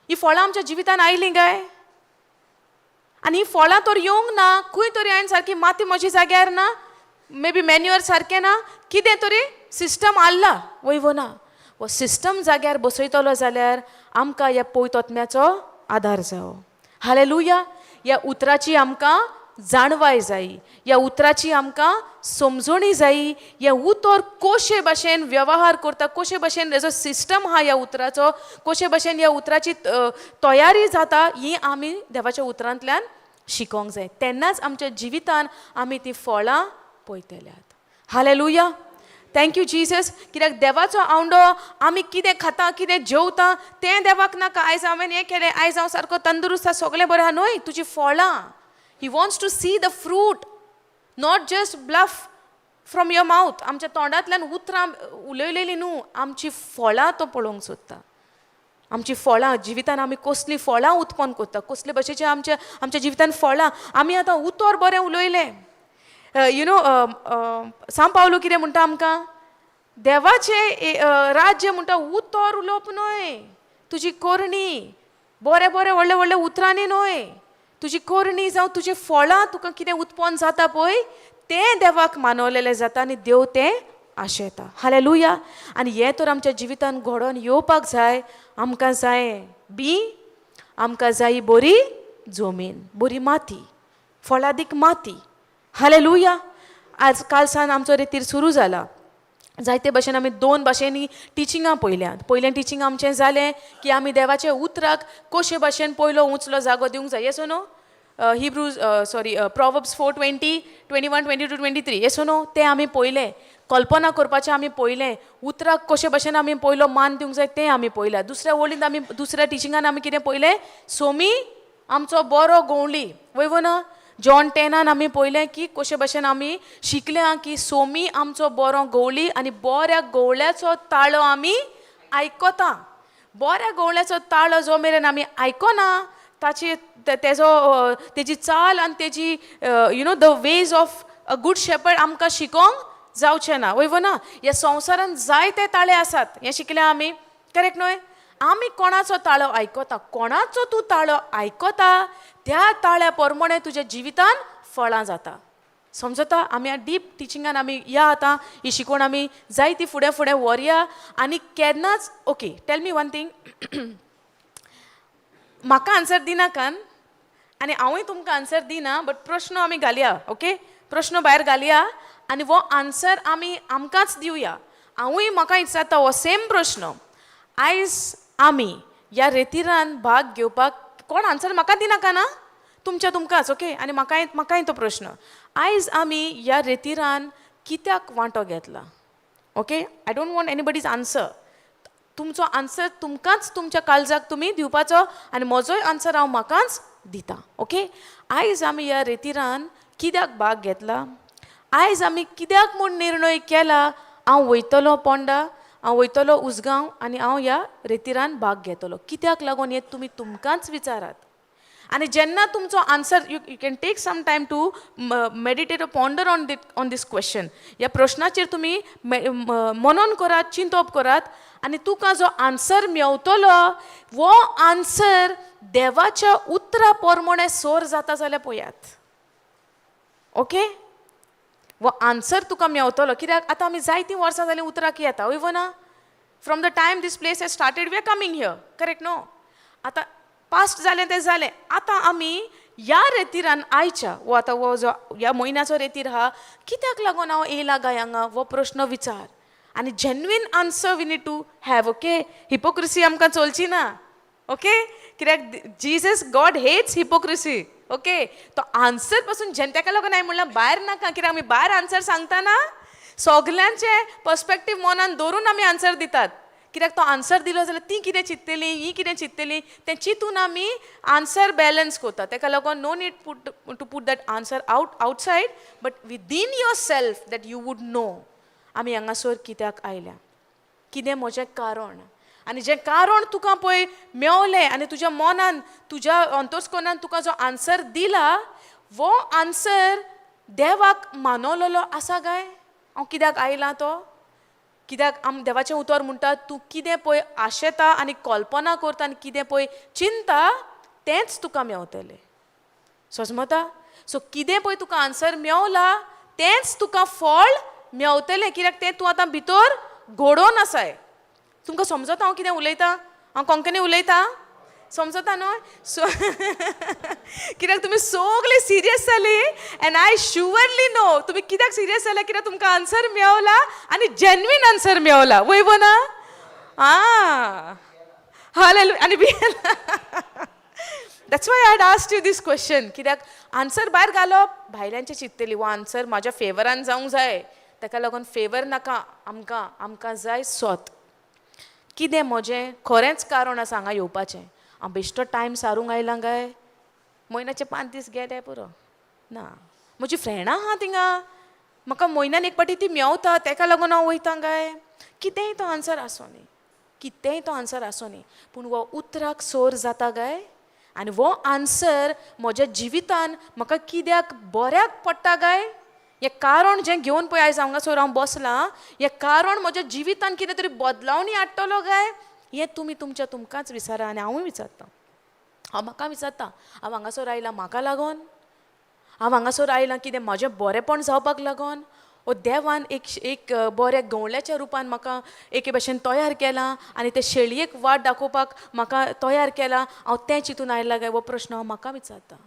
ही फळां आमच्या जिवितान आयलीं काय? आनी ही फळां तर येवंक ना, खंय तरी हांवें सारकी माती म्हजी जाग्यार ना, मे बी मॅन्युअर सारकें ना, कितें तरी सिस्टम हाल्ला वय वो ना? हो सिस्टम जाग्यार बसयतलो जाल्यार आमकां ह्या पवित्र आदार जावो. हालेलुया. ह्या उतराची आमकां जाणवाय जायी, ह्या उतराची आमकां समजणी जायी. हें उतर कशे भाशेन वेवहार करता, कशे भाशेन हेजो सिस्टम आहा, ह्या उतराचो कशे भाशेन ह्या उतराची तयारी जाता, ही आमी देवाच्या उतरांतल्यान शिकोंक जाय. तेन्नाच आमच्या जिवितान आमी ती फळां पळयतल्यात. हालेलुया. Thank you Jesus. कित्याक देवाचो आवंडो आमी कितें खाता, कितें जेवता तें देवाक नाका. आयज हांवें हें केलें, आयज हांव सारको तंदुरुस्त आसा, सगळें बरें आहा. न्हय, तुजी फळां. He wants to see the fruit, not just bluff from your mouth. आमच्या तोंडांतल्यान उतरां उलयलेलीं न्हू, आमची फळां तो पळोवंक सोदता. आमची फळां, जिवितान आमी कसलीं फळां उत्पन्न करता, कसले भशेचें आमच्या जिवितान फळां. आमी आतां उतर बरें उलयलें. You know सांव पावलू कितें म्हणटा आमकां? देवाचें राज्य म्हणटा उतर उलोवप न्हय, तुजी करणी, बरें बरें व्हडले व्हडले उतरांनी न्हय, तुजी करणी जावं तुजी फळां, तुका कितें उत्पन्न जाता पळय, तें देवाक मानवलेलें जाता आनी देव तें आशेता. हालेलुया. आनी हें तर आमच्या जिवितान घडोवन येवपाक जाय. आमकां जाय बी, आमकां जाय बरी जमीन, बरी माती, फळादीक माती. हालेलुया. आज काल सावन आमचो रेतीर सुरू जाला. जायते भशेन आमी दोन भाशेंनी टिचिंगां पळयल्यात. पयलें टिचींग आमचें जालें की आमी देवाच्या उतराक कशे भाशेन पयलो उंचलो जागो दिवंक जाय. Yes, no? Hebrews, sorry, Proverbs 4:20, 21, 22, 23. Yes, no? तें आमी पळयलें. कल्पना करपाचें आमी पळयलें. उतराक कशे भाशेन आमी पयलो मान दिवंक जाय तें आमी पळयलां. दुसऱ्या वळींत आमी, दुसऱ्या टिचिंगान आमी कितें पळयलें? सोमी आमचो बरो गवळी, वय वो ना? जॉन 10आन आमी पळयलें की कशे भाशेन आमी शिकल्या की सोमी आमचो बरो गवळी आनी बऱ्या गवळ्याचो ताळो आमी आयकता. बऱ्या गवळ्याचो ताळो जो मेरेन आमी आयकना, ताची तेजो तेजी चाल आनी तेजी the ways of a good shepherd आमकां शिकोंक जावचें ना, वय वो ना? ह्या संवसारान जायते ताळे आसात हें शिकल्या आमी, करेक्ट न्हय? आमी कोणाचो ताळो आयकता? कोणाचो तूं ताळो आयकता, त्या ताळ्या प्रमाणे तुज्या जिवितान फळां जाता. समजता? आमी डीप टिचिंगान आमी या. आतां ही शिकवण आमी जायती फुडें फुडें व्हरया आनी केन्नाच. Okay, tell me one thing. म्हाका आन्सर दिनाकान आनी हांवूय तुमकां आन्सर दिना, बट प्रश्न आमी घालया. ओके, प्रश्न भायर घालया आनी हो आन्सर आमी आमकांच दिवया. हांवूय म्हाका विचारता हो सेम प्रश्न. आयज आमी ह्या रेतिरान भाग घेवपाक, कोण आन्सर म्हाका दिनाका ना, तुमच्या तुमकांच. ओके, आनी म्हाकाय तो प्रश्न, आयज आमी ह्या रेतिरान कित्याक वांटो घेतला? Okay, I don't want anybody's answer. तुमचो आन्सर तुमकांच तुमच्या काळजाक तुमी दिवपाचो आनी म्हजोय आन्सर हांव म्हाकाच दिता. ओके, आयज आमी ह्या रेतिरान कित्याक भाग घेतला? आयज आमी कित्याक म्हूण निर्णय केला, हांव वयतलो पोंडा, हांव वयतलो उसगांव आनी हांव ह्या रेतिरान भाग घेतलो, कित्याक लागून हें तुमी तुमकांच विचारात. आनी जेन्ना तुमचो answer, you can take some time to meditate, ponder on this question. ह्या प्रश्नाचेर तुमी मनन करात, चिंतप करात आनी तुका जो आन्सर मेवतलो, हो आन्सर देवाच्या उतरा प्रमाणे सोर जाता जाल्यार पळयात. ओके, हो आन्सर तुका मेवतलो, कित्याक आतां आमी जायतीं वर्सां जालीं उतराक येता, वय ना? From the time this place has started, we are coming here, correct, no? आतां पास्ट जालें तें जालें. आतां आमी ह्या रेतिरान आयच्या, हो आतां हो जो ह्या म्हयन्याचो रेतीर आहा, कित्याक लागून हांव येयला काय हांगा, हो प्रश्न विचार आनी genuine answer we need to have. Okay, hypocrisy आमकां चलची ना. ओके, कित्याक Jesus, God hates hypocrisy. Okay, तो आन्सर पासून जेन तेका लागून हांवें म्हणलां भायर नाका, कित्याक आमी भायर आन्सर सांगतना सगल्यांचे पर्सपेक्टीव मनान दवरून आमी आन्सर दितात. कित्याक तो आन्सर दिलो जाल्यार ती कितें चिंततली, ही कितें चिंततली, तें चिंतून आमी आन्सर बॅलन्स करता. तेका लागून no need put to put that answer outside, but within yourself that you would know आमी हांगासर कित्याक आयल्या, कितें म्हजें कारण. आनी जें कारण तुका पळय मेवलें आनी तुज्या मनान, तुज्या अंतस्कोनान तुका जो आन्सर दिला, हो आन्सर देवाक मानवलेलो आसा काय, हांव कित्याक आयलां तो. कित्याक आम देवाचें उतर म्हणटा, तूं कितें पळय आशेता आनी कल्पना करता आनी कितें पळय चिंता तेंच तुका मेवतलें. सजमता? सो कितें पळय तुका आन्सर मेवला तेंच तुका फळ मेवतलें, कित्याक तें तूं आतां भितर घडोवन आसाय. तुमकां समजता हांव कितें उलयतां? हांव कोंकणी उलयतां, समजता न्हय? सो कित्याक तुमी सगळीं सिरियस जाली एंड I surely no तुमी कित्याक सिरियस जाल्या, कित्याक तुमकां आन्सर मेवला आनी जेन्युइन आन्सर मेवला. वय वो ना? आं, हालेलुया. आनी that's why I had asked you this question, कित्याक आन्सर भायर घालप भायल्यांचे चिंततली वो आन्सर म्हाज्या फेवरान जावंक जाय, ताका लागून फेवर नाका आमकां, आमकां जाय सोत. कितें म्हजें खरेंच कारण आसा हांगा येवपाचें? हांव बेश्टो टायम सारूंक आयलां काय म्हयन्याचे 5 दीस गेले पुरो? ना, म्हजी फ्रेंडां आहा थिंगा, म्हाका म्हयन्यान एक पाटी ती मेवता, तेका लागून हांव वयता काय? कितेंय तो आन्सर आसूं न्ही, कितेंय तो आन्सर आसूं न्ही, पूण हो उतराक सोर जाता काय आनी हो आन्सर म्हज्या जिवितान म्हाका कित्याक बऱ्याक पडटा काय? हें कारण जें घेवन पळय आयज हांगासर हांव बसलां, हें कारण म्हज्या जिवितान कितें तरी बदलावणी हाडटलो काय? हें तुमी तुमच्या तुमकांच विचारा आनी हांवूय विचारतां. हांव म्हाका विचारतां, हांव हांगासर आयलां म्हाका लागोन? हांव हांगासर आयलां कितें म्हजें बरेंपण जावपाक लागोन? ओ देवान एक एक बऱ्या गवळ्याच्या रुपान म्हाका एके भशेन तयार केलां आनी ते शेळयेक वाट दाखोवपाक म्हाका तयार केलां, हांव तें चिंतून आयलां काय? हो प्रश्न हांव म्हाका विचारतां.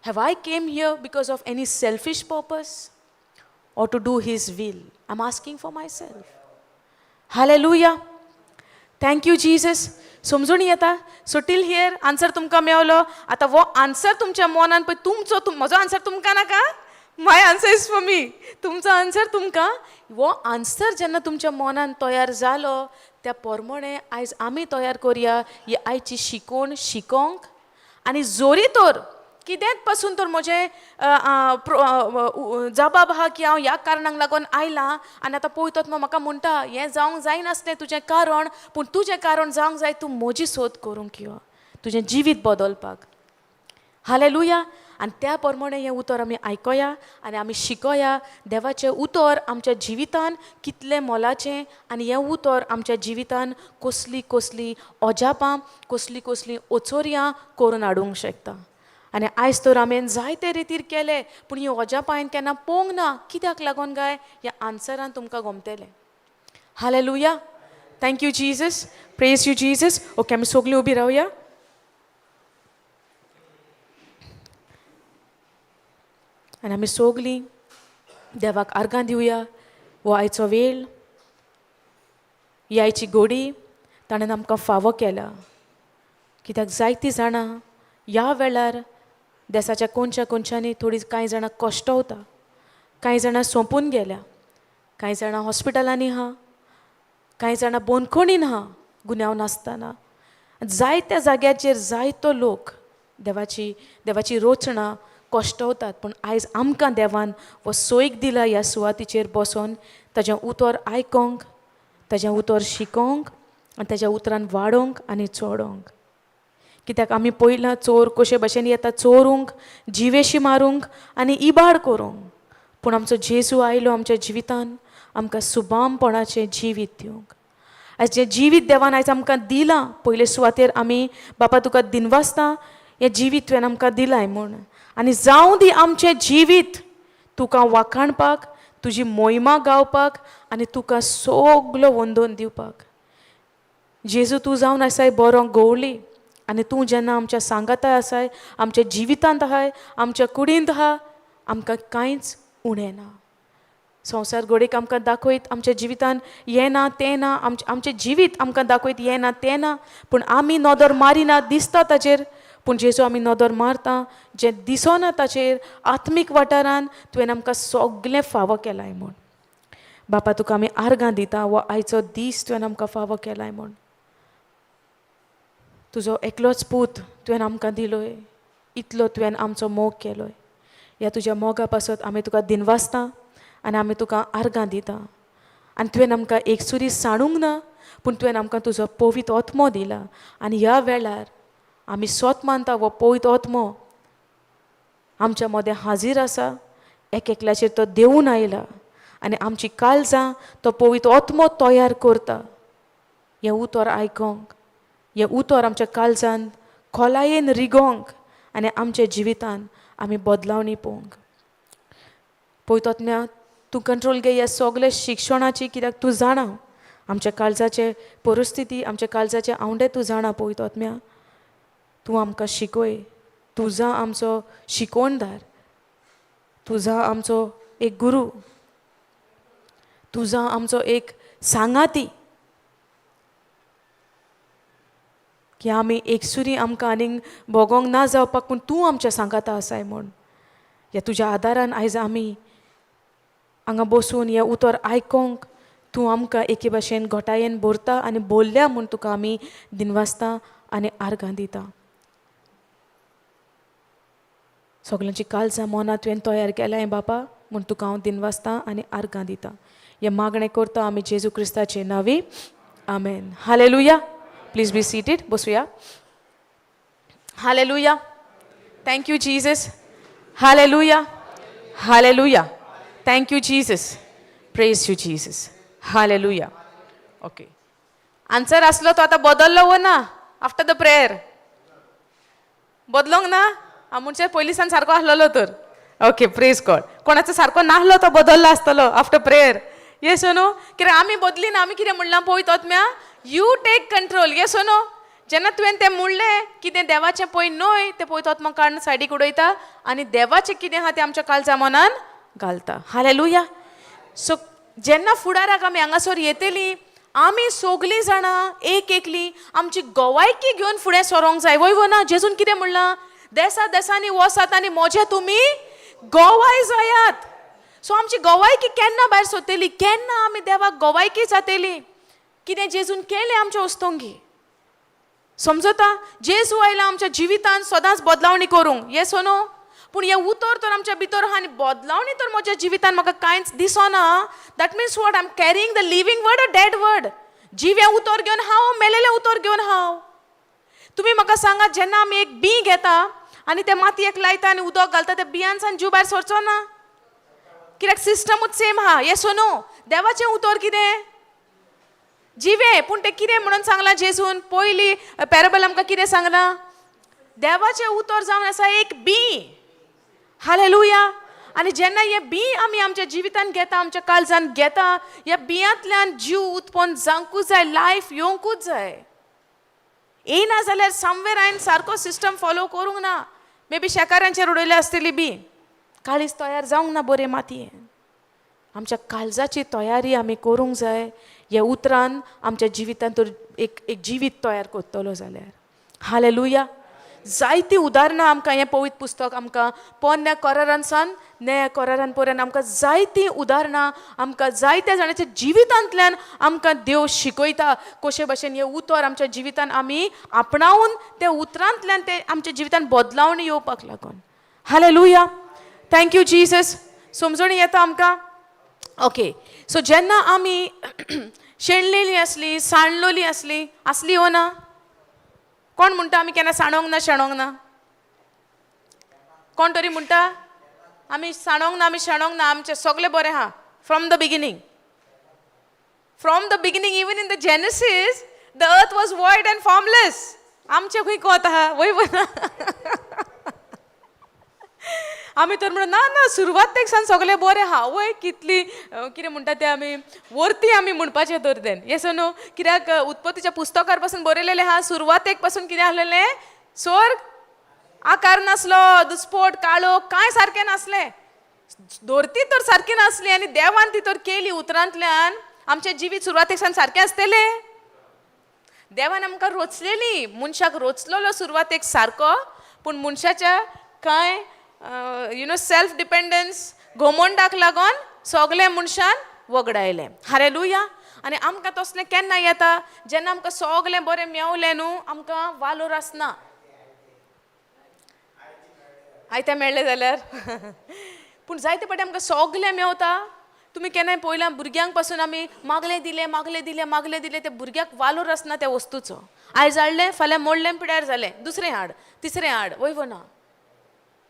Have I came here because of any selfish purpose or to do his will? I am asking for myself. Hallelujah, thank you Jesus. समजून येता? सो टील here answer तुमकां मेवलो. आतां हो आन्सर तुमच्या मनान पळय तुमचो, म्हजो आन्सर तुमकां नाका, my answer is for me, तुमचो आन्सर तुमकां. हो आन्सर जेन्ना तुमच्या मनान तयार जालो त्या प्रमाणे आयज आमी तयार करया ही आयची शिकोवण शिकोंक. आनी जोरी तर कितेंच पासून तर म्हजें जबाब आहा की हांव ह्या कारणाक लागून आयलां आनी आतां पळयतात म्हाका म्हणटा हें जावंक जायनासलें तुजें कारण, पूण तुजें कारण जावंक जाय तूं म्हजी सोद करूंक यो, तुजें जिवीत बदलपाक. हालेलुया. आनी त्या प्रमाणे हें उतर आमी आयकोया आनी आमी शिकोया देवाचें उतर आमच्या जिवितान कितलें मोलाचें आनी हें उतर आमच्या जिवितान कसली कसली अजापां, कसली कसली ओचोरयां करून हाडूंक शकता. आनी आयज तर आमी जायते रितीर केले, पूण ही अजापां हांवें केन्ना पळोवंक ना. कित्याक लागून काय? ह्या आन्सरान तुमकां गमतलें. Hallelujah, thank you Jesus, praise you Jesus. Okay, आमी सगळीं उबी रावया. आनी आमी सगळीं देवाक आर्गां दिवया. हो आयचो वेळ, ही आयची गोडी ताणें आमकां फावो केला. कित्याक जायतीं जाणां ह्या वेळार देसाच्या कोनशा कोनशांनी थोडीं कांय जाणां कश्टवता, कांय जाणां सोंपून गेल्या, कांय जाणां हॉस्पिटलांनी आहा, कांय जाणां बंदखणीन आहा गुन्यांव नासतना. जायत्या जाग्याचेर जायतो लोक देवाची देवाची रोचणां कश्टवतात. पूण आयज आमकां देवान हो सोयीक दिला ह्या सुवातीचेर बसोन ताजें उतर आयकोंक, ताजें उतर शिकोंक आनी ताज्या उतरान वाडोवंक आनी चडोवंक. कित्याक आमी पयलां चोर कशे भशेन येता चोरूंक, जिवेशी मारूंक आनी इबाड करूंक, पूण आमचो जेजू आयलो आमच्या जिवितान आमकां सुबामपणाचें जिवीत दिवंक. आयज जें जिवीत देवान आयज आमकां दिलां, पयले सुवातेर आमी बापा तुका दिनवासता हें जिवीत तुवें आमकां दिलाय म्हूण. आनी जावं दी आमचें जिवीत तुका वाखाणपाक, तुजी मोहिमा गावपाक आनी तुका सगलो वंदोवन दिवपाक. जेजू तूं जावन आसाय बरो गवळी आनी तूं जेन्ना आमच्या सांगाताय आसाय, आमच्या जिवितांत आहाय, आमच्या कुडींत आहा, आमकां कांयच उणें ना. संवसार घडयेक आमकां दाखयत आमच्या जिवितान हें ना तें ना, आमचें जिवीत आमकां दाखयत हें ना तें ना, पूण आमी नदर मारिना दिसता ताचेर, पूण जेजू आमी नदर मारता जें दिसना ताचेर आत्मीक वाठारान तुवें आमकां सगलें फावो केलाय म्हूण. बापा तुका आमी आर्गां दिता, हो आयचो दीस तुवें आमकां फावो केलाय म्हूण. तुजो एकलोच पूत तुवें आमकां दिलोय, इतलो तुवें आमचो मोग केलोय. ह्या तुज्या मोगा पासत आमी तुका दिनवासता आनी आमी तुका आर्गां दिता. आनी तुवें आमकां एक सुरी सांडूंक ना, पूण तुवें आमकां तुजो पवित्र आत्मो दिला आनी ह्या वेळार आमी सोत मानता हो पवित्र आत्मो आमच्या मदें हाजीर आसा, एक एकल्याचेर तो देंवून आयला आनी आमची काळजां तो पवित्र आत्मो तयार करता हें उतर आयकोंक, हें उतर आमच्या काळजान खोलायेन रिगोंक आनी आमच्या जिवितान आमी बदलावणी पळोवंक. पवित्र आत्म्या तूं कंट्रोल घे ह्या सगल्या शिक्षणाची, कित्याक तूं जाणा आमच्या काळजाचे परिस्थिती, आमच्या काळजाचे आवंडे तूं जाणा. पवित्र आत्म्या तूं आमकां शिकय, तूं जा आमचो शिकोवणदार, तूं जा आमचो एक गुरू, तूं जा आमचो एक सांगाती, की आमी एकसुरी आमकां आनीक भोगोंक ना जावपाक, पूण तूं आमच्या सांगाता आसाय म्हूण. ह्या तुज्या आदारान आयज आमी हांगा बसून हें उतर आयकोंक तूं आमकां एके भाशेन घोटायेन भरता आनी बोल्ल्या म्हूण तुका आमी दिनवासता आनी आर्गां दिता. सगल्यांची काळजां मनां तुवें तयार केल्याय बापा, म्हूण तुका हांव दिनवासता आनी आर्गां दिता. हें मागणें करता आमी जेजू क्रिस्ताचे नांवी, आमेन. Hallelujah. Please be seated. बसुया. Hallelujah. Thank you Jesus. Hallelujah. Hallelujah. Thank you Jesus. Praise you Jesus. Hallelujah. Okay, answer आसलो तो आतां बदल्लो वो ना आफ्टर the prayer? बदलोंक ना? म्हणजे पयलीं सान सारको आसलेलो तर. Okay, praise God. कोणाचो सारको नासलो तो बदल्लो आसतलो आफ्टर प्रेयर. येस न्हू? कित्याक आमी बदली ना. आमी कितें म्हणलां? पळय आत्म्या, you take control. Yes न्हू? जेन्ना तुवें तें म्हणलें कितें देवाचें पळय न्हय, तें पळय आत्मा काडून सायडीक उडयता आनी देवाचें कितें आहा तें आमच्या काळजा मनान घालता. हालेलुया. सो जेन्ना फुडाराक आमी हांगासर येतली, आमी सगलीं जाणां एक एकली आमची गोवायकी घेवन फुडें सरोंक जाय. वय वो ना? जेजून कितें म्हणलां? देसा देसांनी वसात आनी म्हजे तुमी गोवाय जायात. सो आमची गोवायकी केन्ना भायर सरतली? केन्ना आमी देवाक गोवायकी जातली कितें जेजून केलें आमच्या वस्तोंगी? समजता? जेजू आयला आमच्या जिवितान सदांच बदलावणी करूंक. येस न्हू? पूण हें उतर तर आमच्या भितर आहा आनी बदलावणी तर म्हज्या जिवितान म्हाका कांयच दिसना. That means what? I am carrying the living word a dead word? जिवें उतर घेवन हांव, मेलेलें उतर घेवन हांव? तुमी म्हाका सांगात, जेन्ना आमी एक बी घेता आनी ते मातयेक लायता आनी उदक घालता, त्या बियांसान जीव भायर सरचो ना, कित्याक सिस्टमूच सेम आहा. येस न्हू? देवाचें उतर कितें? जिवें. पूण तें कितें म्हणून सांगलां जेजून? पयली पॅरेबल आमकां कितें सांगलां? देवाचें उतर जावन आसा एक बी. हालेलुया. आनी जेन्ना हें बी आमी आमच्या जिवितान घेता, आमच्या काळजान घेता, ह्या बियांतल्यान जीव उत्पन्न जावंकूच जाय, लायफ येवंकूच जाय. येयना जाल्यार समवेर हांवें सारको सिस्टम फॉलो करूंक ना. मे बी शेकारांचेर उडयल्या आसतली बी, काळीज तयार जावंक ना बरें मातयेन. आमच्या काळजाची तयारी आमी करूंक जाय ह्या उतरान आमच्या जिवितान तर एक एक जिवीत तयार करतलो जाल्यार. हालेलुया. जायतीं उदाहरणां आमकां हें पवित्र पुस्तक आमकां पोन्न्या करारान सावन नव्या करारान पर्यंत आमकां जायतीं उदाहरणां, आमकां जायत्या जाणांच्या जिवितांतल्यान आमकां देव शिकयता कशे भशेन हें उतर आमच्या जिवितान आमी आपणावन त्या उतरांतल्यान ते आमच्या जिवितान बदलावणी येवपाक लागून. हालेलुया. Thank you Jesus. समजणी येता आमकां? ओके. सो जेन्ना आमी शेणलेली आसली, सांडलोली आसली, आसली हो ना? कोण म्हणटा आमी केन्ना सांडोंक ना, शेणोंक ना? कोण तरी म्हणटा आमी सांडोंक ना, आमी शेणोंक ना, आमचें सगळें बरें आहा from the beginning? From the beginning, even in the Genesis, the earth was void and formless. आमचें खंय कोत आहा? वय ना? आमी तर म्हणून ना ना, सुरवातेक सावन सगळें बरें आहा. वय, कितली कितें म्हणटा तें आमी वरती आमी म्हणपाचें तर तें. येस न्हू? कित्याक उत्पत्तीच्या पुस्तकार पासून बरयलेलें आहा, सुरवातेक पासून कितें आसलेलें? स्वर्ग आकार नासलो, दुस्पोट काळो, कांय सारकें नासलें. धरती तर सारकी नासली आनी देवान ती तर केली उतरांतल्यान. आमचें जिवीत सुरवातेक सावन सारकें आसतलें? देवान आमकां रोचलेली, मनशाक रोचलेलो सुरवातेक सारको, पूण मनशाच्या कांय सेल्फ डिपेंडन्स, घमंडाक लागून सगळें मनशान वगडायलें. हालेलुया. आनी आमकां तसलें केन्ना येता? जेन्ना आमकां सगळें बरें मेवलें न्हू, आमकां वालोर आसना. आयतें मेळ्ळें जाल्यार. पूण जायते फावटी आमकां सगळें मेवता. तुमी केन्नाय पळयलां, भुरग्यांक पासून आमी मागलें दिलें, मागलें दिलें, मागलें दिलें, त्या भुरग्याक वालोर आसना त्या वस्तूचो. आयज हाडलें, फाल्यां मोडलें, पिड्यार जालें, दुसरें हाड, तिसरें हाड. वय वो ना?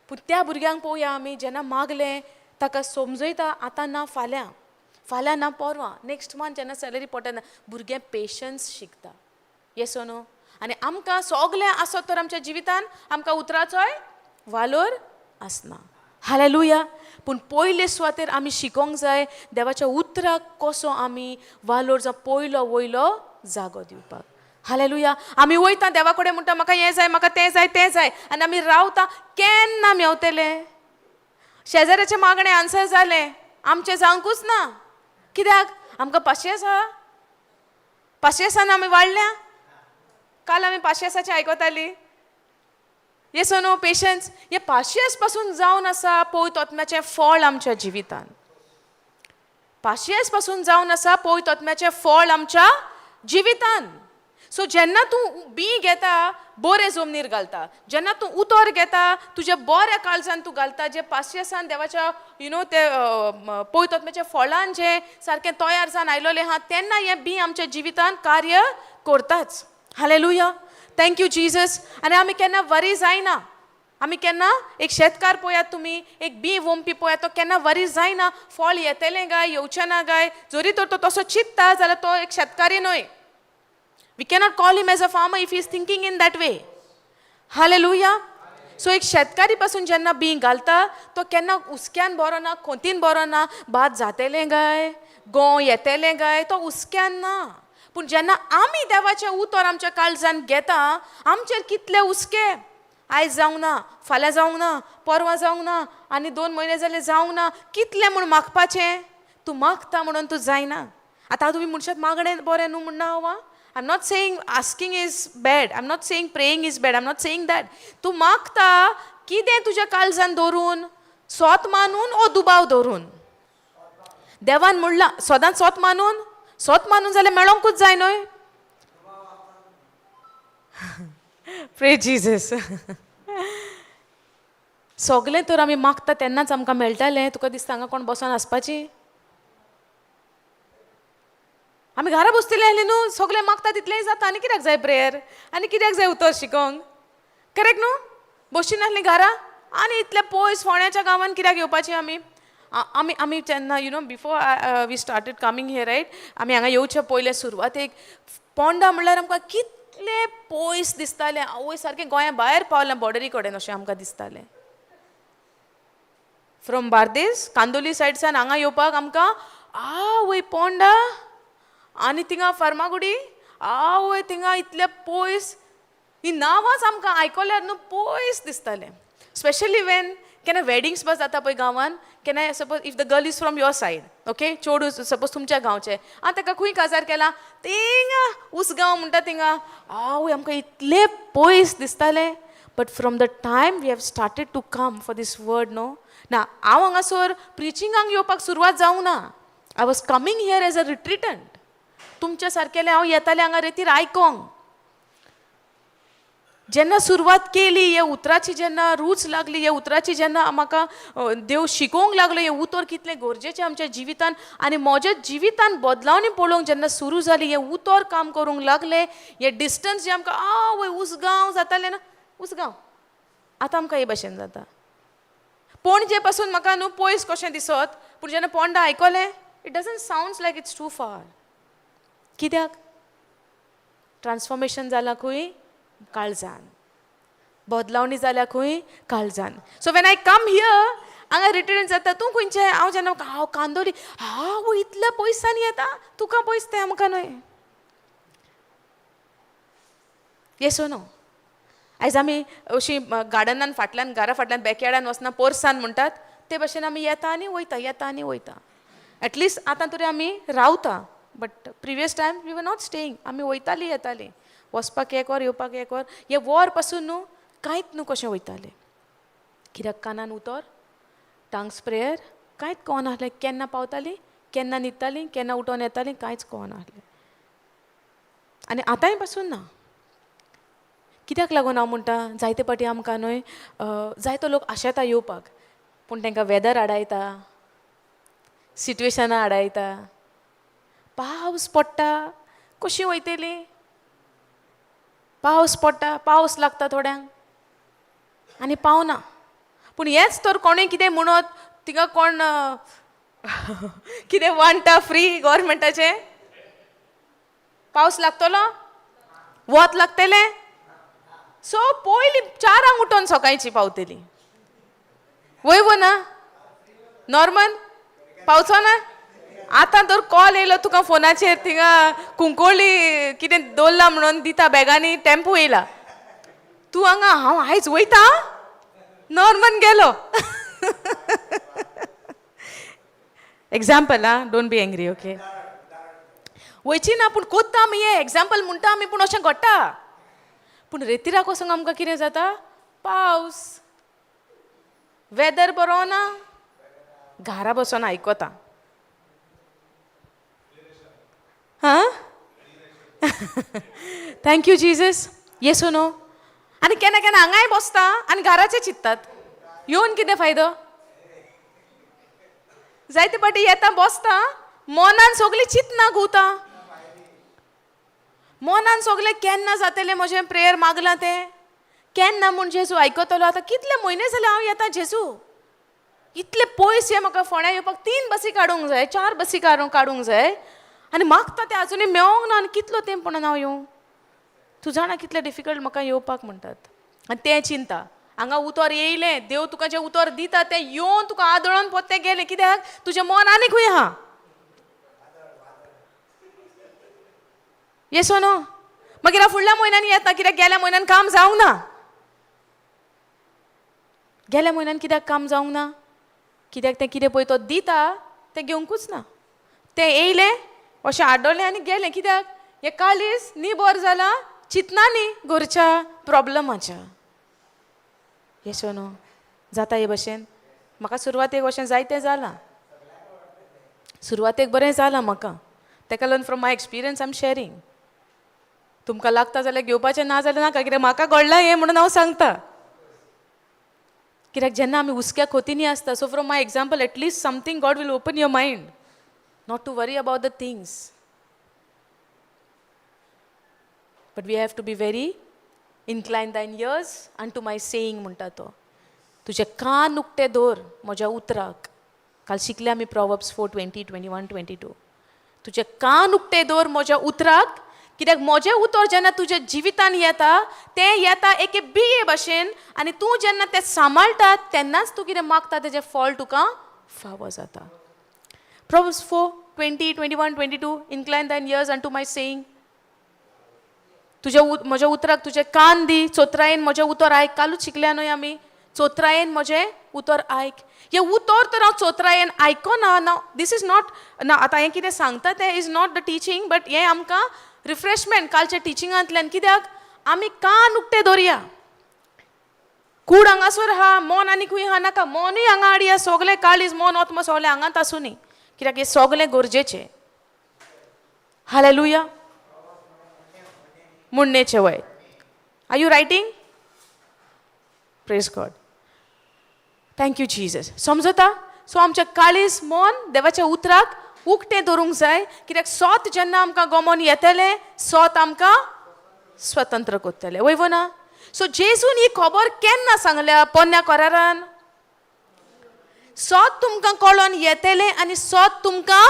पूण त्या भुरग्यांक पळोवया आमी, जेन्ना मागलें ताका समजयता, आतां ना फाल्यां. फाल्यां ना परवां, नेक्स्ट मंथ जेन्ना सॅलरी पडटा तेन्ना. भुरगें पेशन्स शिकता. येस नो? आनी आमकां सगलें आसत तर आमच्या जिवितान आमकां उतराचोय वालोर आसना. हालेलुया. पूण पयले सुवातेर आमी शिकोंक जाय देवाच्या उतराक कसो आमी वालोर जावं पयलो वयलो जागो दिवपाक. हालेलुया. आमी वयता देवा कडेन म्हणटा म्हाका हें जाय, म्हाका तें जाय, तें जाय, आनी आमी रावता केन्ना मेवतले. शेजाऱ्याचें मागणें आन्सर जालें, आमचें जावंकूच ना. कित्याक? आमकां पाशियेंस आहा. पाशियेंसान आमी वाडल्या. काल आमी पाशियेंसाचें आयकतालीं. येस नो? पेशन्स हें पाशियेंस पासून जावन आसा पवित्र आत्म्याचें फळ आमच्या जिवितान. पाशियेंस पासून जावन आसा पवित्र आत्म्याचें फळ आमच्या जिवितान. सो जेन्ना तूं बीं घेता, बरें जमनीर घालता, जेन्ना तूं उतर घेता, तुज्या बऱ्या काळजान तूं घालता, जे पाशियेंसान देवाच्या you know ते पवित्र आत्म्याच्या फळान जें सारकें तयार जावन आयलोलें आहा, तेन्ना हें बीं आमच्या जिवितान कार्य करताच. हालेलुया. Thank you Jesus. आनी आमी केन्ना वरी जायना. आमी केन्ना एक शेतकार पळयात तुमी, एक बीं वोमपी पळयात, तो केन्ना वरी जायना फळ येतलें काय येवचें ना काय. जरी तर तो तसो चिंत्ता जाल्यार तो एक शेतकारी न्हय. We cannot call him as a farmer if he is thinking in that way. Hallelujah. So एक शेतकारी पासून जेन्ना बीं घालता तो केन्ना हुस्क्यान बरो ना, खोंतीन बरो ना, भात जातेलें काय गोंव येतेलें काय, तो हुस्क्यान ना. पूण जेन्ना आमी देवाचें उतर आमच्या काळजान घेता, आमचेर कितले हुस्के, आयज जावंक ना, फाल्यां जावंक ना, परवां जावंक ना, आनी 2 म्हयने जाले जावंक ना, कितलें म्हूण मागपाचें? तूं मागता म्हणून तूं जायना. आतां तुमी म्हणशात मागणें बरें न्हू म्हणना हांव. I am not saying asking is bad, I am not saying praying is bad, I am not saying that. तूं मागता कितें तुज्या काळजान दवरून, सोत मानून ओ दुबाव दवरून? देवान म्हणलां सदांच सोत मानून, सोत मानून जाल्यार मेळोंकूच जाय न्हय. Pray Jesus. सगलें तर आमी मागता तेन्नाच आमकां मेळटालें. तुका दिसता हांगा कोण बसोन आसपाची? आमी घरा बसतले आहली न्हू, सगलें मागता तितलेंय जाता. आनी कित्याक जाय प्रेयर, आनी कित्याक जाय उतर शिकोंक? करेक्ट न्हू? बसची नासली घरा आनी इतले पयस फोंड्याच्या गांवान कित्याक येवपाची आमी? आमी आमी जेन्ना before we started coming here, right, आमी हांगा येवचे पयले सुरवातेक पोंडा म्हणल्यार आमकां कितले पयस दिसतालें. आवय, सारकें गोंया भायर पावलें बॉर्डरी कडेन अशें आमकां दिसतालें. फ्रॉम बार्देस कांदोली सायडसान हांगा येवपाक आमकां आवय पोंडा आनी थिंगा फार्मागुडी, आवय थिंगा इतले पयस. ही नांवांच आमकां आयकल्यार न्हू पयस दिसतालें. स्पेशली वेन केन्ना वेडिंग्स बस जाता पळय गांवान, केन्ना suppose if the girl is from your side, okay, चेडूं सपोज तुमच्या गांवचें, आं, ताका खंय काजार केला, थिंगा उसगांव म्हणटा थिंगा, आवय आमकां इतलें पयस दिसतालें. But from the time we have started to come for this word, न्हू ना, हांव हांगासर प्रिचिंगाक येवपाक सुरवात जावंक ना. I was coming here as a retreatant. तुमच्या सारकेलें हांव येतालें हांगा रेतीर आयकोंक. जेन्ना सुरवात केली ह्या उतराची, जेन्ना रूच लागली ह्या उतराची, जेन्ना म्हाका देव शिकोवंक लागलो हें उतर कितलें गरजेचें आमच्या जिवितान, आनी म्हज्या जिवितान बदलावणी पळोवंक जेन्ना सुरू जाली, हें उतर काम करूंक लागलें, हें डिस्टन्स जें आमकां आवय उसगांव जातालें ना, उसगांव आतां आमकां हे भशेन जाता. पणजे पासून म्हाका न्हू पयस कशें दिसत, पूण जेन्ना पोंडा आयकलें, it doesn't sounds like it's too far. कित्याक? ट्रान्सफॉर्मेशन जालां खंय? काळजान. बदलावणी जाल्या खंय? काळजान. So when I come here, हांगा रिटर्न जाता, तूं खंयचें? हांव जेन्ना, हांव कांदोली. हांव इतल्या पयसान येता, तुका पयस तें आमकां न्हय. येस नो? आयज आमी अशी गार्डनान फाटल्यान, घरा फाटल्यान बॅकयार्डान वचना, पोरसान म्हणटात ते भशेन आमी येता आनी वयता, येता आनी वयता. एटलिस्ट आतां तरी आमी रावता, but previous time we were not staying. आमी वयतालीं येतालीं, वचपाक एक वर, येवपाक एक वर. हें वर पासून न्हू कांयच न्हू कशें वयतालें. कित्याक? कानान उतर, टांग्स प्रेयर, कांयच कळनासलें. केन्ना पावतालीं, केन्ना न्हिदतालीं, केन्ना उठोन येतालीं, कांयच कळनासलें. आनी आतांय पासून ना. कित्याक लागून हांव म्हणटा, जायते फावटी आमकां न्हय जायतो लोक आशेता येवपाक, पूण तांकां वेदर आडायता, सिट्युएशनां आडायता. पावस पडटा, कशीं वयतलीं? पावस पडटा, पावस लागता थोड्यांक आनी पावना. पूण हेंच तर कोणूय कितें म्हणत, थिंगा कोण कितें वांटा फ्री गोवोरमेंटाचें? पावस लागतलो, वत लागतलें. सो पयलीं 4 आंक उठोन सकाळची पावतली. वय वो ना नॉर्मन? पावचो ना? आतां तर कॉल येयलो तुका फोनाचेर, थिंगा कुंकोळी कितें दवरला म्हणून दिता बॅगांनी, टेम्पो येयला. तूं हांगा हांव आयज वयता. नॉर्मन गेलो. एग्जाम्पल आं, don't be angry, okay? वयची ना, पूण कोत्ता आमी. हें एग्जाम्पल म्हणटा आमी, पूण अशें घडटा. पूण रेतिराक वचोंक आमकां कितें जाता? पावस, वेदर बरो ना, घरा बसोन आयकता. हां, thank you Jesus. येसो न्हू. आनी केन्ना केन्ना हांगाय बसता आनी घराचें चिंततात. येवन कितें फायदो? जायते फावटी येता, बसता, मनान सगळीं चिंतना घुंवता. मनान सगळें केन्ना जातलें म्हजें प्रेयर, मागलां तें केन्ना म्हूण जेजू आयकतलो? आतां कितले म्हयने जाले हांव येता जेजू. इतले पयस हे म्हाका फोंड्या येवपाक तीन बसी काडूंक जाय, चार बसी काडूंक जाय आनी मागता तें आजुनूय मेवोंक ना. आनी कितलो तेंप म्हणून हांव येवं? तूं जाणा कितलें डिफिकल्ट म्हाका येवपाक म्हणटात. आनी तें चिंता. हांगा उतर येयलें, देव तुका जें उतर दिता तें येवन तुका आदळोन पोत्तें गेलें. कित्याक? तुजें मन आनी खंय आहा. येसो न्हू? मागीर हांव फुडल्या म्हयन्यान येता, कित्याक गेल्या म्हयन्यान काम जावंक ना. गेल्या म्हयन्यान कित्याक काम जावंक ना? कित्याक तें कितें पळय तो दिता तें घेवंकूच ना. तें येयलें, अशें आडवलें आनी गेलें. कित्याक? हें काळीज निबर जालां चिंतना न्ही घरच्या प्रॉब्लमाच्या. येसो न्हू? जाता हे भशेन. म्हाका सुरवातेक अशें जायतें जालां. सुरवातेक बरें जालां म्हाका. तेका लागून from my experience I am sharing. तुमकां लागता जाल्यार घेवपाचें, ना जाल्यार नाका. कित्याक म्हाका घडलां हें म्हणून हांव सांगता. कित्याक जेन्ना आमी हुस्क्या खोतींनी आसता, so from my example at least something God will open your mind not to worry about the things, but we have to be very incline thine ears unto my saying म्हणटा तो. तुजे कान उक्ते दवर म्हज्या उतराक. काल शिकले आमी Proverbs 4:20, 21, 22. तुजे कान उक्ते दवर म्हज्या उतराक, कित्याक म्हजें उतर जेन्ना तुज्या जिवितान येता, तें येता एके बिये भशेन आनी तूं जेन्ना तें सांबाळटा तेन्नाच तूं कितें मागता तेजें फळ तुका फावो जाता. Proverbs 4:20, 21, 22. Incline thine ears unto my saying. तुज्या म्हज्या उतराक तुजे कान दी. चोत्रायेन म्हजें उतर आयक. कालूच शिकल्या न्हय आमी? चोत्रायेन म्हजें उतर आयक. हें उतर तर हांव चोत्रायेन आयकना ना. This is not ना. आतां हें कितें सांगता तें is not the teaching, but हें आमकां रिफ्रेशमेंट कालच्या टिचिंगांतल्यान. कित्याक आमी कान उक्ते दवरया. कूड हांगासर आहा, मन आनी खंय आहा. नाका, मनूय हांगा हाडया. सगलें काळीज, मन, आत्मा सगलें हांगात आसूं. कित्याक हें सगलें गरजेचें. हालेलुया. म्हणणेचें वय. Are you writing? Praise God. Thank you Jesus. समजता? सो आमचें काळीज, मन देवाच्या उतराक उक्तें दवरूंक जाय, कित्याक सोत जेन्ना आमकां गमोन येतलें, सोत आमकां स्वतंत्र करतलें. वय वो ना? सो जेजून ही खबर केन्ना सांगल्या पोन्न्या करारान? सोत तुमकां कळोन येतलें आनी सोत तुमकां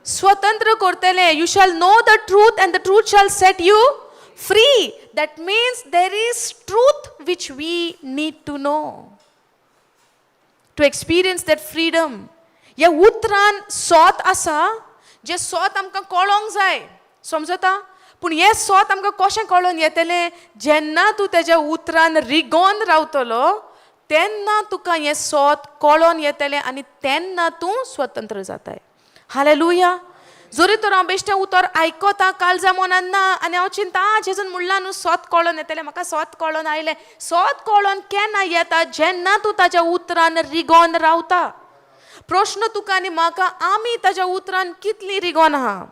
स्वतंत्र करतलें. You shall know the truth and the truth shall set you free. That means there is truth which we need to know to experience that freedom. ह्या उतरान सोत आसा, जें सोत आमकां कळोंक जाय. समजता? पूण हें सोत आमकां कशें कळोन येतलें? जेन्ना तूं तेज्या उतरान रिगोन रावतलो तेन्ना तुका हें सोत कळोन येतलें आनी तेन्ना तूं स्वतंत्र जाताय. हालेलुया. जरी तर हांव बेश्टें उतर आयकता, काळजा मनान ना आनी हांव चिंता, आं, जेजून म्हणलां न्हू सोत कळोन येतलें, म्हाका सोत कळोन आयलें. सोत कळोन केन्ना येता? जेन्ना तूं ताज्या उतरान रिगोन रावता. प्रश्न तुका आनी म्हाका, आमी ताज्या उतरान कितली रिगोन आहा?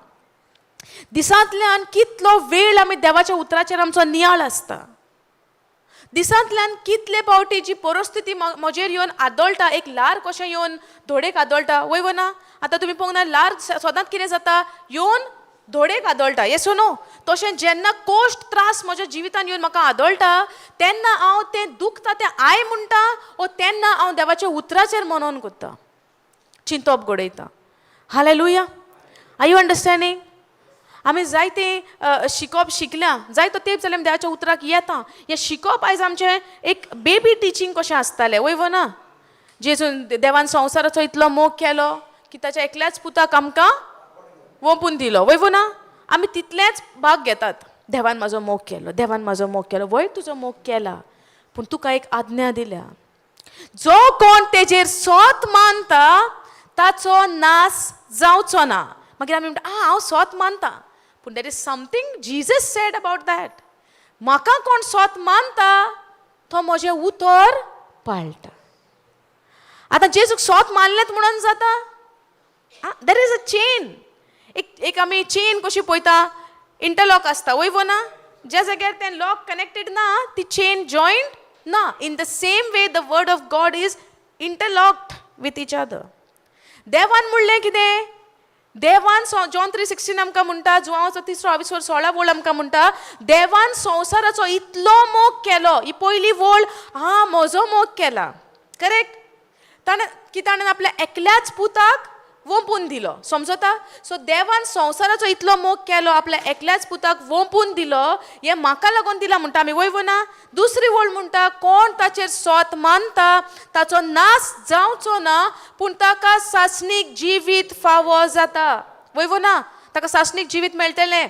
दिसांतल्यान कितलो वेळ आमी देवाच्या उतराचेर आमचो नियाळ आसता? दिसांतल्यान कितले फावटी जी परिस्थिती म्हजेर येवन आदळटा, एक ल्हार कशें येवन धडेक आदळटा, वय वो ना? आतां तुमी पळोवंक ना, ल्हार सदांच कितें जाता? येवन धडेक आदळटा. येसो न्हू? तशें जेन्ना कोश्ट, त्रास म्हज्या जिवितान येवन म्हाका आदळटा तेन्ना हांव तें दुखता तें I म्हणटा ओ तेन्ना हांव देवाच्या उतराचेर मनोन करता. चिंतप घडयता. हालेलुया. Are you understanding? आमी जायतें शिकोप शिकल्या, जायतो तेंप जाल्यार आमी देवाच्या उतराक येता. हें शिकोप आयज आमचें एक बेबी टिचींग कशें आसतालें, वय वो ना? जेजून देवान संवसाराचो इतलो मोग केलो की ताच्या एकल्याच पुताक आमकां वोंपून दिलो, वय वो ना? आमी तितलेच भाग घेतात. देवान म्हाजो मोग केलो, देवान म्हाजो मोग केलो. वय, तुजो मोग केला, पूण तुका एक आज्ञा दिल्या, जो कोण तेजेर सोत मानता ताचो नास जावचो ना. मागीर आमी म्हणटा, आं, हांव सोत मानता. पूण there is something Jesus said about that. म्हाका कोण सोत मानता तो म्हजें उतर पाळटा. आतां जेजूक सोत मानलेंत म्हणून जाता? There is a chain. एक एक आमी चेन कशी पळयता, इंटरलॉक आसता, वय वो ना? ज्या जाग्यार तें लॉक कनेक्टेड ना, ती चेन जॉयंट ना. In the same way, the word of God is interlocked with each other. देवान म्हणलें कितें? देवान जॉन 3:16 आमकां म्हणटा, जुवांचो तिसरो आविस्वर 16 वळ आमकां म्हणटा, देवान संवसाराचो इतलो मोग केलो. ही पयली वळ, हा, म्हजो मोग केला, करेक्ट? ताणें की ताणें आपल्या एकल्याच पुताक वोंपून दिलो, समजता? सो देवान संवसाराचो इतलो मोग केलो, आपल्या एकल्याच पुताक वोंपून दिलो, हें म्हाका लागून दिला म्हणटा आमी, वय वो ना? दुसरी वळ म्हणटा, कोण ताचेर सोत मानता ताचो नास जावचो ना, पूण ताका सासणीक जिवीत फावो जाता, वय वो ना? ताका सासणीक जिवीत मेळटलें.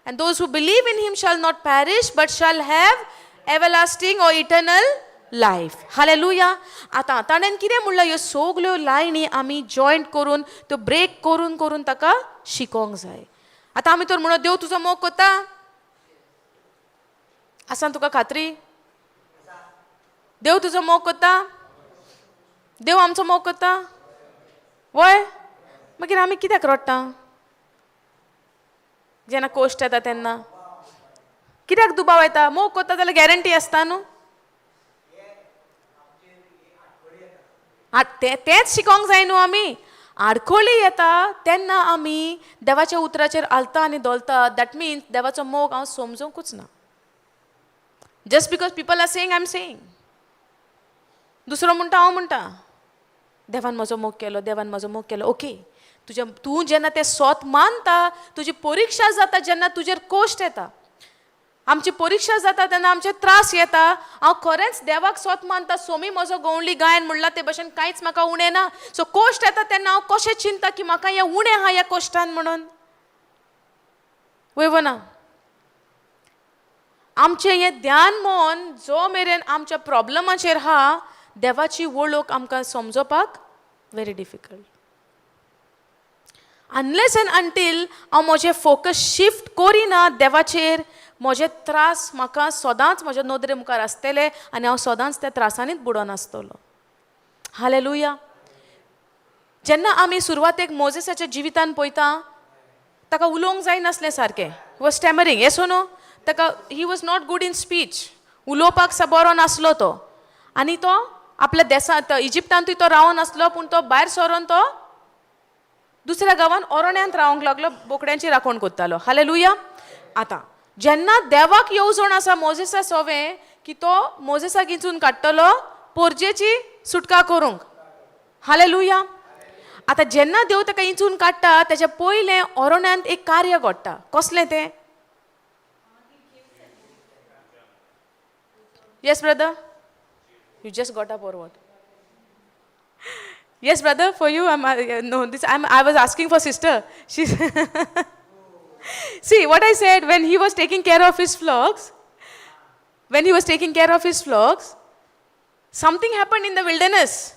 And those who believe in him shall not perish but shall have everlasting or eternal life. Hallelujah. आतां ताणें कितें म्हणलां? ह्यो सगल्यो लायनी आमी जॉयंट करून, त्यो ब्रेक करून करून ताका शिकोंक जाय. आतां आमी तर म्हणून, देव तुजो मोग कोता आसा, तुका खात्री? देव तुजो मोग कोता? देव आमचो मोग कोता, वय? मागीर आमी कित्याक रडटा जेन्ना कोश्ट येता तेन्ना? कित्याक दुबाव येता? मोग कोता जाल्यार गॅरंटी आसता न्हू. तें तेंच शिकोंक जाय न्हू आमी. आडखळी येता तेन्ना आमी देवाच्या उतराचेर हालता आनी धोलता. That means देवाचो मोग हांव समजूंकूच ना. Just because people are saying, I am saying. दुसरो म्हणटा, हांव म्हणटा, देवान म्हजो मोग केलो, देवान म्हजो मोग केलो. ओके, तुज्या तूं जेन्ना तें सोत मानता, तुजी परिक्षा जाता, जेन्ना तुजेर कोश्ट येता, आमची परिक्षा जाता तेन्ना आमचे त्रास येता, हांव खरेंच देवाक सोत मानता? सोमी म्हजो गवळी गायन म्हणला ते भशेन, कांयच म्हाका उणें ना. सो कोश्ट येता तेन्ना हांव कशें चिंता की म्हाका हें उणें आहा ह्या कोश्टान म्हणून, वय ना? आमचें हें ध्यान मन जो मेरेन आमच्या प्रॉब्लमाचेर आहा, देवाची वळख आमकां समजोवपाक very difficult. Unless and until हांव म्हजें फोकस शिफ्ट करिना देवाचेर, म्हजे त्रास म्हाका सदांच म्हज्या नदरे मुखार आसतले आनी हांव सदांच त्या त्रासांनीच बुडोन आसतलो. हालेलुया. जेन्ना आमी सुरवातेक मोजेसाच्या जिवितान पळयता, ताका उलोवंक जायनासलें सारकें. Was stammering, yes, no? ताका, he was not good in speech. उलोवपाक सा बरो नासलो तो. आनी तो आपल्या देसांत, इजिप्तांतूय तो रावन आसलो, पूण तो भायर सरोन तो दुसऱ्या गांवान ओरण्यांत रावंक लागलो, बोकड्यांची राखण करतालो. हालेलुया. आतां जेन्ना देवाक येवजण आसा मोजेसा सोवें की तो मोजेसाक इंचून काडटलो पोरजेची सुटका करूंक. हालेलुया. आतां जेन्ना देव ताका इंचून काडटा, तेच्या पयलें ओरण्यांत एक कार्य घडटा. कसलें तें? Yes, brother, you just got up or what? Yes, brother, for you, I'm no, this I was asking for sister. She see what I said. When he was taking care of his flocks, when he was taking care of his flocks, something happened in the wilderness.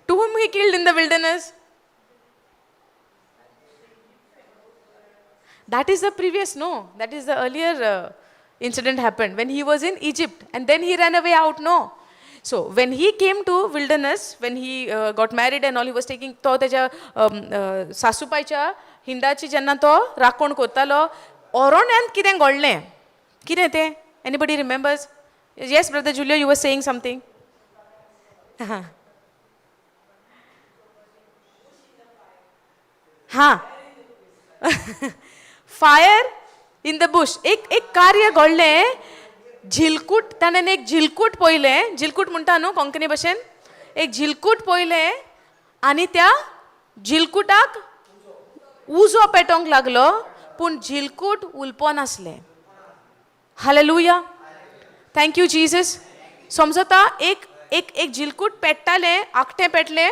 To whom he killed in the wilderness? That is the previous, no. That is the earlier incident happened when he was in Egypt and then he ran away out, no. So when he came to wilderness, when he got married and all, he was taking, तो त्याच्या सासूबायच्या हिंडाची जेन्ना तो राखण करतालो, ओरोण्यांत कितें घडलें? कितें तें? Anybody remembers? Yes, brother Julio, you were saying something. हां हां, fire in the Bush. एक एक कार्य घडलें. झिलकूट ताणें एक झिलकूट पळयलें. झिलकूट म्हणटा न्हू कोंकणी भशेन, एक झिलकूट पळयलें आनी त्या झिलकुटाक उजो पेटोवंक लागलो, पूण झिलकूट उलपो नासलें. Hallelujah, thank you Jesus. समजता, एक एक एक झिलकूट पेट्टालें, आकटें पेटलें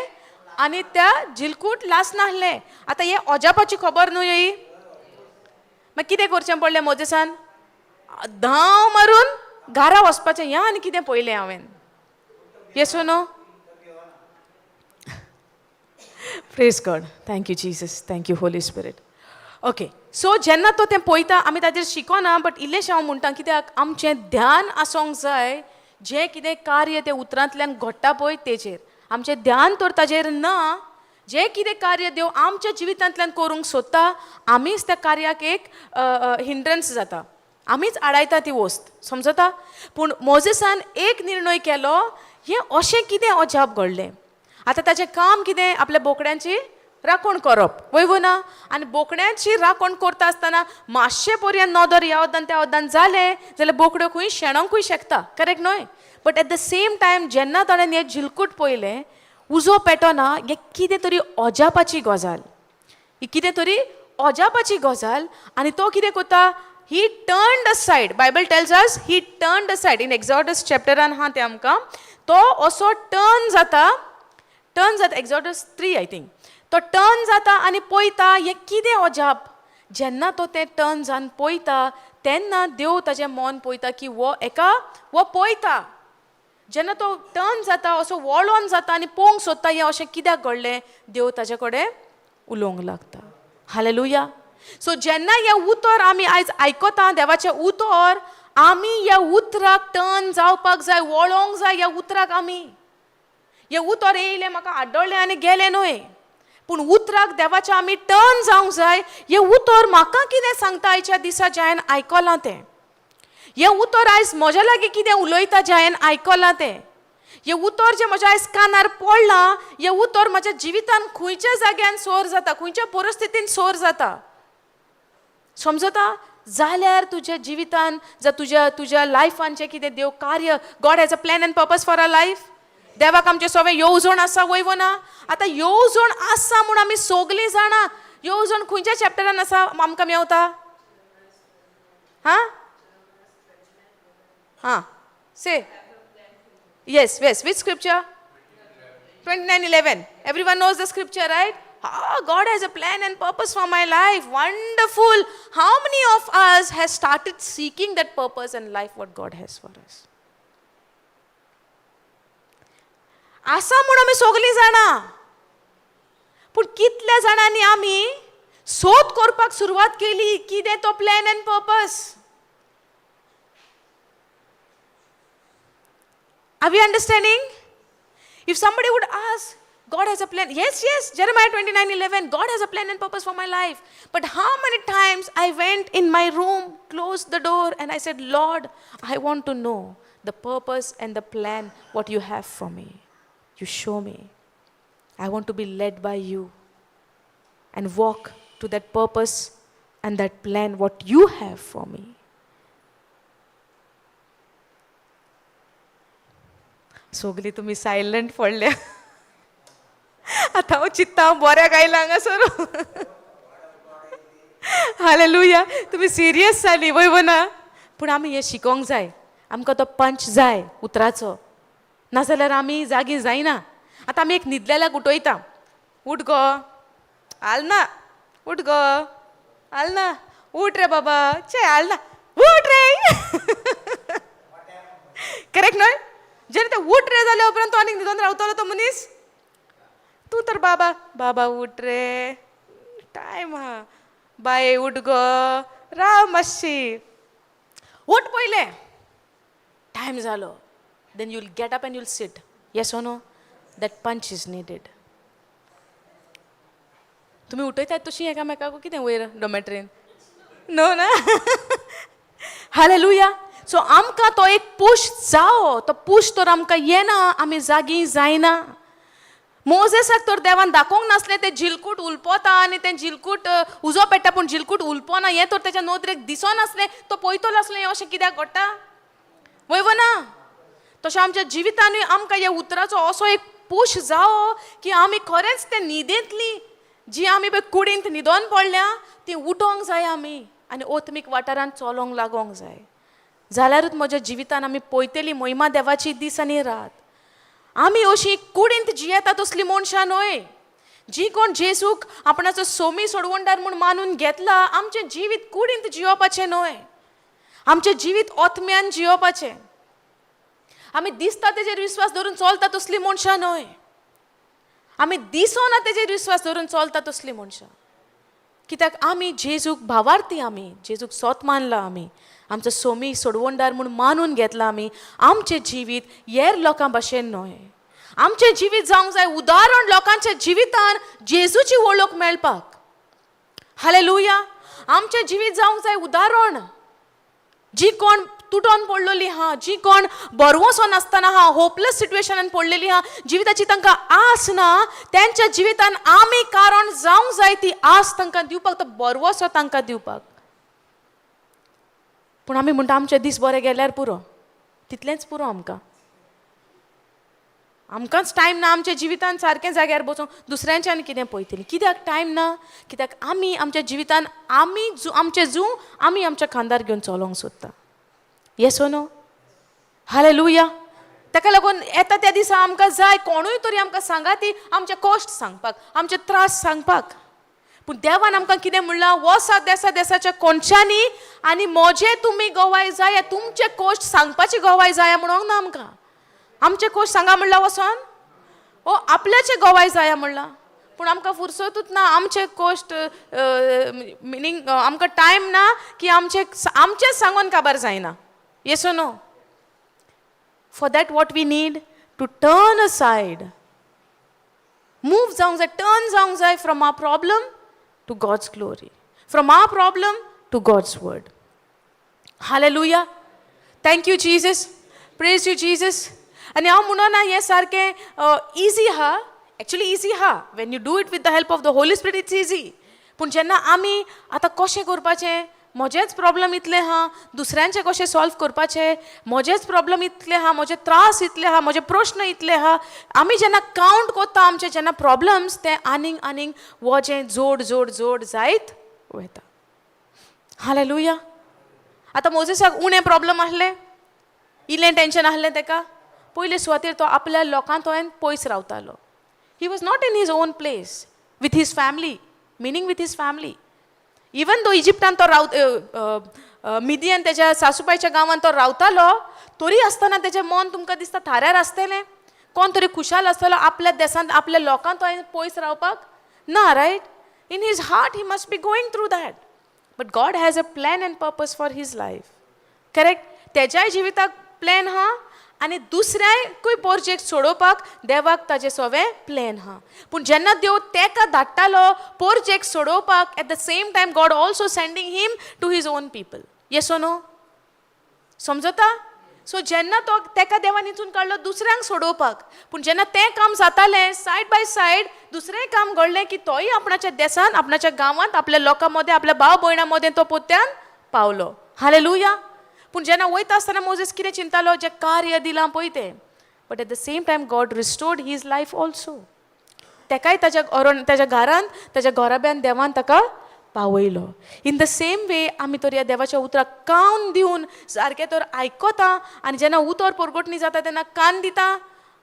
आनी त्या झिलकूट लास नासलें. आतां हें अजापाची खबर न्हू ही. मागीर कितें करचें पडलें मोजेसान? धांव मारून घरा वचपाचें. ह्या आनी कितें पळयलें हांवें? Yes no? Praise God, thank you Jesus, thank you Holy Spirit. Okay, so जेन्ना तो तें पळयता, आमी ताजेर शिकोना, बट इल्लेशें हांव म्हणटा, कित्याक आमचें ध्यान आसूंक जाय जें कितें कार्य त्या उतरांतल्यान घडटा पळय तेजेर. आमचें ध्यान तर ताजेर ना, जें कितें कार्य देव आमच्या जिवितांतल्यान करूंक सोदता, आमीच त्या कार्याक एक हिंड्रन्स जाता, आमीच आडायता ती वस्त. समजता? पूण मोजेसान एक निर्णय केलो, हें अशें कितें अजाप घडलें. आतां ताचें काम कितें? आपल्या बोकड्यांची राखण करप, वय वो ना? आनी बोकड्यांची राखण करता आसतना मातशें पर्यंत नदर ह्या वद्दान त्या वद्दान जालें जाल्यार बोकड्यो खंय शेणोंकूय शकता, करेक्ट न्हय? But at the same time जेन्ना ताणें हें झिलकूट पळयलें, उजो पेटना, हें कितें तरी अजापाची गजाल, ही कितें तरी अजापाची गजाल. आनी तो कितें करता? He turned aside. Bible tells us he turned aside. In Exodus चॅप्टरान आहा तें आमकां. तो असो टर्न जाता, टर्न जाता, एक्झॉडस 3 I think. तो टर्न जाता आनी पळयता हें कितें अजाप. जेन्ना तो तें टर्न जावन पळयता तेन्ना देव ताजें मन पळयता की हो एका हो पळयता. जेन्ना तो टर्न जाता, असो वळोन जाता आनी पळोवंक सोदता हें अशें कित्याक घडलें, देव ताजे कडेन उलोवंक लागता. हालेलुया. सो जेन्ना हें उतर आमी आयज आयकता, देवाचें उतर, आमी ह्या उतराक टर्न जावपाक जाय, वळोंक जाय ह्या उतराक. आमी हें उतर येयलें, म्हाका आड्डलें आनी गेलें न्हय, पूण उतराक देवाच्या आमी टर्न जावंक जाय. हें उतर म्हाका कितें सांगता आयच्या दिसा जें हांवें आयकलां तें? हें उतर आयज म्हज्या लागीं कितें उलयता जें हांवें आयकलां तें? हें उतर जें म्हज्या आयज कानार पडलां, हें उतर म्हज्या जिवितान खंयच्या जाग्यान सोर जाता, खंयच्या परिस्थितीन सोर जाता? समजता जाल्यार तुज्या जिवितान जावं तुज्या लायफान जें कितें देव कार्य, God has a plan and purpose for our life. देवाक आमचें सगळें येवजण आसा, वय वो ना? आतां येवजण आसा म्हूण आमी सगलीं जाणा. येवजण खंयच्या चॅप्टरान आसा आमकां मेवता? हां हां, say. Yes, which scripture? 29:11. Everyone knows the scripture, right? Ah, God has a plan and purpose for my life. Wonderful. How many of us has started seeking that purpose and life what God has for us? आसा म्हूण आमी सगलीं जाणा, पूण कितल्या जाणांनी आमी सोद करपाक सुरवात केली कितें तो plan and purpose? Are we understanding? If somebody would ask, God has a plan. Yes, yes, Jeremiah 29:11, God has a plan and purpose for my life. But how many times I went in my room, closed the door, and I said, Lord, I want to know the purpose and the plan what you have for me. You show me. I want to be led by you and walk to that purpose and that plan what you have for me. सगली तुमी silent पडल्या. आतां हांव चित्ता हांव बऱ्याक आयलां हांगासर. हालेलुया. तुमी सिरियस जाली, वय वो ना? पूण आमी हें शिकोंक जाय. आमकां तो पंच जाय उतराचो, नाजाल्यार आमी जागी जायना. आतां आमी एक न्हिदलेल्याक उठयता, उठ गो हाल ना, उठ गो हाल ना, उठ रे बाबा, चे हाल ना, उठ रे. करेक्ट न्हय? जेन्ना ते उठ रे जाल्या उपरांत तो आनीक न्हिदोन रावतलो तो मनीस? तूं तर बाबा बाबा उठ रे, टायम आहा, बाये उठ गो, राव मातशी, उठ पयलें, टायम जालो. Then you'll get up and you'll sit. Yes or no? That punch is needed. तुमी उठयतात तशी एकामेकाक कितें वयर डोमेट्रीन? नो ना? हालेलुया. सो आमकां तो एक पूश जावो, तो पूश तर आमकां येना, आमी जागी जायना. मोजेसाक तर देवान दाखोवंक नासलें तें झिलकूट उलपोता आनी तें झिलकूट उजो पेट्टा पूण झिलकूट उलपोना, हें तर तेच्या नदरेक दिसनासलें. तो पळयतलो आसलो हें अशें कित्याक घडटा. वय वो ना? तशें आमच्या जिवितानूय आमकां ह्या उतराचो असो एक पूश जावो की आमी खरेंच ते न्हिदेंतली जी आमी पळय कुडींत न्हिदोन पडल्या ती उठोंक जाय आमी आनी ओत्मीक वाठारांत चलोंक लागोंक जाय. जाल्यारूच म्हज्या जिवितान आमी पळयतली महिमा देवाची दीस आनी रात. आमी अशी कुडींत जियेता तसली मनशां न्हय. जी कोण जेजूक आपणाचो सोमी सोडवणदार म्हूण मानून घेतला, आमचें जिवीत कुडींत जियोवपाचें न्हय, आमचें जिवीत ओत्म्यान जियोवपाचें. आमी दिसता तेजेर विस्वास धरून चलता तसली मनशां न्हय, आमी दिसना तेजेर विस्वास धरून चलता तसली मनशां. कित्याक आमी जेजूक भावार्थी, आमी जेजूक सोत मानला, आमी आमचो सोमी सोडवणदार म्हूण मानून घेतला. आमी आमचें जिवीत हेर लोकां भशेन न्हय, आमचें जिवीत जावंक जाय उदाहरण लोकांच्या जिवितान जेजूची वळख मेळपाक. हालेलुया. आमचें जिवीत जावंक जाय उदाहरण. जी कोण तुटोन पडलेली आहा, जी कोण बरवसो नासतना आहा, होपलेस सिट्युएशनान पडलेली आहा, जिविताची तांकां आस ना, तेंच्या जिवितान आमी कारण जावंक जाय ती आस तांकां दिवपाक, तो बरवसो तांकां दिवपाक. पूण आमी म्हणटा आमचे दीस बरे गेल्यार पुरो, तितलेंच पुरो आमकां. आमकांच टायम ना आमच्या जिवितान सारकें जाग्यार बसून दुसऱ्यांच्यान कितें पळयतलीं. कित्याक टायम ना? कित्याक आमी आमच्या जिवितान आमी जू आमचें जू आमी आमच्या खांदार घेवन चलोंक सोदता. Yes no? हालेलुया. ताका लागून येता त्या दिसा आमकां जाय कोणूय तरी आमकां सांगा ती आमचे कश्ट सांगपाक, आमचे त्रास सांगपाक. पूण देवान आमकां कितें म्हणलां? वसा देसा देसाच्या कोनशांनी आनी म्हजे तुमी गवाय जाय. तुमचे कश्ट सांगपाची गवाय जाय म्हणूंक ना आमकां. आमचे कश्ट सांगा म्हणलां वचोन, ओ आपल्याचे गवाय जाया म्हणलां. पूण आमकां फुरसतूच ना आमचे कश्ट, मिनींग आमकां टायम ना की आमचे आमचेच सांगून काबार जायना. Yes, no? For that what we need to turn aside, move जावंक जाय, टर्न जावंक जाय from our problem to God's glory, from our problem to God's word. Hallelujah. Thank you, Jesus. Praise you, Jesus. आनी हांव म्हणना हें सारकें easy आहा. एक्चुली इजी आहा. When you do it with the help of the Holy Spirit, it's easy. पूण जेन्ना आमी आतां कशें करपाचें, म्हजेच प्रॉब्लम इतले आहा, दुसऱ्यांचे कशें सॉल्व करपाचें, म्हजेच प्रॉब्लम इतले आहा, म्हजे त्रास इतले आहा, म्हजे प्रश्न इतले आहा, आमी जेन्ना कावंट करता आमचे जेन्ना प्रॉब्लम्स, ते आनीक आनीक वजें जोड जोड जोड जायत वयता. हालेलुया. आतां मोजेसाक उणें प्रॉब्लम आसलें? इल्लें टेंशन आसलें तेका? पयले सुवातेर तो आपल्या लोकां तो पयस रावतालो. He was not in his own place with his family, meaning with his family. Even though इजिप्टान तो राव मिदियन तेज्या सासूबायच्या गांवांत तो रावतालो, तरी आसतना तेजें मन तुमकां दिसता थाऱ्यार आसतलें? कोण तरी खुशाल आसतलो आपल्या देसांत आपल्या लोकांत तो पयस रावपाक? ना, right? In his heart he must be going through that, but God has a plan and purpose for his life, correct? तेज्याय जिविताक प्लॅन आहा आनी दुसऱ्याकूय प्रोजेक्ट सोडोवपाक देवाक ताजें सगळें प्लॅन आहा. पूण जेन्ना देव तेका धाडटालो प्रोजेक्ट सोडोवपाक, at the same time God also sending him to his own people. Yes, no? समजता? सो जेन्ना तो तेका देवान हिचून काडलो दुसऱ्यांक सोडोवपाक, पूण जेन्ना तें काम जातालें, सायड बाय सायड दुसरेंय काम घडलें की तोय आपणाच्या देसान, आपणाच्या गांवांत, आपल्या लोकां मदें, आपल्या भाव भयणां मदें तो पोत्यान पावलो. हालेलुया. पूण जेन्ना वयता आसतना मोजेस कितें चिंतालो? जें कार्य दिलां पळय तें. But at the same time God restored his life also. तेकाय ताज्या अरण ताज्या घरांत, ताज्या घराब्यान देवान ताका पावयलो. इन the same way आमी तर ह्या देवाच्या उतराक कान दिवन सारकें तर आयकता आनी जेन्ना उतर परगटणी जाता तेन्ना कान दिता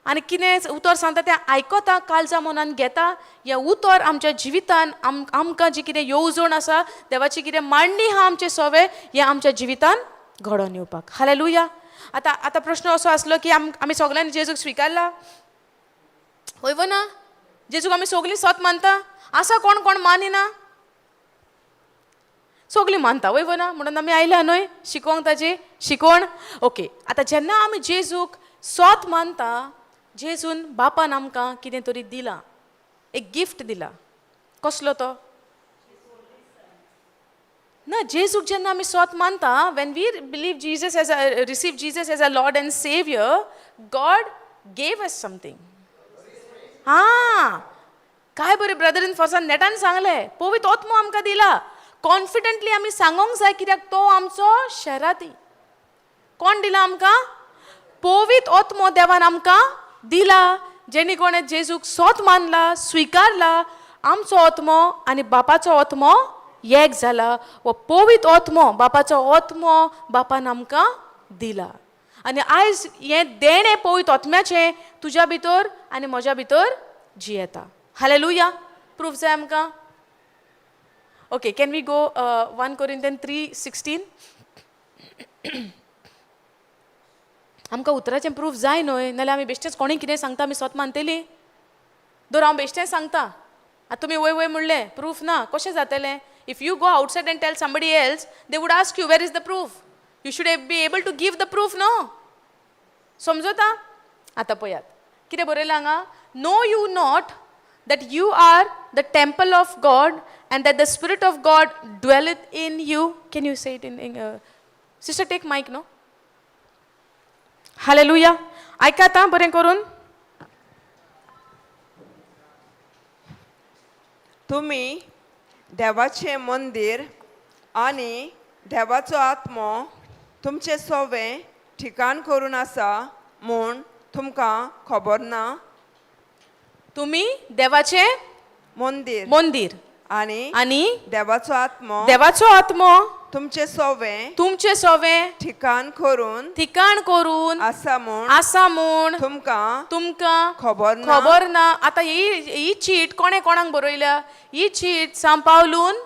आनी कितें उतर सांगता तें आयकता, काळजा मनान घेता. हें उतर आमच्या जिवितान आमकां जी कितें येवजण आसा देवाची, कितें मांडणी आहा आमचें सवें, हें आमच्या जिवितान घडोवन येवपाक. हालेलुया. आतां आतां प्रश्न असो आसलो की आमी सगल्यांनी जेजूक स्विकारला, हय वो ना? जेजूक आमी सगळीं सत मानता? आसा कोण कोण मानिना? सगळीं मानता, वय ना? म्हणून आमी आयल्या न्हय शिकोवंक ताजी शिकवण. ओके, आतां जेन्ना आमी जेजूक सोत मानता, जेजून बापान आमकां कितें तरी दिलां, एक गिफ्ट दिला. कसलो तो? ना, जेजूक जेन्ना आमी सोत मानता, when we believe Jesus as a receive Jesus as a Lord and Saviour, God gave us something. हां, काय बरें ब्रदरीन फॉर्सान नेटान सांगलें. पवित्र आत्मो आमकां दिला. कॉन्फिडंटली आमी सांगोंक जाय, कित्याक तो आमचो शेराती. कोण दिला आमकां? पवित्र आत्मो देवान आमकां दिला, जेणे कोणें जेजूक सोत मानला, स्विकारला. आमचो आत्मो आनी बापाचो आत्मो एक जाला. हो पवित्र आत्मो, बापाचो आत्मो बापान आमकां दिला आनी आयज हें देणें पवित्र आत्म्याचें तुज्या भितर आनी म्हज्या भितर जियेता. हालेलुया. प्रूफ जाय आमकां? Okay, can we go 1 Corinthian 3:16? आमकां उतराचें प्रूफ जाय न्हय, नाल्यार आमी बेश्टेंच कोणूय कितें सांगता आमी सोत मानतली. दर हांव बेश्टेंच सांगता, आतां तुमी वय वय म्हणलें, प्रूफ ना, कशें जातलें? If you go outside and tell somebody else, they would ask you where is the proof. You should be able to give the proof, no? समजता? आतां पळयात कितें बरयलां हांगा. Know you not that you are the temple of God and that the Spirit of God dwelleth in you? Can you say it in, sister, take mic, no? Hallelujah. आयकात आं बरें करून. तुमी देवाचें मंदीर आनी देवाचो आत्मो तुमचें सोवें ठिकाण करून आसा म्हूण तुमकां खबर ना? तुमी देवाचें मंदीर मंदीर आनी आनी देवाचो आत्मो देवाचो आत्मो तुमचें सोवें तुमचें सोवें ठिकाण करून ठिकाण करून आसा म्हूण आसा म्हूण तुमकां तुमकां खबर ना? खबर ना? आतां ही चीट कोणें कोणाक बरयल्या? ही चीट सांव पावलून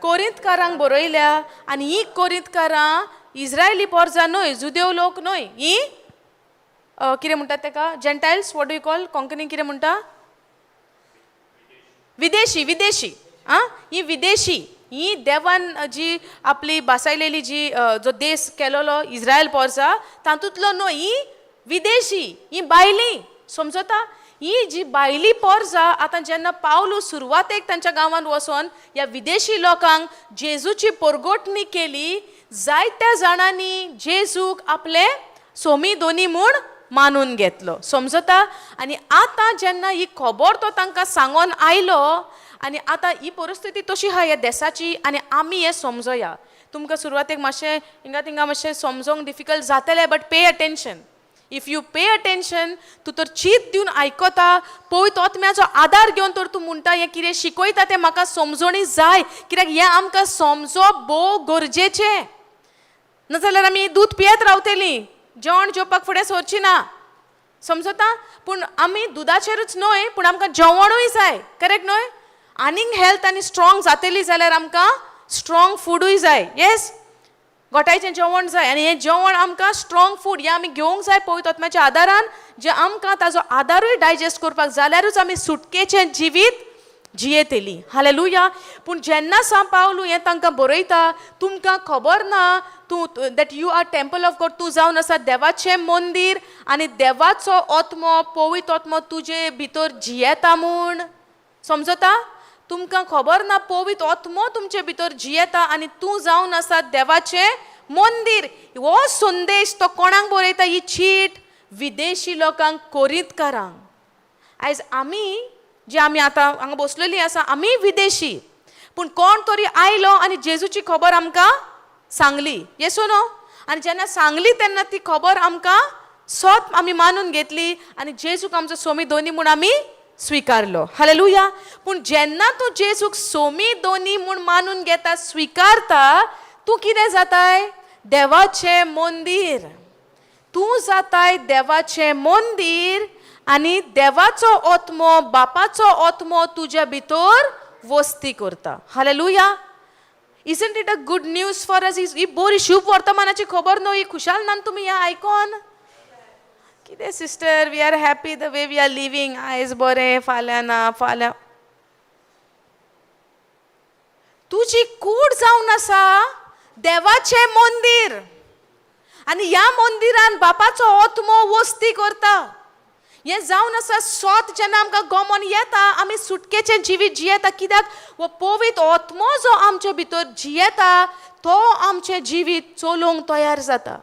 कोरिंतकारांक बरयल्या आनी ही कोरिंतकारां इस्रायली पोरजां न्हय, जुदेव लोक न्हय. ही कितें म्हणटात तेका? Gentiles. What do you call? Konkani कितें म्हणटा? विदेशी, विदेशी. आं, ही विदेशी. ही देवान जी आपली बासायलेली जी जो देश केलोलो इस्रायल पोरसा, तातूंतलो न्हय. ही विदेशी, ही बायली. समजता? ही जी बायली पोरसा, आतां जेन्ना पावलू सुरवातेक तांच्या गांवांत वचोन ह्या विदेशी लोकांक जेजूची परगटणी केली, जायत्या जाणांनी जेजूक आपले सोमी दोनी म्हूण मानून घेतलो. समजता? आनी आतां जेन्ना ही खबर तो तांकां सांगोन आयलो आनी आतां ही परिस्थिती तशी आहा ह्या देसाची आनी आमी हें समजोया. तुमकां सुरवातेक मातशें हिंगा थिंगा मातशें समजोंक डिफिकल्ट जातलें, but pay attention. If you pay attention, तूं तर चीत दिवन आयकता, पवित्र आत्म्याचो आदार घेवन तर तूं म्हणटा, हें कितें शिकयता तें म्हाका समजोणी जाय, कित्याक हें आमकां समजप भोव गरजेचें. नाजाल्यार आमी दूद पियेत रावतलीं, जेवण जेवपाक फुडें सरची ना. समजता? पूण आमी दुदाचेरूच न्हय, पूण आमकां जेवणूय जाय, करेक्ट न्हय? आनीक हेल्थ आनी स्ट्रॉंग जातली जाल्यार आमकां स्ट्रॉंग फुडूय जाय. येस, गोठायचें जेवण जाय आनी हें जेवण आमकां स्ट्रॉंग फूड हें आमी घेवंक जाय पवित्र आत्म्याच्या आदारान, जें आमकां ताजो आदारूय डायजेस्ट करपाक जाल्यारूच आमी सुटकेचें जिवीत जियेतली. हालेलुया. पूण जेन्ना सांव पावलू हें तांकां बरयता, तुमकां खबर ना तूं that you are temple of God, तूं जावन आसा देवाचें मंदीर आनी देवाचो आत्मो, पवित्र आत्मो तुजे भितर जियेता म्हूण. समजता? तुमकां खबर ना पवित्र आत्मो तुमचे भितर जियेता आनी तूं जावन आसा देवाचें मंदीर. हो संदेश तो कोणाक बरयता? ही चीट विदेशी लोकांक, कोरिंतकारांक. आयज आमी जे आमी आतां हांगा बसलेली आसा, आमी विदेशी, पूण कोण तरी आयलो आनी जेजूची खबर आमकां सांगली. येस नो? आनी जेन्ना सांगली तेन्ना ती खबर आमकां सोत आमी मानून घेतली आनी जेजूक आमचो सोमी दोनी म्हूण आमी स्विकारलो. हालेलुया. पूण जेन्ना तूं जेजूक सोमी दोनी म्हूण मानून घेता, स्विकारता, तूं कितें जाताय? देवाचें मंदीर. तूं जाताय देवाचें मंदीर आनी देवाचो आत्मो, बापाचो आत्मो तुज्या भितर वस्ती करता. Hallelujah. Isn't it a good news for us? ही बरी शुभ वर्तमानाची खबर न्हय? ही खुशाल ना तुमी हें आयकोन? कितें sister, we are happy the way we are living. आयज बरें, फाल्यां ना, फाल्यां. तुजी कूड जावन आसा देवाचें मंदीर आनी ह्या मंदिरान बापाचो आत्मो वस्ती करता. हें जावन आसा सोत. जेन्ना आमकां गमोन येता, आमी सुटकेचें जिवीत जियेता, कित्याक हो पवित्र आत्मो जो आमचे भितर जियेता, तो आमचें जिवीत चलोवंक तयार जाता.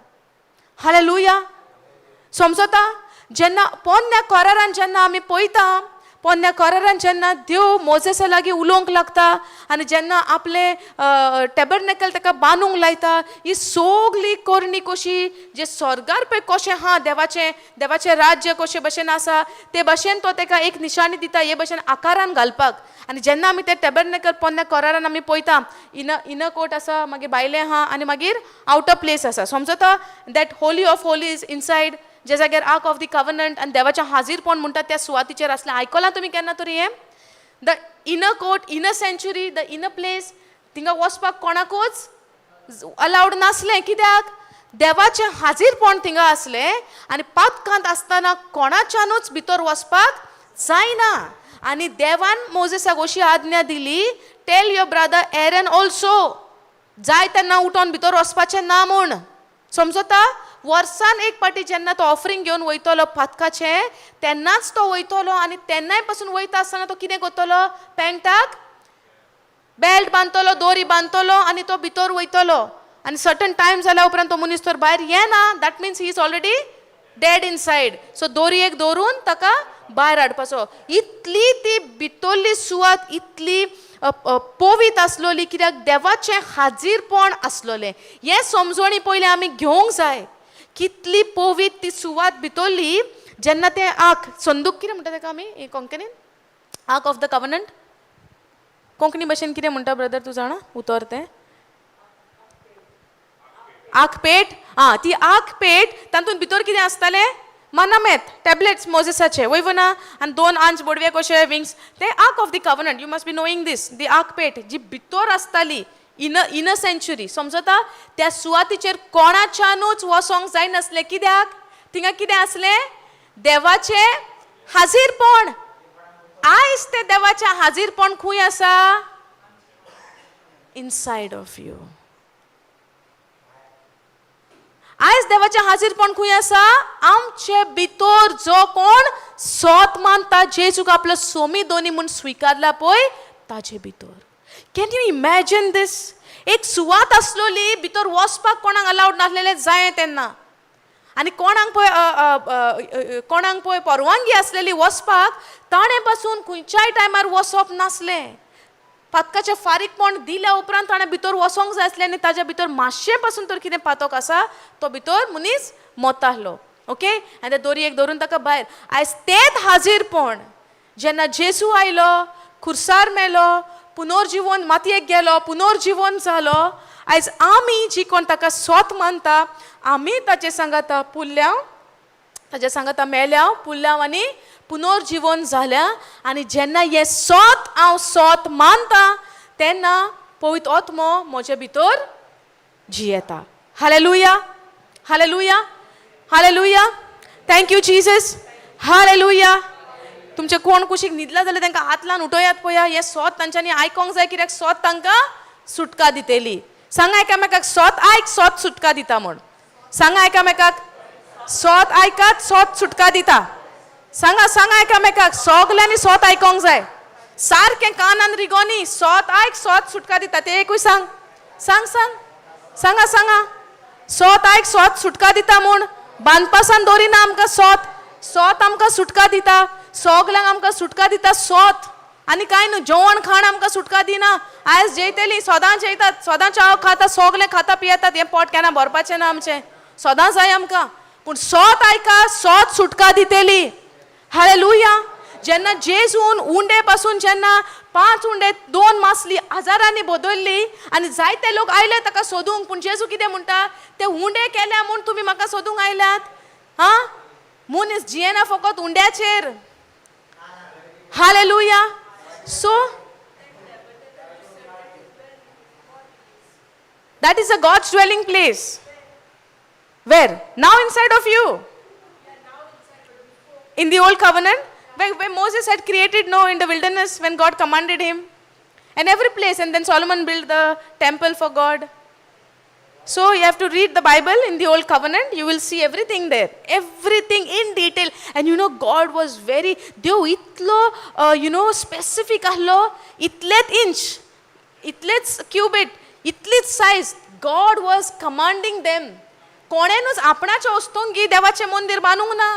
हालेलुया. समजता? जेन्ना पोन्न्या करारान जेन्ना आमी पळयता, पोन्न्या करारान जेन्ना देव मोजेसा लागीं उलोवंक लागता आनी जेन्ना आपलें टॅबरनॅकल ताका बांदूंक लायता, ही सगली करणी कशी जे स्वर्गार पळय कशें आहा, देवाचें देवाचें राज्य कशे भशेन आसा ते भशेन तो ताका एक निशाणी दिता हे भशेन आकारान घालपाक. आनी जेन्ना आमी ते टॅबरनॅकल पोन्न्या करारान आमी पळयता, इनर कोर्ट आसा, मागीर भायलें आहा आनी मागीर आवटर प्लेस आसा. समजता that holy of holies inside, जे जाग्यार आर्क ऑफ the covenant आनी देवाचें हाजीरपण म्हणटा त्या सुवातीचेर आसलें. आयकलां तुमी केन्ना तरी हें? The inner court, inner sanctuary, the inner place, थिंगा वचपाक कोणाकूच अलावड नासलें. कित्याक? देवाचें हाजीरपण थिंगा आसलें आनी पातकांत आसतना कोणाच्यानूच भितर वचपाक जायना. आनी देवान मोजेसाक अशी आज्ञा दिली, tell your brother Aaron also, जाय तेन्ना उठोन भितर वचपाचें ना म्हूण. समजता? वर्सान एक पाटी जेन्ना तो ऑफरिंग घेवन वयतलो पातकाचें तेन्नाच तो वयतलो आनी तेन्नाय पासून वयता आसतना तो कितें करतलो, पॅन्टाक बेल्ट बांदतलो, दोरी बांदतलो आनी तो भितर वयतलो. आनी सर्टन टायम जाल्या उपरांत तो मनीस तर भायर येना, that means he is already dead inside. So दोरी एक दवरून ताका भायर हाडपाचो. इतली ती भितरली सुवात इतली पवित्र आसलोली, कित्याक देवाचें हाजीरपण आसलोलें. हें समजणी पयलीं आमी घेवंक जाय, कितली पवित्र ती सुवात भितरली. जेन्ना तें आर्क संदूक कितें म्हणटा ताका आमी कोंकणीन, arc of the covenant, Konkani भाशेन कितें म्हणटा ब्रदर तूं जाणा उतर तें? आकपेट. आं, ती आकपेट, तातूंत भितर कितें आसतालें? मनामेत टॅबलेट्स मोजेसाचे, वय ना? आनी दोन आंज बोडवे कशे विंग्स, ते ark of the covenant. You must be knowing this. The आकपेट जी भितर आसताली इनर सँच्युरी, समजता? त्या सुवातीचेर कोणाच्यानूच वचोंक जायनासलें. कित्याक? थिंगा कितें आसलें? देवाचें हाजीरपण. आयज तें देवाचें हाजीरपण खंय आसा? Inside of you. आयज देवाचें हाजीरपण खंय आसा? आमचे भितर. जो कोण सोत मानता, जेजूक आपलो सोमी दोनी म्हूण स्विकारला पळय, ताजे भितर. Can you imagine this? एक सुवात आसलोली, भितर वचपाक कोणाक अलावड नासलेलें जाय तेन्ना, आनी कोणाक पळय अ, अ, अ, कोणाक पळय परवानगी आसलेली वचपाक, ताणें पासून खंयच्याय टायमार वचप नासलें. पातकाचें फारीकपण दिल्या उपरांत ताणें भितर वचोंक जाय आसलें आनी ताज्या भितर मातशें पासून तर कितें पातक आसा, तो भितर मनीस मोता आहलो. ओके, आनी ते दोरयेक धरून ताका भायर. आयज तेंच हाजीरपण जेन्ना जेजू आयलो, खुर्सार मेलो, पुनर्जिवन, मातयेक गेलो, पुनर्जिवन जालो, आयज आमी जी कोण ताका सोत मानता, आमी ताचे सांगाता पुरल्या, ताच्या सांगाता मेल्या, पुरल्या आनी पुनर्जिवन जाल्या. आनी जेन्ना हें सोत हांव सोत मानता, तेन्ना पवित्र आत्मो म्हजे भितर जियेता. Hallelujah, hallelujah, hallelujah. Thank you Jesus. Hallelujah. तुमचे कोण कुशीक न्हिदला जाल्यार तांकां हात लावन उठयात पळया. हें सोत तांच्यांनी आयकोंक जाय, कित्याक सोत तांकां सुटका दितली. सांगा एकामेकाक, सोत आयक, सोत सुटका दिता म्हूण. सांगा एकामेकाक, सोत आयकात, सोत सुटका दिता. सांगा, सांगा एकामेकाक. सगल्यांनी सोत आयकोंक जाय, सारकें कानान रिगोनी. सोत आयक, सोत सुटका दिता. ते एकूय सांग, सांग, सांग, सांगा, सांगा. सोत आयक, सोत सुटका दिता म्हूण. बांदपासान दवरिना आमकां सोत. सोत आमकां सुटका दिता. सगल्यांक आमकां सुटका दिता सोत, आनी कांय न्हू. जेवण खाण आमकां सुटका दिना. आयज जेयतली, सदां जेयतात, सदां चाव खाता, सगलें खाता पियेतात, हें पोट केन्ना भरपाचें ना आमचें. सदां जाय आमकां, पूण सोत आयका, सोत सुटका दितली. हालेलुया. जेन्ना जेजून उंडे पासून, जेन्ना पांच उंडे दोन मासली हजारांनी बदलली आनी जायते लोक आयले ताका सोदूंक, पूण जेजू कितें म्हणटा? ते उंडे केल्या म्हूण तुमी म्हाका सोदूंक आयल्यात? हा, मनीस जियेना फकत उंड्याचेर. Hallelujah. So that is a God's dwelling place. Where? Now inside of you. In the old covenant, where Moses had created, no, in the wilderness when God commanded him. And every place, and then Solomon built the temple for God. So you have to read the Bible in the old covenant, you will see everything there. Everything in detail. And you know, God was very, देव इतलो, specific आहलो, इतलेच inch, इतलेच क्युबीट, इतलीच size. God was commanding them. कोणेनूच आपणाच्या वस्तूंगी देवाचें मंदीर बांदूंक ना.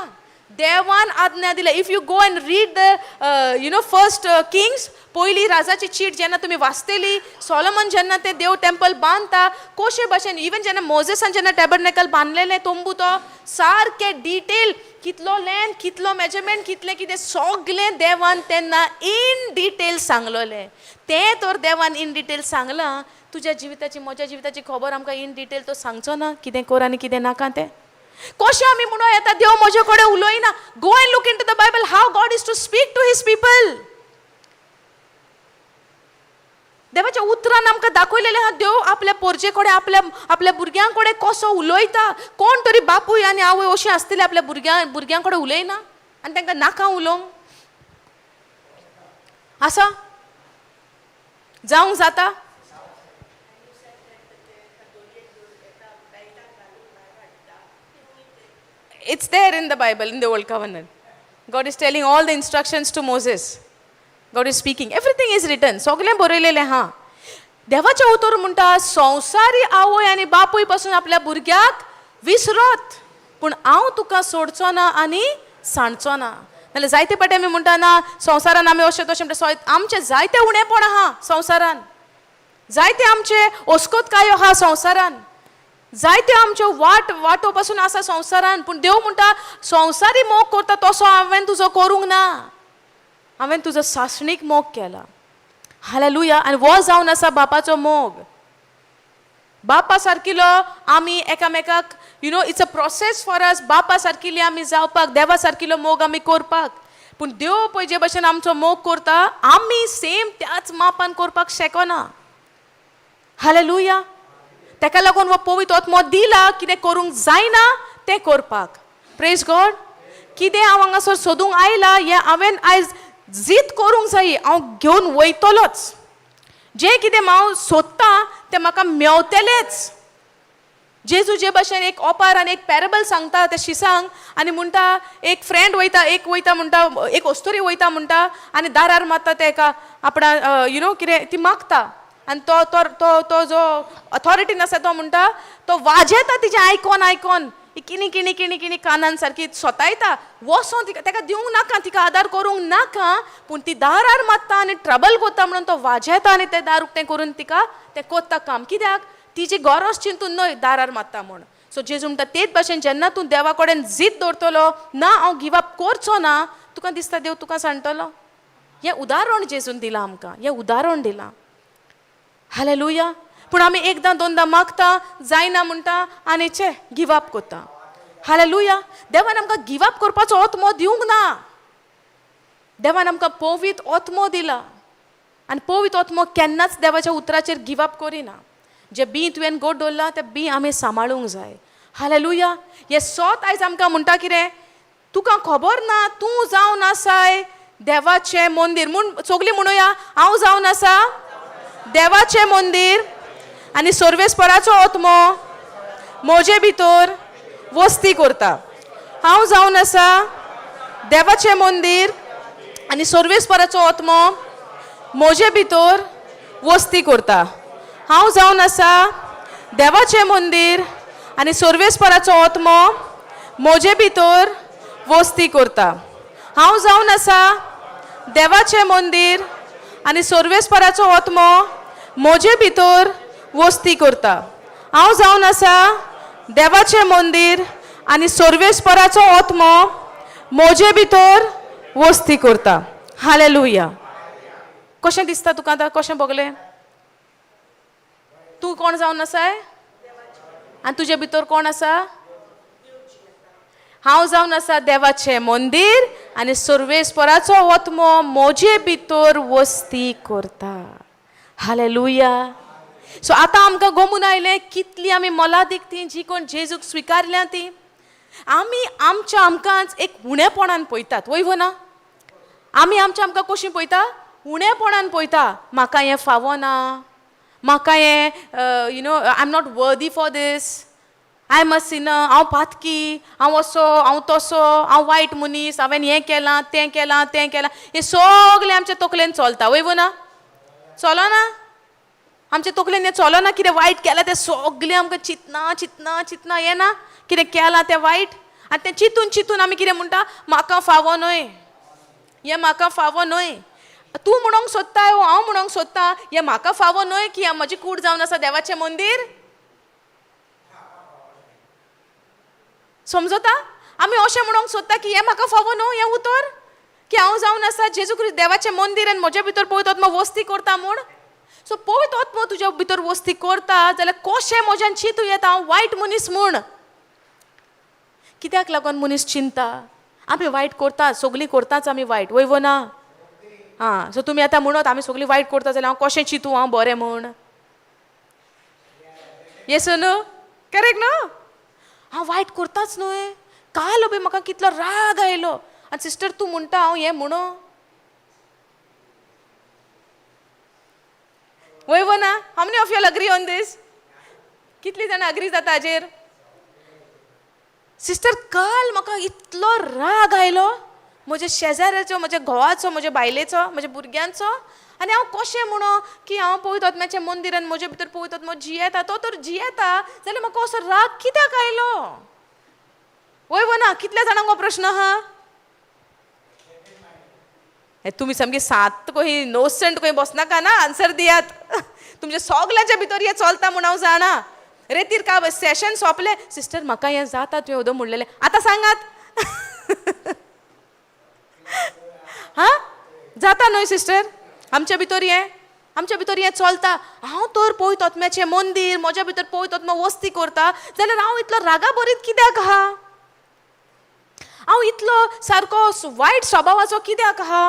देवान आज्ञा दिल्या. If you go and read the first Kings, पयली राजाची चीट जेन्ना तुमी वाचतली, सोलोमन जेन्ना ते देव टेम्पल बांदता कशे भशेन, इवन जेन्ना मोजेसान जेन्ना टॅबरनेकल बांदलेलें तंबू, तो सारकें डिटेल, कितलो लेंथ, कितलो मेजरमेंट, कितलें कितें सगलें देवान तेन्ना इन डिटेल सांगलोलें. तें तर देवान इन डिटेल सांगलां, तुज्या जिविताची म्हज्या जिविताची खबर आमकां इन डिटेल तो सांगचो ना, कितें कर आनी कितें नाका तें? कशें आमी म्हणूं येता देव म्हजे कडेन उलयना? Go and look into the Bible how God is to speak to his people. देवाच्या उतरान आमकां दाखयलेलें आहा देव आपल्या पोरजे कडेन, आपल्या आपल्या भुरग्यां कडेन कसो उलयता. कोण तरी बापूय आनी आवय अशीं आसतली, आपल्या भुरग्यां कडेन उलयना आनी तांकां नाका उलोवंक? आसा जावंक जाता? It's there in the Bible, in the Old Covenant. God is telling all the instructions to Moses. God is speaking. Everything is written. सगळें बरयलेलें आहा. देवाचें उतर म्हणटा, संवसारी आवय आनी बापूय पासून आपल्या भुरग्याक विसरत, पूण हांव तुका सोडचो ना आनी सांडचो ना. नाल्यार जायते फावटी आमी म्हणटा, ना, संवसारान आमी अशें तशें म्हणटा. आमचें जायते उणेपण आहा संवसारान, जायते आमचे ओस्कोतकायो आहा संवसारान, जायते आमच्यो वाट वाटो पासून आसा संवसारान. पूण देव म्हणटा, संवसारी मोग करता तसो हांवें तुजो करूंक ना, हांवें तुजो सासणीक मोग केला. हालेलुया. आनी हो जावन आसा बापाचो मोग. बापा सारकिलो आमी एकामेकाक, it's a process for us बापा सारकिली आमी जावपाक, देवा सारकिलो मोग आमी करपाक. पूण देव पळय जे भशेन आमचो मोग करता, आमी सेम त्याच मापान करपाक शकना. हालेलुया. तेका लागून हो पवित्र आत्मो दिला, कितें करूंक जायना तें करपाक. Praise God. कितें हांव हांगासर सोदूंक आयला, हें हांवें आयज जीत करूंक जाय. हांव घेवन वयतलोच. जें कितें हांव सोदतां तें म्हाका मेवतलेंच. जेजू जे भशेन एक ओपार आनी एक पॅरेबल सांगता त्या शिसांक आनी म्हणटा, एक फ्रेंड वयता, एक वयता म्हणटा, एक अस्तुरी वयता म्हणटा आनी दारार मारता तेका आपणा you know कितें ती मागता. आनी तो तो तो तो जो ऑथॉरिटीन आसा तो म्हणटा, तो वाजेता तिचें आयकोन आयकोन, किणी किणी किणी किणी कानान सारकी सोतायता, वोसोन तिका तेका दिवंक नाका, तिका आदार करूंक नाका. पूण ती दारार मारता आनी ट्रबल करता म्हणून तो वाजेता आनी तें दार उक्तें करून तिका तें कोत्ता काम. कित्याक? तिजी गरज चिंतून न्हय दारार मारता म्हूण. सो जेजू म्हणटा, तेच भाशेन जेन्ना तूं देवा कडेन जीत दवरतलो ना, हांव गिव अप करचो ना, तुका दिसता देव तुका सांडटलो? हें उदाहरण जेजून दिलां आमकां, हें उदाहरण दिलां. हालेलुया. पूण आमी एकदां दोनदां मागता, जायना म्हणटा आनी चे, गिव अप करता. हालेलुया. देवान आमकां गिव अप करपाचो आत्मो दिवंक ना. देवान आमकां पवित्र आत्मो दिला आनी पवित्र आत्मो केन्नाच देवाच्या उतराचेर गिव अप करिना. जे बी तुवें गोड दवरलां तें बी आमी सांबाळूंक जाय. हालेलुया. हें सोत आयज आमकां म्हणटा कितें? तुका खबर ना, तूं जावन आसाय देवाचें मंदीर म्हूण. सगलीं म्हणुया, हांव जावन आसा देवाचें मंदीर आनी सर्वेस्पराचो आत्मो म्हजे भितर वस्ती करता. हांव जावन आसा देवाचें मंदीर आनी सर्वेस्पराचो आत्मो म्हजे भितर वस्ती करता. हांव जावन आसा देवाचें मंदीर आनी सर्वेस्पराचो आत्मो म्हजे भितर वस्ती करता. हांव जावन आसा देवाचें मंदीर आनी सर्वेस्पराचो आत्मो म्हजे भितर वस्ती करता. हांव जावन आसा देवाचें मंदीर आनी सर्वेस्पराचो आत्मो म्हजे भितर वस्ती करता. हालेलुया. कशें दिसता तुका आतां? कशें भोगलें? तूं कोण जावन आसाय आनी तुजे भितर कोण आसा? हांव जावन आसा देवाचें मंदीर आनी सर्वेस्पराचो आत्मो म्हजे भितर वस्ती करता. हालेलुया. सो आतां आमकां गोमून आयलें कितली आमी मोलादीक ती, जी कोण जेजूक स्विकारल्या ती. आमी आमच्या आमकांच एक उणेपणान पळयतात, वय वो ना? आमी आमच्या आमकां कशीं पळयता? उणेपणान पळयता. म्हाका हें फावना, म्हाका हें I am not worthy for this, I am a sinner, हांव पातकी, हांव असो, हांव तसो, हांव वायट मनीस, हांवें हें केलां, तें केलां, तें केलां. हें सगळें आमच्या तकलेन चलता, वय वो ना? चलना आमच्या तकलेन हें? चलना? कितें वायट केलां तें सगळें आमकां चिंतना चिंतना चिंतना येना, कितें केलां तें वायट. आनी तें चिंतून चिंतून आमी कितें म्हणटा, म्हाका फावो न्हय हें, म्हाका फावो न्हय. तूं म्हणोंक सोदता वो हांव म्हणोंक सोदता, हें म्हाका फावो न्हय की म्हजी कूड जावन आसा देवाचें मंदीर. समजता? आमी अशें म्हणोंक सोदता की हें म्हाका फावो न्हू हें उतर, की हांव जावन आसा जेजू क्रिस्त देवाचें मंदीर आनी म्हज्या भितर पवित्र आत्मो वस्ती करता म्हूण. सो पवित्र आत्मो तुज्या भितर वस्ती करता जाल्यार कशें म्हज्यान चिंतू येता हांव वायट मनीस म्हूण? कित्याक लागून मनीस चिंता? आमी वायट करता, सगळीं करताच आमी वायट, वय वो ना? आं, सो तुमी आतां म्हणत आमी सगळीं वायट करता जाल्यार हांव कशें चिंतूं हांव बरें म्हूण? येस न्हू? करेक्ट न्हू? हांव वायट करताच न्हय. काल पळय म्हाका कितलो राग आयलो आनी सिस्टर तूं म्हणटा हांव हें म्हणू, वय वो ना? How many of you agree on this? कितली जाणां अग्री जाता हाजेर? सिस्टर, काल म्हाका इतलो राग आयलो म्हज्या शेजाऱ्याचो, म्हज्या घोवाचो, म्हज्या बायलेचो, म्हज्या भुरग्यांचो, आनी हांव कशें म्हणो की हांव पवित्र आत्म्याच्या मंदिरान, म्हजे भितर पवित्र आत्मो जियेता? तो तर जियेता जाल्यार म्हाका असो राग कित्याक आयलो, वय वो ना? कितल्या जाणांक हो प्रश्न आहा? हे तुमी सामकी सात खंय इनोसंट खंय बसनाका ना, आन्सर दियात. तुमच्या सगल्यांच्या भितर हें चलता म्हूण हांव जाणा. रेतीर का सेशन सोंपलें, सिस्टर म्हाका हें जाता, तुवें उदक म्हणलेलें, आतां सांगात. हा, जाता न्हय सिस्टर आमच्या भितर हें? आमच्या भितर हें चलता. हांव तर पवित्र आत्म्याचें मंदीर, म्हज्या भितर पवित्र आत्मो वस्ती करता जाल्यार हांव इतलो रागाभरीत कित्याक आहा? हांव इतलो सारको वायट स्वभावाचो कित्याक आहा?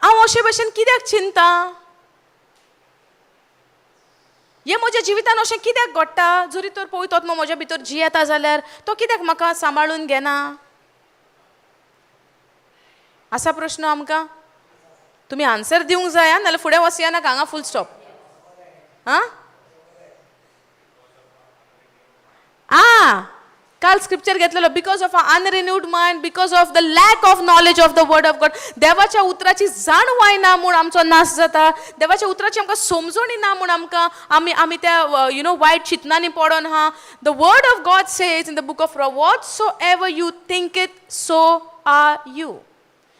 हांव अशे भशेन कित्याक चिंता? हें म्हज्या जिवितान अशें कित्याक घडटा? जरी तर पवित्र आत्मो म्हज्या भितर जियेता जाल्यार तो कित्याक म्हाका सांबाळून घेना? आसा प्रश्न आमकां. तुमी आन्सर दिवंक जाय आं, नाल्यार फुडें वचया नाका हांगा, फूल स्टॉप. आं आ काल स्क्रिप्चर घेतलेलो, because of a unrenewed mind, because of the lack of knowledge of the word of God. देवाच्या उतराची जाणवाय ना म्हूण आमचो नाश जाता. देवाच्या उतराची आमकां समजणी ना म्हूण आमकां आमी त्या you know वायट चिंतनांनी पडोन आहा. The word of God says in the book of, "Whatsoever you think it, so are you."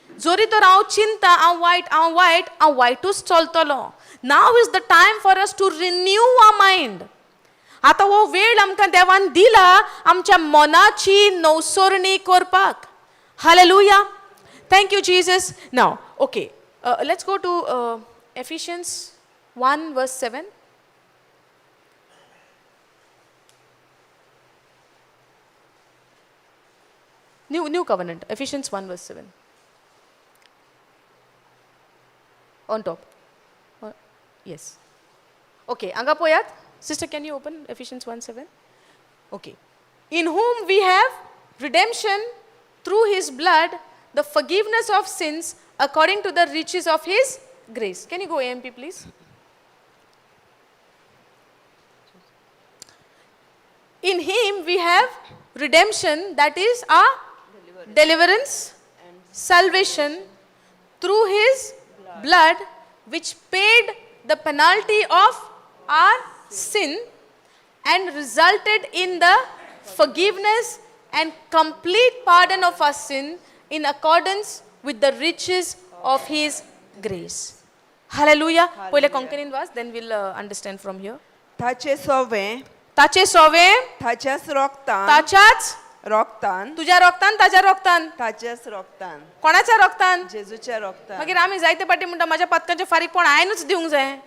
जरी तर हांव चिंता हांव वायट, हांव वायट, हांव वायटूच चलतलो. Now is the time for us to renew our mind. आतां हो वेळ आमकां देवान दिला आमच्या मनाची नवसरणी करपाक. Hallelujah, thank you Jesus. Now okay, let's go to Ephesians 1 verse 7. New Covenant, Ephesians 1 verse 7. On top. Yes. Okay, हांगा पळयात. Sister, can you open Ephesians 1 7? Okay. "In whom we have redemption through his blood, the forgiveness of sins according to the riches of his grace." Can you go AMP, please? In him we have redemption, that is our deliverance, salvation through his blood, which paid the penalty of our sin and resulted in the forgiveness and complete pardon of our sin in accordance with the riches of his grace. Hallelujah. पयले कोंकणीन वाच, then we'll understand from here. ताचे सोवे ताचे सोवे ताच्याच रोगतान ताच्याच रोगतान. तुझ्या रोगतान, ताच्या रोगतान? ताच्याच रोगतान. कोणाच्या रोगतान? जेजूच्या रोगतान. मागीर आमी जायते पाटी म्हणटा, म्हाज्या पातकांचें फारीकपण हांवेनूच दिवंक जाय.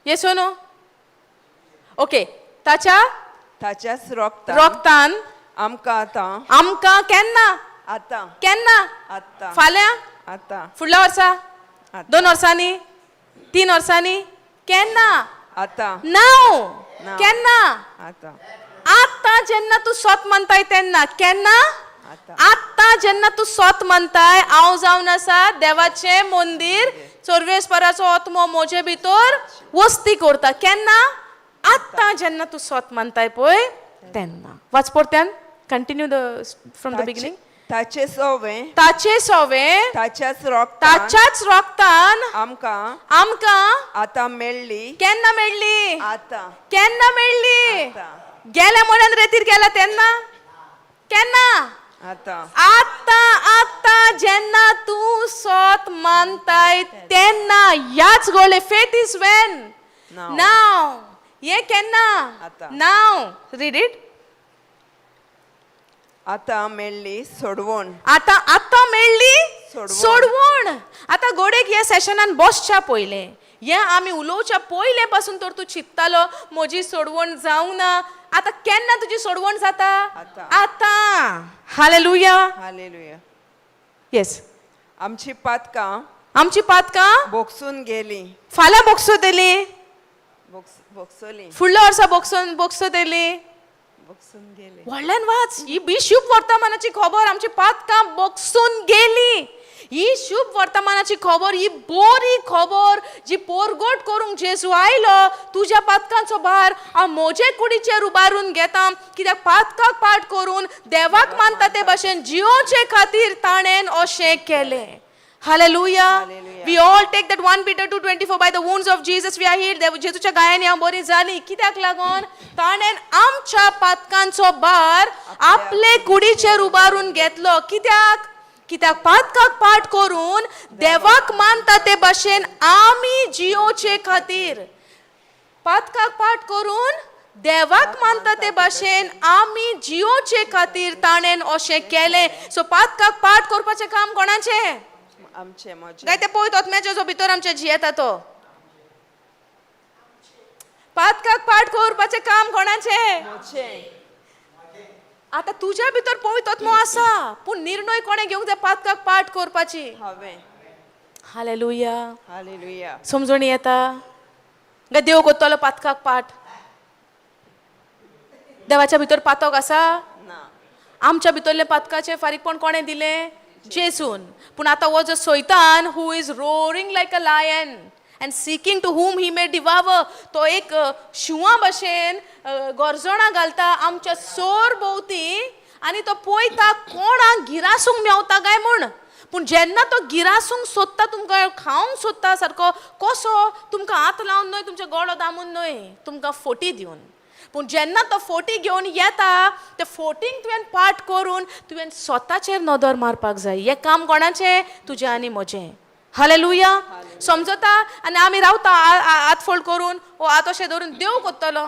Yes, no? Okay, ताच्या ताच्याच रोगतान रोगतान आमकां आतां आमकां केन्ना? आतां. केन्ना? आतां. फाल्यां? आतां. फुडल्या वर्सा? आतां. 2 वर्सांनी, 3 वर्सांनी, केन्ना? आतां. नाव. Now. केन्ना? आतां. आतां जेन्ना तूं सोत मानताय तेन्ना. केन्ना? आतां. आतां जेन्ना तूं सोत मानताय, हांव जावन आसा देवाचें मंदीर, सर्वेस्पराचो आत्मो म्हजे भितर वस्ती करता. केन्ना? आतां जेन्ना तूं सोत मानताय पळय तेन्ना. वाच परत्यान, continue the from the beginning. ताचे सोवे ताचे सोवे ताच्याच रोगतान ताच्याच रोगतान आमकां आमकां आतां मेळ्ळी. केन्ना मेळ्ळी? आतां. केन्ना मेळ्ळी? आतां. गेल्या म्हयन्यान रेतीर गेला तेन्ना? केन्ना? आतां. आतां. आतां जेन्ना तूं सोत मानताय तेन्ना. ह्याच गोळे faith is when? Now. नाव. हे केन्ना? आतां. नाव. Read it. आतां मेळ्ळी सोडवण. आतां, आतां मेळ्ळी सोडवण. सोडवण. आतां गोडेक ह्या सेशनान बसच्या पयलें, हें आमी उलोवच्या पयलें पासून तर तूं चिंततालो म्हजी सोडवण जावंक ना. आतां केन्ना तुजी सोडवण जाता? आतां. आतां. हालेलुया. हालेलुया. येस. आमची पातकां आमची पातकां बोगसून गेली. फाल्यां बोगसतली. बोगसली. फुडल्या वर्सा बोगसून बोगसतली. बोगसून गेली. व्हडल्यान वाच. ही बी शुभ वर्तमानाची खबर. आमची पातकां बोगसून गेली. ही शुभ वर्तमानाची खबर, ही बरी खबर जी पोरगोट करूंक जेजू आयलो. तुज्या पातकांचो भार हांव म्हजे कुडीचेर उबारून घेता, कित्याक पातकाक पाठ करून देवाक मानता ते भशेन जियोचे खातीर ताणें अशें केलें. Hallelujah. Hallelujah. We all take that 1 Peter 2:24, by the wounds of Jesus we are healed. देव जेजूच्या गायांनी हांव बरी जाली. कित्याक लागून? ताणें आमच्या पातकांचो भार आपले कुडीचेर उबारून घेतलो. कित्याक? कित्याक पातकाक पाठ करून देवाक मानता ते भशेन आमी जियोचे खातीर. पातकाक पाठ करून देवाक मानता ते भाशेन आमी जियोचे खातीर ताणें अशें केलें. सो पातकाक पाठ करपाचें काम कोणाचें? आमचे, म्हजे. काय ते पळय तोतम्याचे जो भितर आमचे जियेता तो. पातकाक पाठ करपाचें काम कोणाचें? म्हजे. आतां तुज्या भितर पळय तोतमो आसा, पूण निर्णय कोणें घेवंक जाय पातकाक पाठ करपाची? हांवें. हालेलुया. हालेलुया. समजणी येता काय? देव करतलो पातकाक पाठ? देवाच्या भितर पातक आसा? ना. आमच्या भितरलें पातकाचें फारीकपण कोणें दिलें? जेजून. पूण आतां हो जो सैतान, who is roaring like a lion and seeking to whom he may devour, तो एक शिंवा भशेन गरजणां घालता आमच्या सोर भोंवती आनी तो पळयता कोणाक गिरासूंक मेवता काय म्हूण. पूण जेन्ना तो गिरासूंक सोदता, तुमकां खावंक सोदता सारको कसो, तुमकां हात लावन न्हय, तुमच्या गळो दामून न्हय, तुमकां फोटी दिवन. पूण जेन्ना तो फोटी घेवन येता, ते फोटींक तुवें पाठ करून तुवें स्वताचेर नदर मारपाक जाय. हें काम कोणाचें? तुजें आनी म्हजें. हालेलुया. समजता? आनी आमी रावता हात फोल्ड करून वो हात अशें धरून, देव करतलो.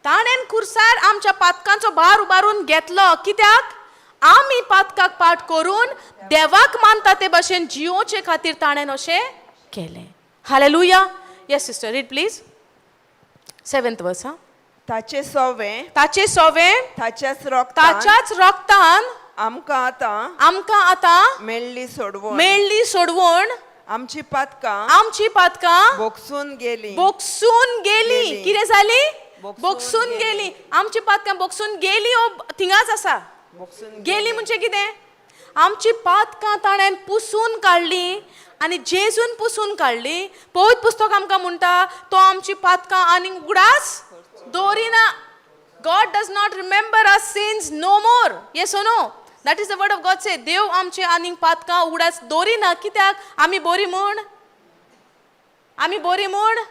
ताणें खुर्सार आमच्या पातकांचो भार उबारून घेतलो. कित्याक? आमी पातकाक पाठ करून देवाक मानता ते भशेन जियोचे खातीर ताणें अशें केलें. Hallelujah. Yes sister, read please seventh verse. हा. ताचे सोवे ताचे सोवे ताच्याच रोगतान ताच्याच रक्तान आमकां आतां आमकां आतां मेळ्ळी सोडवण. मेळ्ळी सोडवण. आमची पातकां आमची पातकां बोगसून गेली. बोगसून गेली. गेली. कितें जाली? बोगसून. बोगसून गेली. आमची पातकां बोगसून गेली ओ थिंगाच आसा? बोगसून गेली म्हणजे कितें? आमची पातकां ताणें पुसून काडली आनी जेजून पुसून काडली. पवित्र पुस्तक आमकां म्हणटा, तो आमची पातकां आनी उगडास दवरिना. God does not remember our sins no more. Yes or no? That is the word of God say. देव आमचे आनीक पातकां उगडास दवरिना. कित्याक? आमी बरी म्हूण? आमी बरी म्हूण?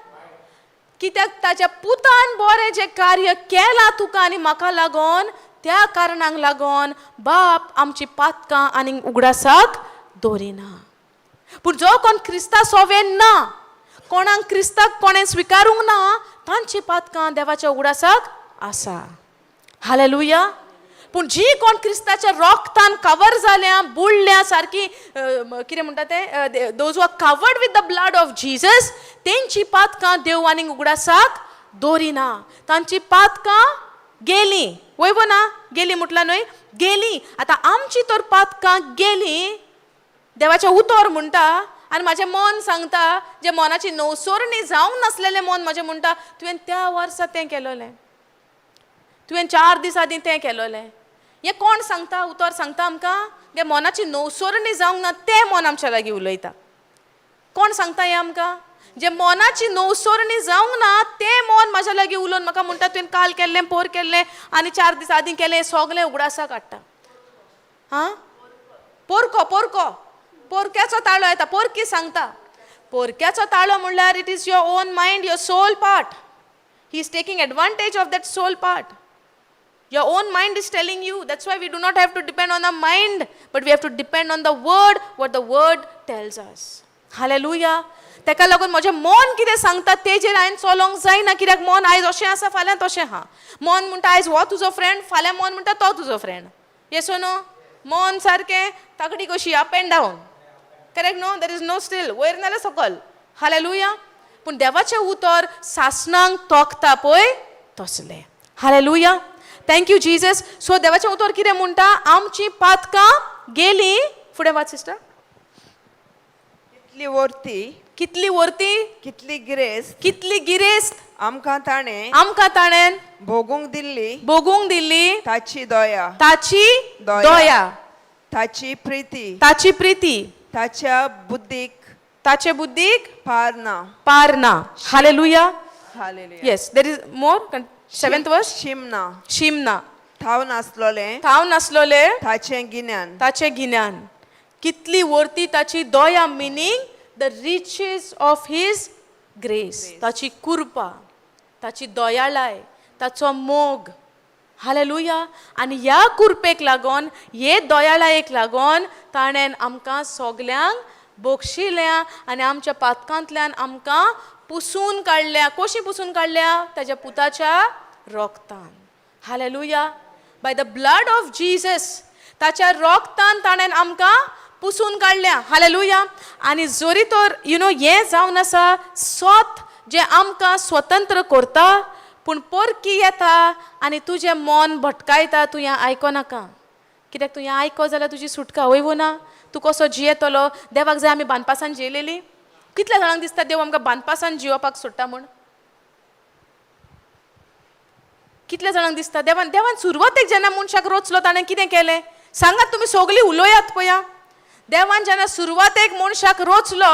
कित्याक ताच्या पुतान बरें जें कार्य केलां तुका आनी म्हाका लागोन, त्या कारणाक लागोन बाप आमची पातकां आनीक उगडासाक दवरिना. पूण जो कोण क्रिस्ता सोवेन ना, कोणाक क्रिस्ताक कोणें स्विकारूंक ना, तांची पातकां देवाच्या उगडासाक आसा. हालेलुया. पूण जी कोण क्रिस्ताच्या रोगतान कवर जाल्या, बुडल्या सारकी, कितें म्हणटा ते, those are covered with the blood of Jesus, तेंची पातकां देव आनीक उगडासाक दवरिना. तांची पातकां गेली. वय ना, गेली म्हटल्यार न्हय, गेली. आतां आमची तर पातकां गेली, देवाचें उतर म्हणटा आनी म्हाजें मन सांगता, जें मनाची नवसरणी जावंक नासलेलें मन म्हाजें म्हणटा, तुवें त्या वर्सा तें केलोलें, तुवें 4 दीस आदीं तें केलोलें. हें कोण सांगता? उतर सांगता आमकां. तें मनाची नवसरणी जावंक ना तें मन आमच्या लागीं उलयता. कोण सांगता हें आमकां? जें मनाची नवसरणी जावंक ना तें मन म्हाज्या लागीं उलोवन म्हाका म्हणटा, तुवें काल केल्लें, पोर केल्लें आनी 4 दीस आदीं केलें, सगलें उगडासा काडटा. हां, पोरको, पोरको, पोरक्याचो ताळो येता. पोरकी सांगता. पोरक्याचो ताळो म्हणल्यार it is your own mind, your soul part. He is taking advantage of that soul part. Your own mind is telling you. That's why we do not have to depend on the mind, but we have to depend on the word, what the word tells us. Hallelujah. तेका लागून म्हजें मन कितें सांगता तेजेर हांवें चलोंक जायना, कित्याक मन आयज अशें आसा, फाल्यां तशें आहा. मन म्हणटा आयज हो तुजो फ्रेंड, फाल्यां मन म्हणटा तो तुजो फ्रेंड. येस नो? मन सारकें तागडी कशी, up and down, correct no? There is no still, वयर नाल्यार सकल. हालेलुया. पूण देवाचें उतर सासणांक तोखता पळय तसलें. Hallelujah, thank you Jesus. So देवाचें उतर कितें म्हणटा? आमची पातकां गेली. फुडें वाच सिस्टर. कितली वर्ती, कितली वर्ती, कितली गिरेस्त कितली गिरेस्त आमकां ताणें आमकां ताणें भोगूंक दिल्ली भोगूंक दिल्ली ताची दया, ताची दया. दया, ताची प्रिती, ताची प्रिती, ताच्या बुद्धीक ताचे बुद्धीक पार ना. पार ना. Hallelujah. Hallelujah. Yes, there is more. Seventh verse. शिमना, शीम ना, थाव नासलोलें थाव नासलोले ताचें गिन्यान. ताचें गिन्यान. कितली वर्ती ताची दया, meaning the riches of his grace, ताची कृपा, ताची दयाळाय, ताचो मोग. हालेलुया. आनी ह्या कृपेक लागून, हे दयाळायेक लागून ताणें आमकां सगल्यांक बक्षिल्या आनी आमच्या पातकांतल्यान आमकां पुसून काडल्या. कशी पुसून काडल्या? ताच्या पुताच्या रोगतान. Hallelujah. By the blood of Jesus, ताच्या रोगतान ताणें आमकां पुसून काडल्या. हालेलुया. आनी जरी तर you know हें जावन आसा सोत जें आमकां स्वतंत्र करता, पूण परकी येता आनी तुजें मन भटकायता. तूं हें आयको नाका, कित्याक तूं हें आयको जाल्यार तुजी सुटका वय ना. तूं कसो जियेतलो? देवाक जाय आमी बांदपासान जियेलेली. कितल्या जाणांक दिसता देव आमकां बांदपासान जियोवपाक सोडटा म्हूण? कितल्या जाणांक दिसता देवान देवान सुरवातेक जेन्ना मनशाक रोचलो ताणें कितें केलें? सांगात तुमी सगळीं, उलोयात पया. देवान जेन्ना सुरवातेक मनशाक रोचलो,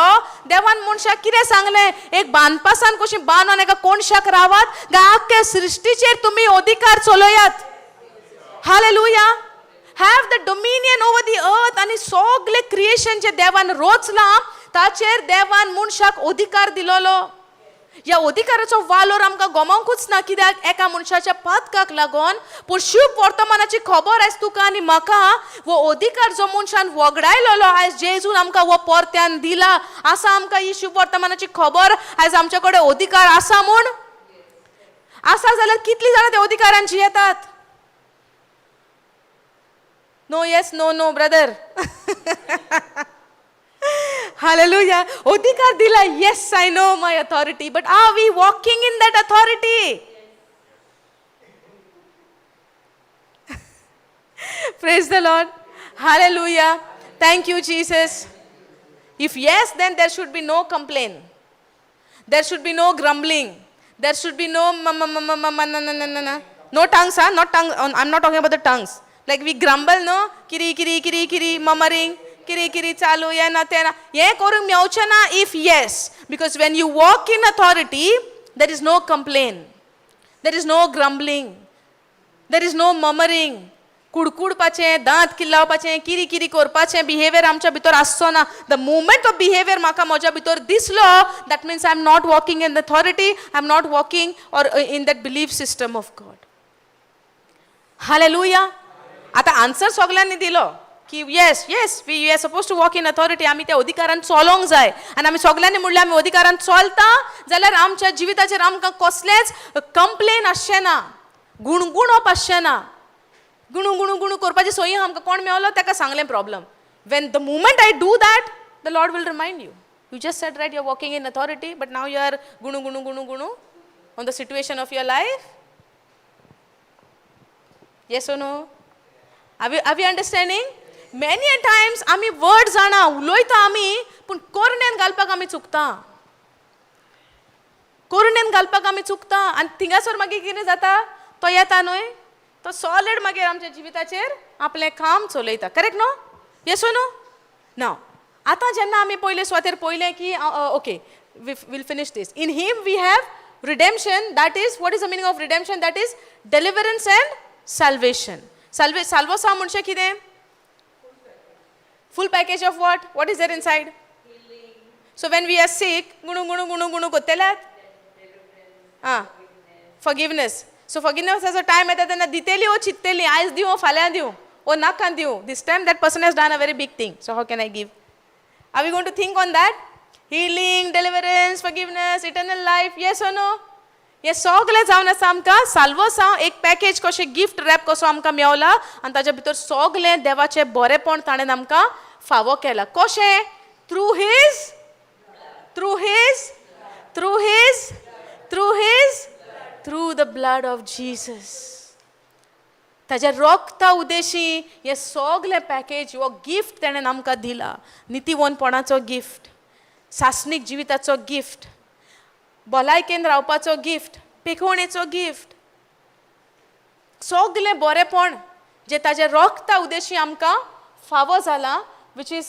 देवान मनशाक कितें सांगलें? एक बांदपासान कशी बांदून एका कोनशाक रावात काय आख्खे सृश्टीचेर तुमी अधिकार चलयात. Hallelujah. Have the dominion over the earth. आनी सगळे क्रिएशन जे देवान रोचलां ताचेर देवान मनशाक अधिकार दिलोलो. ह्या अधिकाराचो वालोर आमकां गमोवंकूच ना, कित्याक एका मनशाच्या पातकाक लागून. पूण शुभ वर्तमानाची खबर आयज तुका आनी म्हाका, हो अधिकार जो मनशान वगडायलेलो, आयज जेजून आमकां हो परत्यान दिला आसा. आमकां ही शुभ वर्तमानाची खबर आयज आमच्या कडेन अधिकार आसा म्हूण आसा जाल्यार कितलीं जाणां त्या अधिकारान जियेतात? No, yes, no, no, brother. Hallelujah. अधिकार दिला. Yes, I know my authority, but are we walking in that authority? Praise the Lord. Hallelujah. Thank you, Jesus. If yes, then there should be no complaint. There should be no grumbling. There should be no ma ma ma ma ma ma na na na na na. No tongues, huh? Not tongue. I'm not talking about the tongues. Like we grumble, no? Kiri kiri kiri kiri, murmuring, kiri kiri चालू, ये ना ते ना. हें करूंक मेवचें ना if yes. Because when you walk in authority, there is no complaint. There is no grumbling. There is no murmuring. कुडकुडपाचें, दांत किल्लावपाचें, किरी किरी करपाचें बिहेवियर आमच्या भितर आसचो ना. The moment of behaviour म्हाका म्हज्या भितर दिसलो, that means I am not walking in authority, I am not walking or in that belief system of God. Hallelujah. आतां आन्सर सगल्यांनी दिलो की yes, we are suppose to walk in authority. आमी त्या अधिकारान चलोंक जाय आनी आमी सगल्यांनी म्हणलें आमी अधिकारान चलता जाल्यार आमच्या जिविताचेर आमकां कसलेंच कंप्लेन आसचें ना, गुणगुणप आसचें ना. गुणू गुणू गुणू करपाची सोयी आमकां कोण मेवलो ताका सांगलें problem. When the moment I do that, the Lord will remind you, you just said, right, you are walking in authority, but now you are गुणू गुणू गुणू गुणू on the situation of your life. Yes or no? Are we understanding? Many a times आमी word जाणा, उलयता आमी, पूण कोरणेन घालपाक आमी चुकता. कोरणेन घालपाक आमी चुकता आनी थिंगासर मागीर कितें जाता? तो येता न्हय, तो सॉलिड मागीर आमच्या जिविताचेर आपलें काम चलयता. Correct no? Yes no? ना, आतां जेन्ना आमी पयले सुवातेर पयलें की, okay, we'll finish this. In him we have redemption. That is, what is the meaning of redemption? That is deliverance and salvation. साल्वोसांव म्हणजे कितें? Full package of what? What is there inside? So when we are sick, गुणू गुणू गुणू गुणू कोत्तेल्यात आं, forgiveness. So फॉरगिवनेसाचो time येता तेन्ना दितेली ओ चिंततेली, आयज दिवं, फाल्यां दिवं ओ नाका दिवं. This time that person has done a very big thing, so how can I give? Are we going to think on that? Healing, deliverance, forgiveness, eternal life, yes or no? हें सगळें जावन आसा आमकां साल्वसांव, एक पॅकेज कशें, gift wrap कसो आमकां मेवला आनी ताच्या भितर सगळें देवाचें बरेंपण ताणें आमकां फावो केलां. कशें? Through his, through his, through his, through his, through the blood of Jesus. ताज्या रोगता उदेशी हें सगलें पॅकेज, हो गिफ्ट तेणें आमकां दिला. नितीवनपणाचो गिफ्ट, सासणीक जिविताचो गिफ्ट, भलायकेन रावपाचो गिफ्ट, पेखवणेचो गिफ्ट, सगलें बरेंपण जें ताज्या रोगता उदेशी आमकां फावो जालां, which is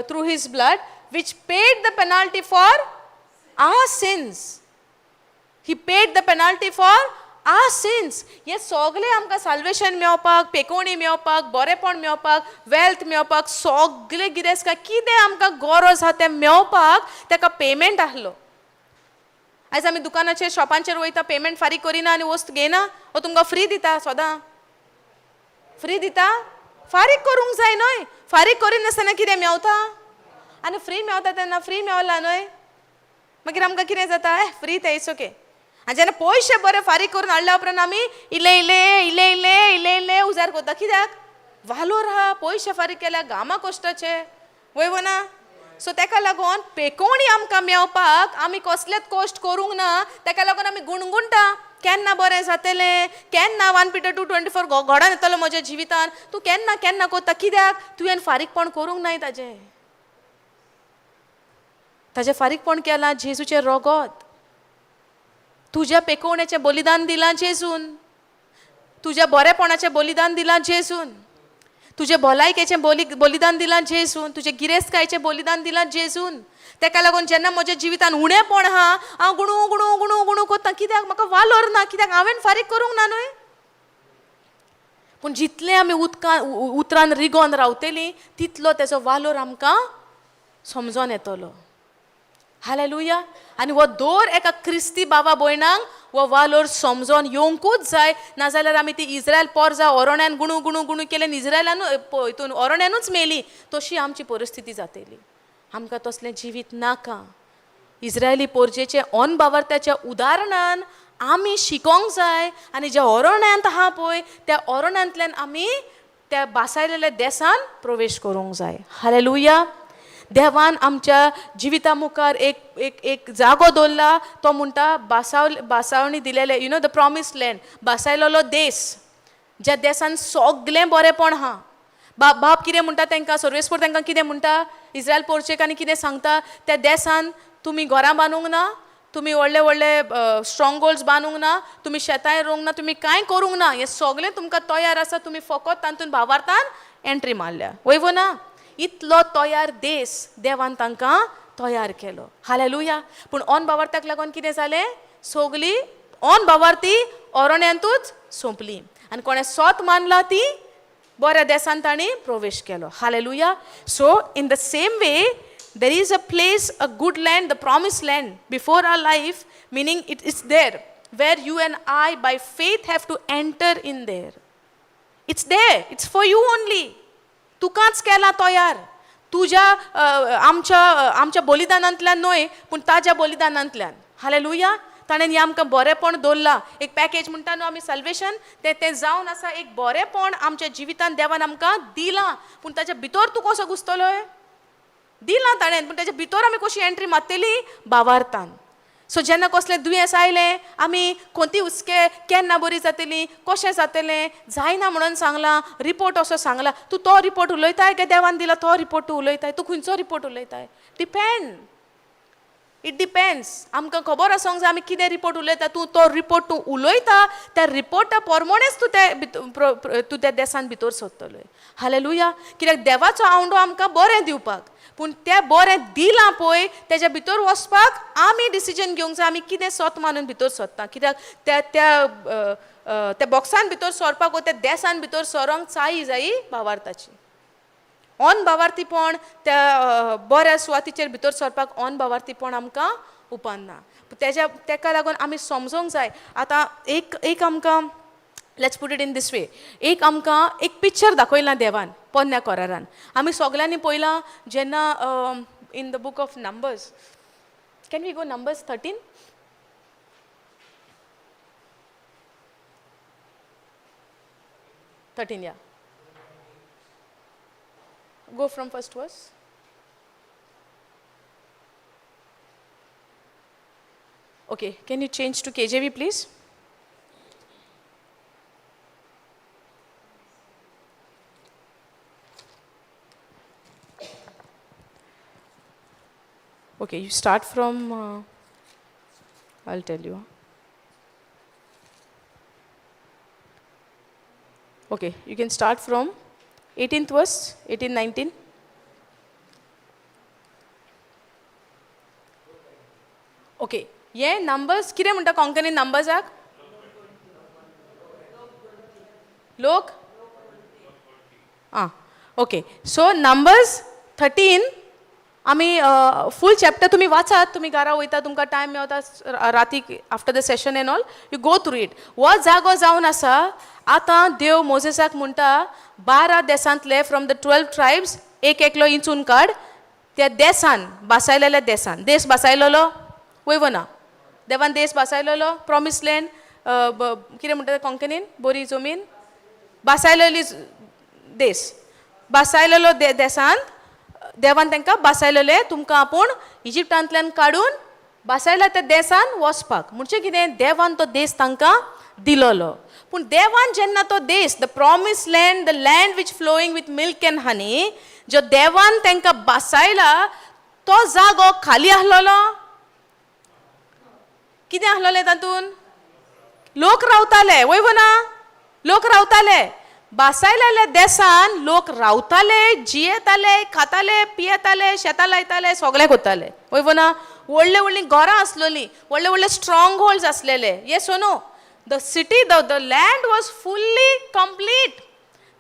through his blood, which paid the penalty for our sins. He paid the penalty for our sins. हे सगळें आमकां साल्वेशन मेवपाक, पेकोवणी मेवपाक, बरेंपण मेवपाक, वेल्थ मेवपाक, सगळें गिरेस्त कितें आमकां गरज आहा तें मेवपाक तेका पेमेंट आहलो. आयज आमी दुकानाचेर, शॉपांचेर वयता, पेमेंट फारीक करिना आनी वस्त घेयना ओ तुमकां फ्री दिता? सदां फ्री दिता? फारीक करूंक जाय न्हय? फारीक करिनासतना कितें मेवता? आनी फ्री मेवता तेन्ना फ्री मेवला न्हय, मागीर आमकां कितें जाता? ए, फ्री तें, it's okay. आनी जेन्ना पयशे बरे फारीक करून हाडल्या उपरांत आमी इल्ले इल्ले इल्ले इल्ले इल्ले इल्ले उजार करता. कित्याक? वालोर आहा, पयशे फारीक केल्या, घामा कश्टाचे, वय वो ना? सो तेका लागून पेकोवणी आमकां मेवपाक आमी कसलेच कश्ट करूंक ना. तेका लागून आमी गुणगुणटा, केन्ना बरें जातलें, केन्ना 1 Peter 2:24 घडोन येतलो म्हज्या जिवितान. तूं केन्ना केन्ना करता. कित्याक? तुवें फारीकपण करूंक नाय ताजें. ताजें फारीकपण केलां जेजूचें रोगोत. तुज्या पेकोवण्याचें बलिदान दिलां जेजून, तुज्या बरेपणाचें बलिदान दिलां जेजून, तुजें भलायकेचें बलिदान दिलां जेजून, तुजें गिरेस्तकायेचें बलिदान दिलां जेजून. तेका लागून जेन्ना म्हज्या जिवितान उणेपण आहा, हांव गुणू गुणू गुणू गुणू कोत्ता. कित्याक? म्हाका वालोर ना. कित्याक? हांवें फारीक करूंक ना न्हय. पूण जितलें आमी उदकां उतरान रिगोन रावतलीं, तितलो तेजो वालोर आमकां समजोन येतलो. हालेलुया. आनी हो दर एका क्रिस्ती बाबा भयणांक हो वालोर समजोन येवंकूच जाय. नाजाल्यार आमी ती इस्रायल पोरजा ओरोण्यान गुणू गुणू गुणू केलें, इस्रायलानू हितून ओरोण्यानूच मेली, तशी आमची परिस्थिती जातली. आमकां तसलें जिवीत नाका. इस्रायली पोरजेचे अनबावर्त्याच्या उदाहरणान आमी शिकोंक जाय आनी ज्या ओरोण्यांत आहा पळय, त्या ओरोण्यांतल्यान आमी त्या बासायलेल्या देसान प्रवेश करूंक जाय. हालेलुया. देवान आमच्या जिविता मुखार एक एक एक जागो दवरला. तो म्हणटा बासावणी दिलेले, the promise land, बासायलेलो देस, ज्या देसान सगलें बरेंपण आहा. बाप बाप कितें म्हणटा तांकां? सर्वेस्पोर तांकां कितें म्हणटा? इस्रायल पोरचेक आनी कितें सांगता? त्या देसान तुमी घरां बांदूंक ना, तुमी व्हडले व्हडले स्ट्रॉंग होल्ड्स बांदूंक ना, तुमी शेतांय रोवंक ना, तुमी कांय करूंक ना. हें सगलें तुमकां तयार आसा. तुमी फकत तातूंत भावार्थान एंट्री मारल्या, वय वो ना? इतलो तयार देस देवान तांकां तयार केलो. हालेलुया. पूण ऑन भावार्थाक लागून कितें जालें? सगली ऑन भावार्थी ओरण्यांतूच सोंपली आनी कोणें सोत मानला ती बऱ्या देसान तांणी प्रवेश केलो. Hallelujah. So in the same way, there is a place, a good land, the promise land before our life, meaning it is there where you and I by faith have to enter in there. It's there, it's for you only. तुकाच केला तयार. तुज्या आमच्या आमच्या बलिदानांतल्यान न्हय, पूण ताज्या बलिदानांतल्यान. Hallelujah. ताणें हें आमकां बरेंपण दवरलां. एक पॅकेज म्हणटा न्हू आमी, सल्वेशन, तें तें जावन आसा. एक बरेंपण आमच्या जिवितान देवान आमकां दिलां, पूण ताच्या भितर तूं कसो घुसतलोय? दिलां ताणें, पूण ताच्या भितर आमी कशी एंट्री मारतली? बावार्थान. सो जेन्ना कसलें दुयेंस आयलें, आमी कोणती हुस्के, केन्ना बरी जातली, कशें जातलें, जायना म्हणून सांगलां, रिपोर्ट असो सांगला. तूं तो रिपोर्ट उलयताय काय देवान दिला तो रिपोर्ट तूं उलयताय? तूं खंयचो रिपोर्ट उलयताय? Depend, it depends. आमकां खबर आसूंक जाय आमी कितें रिपोर्ट उलयता. तूं तो रिपोर्ट तूं उलयता, त्या रिपोर्टा प्रमाणेच तूं ते तूं त्या देसान भितर सोदतलोय. हालेलुया. कित्याक देवाचो आवंडो आमकां बरें दिवपाक, पूण तें बरें दिलां पळय, तेज्या भितर वचपाक आमी डिसिजन घेवंक जाय, आमी कितें सोत मानून भितर सोदता. कित्याक त्या त्या अ, अ, त्या बॉक्सान भितर सरपाक वो त्या देसान भितर सरोंक चाई जायी भावार्थाची. ऑन बावार्थीपण त्या बऱ्या सुवातीचेर भितर सरपाक ऑन बावार्थीपण आमकां उपान्ना. तेज्या तेका लागून आमी समजोंक जाय. आतां एक एक आमकां, let's put it in this way, एक आमकां एक पिक्चर दाखयलां देवान पोन्न्या कोरारान. आमी सगल्यांनी पळयलां जेन्ना in the book of Numbers, can we go Numbers 13? 13, yeah. Go from first verse. Okay, can you change to KJV, please? Okay, you start from, I'll tell you. Okay, you can start from 18th verse, 18, 19. Okay, हे numbers कितें म्हणटा कोंकणीन नंबर्साक? लोक आं, okay. So numbers 13 आमी फूल chapter तुमी वाचात. तुमी घरा वयता, तुमकां टायम मेवता रातीक after the session and all, you go through it. हो जागो जावन आसा, आतां देव मोजेसाक म्हणटा, 12 देसांतले, फ्रॉम the 12 tribes, एक एकलो इंचून काड त्या देसान, बासायलेल्या देसान. देश बासायलेलो वय ना? देवान देश बासायलेलो, प्रॉमीस लँड, कितें म्हणटा कोंकणीन, बरी जमीन बासायलेली, देश बासायलेलो. देसांत देवान तांकां बासायलेले, तुमकां आपूण इजिप्टांतल्यान काडून बासायला त्या देसान वचपाक. म्हणजे कितें, देवान तो देश तांकां दिलोलो. पूण देवान जेन्ना तो देश, the promise land, the land which flowing with milk and honey, जो देवान तांकां बासायला, तो जागो खाली आसलेलो. कितें आसलेलें तातूंत? लोक रावताले, वय ना? लोक रावताले. बासायलेल्या देसान लोक रावताले, जियेताले, खाताले, पियेताले, शेतां लायताले, सगळें करताले, वय ना? व्हडले व्हडलीं घरां आसलोलीं, व्हडले व्हडले स्ट्रॉंग होल्ड्स आसलेले. Yes, no? The city, the land was fully complete.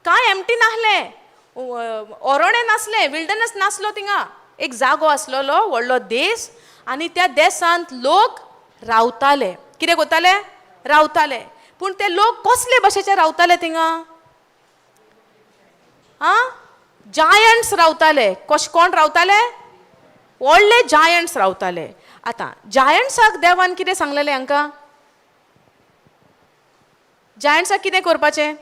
कांय एम्प्टी नासलें, ओरोणें नासलें, विल्डरनस नासलो थिंगा. एक जागो आसलेलो, व्हडलो देश, आनी त्या देसांत लोक रावताले. कितें करताले? रावताले. पूण ते लोक कसले भाशेचे रावताले थिंगा? आं, जायंट्स रावताले. कशे कोण रावताले? व्हडले जायंट्स रावताले. आतां जायंट्साक देवान कितें सांगलेलें हांकां? जायंट्साक कितें करपाचें?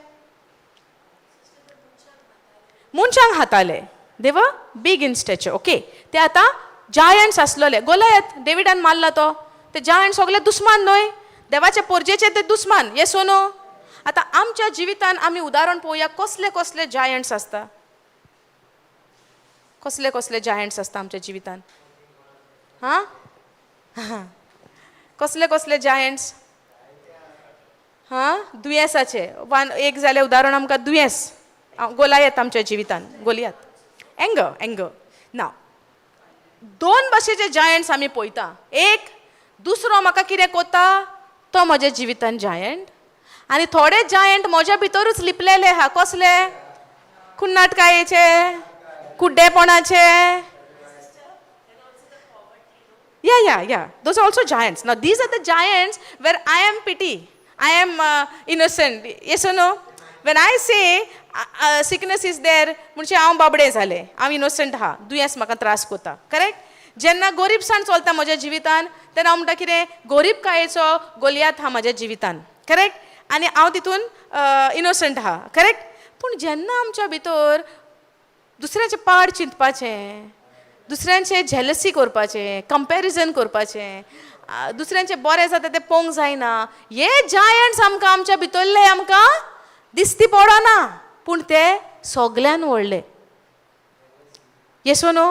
मनशांक खाताले. They were big in stature, okay. ते आतां जायंट्स आसलेले. गोलायत डेविडान मारला तो. ते जायंट सगळे दुस्मान न्हय? देवाचे पोरजेचे ते दुस्मान. Yes, no? आतां आमच्या जिवितान आमी उदाहरण पळोवया, कसले कसले जायंट्स आसता, कसले कसले जायंट्स आसता आमच्या जिवितान. हां, कसले कसले जायंट्स? हां, दुयेंसाचे वन एक जालें उदाहरण आमकां, दुयेंस, गोलायत आमच्या जिवितान, गोलियात. एंगर, एंगर ना. दोन भाशेचे जायंट्स आमी पळयता. एक दुसरो म्हाका कितें कोता तो म्हज्या जिवितान जायंट, आनी थोडे जायंट म्हज्या भितरूच लिपलेले आहा. कसले? कुन्नाटकायेचे, कुड्डेपणाचे. Yeah. Those are also giants. Now, these are the giants where I am pity. I am innocent. Yes or no? When I say sickness is there, म्हणजे हांव बाबडें जालें, हांव इनोसंट आहा, दुयेंस म्हाका त्रास कोता. करेक्ट? जेन्ना गोरीबसाण चलता म्हज्या जिवितान, तेन्ना हांव म्हणटा कितें? गोरीबकायेचो गोलियात आहा म्हज्या जिवितान. करेक्ट? आनी हांव तितून इनोसंट आहा. करेक्ट? पूण जेन्ना आमच्या भितर दुसऱ्याचें पाड चिंतपाचें, दुसऱ्यांचें जेलसी करपाचें, कंपॅरिजन करपाचें, दुसऱ्यांचें बरें जाता तें पळोवंक जायना, हे जायंट्स आमकां आमच्या भितरले आमकां दिसती पडना, पूण ते सगल्यान व्हडले. Yes, no?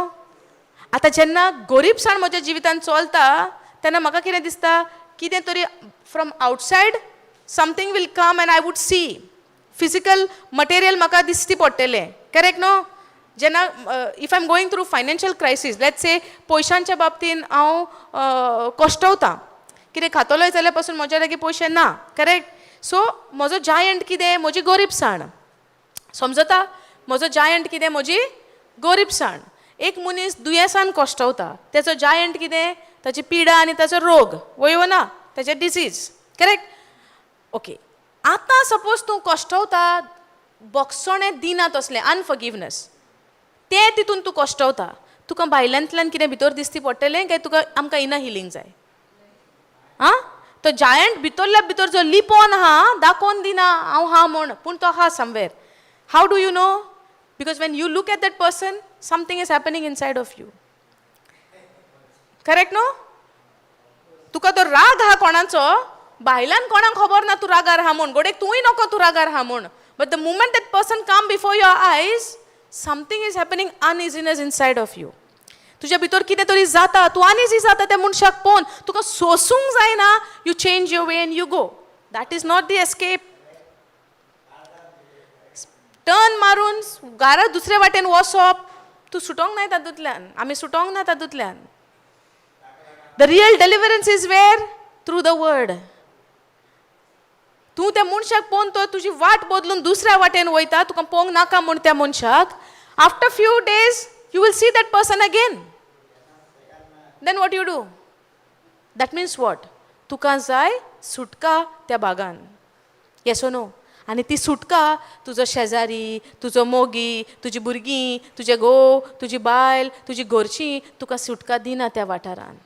आतां जेन्ना गोरीबसाण म्हज्या जिवितान चलता, तेन्ना म्हाका कितें दिसता? कितें तरी from outside something will come and I would see physical material म्हाका दिसती पडटलें. करेक्ट न्हू? जेन्ना if I am going through financial crisis, let's say पयशांच्या बाबतीन हांव कश्टवतां, कितें खातलोय जाल्यार पासून म्हज्या लागीं पयशे ना. करेक्ट? सो म्हजो जायंट कितें? म्हजी गोरीबसाण. समजता? म्हजो जायंट कितें? म्हजी गोरीबसाण. एक मनीस दुयेंसान कश्टवता, तेचो जायंट कितें? ताची पिडा आनी ताचो रोग, वय वो ना? ताचें डिसीज, करेक्ट? ओके, आतां सपोज तूं कश्टवता बोगसणें दिना तसलें, अनफॉरगिवनस, तें तितून तूं कश्टवता, तुका भायल्यांतल्यान कितें भितर दिसती पडटलें काय तुका आमकां इनर हिलींग जाय? आं, तो जायंट भितरल्या भितर जो लिपोन आहा, दाखोवन दिना हांव हा म्हूण, पूण तो आहा somewhere. How do you know? Because when you look at that person, something is happening inside of you, correct न्हू? तुका तो राग आहा कोणाचो, भायल्यान कोणाक खबर ना तूं रागार आहा म्हूण, घोडेक तूंय नको तूं रागार आहा म्हूण, but the moment that person come before your eyes, something is happening, uneasiness inside of you. तुज्या भितर कितें तरी जाता, तूं अनइजी जाता त्या मनशाक पळोवन, तुका सोसूंक जायना, you change your way and you go. That is not the escape. Turn मारून घरा दुसरे वाटेन वचप, तूं सुटोंक नाय तातूंतल्यान, आमी सुटोंक ना तातूंतल्यान. The real deliverance is where? Through the word. तूं त्या मनशाक पळोवन तो तुजी वाट बदलून दुसऱ्या वाटेन वयता, तुका पळोवंक नाका म्हूण त्या मनशाक. After few days you will see that person again, then what you do? That means what? तुका जाय सुटका त्या भागान, येस नो? आनी ती सुटका तुजो शेजारी, तुजो मोगी, तुजी भुरगीं, तुजे घोव, तुजी बायल, तुजी घरचीं तुका सुटका दिना त्या वाठारान.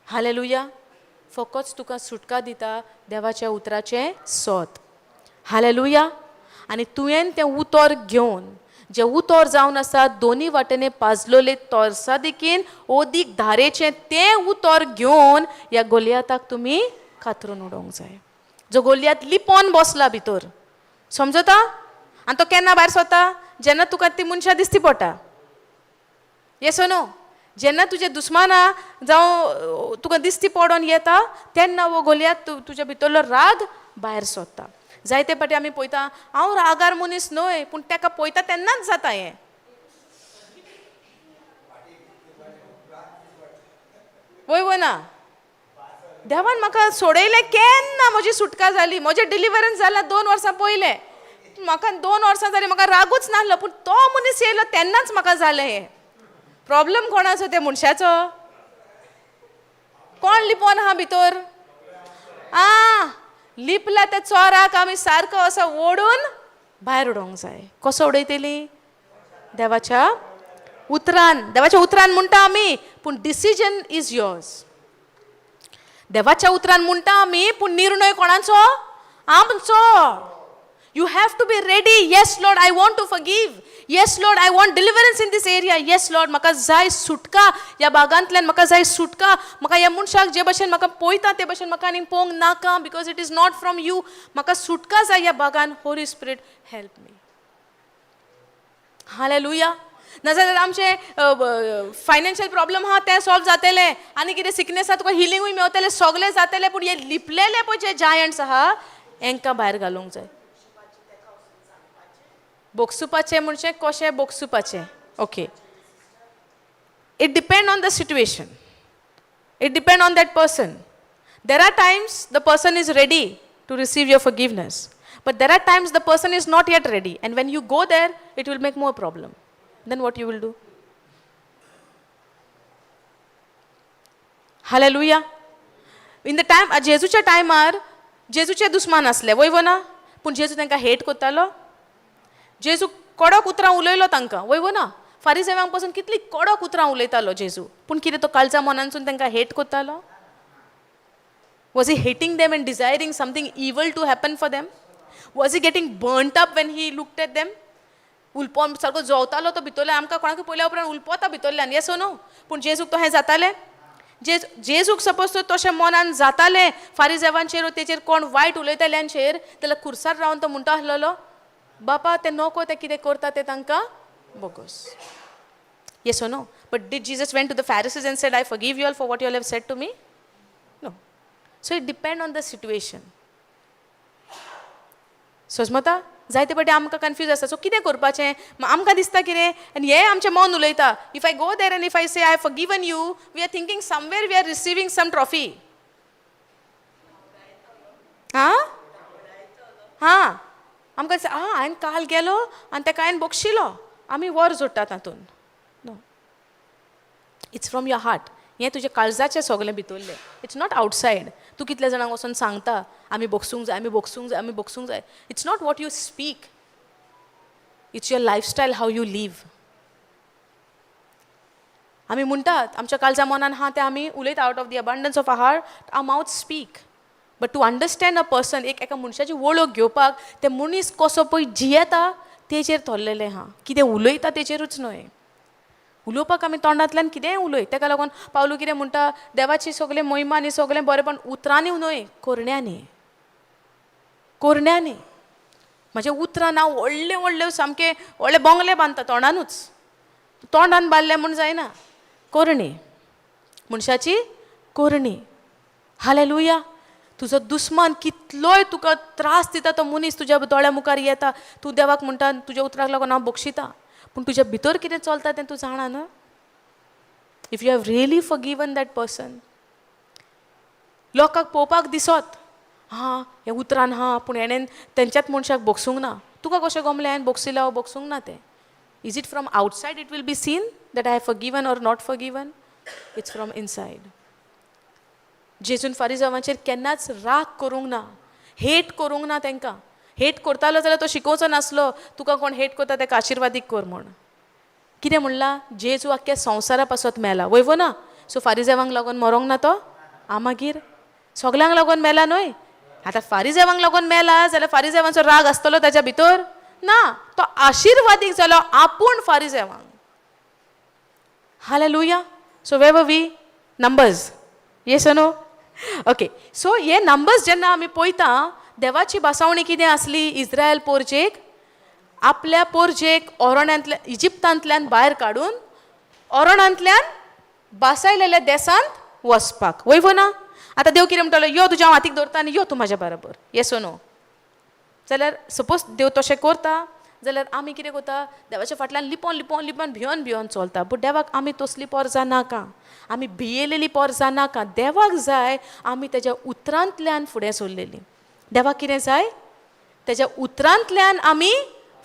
हालेलुया. फकत तुका सुटका दिता देवाच्या उतराचें सोत. हालेलुया. आनी तुवें तें उतर घेवन, जें उतर जावन आसा दोनी वाटेनी पाजलोले तोरसा देखीन ओदीक धारेचें, तें उतर घेवन ह्या गोलयाताक तुमी कातरून उडोवंक जाय, जो गोलयात लिपोन बसला भितर. समजता? आनी तो केन्ना भायर सरता? जेन्ना तुका ती मनशां दिसती पडटा. येस नो? जेन्ना तुजे दुस्माना जावं तुका दिसती पडोन येता, तेन्ना हो गोलयात तुज्या भितरलो राग भायर सोदता. जायते फावटी आमी पळयता, हांव रागार मनीस न्हय, पूण ताका पळयता तेन्नाच जाता हें. वय वो ना? देवान म्हाका सोडयलें केन्ना, म्हजी सुटका जाली, म्हजें डिलिवरन्स जालां 2 वर्सां पयलें. म्हाका 2 वर्सां जालीं म्हाका रागूच नासलो, पूण तो मनीस येयलो तेन्नाच म्हाका जालें हें. प्रॉब्लम कोणाचो? त्या मनशाचो. कोण लिपोन आहा भितर? आ लिपला त्या चोराक आमी सारको असो ओडून भायर उडोवंक जाय. कसो उडयतली? देवाच्या उतरान. देवाच्या उतरान म्हणटा आमी, पूण decision is yours. देवाच्या उतरान म्हणटा आमी, पूण निर्णय कोणाचो? आमचो. You have to be ready. Yes Lord, I want to forgive. Yes Lord, I want deliverance in this area. Yes Lord, म्हाका जाय सुटका ह्या भागांतल्यान, म्हाका जाय सुटका. म्हाका ह्या मनशाक जे भशेन म्हाका पळयता ते भशेन म्हाका आनी पळोवंक नाका, because it is not from you. म्हाका सुटका जाय ह्या भागान. Holy Spirit, help me. Hallelujah. नाजाल्यार आमचे फायनान्शियल प्रॉब्लम आहा तें सॉल्व जातलें, आनी कितें सिकनेस आहा तुका हिलिंगूय मेवतलें, सगळें जातलें, पूण हे लिपलेले पळय जे जायंट्स आहा, हेंकां भायर घालूंक जाय. बोगसुपाचें म्हणजे कशें बोगसुपाचें? Okay, it depend on the situation, it depend on that person. There are times the person is ready to receive your forgiveness, but there are times the person is not yet ready, and when you go there, it will make more problem. Then what you will do? Hallelujah. In the time जेजूच्या टायमार जेजूचे दुस्मान आसले, वय वो ना? पूण जेजू तांकां हेट करतालो? जेजू कडक उतरां उलयलो तांकां, वय वो ना? फारिजेवांक पासून कितली कडक उतरां उलयतालो जेजू, पूण कितें तो काळजा मनानसून तांकां हेट करतालो? Was he hating them and desiring something evil to happen for them? Was he getting burnt up when he looked at them? उलपो सारको जोवतालो तो भितरल्यान, आमकां कोणाकूय पळयल्या उपरांत उलपोता भितरल्यान, येस नो? पूण जेजूक तशें जातालें? जेजूक सपोज तशें मनान जातालें फारिजेवांचेर, तेचेर कोण वायट उलयताल्यांचेर, जाल्यार खुर्सार रावन तो म्हणटा आसलेलो, बापा तें नको, तें कितें करता तें तांकां बोगोस. Yes or no? But did Jesus went to the Pharisees and said, "I forgive you all for what you all have said to me"? No. So it depend on the situation. सजमता? जायते फावटी आमकां confuse आसता. So कितें करपाचें आमकां दिसता कितें, आनी हें आमचें मन उलयता. If I go there and if I say I forgiven you, we are thinking somewhere we are receiving some trophy. आं हां, आमकां दिसता, आं, हांवें काल गेलो आनी ताका हांवें बक्षिलो. आमी वर जोडटा तातूंत. No, it's from your heart. हें तुजें काळजाचें सगलें भितरलें, it's not outside. तूं कितल्या जाणांक वचोन सांगता, आमी भोगसूंक जाय, आमी भोगसूंक जाय, आमी भोगसूंक जाय. It's not what you speak, it's your lifestyle, how you live. आमी म्हणटात आमच्या काळजा मनान आहा तें आमी उलयता. Out of the abundance of our heart our mouth speak. But to understand a person, एक एका मनशाची वळख घेवपाक ते मनीस कसो पळय जियेता तेजेर थरलेलें आहा, कितें उलयता तेजेरूच न्हय. उलोवपाक आमी तोंडांतल्यान कितेंय उलय. तेका लागून पावलू कितें म्हणटा, देवाची सगळें महिमा आनी सगळें बरेंपण उतरांनी न्हय, करण्यांनी, करण्यांनी. म्हज्या उतरान हांव व्हडले व्हडले सामके व्हडले बोंगले बांदता तोंडानूच. तोंडान बांदलें म्हूण जायना, करणी, मनशाची करणी. हालेलुया. तुजो दुस्मान कितलोय तुका त्रास दिता, तो मनीस तुज्या दोळ्या मुखार येता, तूं देवाक म्हणटा, तुज्या उतराक लागून हांव बक्षिता, पूण तुज्या भितर कितें चलता तें तूं जाणा न्हय? If you have really forgiven that person. लोकांक पळोवपाक दिसत हां हें उतरान हां, पूण हेणेन तेंच्याच मनशाक भोगसूंक ना. तुका कशें गमलें हांवें भोगसिलां वा भोगसूंक ना तें? Is it from outside it will be seen that I have forgiven or not forgiven? It's from inside. जेजून फारिजावांचेर केन्नाच राग करूंक ना, हेट करूंक ना. तांकां हेट करतालो जाल्यार तो शिकोवचो नासलो, तुका कोण हेट करता ताका आशिर्वादीक कर म्हूण. कितें म्हणलां? जेजू आख्ख्या संवसारा पासत मेला, वय वो ना? सो फारिजेवांक लागून मरोंक ना तो. आ मागीर सगल्यांक लागून मेला न्हय? आतां फारिजेवांक लागून मेला जाल्यार फारिजेवांचो राग आसतलो ताच्या भितर ना. तो आशिर्वादीक जालो आपूण फारिजेवांक. Hallelujah. So where we? Numbers, yes, no? Okay, so हे नंबर्स जेन्ना आमी पळयता, देवाची भासावणी कितें आसली? इस्रायल पोरजेक, आपल्या पोरजेक ओरण्यांतल्या, इजिप्तांतल्यान भायर काडून ओरणांतल्यान बासायलेल्या देसांत वचपाक, वय वो ना? आतां देव कितें म्हणटलो? यो, तुज्या हांव हातीक दवरता आनी यो तूं म्हाज्या बरोबर, येस नो? जाल्यार सपोज देव तशें करता जाल्यार आमी कितें करता? देवाच्या फाटल्यान लिपोन लिपोन लिपोन, भियोन भियोन चलता. बट देवाक आमी तसली पोरजां नाका, आमी भियेलेली पोरजां नाका. देवाक जाय आमी तेज्या उतरांतल्यान फुडें सरलेली. देवाक कितें जाय? तेज्या उतरांतल्यान आमी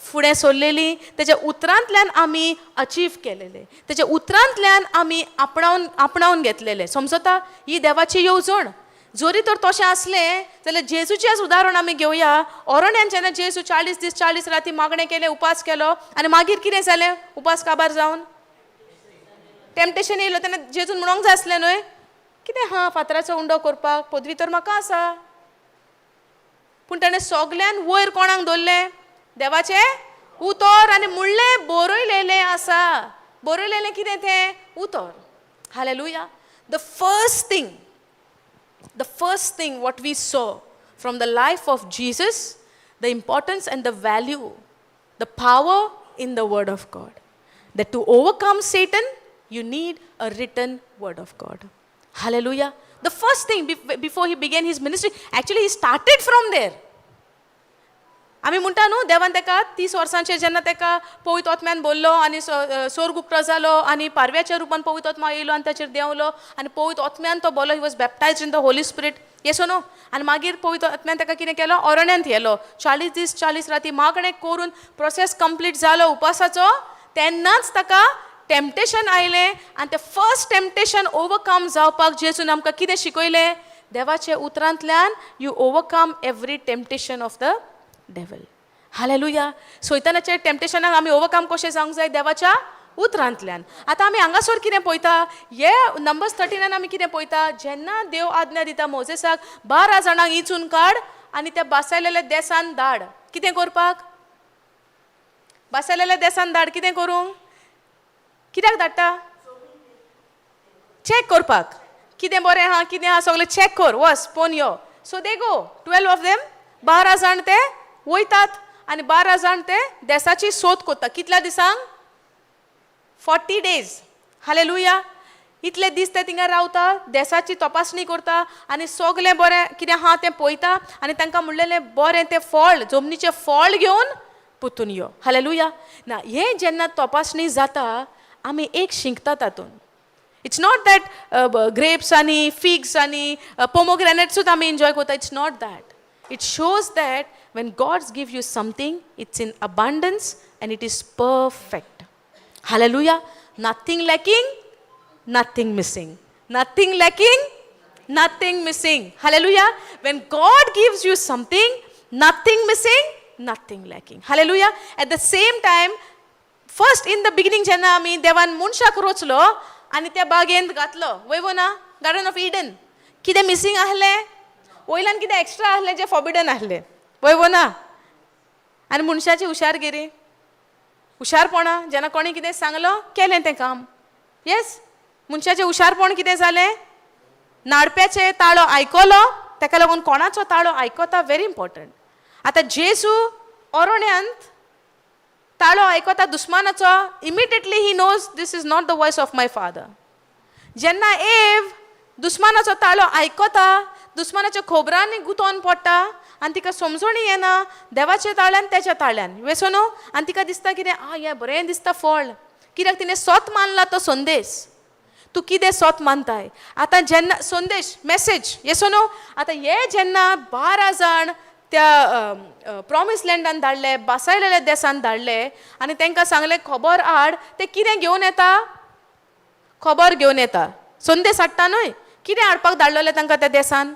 फुडें सरलेली, तेज्या उतरांतल्यान आमी अचीव केलेले, तेज्या उतरांतल्यान आमी आपणावन आपणावन घेतलेले. समजता? ही देवाची येवजण. जरी तर तशें आसलें जाल्यार जेजूचेंच उदाहरण आमी घेवया. ओरण्यान जेन्ना जेजू 40 दीस 40 राती मागणें केलें, उपास केलो आनी मागीर कितें जालें? उपास काबार जावन टेम्पटेशन येयलो तेन्ना जेजून म्हणोंक जाय आसलें न्हय, कितें हा फातराचो उंडो करपाक पदवी तर म्हाका आसा. पूण ताणें सगल्यान वयर कोणाक दवरलें? देवाचें उतर. आनी म्हणलें, बरयलेलें आसा. बरयलेलें कितें तें? उतर. Hallelujah. The first thing what we saw from the life of Jesus, the importance and the value, the power in the Word of God. That to overcome Satan, you need a written Word of God. Hallelujah. The first thing before he began his ministry, actually, he started from there. आमी म्हणटा न्हू, देवान ताका 30 वर्सांचेर जेन्ना ताका पवित्र आत्म्यान बोल्लो आनी सोर्ग उक्तो जालो आनी पारव्याच्या रुपान पवित्र आत्मा येयलो आनी ताचेर देंवलो आनी पवित्र आत्म्यान तो बोलो. He was baptized in the Holy Spirit, yes, no? आनी मागीर पवित्र आत्म्यान ताका कितें केलो? अरण्यांत येलो. 40 दीस 40 राती मागणें करून प्रोसेस कंप्लीट जालो उपासाचो, तेन्नाच ताका टेम्पटेशन आयलें. आनी तें फर्स्ट टेम्पटेशन ओवरकम जावपाक जेजून आमकां कितें शिकयलें? देवाच्या उतरांतल्यान you overcome every temptation of the devil. Hallelujah. सैतानाच्या टेम्पटेशनाक आमी ओवरकम कशें जावंक जाय? देवाच्या उतरांतल्यान. आतां आमी हांगासर कितें पळयता? हे नंबर्स 39 आमी कितें पळयता? जेन्ना देव आज्ञा दिता मोजेसाक, 12 जाणांक इचून काड आनी त्या बासायलेल्या देसान धाड. कितें करपाक बासायलेल्या देसान धाड? कितें करूंक? कित्याक धाडटा? चॅक करपाक. कितें बरें आहा, कितें आहा, सगळें चॅक कर, वच पळोवन यो. So they go, 12 of them. 12 जाण ते वयतात आनी 12 जाण ते देसाची सोद करता. कितल्या दिसांक? 40 days. Hallelujah. इतले दीस ते थिंगा रावता, देसाची तपासणी करता आनी सगलें बरें कितें आहा तें पळयता आनी तांकां म्हणलेलें बरें तें फळ, जमनीचें फळ घेवन परतून यो. हालेलुया. ना, हें जेन्ना तपासणी जाता, आमी एक शिकता तातूंत. It's not that grapes आनी फिग्स आनी पोमोग्रेनेट्सूच आमी एन्जॉय करता. It's not that. It shows that when God's give you something, it's in abundance. and it is perfect. Hallelujah. Nothing lacking, nothing missing. Nothing lacking, nothing missing. Hallelujah. When God gives you something, nothing missing, nothing lacking. Hallelujah. At the same time, first in the beginning जेन्ना आमी देवान मनशाक रोचलो आनी त्या बागेंत घातलो, वय वो ना, गार्डन ऑफ इडन, कितें मिसींग आहलें? वयल्यान कितें एक्स्ट्रा आहलें जें फॉबिडन आहलें, वय वो ना? आनी मनशाची हुशारगिरी, हुशारपणां, जेन्ना कोणी कितें सांगलो केलें तें काम. येस, मनशाचें हुशारपण कितें जालें? नाडप्याचें ताळो आयकलो, ताका लागून कोणाचो ताळो आयकता व्हेरी इम्पॉर्टंट. आतां जेजू ओरोण्यांत ताळो आयकता दुस्मानाचो, immediately he knows this is not the voice of my father. जेन्ना एव दुस्मानाचो ताळो आयकता, दुस्मानाच्या खोबरांनी गुंतोन पडटा आनी तिका समजणी येना देवाच्या ताळ्यान तेच्या ताळ्यान वेसो न्हू, आनी तिका दिसता कितें, आ हें बरें दिसता फळ, कित्याक तिणें सोत मानला तो संदेश. तूं कितें सोत मानताय? आतां जेन्ना संदेश मॅसेज येसो न्हू, आतां हे जेन्ना 12 जाण त्या प्रॉमीस लँडान धाडले, बासायलेल्या देसान धाडले आनी तांकां सांगलें खबर हाड, ते कितें घेवन येता? खबर घेवन येता, संदेश हाडटा न्हय. कितें हाडपाक धाडलेलें तांकां त्या देसान?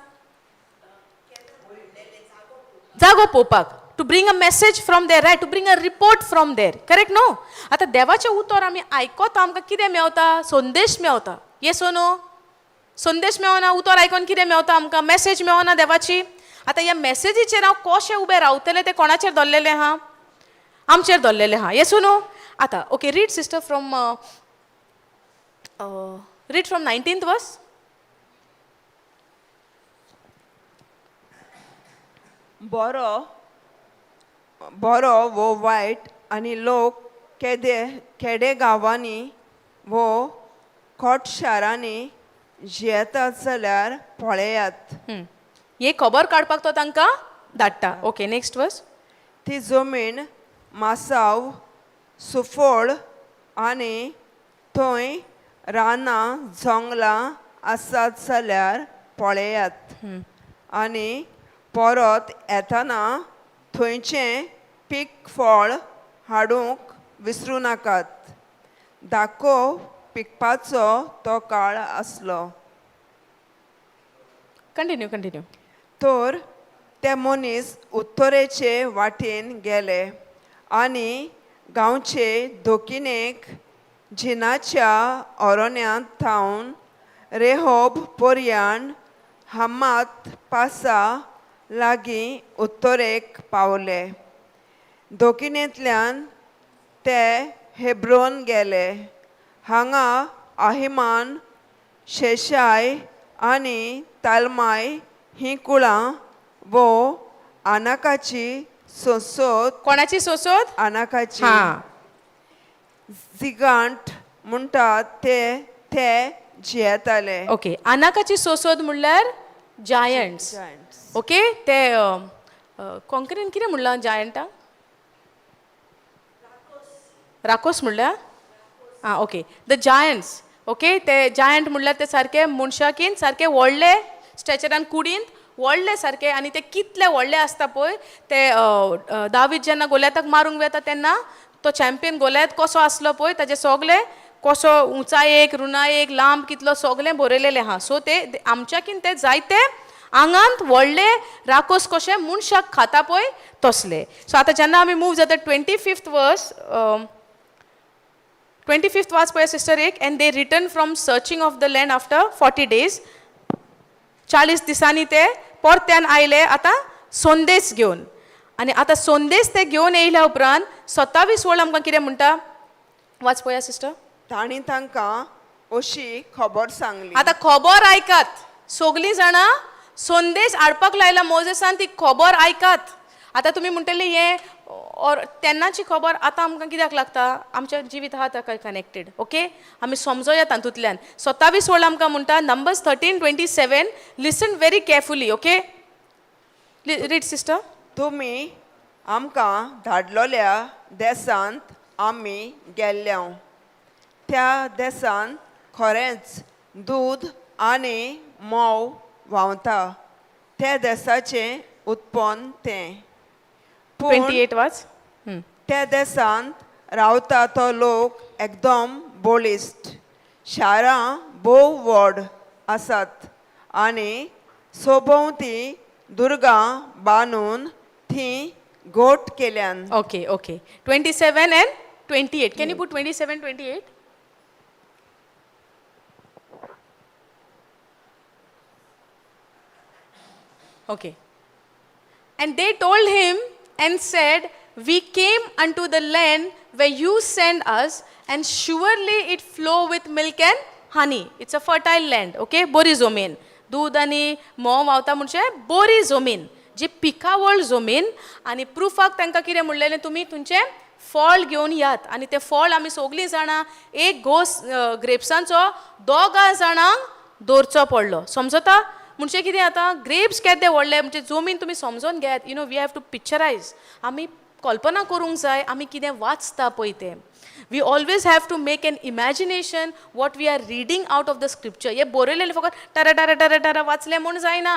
जागो पळोवपाक, to bring a message from there, right? To bring a report from there, correct न्हू? आतां देवाचें उतर आमी आयकता, आमकां कितें मेवता? संदेश मेवता. येस नो? संदेश मेवना, उतर आयकोन कितें मेवता आमकां? मॅसेज मेवना देवाची. आतां ह्या मॅसेजीचेर हांव कशें उबें रावतलें तें कोणाचेर दवरलेलें आहा? आमचेर दवरलेलें आहा. येस न्हू? आतां okay, read sister from read from 19th verse. बरो बरो वो वायट आनी लोक केदे खेडे गांवांनी वो खोट शारांनी जियेतात जाल्यार पळयात. हे खबर काडपाक तो तांकां धाडटा. ओके, नेक्स्ट वर्स. ती जमीन मासाव सुफळ आनी थंय रानां जंगलां आसात जाल्यार पळयात आनी परत येतना थंयचें पीक फळ हाडूंक विसरूं नाकात. दाको पिकपाचो तो काळ आसलो. Continue, continue. तर ते मनीस उत्तरेचे वाटेन गेले आनी गांवचे दोकिनेक जिनाच्या ओरोण्यांत थावन रेहोब पोरयान हमात पासा लागीं उत्तरेक पावले. दोकिनेंतल्यान ते हेब्रोन गेले. हांगा आहिमान, शेशाय आनी तालमाय हीं कुळां वो आनाकाची सोंसोत. कोणाची सोसोत? आनाकाची. हां. जिगांट म्हणटात ते ते जियेताले. ओके, आनाकाची सोसोद म्हणल्यार जायंट्स. ओके, ते कोंकणीन कितें म्हणलां जायंटाक? राकोस म्हणल्यार? आं, ओके, the Giants. Okay, ते जायंट म्हणल्यार ते सारके मनशाकीन सारके व्हडले स्ट्रेचरान कुडींत व्हडले सारके, आनी ते कितले व्हडले आसता पळय ते, दावीद जेन्ना गोल्याताक मारूंक वता तेन्ना तो चॅम्पियन गोल्यात कसो आसलो पळय, ताजे सोगले कसो उंचायेक रुणायेक लांब कितलो सोगलें बरयलेलें आहा. सो ते आमच्याकीन ते जायते आंगांत व्हडले राकोस कशे मनशाक खाता पळय तसले. सो आतां जेन्ना आमी मूव जाता 25th verse, 25th वाच पळय सिस्टर एक. And they return from searching of the land after 40 days. 40 दिसांनी ते परत्यान आयले आतां संदेश घेवन. आनी आतां संदेश ते घेवन येयल्या उपरांत 27 वळ आमकां कितें म्हणटा वाच पळया सिस्टर. तांणी तांकां अशी खबर सांगली. आतां खबर आयकात सगलीं जाणां, संदेश हाडपाक लायला मोजेसान, ती खबर आयकात. आतां तुमी म्हणटले हें ऑर तेन्नाची खबर आतां आमकां कित्याक लागता? आमच्या जिवीत आहा ताका कनेक्टेड. ओके, आमी समजोया तातूंतल्यान. 27 वळ आमकां म्हणटा, Numbers 13:27, listen very carefully. Okay, read sister. तुमी आमकां धाडलोल्या देसांत आमी गेल्ल्या, त्या देसांत खरेंच दूद आनी म्होंव व्हांवता, त्या देसाचें उत्पन्न तें. पूण 28 वाच. त्या देशांत रावता तो लोक एकदम बळिश्ट, शारां भोव व्हड आसात आनी सोभोंवती दुर्गां बांदून थीं गोट केल्यान. Okay, okay. 27 and 28. Can you put 27, 28? Okay. And they told him and said, We came unto the land where you send us, and surely it flow with milk and honey. It's a fertile land, okay? बोरी जमीन, दूध आनी म्होंव व्हांवता म्हणजे बोरी जमीन, जी पिकावळ जमीन. आनी प्रुफाक तांकां कितें म्हणलेलें, तुमी तुमचें फळ घेवन यात. आनी तें फळ आमी सगलीं जाणां, एक घोस ग्रेप्सांचो दोगां जाणांक दवरचो पडलो. समजता म्हणजे कितें? आतां ग्रेप्स केदे व्हडले, म्हणजे जमीन तुमी समजोन घेयात. We have to picturise, आमी कल्पना करूंक जाय आमी कितें वाचता पळय तें. We always have to make an imagination what we are reading out of the scripture. हें बरयलेलें फकत टरा टरा टरा टरा वाचलें म्हूण जायना,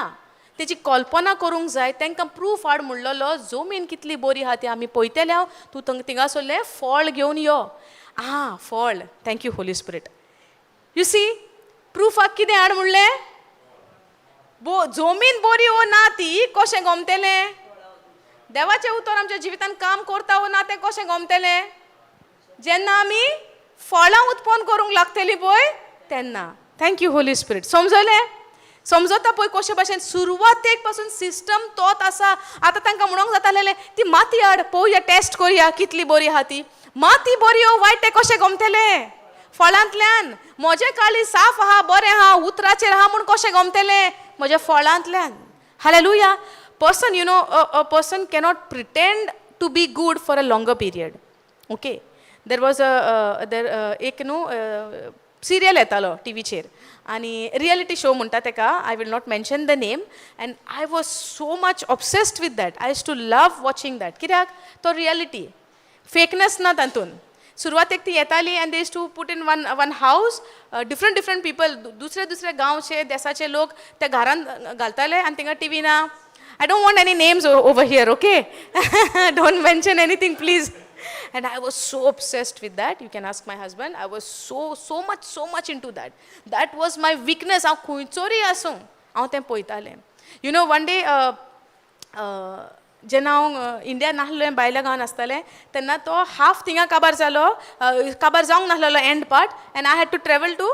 तेजी कल्पना करूंक जाय. तांकां प्रूफ हाड म्हणलेलो, जमीन कितली बरी आहा ती आमी पळयतले हांव, तूं थिंगासरलें फळ घेवन यो. आं, फळ. Thank you, Holy Spirit. You see, प्रुफाक कितें हाड म्हणलें? बो जमीन बोरी ओ ना ती कशें गमतलें? देवाचें उतर आमच्या जिवितान काम करता ओ ना तें कशें गमतलें? जेन्ना आमी फळां उत्पन्न करूंक लागतलीं पळय तेन्ना. Thank you, Holy Spirit. समजलें? समजता पळय कशे भाशेन सुरवातेक पासून सिस्टम तोच आसा. आतां तांकां म्हणूंक जातालें, ती माती हाड पळोवया, टेस्ट करुया कितली बरी आहा ती. माती बरी ओ वायट तें कशें गमतलें? फळांतल्यान. म्हजें काळीज साफ आहा, बरें आहा, उतराचेर आहा म्हूण कशें गमतलें? म्हज्या फळांतल्यान. Hallelujah. Person you know a person cannot pretend to be good for a longer period, okay? There was a there एक न्हू सिरियल येतालो टिवीचेर आनी रियलिटी शो म्हणटा तेका. I will not mention the name. And I was so much obsessed with that. I used to love watching that. कित्याक? तो reality, fakeness ना तातूंत. सुरवातेक ती येताली and they used to put in one house different different people, दुसरे दुसरे गांवचे, देसाचे लोक त्या घरान घालताले आनी थिंगा टिवी ना. I don't want any names over here, okay? Don't mention anything, please. And I was so obsessed with that. You can ask my husband. I was so, so much, so much into that. That was my weakness. हांव खंयचोरी आसूं, हांव तें पळयतालें. One day जेन्ना हांव India नासलें, भायल्या गांवान आसतालें, तेन्ना तो हाफ थिंगा काबार जालो, काबार जावंक नासलेलो end part, and I had to travel to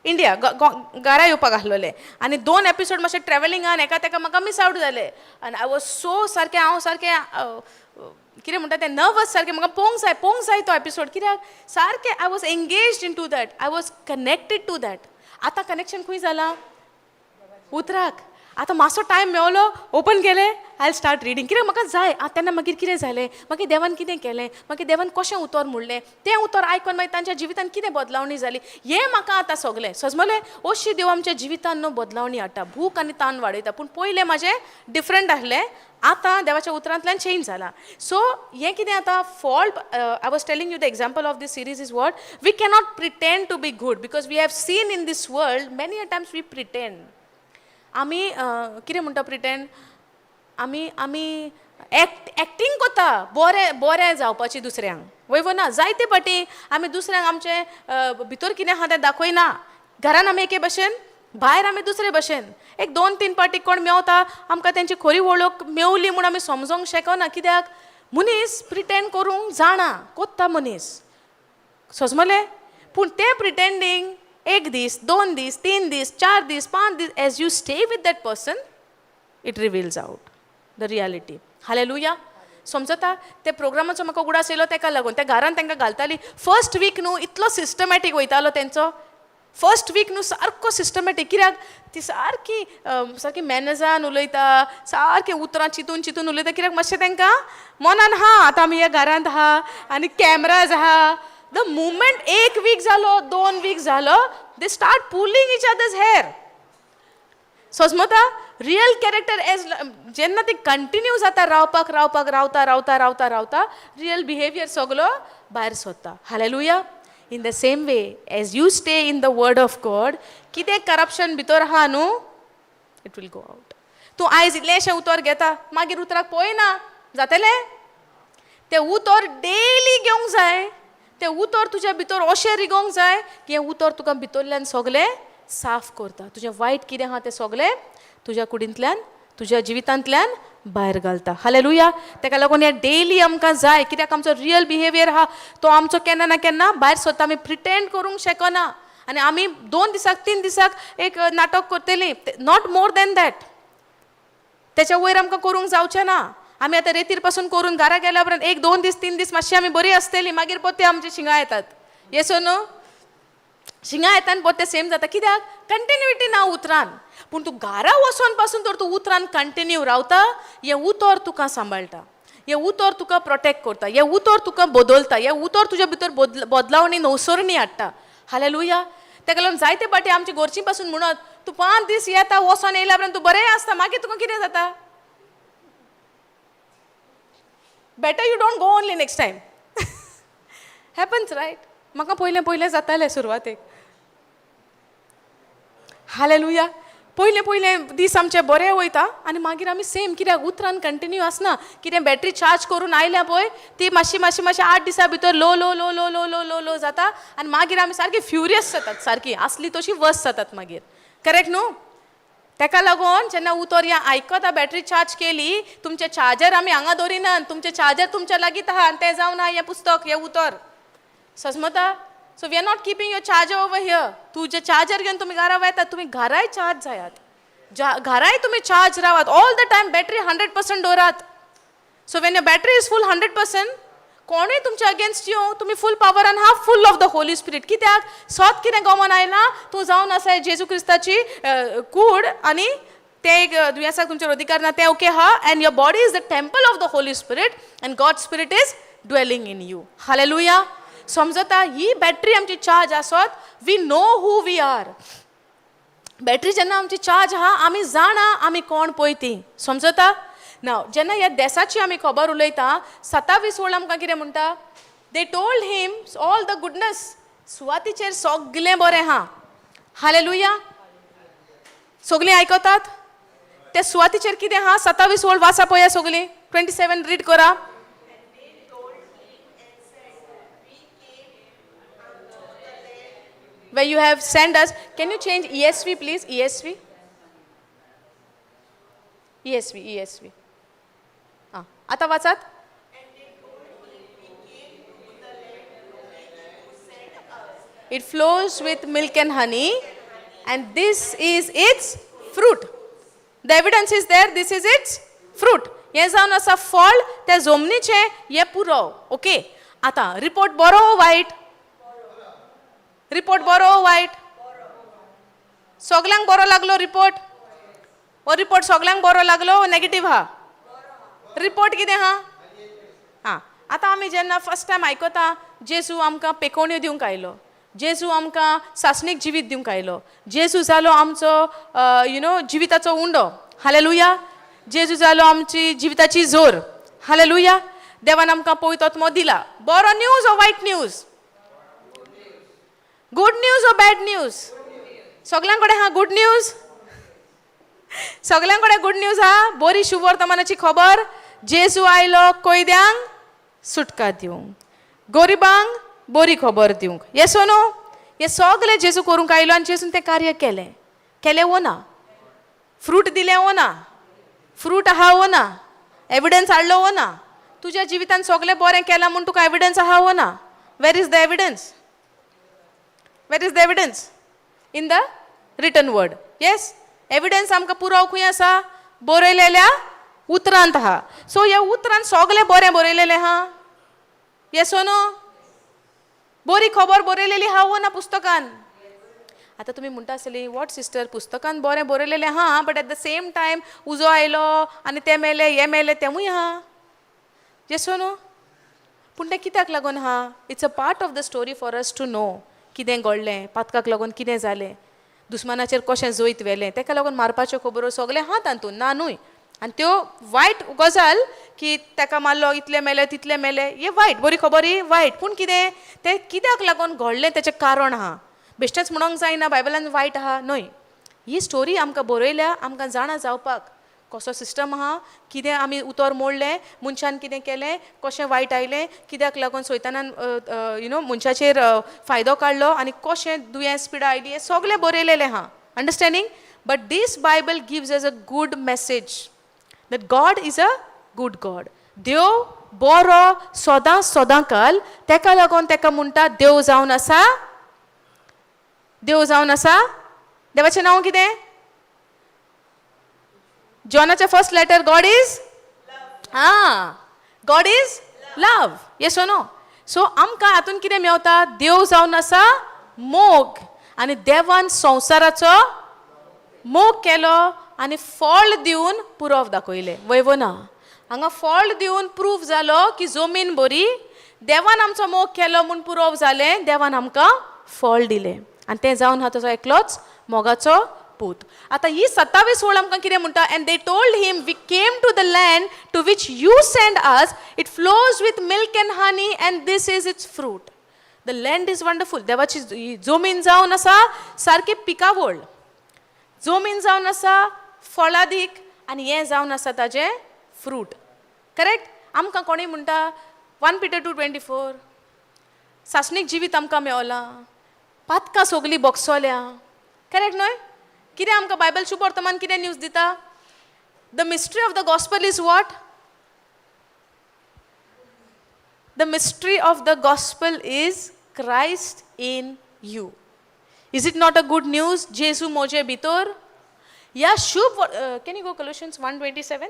India. घरा येवपाक आसलोलें आनी दोन एपिसोड मातशे ट्रॅवलिंगान एका तेका म्हाका मिस आवट जाले. आनी I was so, सारकें हांव सारकें कितें म्हणटा तें, नर्वस सारकें. म्हाका पळोवंक जाय, पळोवंक जाय तो एपिसोड. कित्याक? सारकें I was engaged into that, I was connected to that. आतां कनेक्शन खंय जालां? उतराक. आतां मातसो टायम मेवलो, ओपन केलें, I start reading. कित्याक? म्हाका जाय. आं, तेन्ना मागीर कितें जालें, मागीर देवान कितें केलें, मागीर देवान कशें उतर म्हणलें, तें उतर आयकोन मागीर तांच्या जिवितान कितें बदलावणी जाली, हें म्हाका आतां सगलें सजमलें. अशी देव आमच्या जिवितान न्हू बदलावणी हाडटा, भूक आनी तान वाडयता. पूण पयलें म्हाजें डिफरंट आसलें, आतां देवाच्या उतरांतल्यान चेंज जाला. सो हें कितें आतां fault, I was telling you the example of this series is what we cannot pretend to be good, because we have seen in this world many a times we pretend. आमी कितें म्हणटा pretend, आमी acting करता बरें बरें जावपाची दुसऱ्यांक. वय वो ना? जायते फाटी आमी दुसऱ्यांक आमचें भितर कितें आहा तें दाखयना. घरान आमी एके भशेन, भायर आमी दुसरे भशेन. एक दोन तीन पाटी कोण मेवता आमकां, तेंची खरी वळख मेवली म्हूण आमी समजोंक शकना. कित्याक? मनीस प्रिटेंड करूंक जाणा, कोत्ता मनीस. सजमले? पूण तें प्रिटेंडींग एक दीस, 2 दीस, 3 दीस, 4 दीस, 5 दीस, as you stay with that person, it reveals out the reality. Hallelujah. समजता? ते प्रोग्रामाचो म्हाका उगडास येयलो तेका लागून. त्या घरान तांकां घालताली. फर्स्ट वीक न्हू इतलो सिस्टमॅटीक वयतालो तेंचो. फर्स्ट वीक न्हू सारको सिस्टमॅटीक. कित्याक? ती सारकी सारकी मॅनर्सान उलयता, सारकी उतरां चिंतून चिंतून उलयता. कित्याक? मातशें तांकां मनान हा, आतां आमी ह्या घरांत आहा आनी कॅमराज आहा. The moment एक वीक जालो, 2 वीक जालो, they start pulling each other's hair. सजमता? Real character as जेन्ना ती कंटिन्यू जाता रावपाक रावपाक, रावता रावता रावता रावता, रियल बिहेवियर सगलो भायर सोदता. Hallelujah. In the same way, as you stay in the word of God, कितें करप्शन भितर आहा न्हू, it will go out. तूं आयज इल्लेंशें उतर घेता, मागीर उतराक पळयना जातलें. तें उतर डेली घेवंक जाय. तें उतर तुज्या भितर अशें रिगोवंक जाय की हें उतर तुका भितरल्यान सगलें साफ करता. तुजें वायट कितें आहा तें सगलें तुज्या कुडींतल्यान, तुज्या जिवितांतल्यान भायर घालता. हालेलुया. तेका लागून हें डेली आमकां जाय, कित्याक आमचो रियल बिहेवियर आहा तो आमचो केन्ना ना केन्ना भायर सरता. आमी प्रिटेंड करूंक शकना आनी आमी 2 दिसाक 3 दिसाक एक नाटक करतलीं, not more than that. तेच्या वयर आमकां करूंक जावचें ना. आमी आतां रेतीर पासून करून घरा गेल्या उपरांत 1 2 दीस 3 दीस मातशी आमी बरी आसतली, मागीर पोत्ते आमचे शिंगां येतात. येस नो? शिंगां येता आनी पोत्ते सेम जाता. कित्याक? कंटिन्युटी ना उतरान. पूण तूं घरा वचोन पासून तर तूं उतरान कंटिन्यू रावता, हें उतर तुका सांबाळटा, हें उतर तुका प्रोटेक्ट करता, हें उतर तुका बदलता, हें उतर तुज्या भितर बदलावणी नवसरणी हाडटा. हालेलुया. तेका लागून जायते पाटी आमचे घरचीं पासून म्हणत, तूं 5 दीस येता वचोन येयल्या उपरांत तूं बरें आसता, मागीर तुका कितें जाता? Better you don't go only next time. Happens, right? म्हाका पयलें पयलें जातालें सुरवातेक. हालेलुया. पयलें पयलें दीस आमचे बरे वयता आनी मागीर आमी सेम, कित्याक उतरान कंटिन्यू आसना. कितें बॅटरी चार्ज करून आयल्या पळय ती मातशी मातशी मातशी 8 दिसां भितर low low low low low low low low जाता आनी मागीर आमी सारकी फ्युरियस जातात, सारकी आसली तशी वर्स जातात मागीर. करेक्ट न्हू? तेका लागून जेन्ना उतर या आयकता, बॅटरी चार्ज केली, तुमचें चार्जर आमी हांगा दवरिनात, तुमचें चार्जर तुमच्या लागींच आहा आनी तें जावन आहा हें पुस्तक, हें उतर. सजमता? So we are not keeping your charger over here. तुजें चार्जर घेवन तुमी घरा वयतात, तुमी घराय चार्ज जायात, घराय तुमी चार्ज रावात ऑल the time. Battery 100% दवरात. So when your battery is full 100%, कोणूय तुमच्या अगेन्स्ट येवं, तुमी फूल पावरान आहा, full of the Holy Spirit. कित्याक सोत कितें गमन आयलां, तूं जावन आसा जेजू क्रिस्ताची कूड आनी तें एक दुयेंसाक तुमचेर अधिकार ना, तें ओके आहा. And your body is the temple of the Holy Spirit and God spirit is dwelling in you. Hallelujah. समजता? ही बॅटरी आमची चार्ज आसत, we know who we are. Battery जेन्ना आमची चार्ज आहा, आमी जाणा आमी कोण पळय ती. समजता? नाव जेन्ना ह्या देसाची आमी खबर उलयता, 27 वळ आमकां कितें म्हणटा? They told him all the goodness. सुवातीचेर सगलें बरें आहा. हालेलुया. सगलीं आयकतात? ते सुवातीचेर कितें आहा? 27 वळ वाचा पळया सगलीं. 27 रीड करा. Where you have sent us. Can you change ESV please? ESV? ESV, ESV. आतां वाचात. It flows with milk and honey, and this is its fruit. The evidence is there, this is its fruit. हें जावन आसा फळ त्या जमनीचें, हें पुरो. Okay, आतां report बरो वायट? रिपोर्ट बरो वायट? सगल्यांक बरो लागलो रिपोर्ट? हो रिपोर्ट सगल्यांक बरो लागलो? नेगेटीव आहा रिपोर्ट कितें आहा? आं, आतां आमी जेन्ना फर्स्ट टायम आयकता, जेजू आमकां पेकोवण्यो दिवंक आयलो, जेजू आमकां सासणीक जिवीत दिवंक आयलो, जेजू जालो आमचो you know जिविताचो उंडो. हालेलुया. जेजू जालो आमची जिविताची जोर. हालेलुया. देवान आमकां पवित्र आत्मो दिला. बरो न्यूज ओ वायट न्यूज? गुड न्यूज ओ बॅड न्यूज? सगल्यां कडेन आहा गुड न्यूज? सगल्यां कडेन गुड न्यूज आहा? बरी शुभवर्तमानाची खबर. जेजू आयलो कैद्यांक सुटका दिवंक, गरिबांक बरी खबर दिवंक. येस ओ नो? हें सगलें जेजू करूंक आयलो आनी जेजून तें कार्य केलें. केलें वो ना? फ्रूट दिलें वो ना? फ्रूट आहा वो ना? एविडन्स हाडलो वो ना? तुज्या जिवितान सगलें बरें केलां म्हूण तुका एविडन्स आहा वो ना? Where is the evidence? Where is the evidence? In the written word. Yes, evidence आमकां पुराव खंय आसा? बरयलेल्या उतरांत आहा. सो ह्या उतरान सगलें बरें बरयलेलें आहा. येस ओ नो? बरी खबर बरयलेली आहा वो ना पुस्तकान? आतां तुमी म्हणटा आसतली, what sister, पुस्तकान बरें बरयलेलें आहा, but at the same time उजो आयलो आनी तें मेलें, हें मेलें, तेंवूय आहा. येस ओ नो? पूण तें कित्याक लागून आहा? It's a part of the story for us to know कितें घडलें, पातकाक लागून कितें जालें, दुस्मानाचेर कशें जैत व्हेलें, तेका लागून मारपाच्यो खबरो सगळें आहा तातूंत, ना न्हय. आनी त्यो वायट गजाल की ताका मारलो, इतले मेले तितले मेले, हें वायट, बरी खबर ही वायट. पूण कितें तें कित्याक लागून घडलें तेचें कारण आहा. बेश्टेंच म्हणोंक जायना बायबलान वायट आहा, न्हय. ही स्टोरी आमकां बरयल्या आमकां जाणा जावपाक कसो सिस्टम आहा, कितें आमी उतर मोडलें, मनशान कितें केलें, कशें वायट आयलें, कित्याक लागून सैतानान you know मनशाचेर फायदो काडलो आनी कशें दुयेंस पिडा आयली, हें सगळें बरयलेलें आहा. Understanding? But this Bible gives us a good message that God is a good God. देव बरो सदां सदां काल, तेका लागून तेका म्हणटा देव जावन आसा, देव जावन आसा. देवाचें नांव कितें? जॉनाचें first letter, God is, ah, God is love. Yes or no? So आमकां हातून कितें मेवता? देव जावन आसा मोग, आनी देवान संवसाराचो मोग केलो आनी फळ दिवन पुरव दाखयलें. वय वो ना? हांगा फळ दिवन प्रूफ जालो की जमीन बरी, देवान आमचो मोग केलो म्हूण पुरव जालें, देवान आमकां फळ दिलें आनी तें जावन आहा ताचो एकलोच मोगाचो पूत. आतां ही 27 ओळ आमकां कितें म्हणटा? And they told him, we came to the land to which you send us, it flows with milk and honey and this is its fruit. The land is wonderful. देवाची ही जमीन जावन आसा सारकी पिकावळ, जमीन जावन आसा फळादीक, आनी हें जावन आसा ताजें फ्रूट. करेक्ट? आमकां कोणूय म्हणटा 1 Peter 2:24, सासणीक जिवीत आमकां मेवलां, पातकां सगलीं बोगसोल्या. करेक्ट न्हय? कितें आमकां बायबल शुभ वर्तमान कितें न्यूज दिता? The mystery of the gospel is what? The mystery of the gospel is Christ in you. Is it not a good news? जेजू मोजे भितर. ह्या शुभ, can you go Colossians 1:27?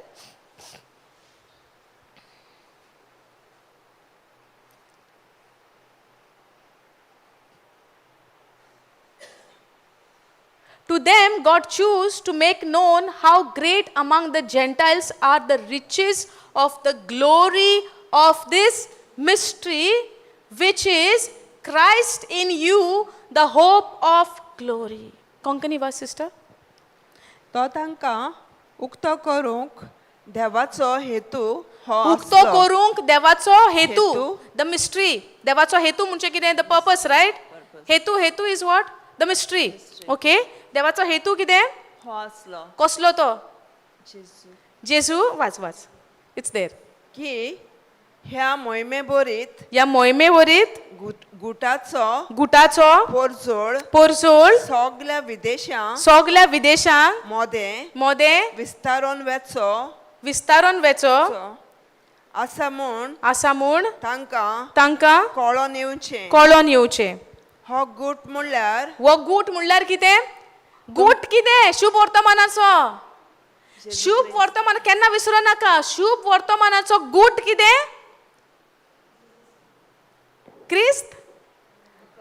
To them, God chose to make known how great among the Gentiles are the riches of the glory of this mystery, which is Christ in you, the hope of glory. Konkani was, sister? तो तांकां उक्तो करूंक देवाचो हेतू हो उक्तो आसलो. करूंक देवाचो हेतू. हेतू. The mystery. देवाचो हेतू म्हणजे कितें? The purpose, right? हेतू, हेतू is what? The mystery. Okay, देवाचो हेतू कितें? हो आसलो. कसलो तो? जेजू. जेजू. वाच वाच, it's there. की ह्या मोहिमे बरीत ह्या मोहिमे वरीत गुटाचो गुटाचो पोरजोळ पोरजोळ सगल्या विदेशां सगल्या विदेशांक मोदें मोदें विस्तारून वेचो विस्तारून वेचो आसा म्हूण आसा म्हूण तांकां तांकां कळोन येवचें. कळोन येवचें. हो गूट म्हणल्यार हो गूट म्हणल्यार कितें? गूट कितें? शुभ वर्तमानाचो. शुभ वर्तमान केन्ना विसरू नाका. शुभ वर्तमानाचो गूट कितें? क्रिस्त.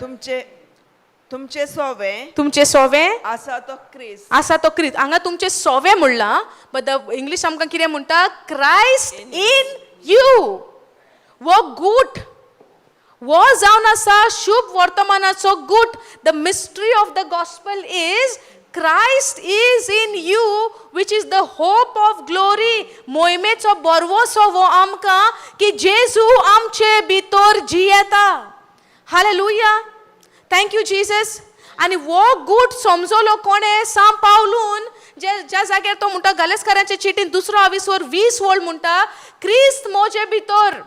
तुमचे तुमचे सोवे तुमचे सोवे आसा तो क्रिस्त. आसा तो क्रिस्त. हांगा तुमचे सोवे म्हणलां, बट the English आमकां कितें म्हणटा? Christ in you. हो गूट हो जावन आसा शुभ वर्तमानाचो गूट. The mystery of the gospel is Christ is in you, which is the hope of glory. मोहिमेचो बरवसो हो आमकां की जेजू आमचे भितर जियेता. Hallelujah, thank you Jesus. आनी हो गूट समजलो कोणें? सांव पावलून, जे ज्या जाग्यार तो म्हणटा गालेस्कारांचे चिटीन दुसरो आविसवर 20 वळ म्हणटा, क्रिस्त मोजे भितर,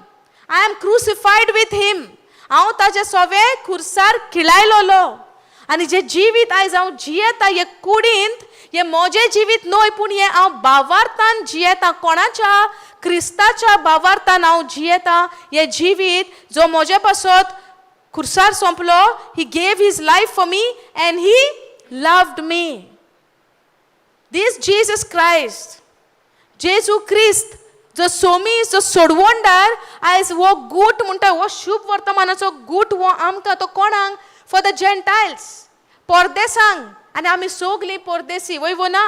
I am crucified with him. हांव ताजे सोवे खुर्सार खिळायलोलो आनी जे जिवीत आयज हांव जियेता हे कुडींत, हे म्हजें जिवीत न्हय, पूण हें हांव भावार्थान जियेता. कोणाच्या? क्रिस्ताच्या भावार्थान हांव जियेता हें जिवीत, जो म्हजे पासत खुर्सार सोंपलो. He gave his life for me and he loved me. This Jesus Christ, जेजू क्रिस्त जो सोमी, जो सोडवणदार, आयज हो गूट म्हणटा, हो शुभ वर्तमानाचो गूट हो आमकां, तो कोणाक? For the Gentiles, परदेसांक. आनी आमी सगलीं परदेसी, वय वो ना?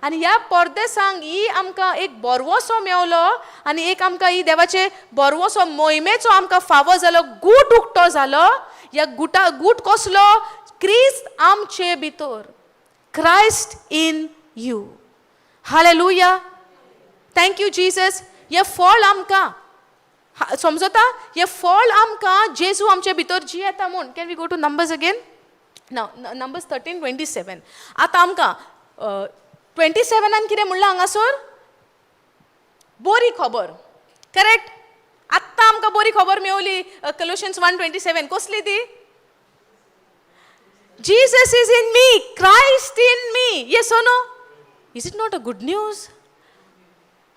आनी ह्या परदेसांक ही आमकां एक बरवसो मेवलो आनी एक आमकां ही देवाचे बरवसो मोहिमेचो आमकां फावो जालो, गूट उक्तो जालो. ह्या गुटा, गूट कसलो? क्रिस्त आमचे भितर, Christ in you. Hallelujah, thank you Jesus. हें फळ आमकां समजता, हें फळ आमकां जेजू आमचे भितर जियेता म्हूण. Can we go to Numbers again? ना, Numbers 13:27. आतां आमकां 27 कितें म्हणलां हांगासर? बोरी खबर, करेक्ट? आत्तां आमकां बोरी खबर मेवली, कलोशन्स 1:27. कसली ती? Jesus is in me, Christ in me. Yes or no? Is it not a good news?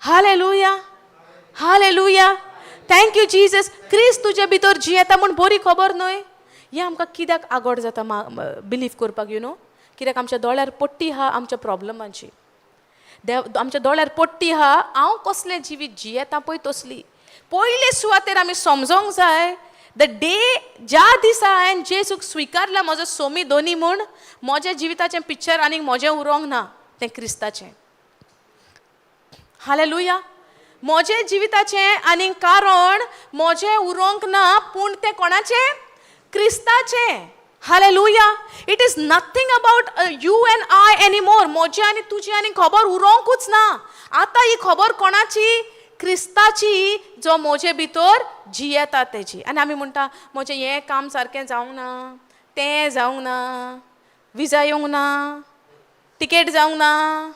Hallelujah. Hallelujah. Thank you, Jesus. क्रिस्त तुजे भितर जियेता म्हूण बरी खबर न्हय? हें आमकां कित्याक आगोड जाता बिलीव करपाक, you know? कित्याक आमच्या दोळ्यार पट्टी आहा आमच्या प्रॉब्लमांची. देव आमच्या दोळ्यार पट्टी आहा. हांव कसलें जिवीत जियेता पळय तसली. पयले सुवातेर आमी समजोंक जाय, the day, ज्या दिसा हांवें जेजूक स्विकारला म्हजो सोमी दोनी म्हूण, म्हज्या जिविताचें पिक्चर आनीक म्हजें उरोंक ना, तें क्रिस्ताचें. हालेलुया. म्हजें जिविताचें आनीक कारण म्हजें उरोंक ना, पूण तें कोणाचें? क्रिस्ताचें. Hallelujah. It is nothing about you and I anymore. म्हजें आनी तुजें आनी खबर उरोंकूच ना. आतां ही खबर कोणाची? क्रिस्ताची, जो म्हजे भितर जियेता तेजी. आनी आमी म्हणटा, म्हजें हें काम सारकें जावंक ना, तें जावंक ना, विजा येवंक ना, टिकेट जावंक ना,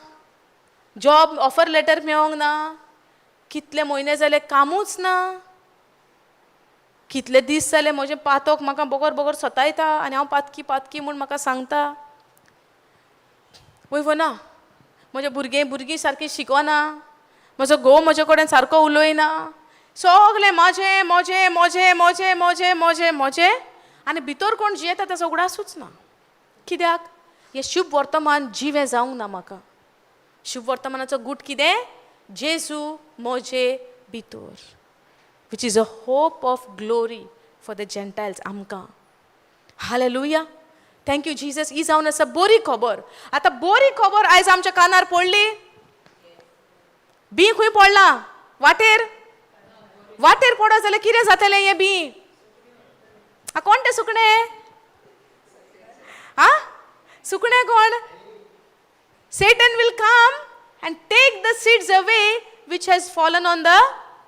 जॉब ऑफर लेटर मेळोंक ना, कितले म्हयने जाले कामूच ना, कितले दीस जाले म्हजें पातोक म्हाका बगर बगर सतायता आनी हांव पातकी पातकी म्हूण म्हाका सांगता. वय ना? म्हजें भुरगें, भुरगीं सारकीं शिकना, म्हजो घोव म्हजे कडेन सारको उलयना, सगलें म्हजें म्हजें म्हजें म्हजें म्हजें म्हजें म्हजें. आनी भितर कोण जियेता ताचो उगडासूच ना. कित्याक? हें शुभ वर्तमान जिवें जावंक ना म्हाका. शुभ वर्तमानाचो गूट कितें? जेजू म्हजे भितर, which is a hope of glory for the Gentiles, आमकां. हालेलुया. Thank you Jesus. ही जावन आसा बरी खबर. आतां बरी खबर आयज आमच्या कानार पडली. बी खंय पडलां? वाटेर. वाटेर पडत जाल्यार कितें जातलें हें बी? आ, कोण तें सुकणें? आ, सुकणें कोण? Satan will come and take the seeds away which has fallen on the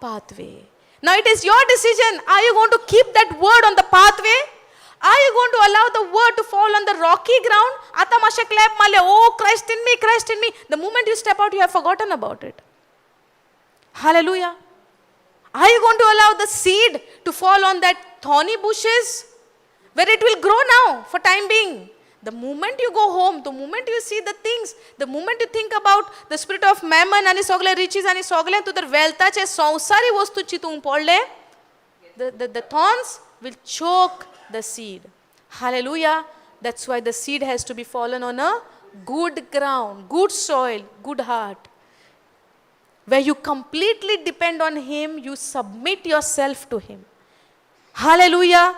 pathway. Now it is your decision. Are you going to keep that word on the pathway? Are you going to allow the word to fall on the rocky ground? आता मातशें clap मारलें, "Oh, Christ in me, Christ in me." The moment you step out, you have forgotten about it. Hallelujah. Are you going to allow the seed to fall on that thorny bushes where it will grow now for time being? The moment you go home, the moment you see the things, the moment you think about the spirit of mammon आणि सगळे riches आणि सगळे तूं तर वेल्थाचे संवसारी वस्तू चिंतूंक पडले, the thorns will choke the seed. Hallelujah. That's why the seed has to be fallen on a good ground, good soil, good heart, where you completely depend on Him, you submit yourself to Him. Hallelujah.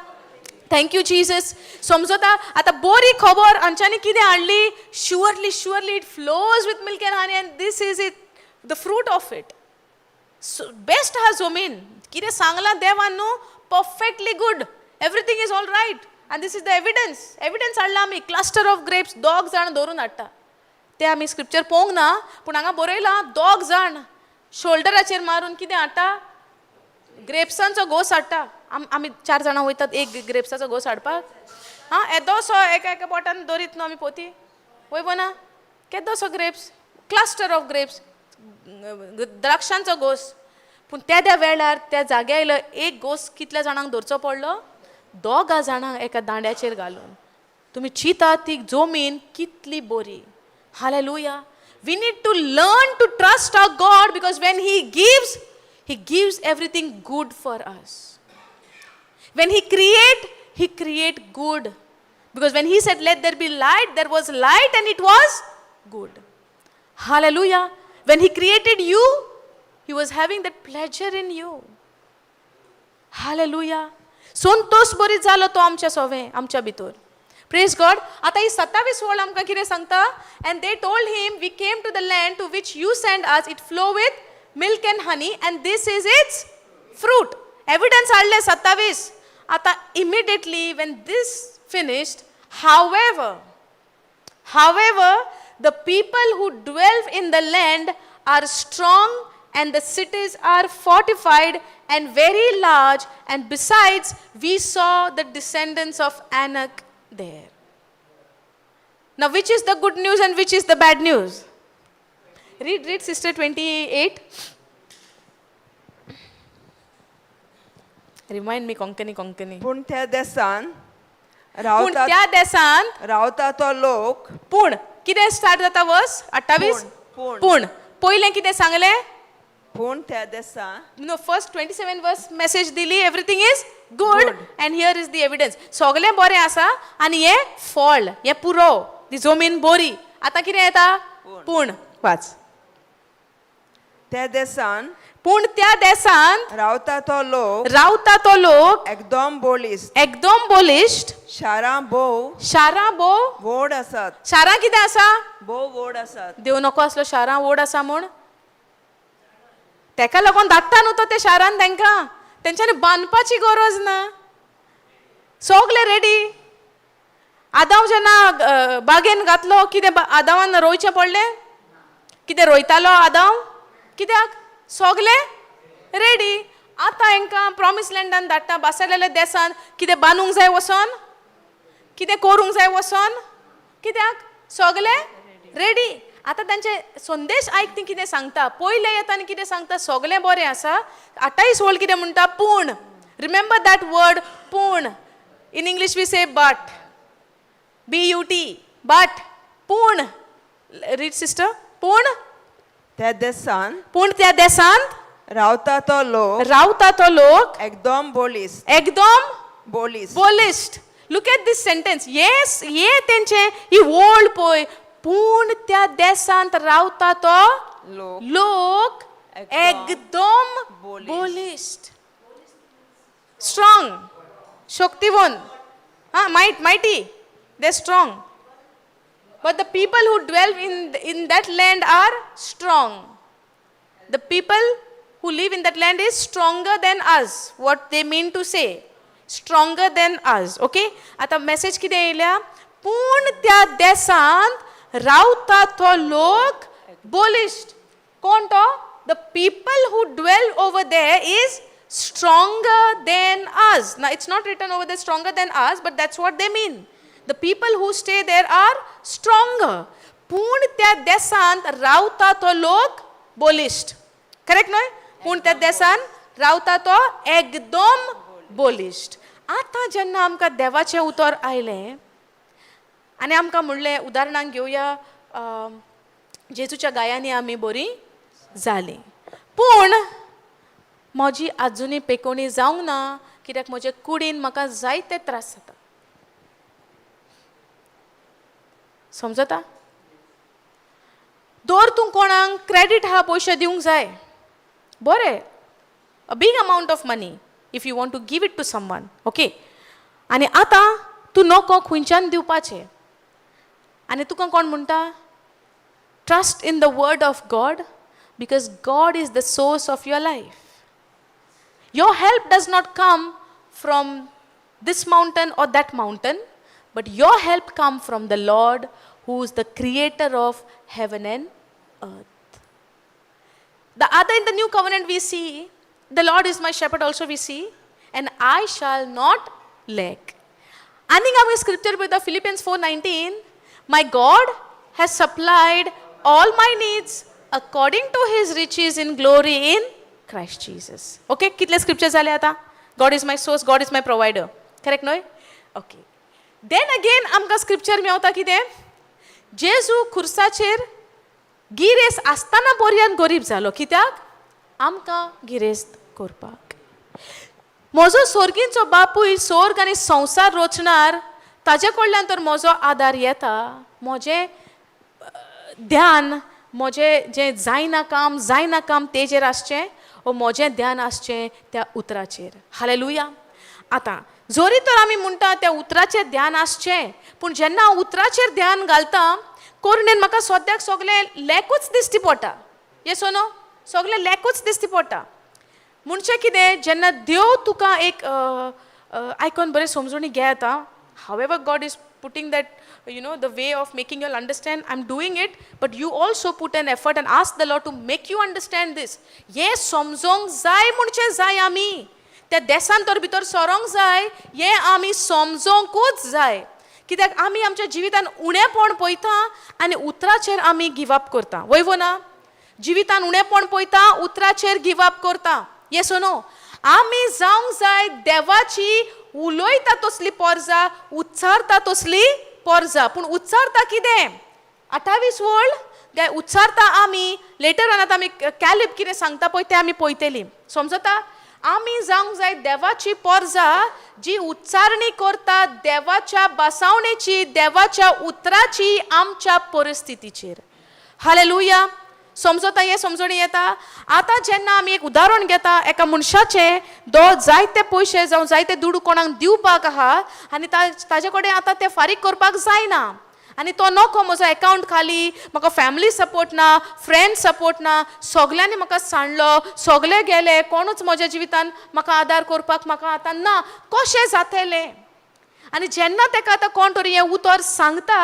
Thank you, Jesus. समजता? आतां बरी खबर आमच्यांनी कितें हाडली? Surely, surely it flows with milk and honey, and this is it, the fruit of it. Best आहा जमीन. कितें सांगलां देवान न्हू, perfectly good, everything is all right, and this is the evidence. Evidence हाडला आमी, क्लस्टर ऑफ ग्रेप्स. दोग जाण धरून हाडटा ते. आमी स्क्रिप्चर पळोवंक ना, पूण हांगा बरयलां, दोग जाण शोल्डराचेर मारून कितें हाडटा? ग्रेप्सांचो घोस हाडटा. आमी चार जाणां वयतात एक ग्रेप्साचो घोस हाडपाक? आं, येदोसो एका एका बोटान दवरीत न्हू आमी पोती, वय ना? केदोसो ग्रेप्स, क्लस्टर ऑफ ग्रेप्स, द्राक्षांचो घोस. पूण त्या त्या वेळार त्या जाग्या आयलो एक घोस कितल्या जाणांक धरचो पडलो? दोगा जाणांक एका दांड्याचेर घालून. तुमी चिंता, ती जमीन कितली बरी. Hallelujah. We need to learn to trust our God, because when He gives, He gives everything good for us. When He create, He create good, because when He said, "Let there be light," there was light and it was good. Hallelujah. When He created you, He was having that pleasure in you. Hallelujah. Santosh बरी जालो तो आमच्या सोवे, आमच्या भितर. प्रेज गॉड. आतां ही 27 वळ आमकां कितें सांगता? And they told Him, "We came to the land to which you send us. It flow with milk and honey, and this is its fruit." Evidence हाडले 27. आतां immediately when this finished, However, the people who dwell in the land are strong, and the cities are fortified and very large, and besides, we saw the descendants of Anak there." Now, which is the good news and which is the bad news? Read, read, sister, 28. Remind me Konkani Konkani. पूण त्या देसान पूण रावता त्या देसांत रावता तो लोक. पूण कितें स्टार्ट जाता वर्स 28? पूण. पूण पयलें कितें सांगलें? पूण त्या देसा No, first 27 verse message दिली, everything is good. And here is the evidence, सगळें बरें आसा आनी हें फळ हें पुरो, ती जमीन बरी. आतां कितें येता? पूण वाच. त्या देसान पूण त्या देसांत रावता तो लोक रावता तो लोक एकदम बळिश्ट. एकदम बलिश्ट. शारां भोव शारां भोव व्हड आसात. शारां कितें आसा? भोव व्हड आसात. देव नको आसलो शारां व्हड आसा म्हूण? तेका लागून धाडटा न्हू तो ते शारान तेंकां. तेंच्यांनी बांदपाची गरज ना, सगळे रेडी. आदांव जेन्ना बागेन घातलो, कितें आदांवान रोयचें पडलें? कितें रोयतालो आदांव? कित्याक? सगळे रेडी. आतां हेंकां प्रॉमीस लँडान धाडटा, बासालेल्या देसान. कितें बांदूंक जाय वचोन? कितें करूंक जाय वचोन? कित्याक? सगळे रेडी. आतां तांचे संदेश आयक, ती कितें सांगता. पयलें येता आनी कितें सांगता? सगळें बरें आसा. 28 वळ कितें म्हणटा? पूण. Remember that word, पूण. In English we say but, B U T, but. पूण. Read, sister. पूण त्या देसान पूण त्या देसांत रावता तो लोक रावता तो लोक एकदम बळिश्ट. एकदम बळिश्ट. बलिश्ट. Look at this sentence. Yes, ये तेंचे ही वळ पळय. पूण त्या देसांत रावता तो लोक लोक एकदम बलिश्ट. बलिश्ट, स्ट्रॉंग, शक्तिवंत. हा, mighty, they strong. But the people who dwell in that land are strong. The people who live in that land is stronger than us. What they mean to say, stronger than us. Okay? आतां message कितें येयल्या? पूण त्या देसांत रावता तो लोक बलिश्ट. कोण तो? The people who dwell over there is stronger than us. Now, it's not written over there stronger than us, but that's what they mean. The people who stay there are stronger. पूण त्या देसांत रावता तो लोक बलिश्ट. Correct न्हय? पूण त्या देसान रावता तो एकदम बलिश्ट. आतां जेन्ना आमकां देवाचें उतर आयलें आनी आमकां म्हणलें, उदाहरणाक घेवया, जेजूच्या गायांनी आमी बरीं जालीं, पूण म्हजी आजुनूय पेकोवणी जावंक ना, कित्याक म्हजे कुडीन म्हाका जायते त्रास जाता. समजता? दर तूं कोणाक क्रेडीट आहा, पयशे दिवंक जाय, बरें, a big amount of money if you want to give it to someone, okay? आनी आतां तूं नको खंयच्यान दिवपाचें आनी तुका कोण म्हणटा, trust in the word of God because God is the source of your life. Your help does not come from this mountain or that mountain, but your help come from the Lord, who is the creator of heaven and earth. The other, in the new covenant we see, the Lord is my shepherd also we see, and I shall not lack. आनीक आमी scripture पळयता, Philippians 4:19, my God has supplied all my needs according to his riches in glory in Christ Jesus. Okay, कितले scripture जाले आतां? God is my source, God is my provider, correct न्हय? Okay, then again आमकां scripture मेवता कितें? जेजू खुर्साचेर गिरेस्त आसतना पर्यंत गरीब जालो. कित्याक? आमकां गिरेस्त करपाक. म्हजो सोर्गींचो बापूय, सोर्ग आनी संवसार रचणार, ताजे कडल्यान तर म्हजो आदार येता. म्हजें ध्यान म्हजें जें जायना काम, जायना काम तेजेर आसचें वो म्हजें ध्यान आसचें त्या उतराचेर? हालेलुया. आतां जरी तर आमी म्हणटा त्या उतराचेर ध्यान आसचें, पूण जेन्ना हांव उतराचेर ध्यान घालता, कोरणेन म्हाका सद्याक सगळें लॅकूच दिश्टी पडटा. येस नो? सगळें लॅकूच दिश्टी पडटा. म्हणजे कितें, जेन्ना देव तुका एक आयकोन बरें समजून घे आतां. However God is putting that the way of making you understand, I am doing it, but you also put an effort and ask the Lord to make you understand this. हें समजोंक जाय म्हणचें जाय. आमी त्या देसान तर भितर सरोंक जाय. हें आमी समजोंकूच जाय, कित्याक आमी आमच्या जिवितान उणेपण पळयता आनी उतराचेर आमी गिवअप करता. वय वो ना? जिवितान उणेपण पळयता, उतराचेर गिवअप करता. येस नो? आमी जावंक जाय देवाची उलयता तसली पोरजा, उच्चारता तसली पोरजा. पूण उच्चारता कितें? 28 वळ काय उच्चारता आमी. लेटर ऑन आतां आमी कॅलिब कितें सांगता पळय तें आमी पळयतलीं. समजता? आमी जावंक जाय देवाची पोरजा जी उच्चारणी करता देवाच्या बसावणेची, देवाच्या उतराची आमच्या परिस्थितीचेर. हालेलुया. समजता? हें समजणी येता? आतां जेन्ना आमी एक उदाहरण घेता एका मनशाचें, दो जायते पयशे जावं जायते दुडू कोणाक दिवपाक आहा आनी ताजे कडेन आतां ते फारीक करपाक जायना आनी तो नको, म्हजो एकावंट खाली, म्हाका फॅमिली सपोर्ट ना, फ्रेंड सपोर्ट ना, सगल्यांनी म्हाका सांडलो, सगले गेले, कोणूच म्हज्या जिवितान म्हाका आदार करपाक म्हाका आतां ना, कशें जातलें? आनी जेन्ना ताका आतां कोण तरी हें उतर सांगता,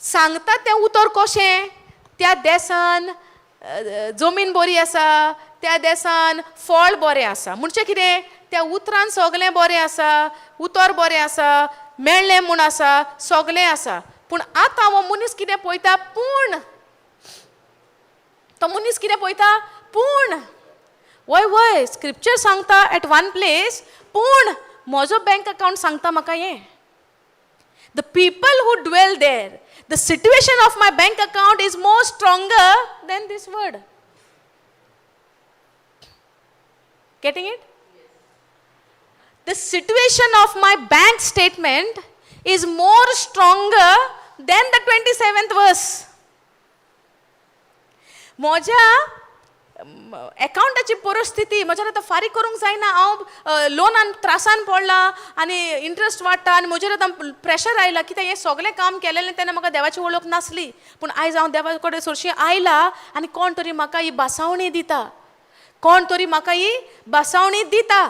सांगता तें उतर कशें? त्या देसान जमीन बरी आसा, त्या देसान फळ बरें आसा. म्हणजे कितें? त्या उतरान सगलें बरें आसा, उतर बरें आसा, मेळ्ळें म्हूण आसा, सगलें आसा. पूण आतां हो मनीस कितें पळयता? पूण तो मनीस कितें पळयता? पूण वय वय स्क्रिप्चर सांगता एट वन प्लेस, पूण म्हजो बँक अकावंट सांगता म्हाका हें. The people who dwell there, the situation of my bank account is more stronger than this word. Getting it? The situation of my bank statement is more stronger than the 27th verse. म्हज्या एकावंटाची परिस्थिती म्हज्यान आतां फारीक करूंक जायना, हांव लोनान त्रासान पडला आनी इंट्रस्ट वाडटा आनी म्हजेर आतां प्रेशर आयला. कित्याक हें सगळें काम केलेलें तेन्ना म्हाका देवाची वळख नासली. पूण आयज हांव देवा कडेन सरशी आयला आनी कोण तरी म्हाका ही बसावणी दिता, कोण तरी म्हाका ही बसावणी दिता,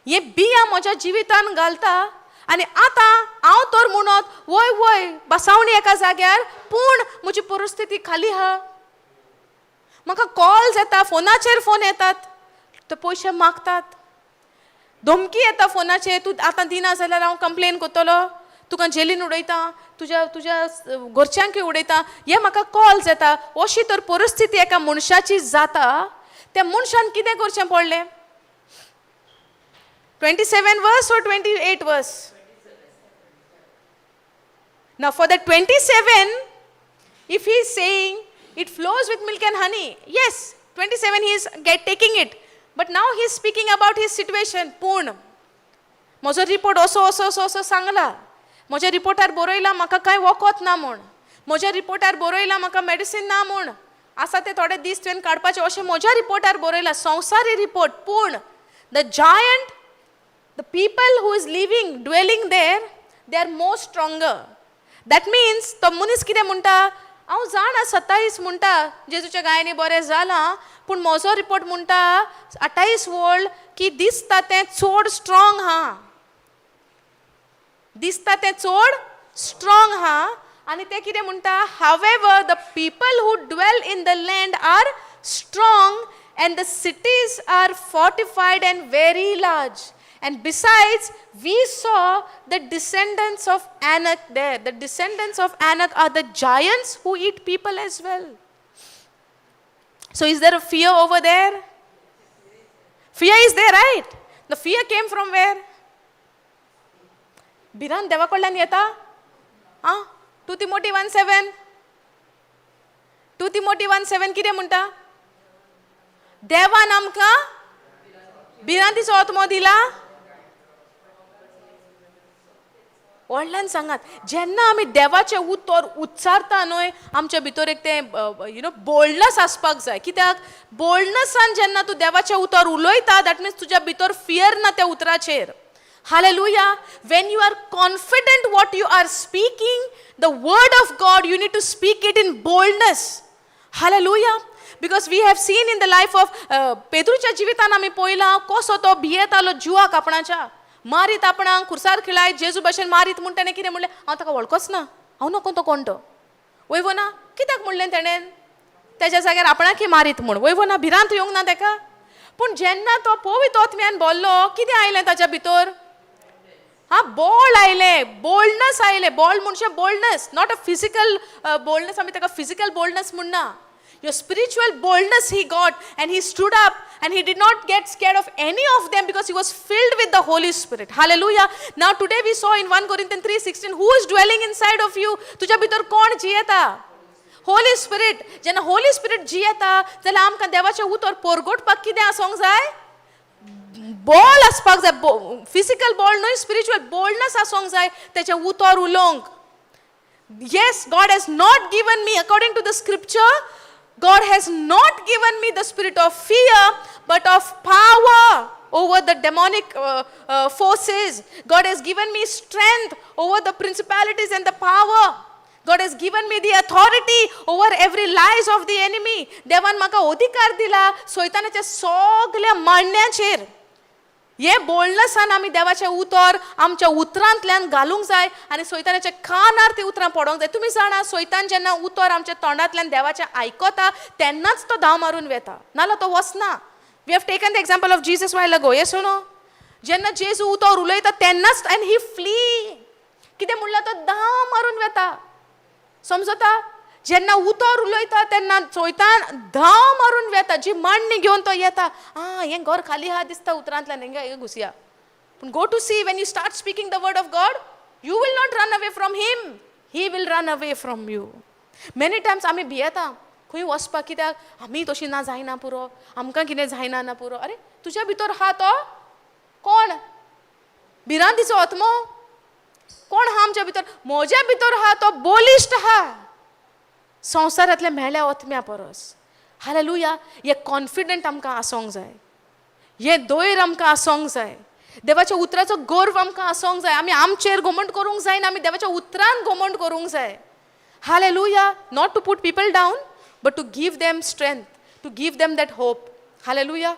हे बियां म्हज्या जिवितान घालता. आनी आतां हांव तर म्हणत वय वय बसावणी एका जाग्यार, पूण म्हजी परिस्थिती खाली आहा. म्हाका कॉल्स येता, फोनाचेर फोन येतात, ते पयशे मागतात, धमकी येता फोनाचेर, तूं आतां दिना जाल्यार हांव कंप्लेन करतलो, तुका जेलीन उडयता, तुज्या तुज्या घरच्यांकूय उडयता. हे म्हाका कॉल्स येता. अशी तर परिस्थिती एका मनशाची जाता, त्या मनशान कितें करचें पडलें? 27 verse or 28 verse? Now for the 27, if he is saying it flows with milk and honey, yes, 27 he is taking it. But now he is speaking about his situation. पूण म्हजो रिपोर्ट असो असो असो असो सांगला, म्हज्या रिपोर्टार बरयला म्हाका कांय वखद ना म्हूण, म्हज्या रिपोर्टार बरयला म्हाका मेडिसीन ना म्हूण, आसा ते थोडे दीस तुवें काडपाचे अशें म्हज्या रिपोर्टार बरयला, संवसारी रिपोर्ट. पूण the giant, the people who is living, dwelling there, they are more stronger. That means तो मनीस कितें म्हणटा? हांव जाणा 27 म्हणटा जेजूच्या गायांनी बरें जालां, पूण म्हजो रिपोर्ट म्हणटा 28 वळ की दिसता तें चड स्ट्रॉंग आहा, दिसता तें चड स्ट्रॉंग आहा. आनी ते कितें म्हणटा? However, the people who dwell in the land are strong and the cities are fortified and very large. And besides, we saw the descendants of Anak there. The descendants of Anak are the giants who eat people as well. So, is there a fear over there? Fear is there, right? The fear came from where? भिरांत देवा कडल्यान येता? आं, 2 Timothy 1:7, 2 Timothy 1:7 कितें म्हणटा? देवान आमकां भिरांतीचो आत्मो दिला? व्हडल्यान सांगात. जेन्ना आमी देवाचें उतर उच्चारता न्हय, आमच्या भितर एक तें you know boldness आसपाक जाय. कित्याक बोल्डनसान जेन्ना तूं देवाचें उतर उलयता, that means तुज्या भितर फियर ना त्या उतराचेर. Hallelujah. When you are confident what you are speaking, the word of God, you need to speak it in boldness. Hallelujah. Because we have seen in the life of पेद्रूच्या जिवितान आमी पळयलां कसो तो भियेतालो जिवाक आपणाच्या, मारीत आपणाक खुर्सार खिळायत जेजू भशेन मारीत म्हूण. तेणें कितें म्हणलें? हांव ताका वळखोच ना, हांव नको तो कोण तो. वय वो ना? कित्याक म्हणलें तेणें? तेज्या जाग्यार आपणाकय मारीत म्हूण. वय वो ना? भिरांत येवंक ना तेका? पूण जेन्ना तो पवित्र आत्म्यान बोल्लो, कितें आयलें ताच्या भितर? हा, बोल्ड आयलें, बोल्डनस आयलें. बोल्ड म्हणजे boldness, not a physical boldness. आमी ताका फिजिकल बोल्डनस म्हणना. Your spiritual boldness he got, and he stood up. And he did not get scared of any of them because he was filled with the Holy Spirit. Hallelujah. Now today we saw in 1 Corinthians 3:16 who is dwelling inside of you. तुज्या भितर कोण जियेता? Holi spirit. जेन्ना Holi spirit जियेता जाल्यार आमकां देवाचें उतर परगटपाक कितें आसूंक जाय? बॉल आसपाक जाय. फिजिकल बॉल न्हय, स्पिरिच्युअल बोल्डनस आसूंक जाय तेचें उतर उलोवंक. Yes, God has not given me, according to the scripture, God has not given me the spirit of fear, but of power over the demonic forces. God has given me strength over the principalities and the power. God has given me the authority over every lies of the enemy. देवान म्हाका अधिकार दिला सैतानाच्या सगल्या मांडण्याचेर. हे बोल्डनसान आमी देवाचें उतर आमच्या उतरांतल्यान घालूंक जाय आनी सैतानाच्या कानार ती उतरां पडोंक जाय. तुमी जाणा, सैतान जेन्ना उतर आमच्या तोंडांतल्यान देवाचें आयकता तेन्नाच तो धांव मारून वेता, नाल्यार तो वचना. We have taken the example of Jesus while ago, yes no? जेन्ना जेजू उतर उलयता तेन्नाच एंड he flee. कितें म्हणल्यार तो धांव मारून वेता. समजता? जेन्ना उतर उलयता तेन्ना चोयतान धांव मारून वेता. जी मांडणी घेवन तो येता, आं, हें घर खाली आहा दिसता, उतरांतल्यान हेंगा हें घुसया. पूण go to see, when you start speaking the word of God, you will not run away from him, he will run away from you. Many times आमी भियेता खंय वचपाक, कित्याक आमी तशी ना जायना पुरो, आमकां कितें जायना ना पुरो. अरे, तुज्या भितर आहा तो कोण? भिरांतीचो आत्मो कोण आहा आमच्या भितर? म्हज्या भितर आहा तो बलिश्ट आहा संवसारांतल्या मेळ्या आत्म्या परस. हालेलुया. हे कॉन्फिडंट आमकां आसोंक जाय, हें धैर्य आमकां आसोंक जाय, देवाच्या उतराचो गर्व आमकां आसोंक जाय. आमी आमचेर घमंड करूंक जायना, आमी देवाच्या उतरान घमंड करूंक जाय. Hallelujah. Not to put people down, but to give them strength, to give them that hope. Hallelujah.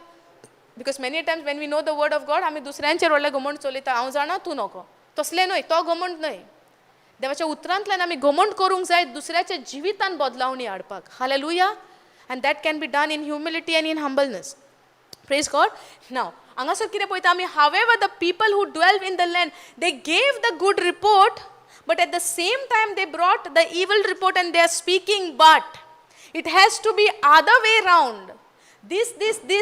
Because many times when we know the word of God, आमी दुसऱ्यांचेर व्हडलें घमंड चलयता. हांव जाणा, तूं नको. तसलें न्हय, तो घमंड न्हय. देवाच्या उतरांतल्यान आमी घमंड करूंक जाय दुसऱ्याच्या जिवितान बदलावणी हाडपाक. Hallelujah. And that can be done in humility and in humbleness. Praise God. Now हांगासर कितें पळयता आमी? However, the people who dwell in the land, they gave the good report, but at the same time they brought the evil report and they are speaking. But it has to be other way round. This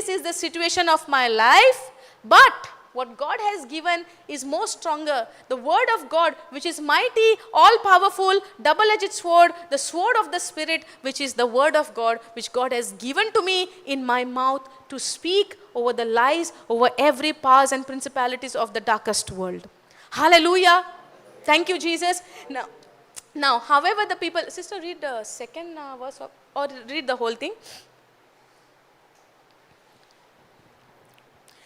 is the situation of my life, but what God has given is more stronger. The word of God, which is mighty, all powerful, double edged sword, the sword of the Spirit, which is the word of God, which God has given to me in my mouth to speak over the lies, over every powers and principalities of the darkest world. Hallelujah. Thank you, Jesus. Now, however, the people, sister, read the second verse of, or read the whole thing.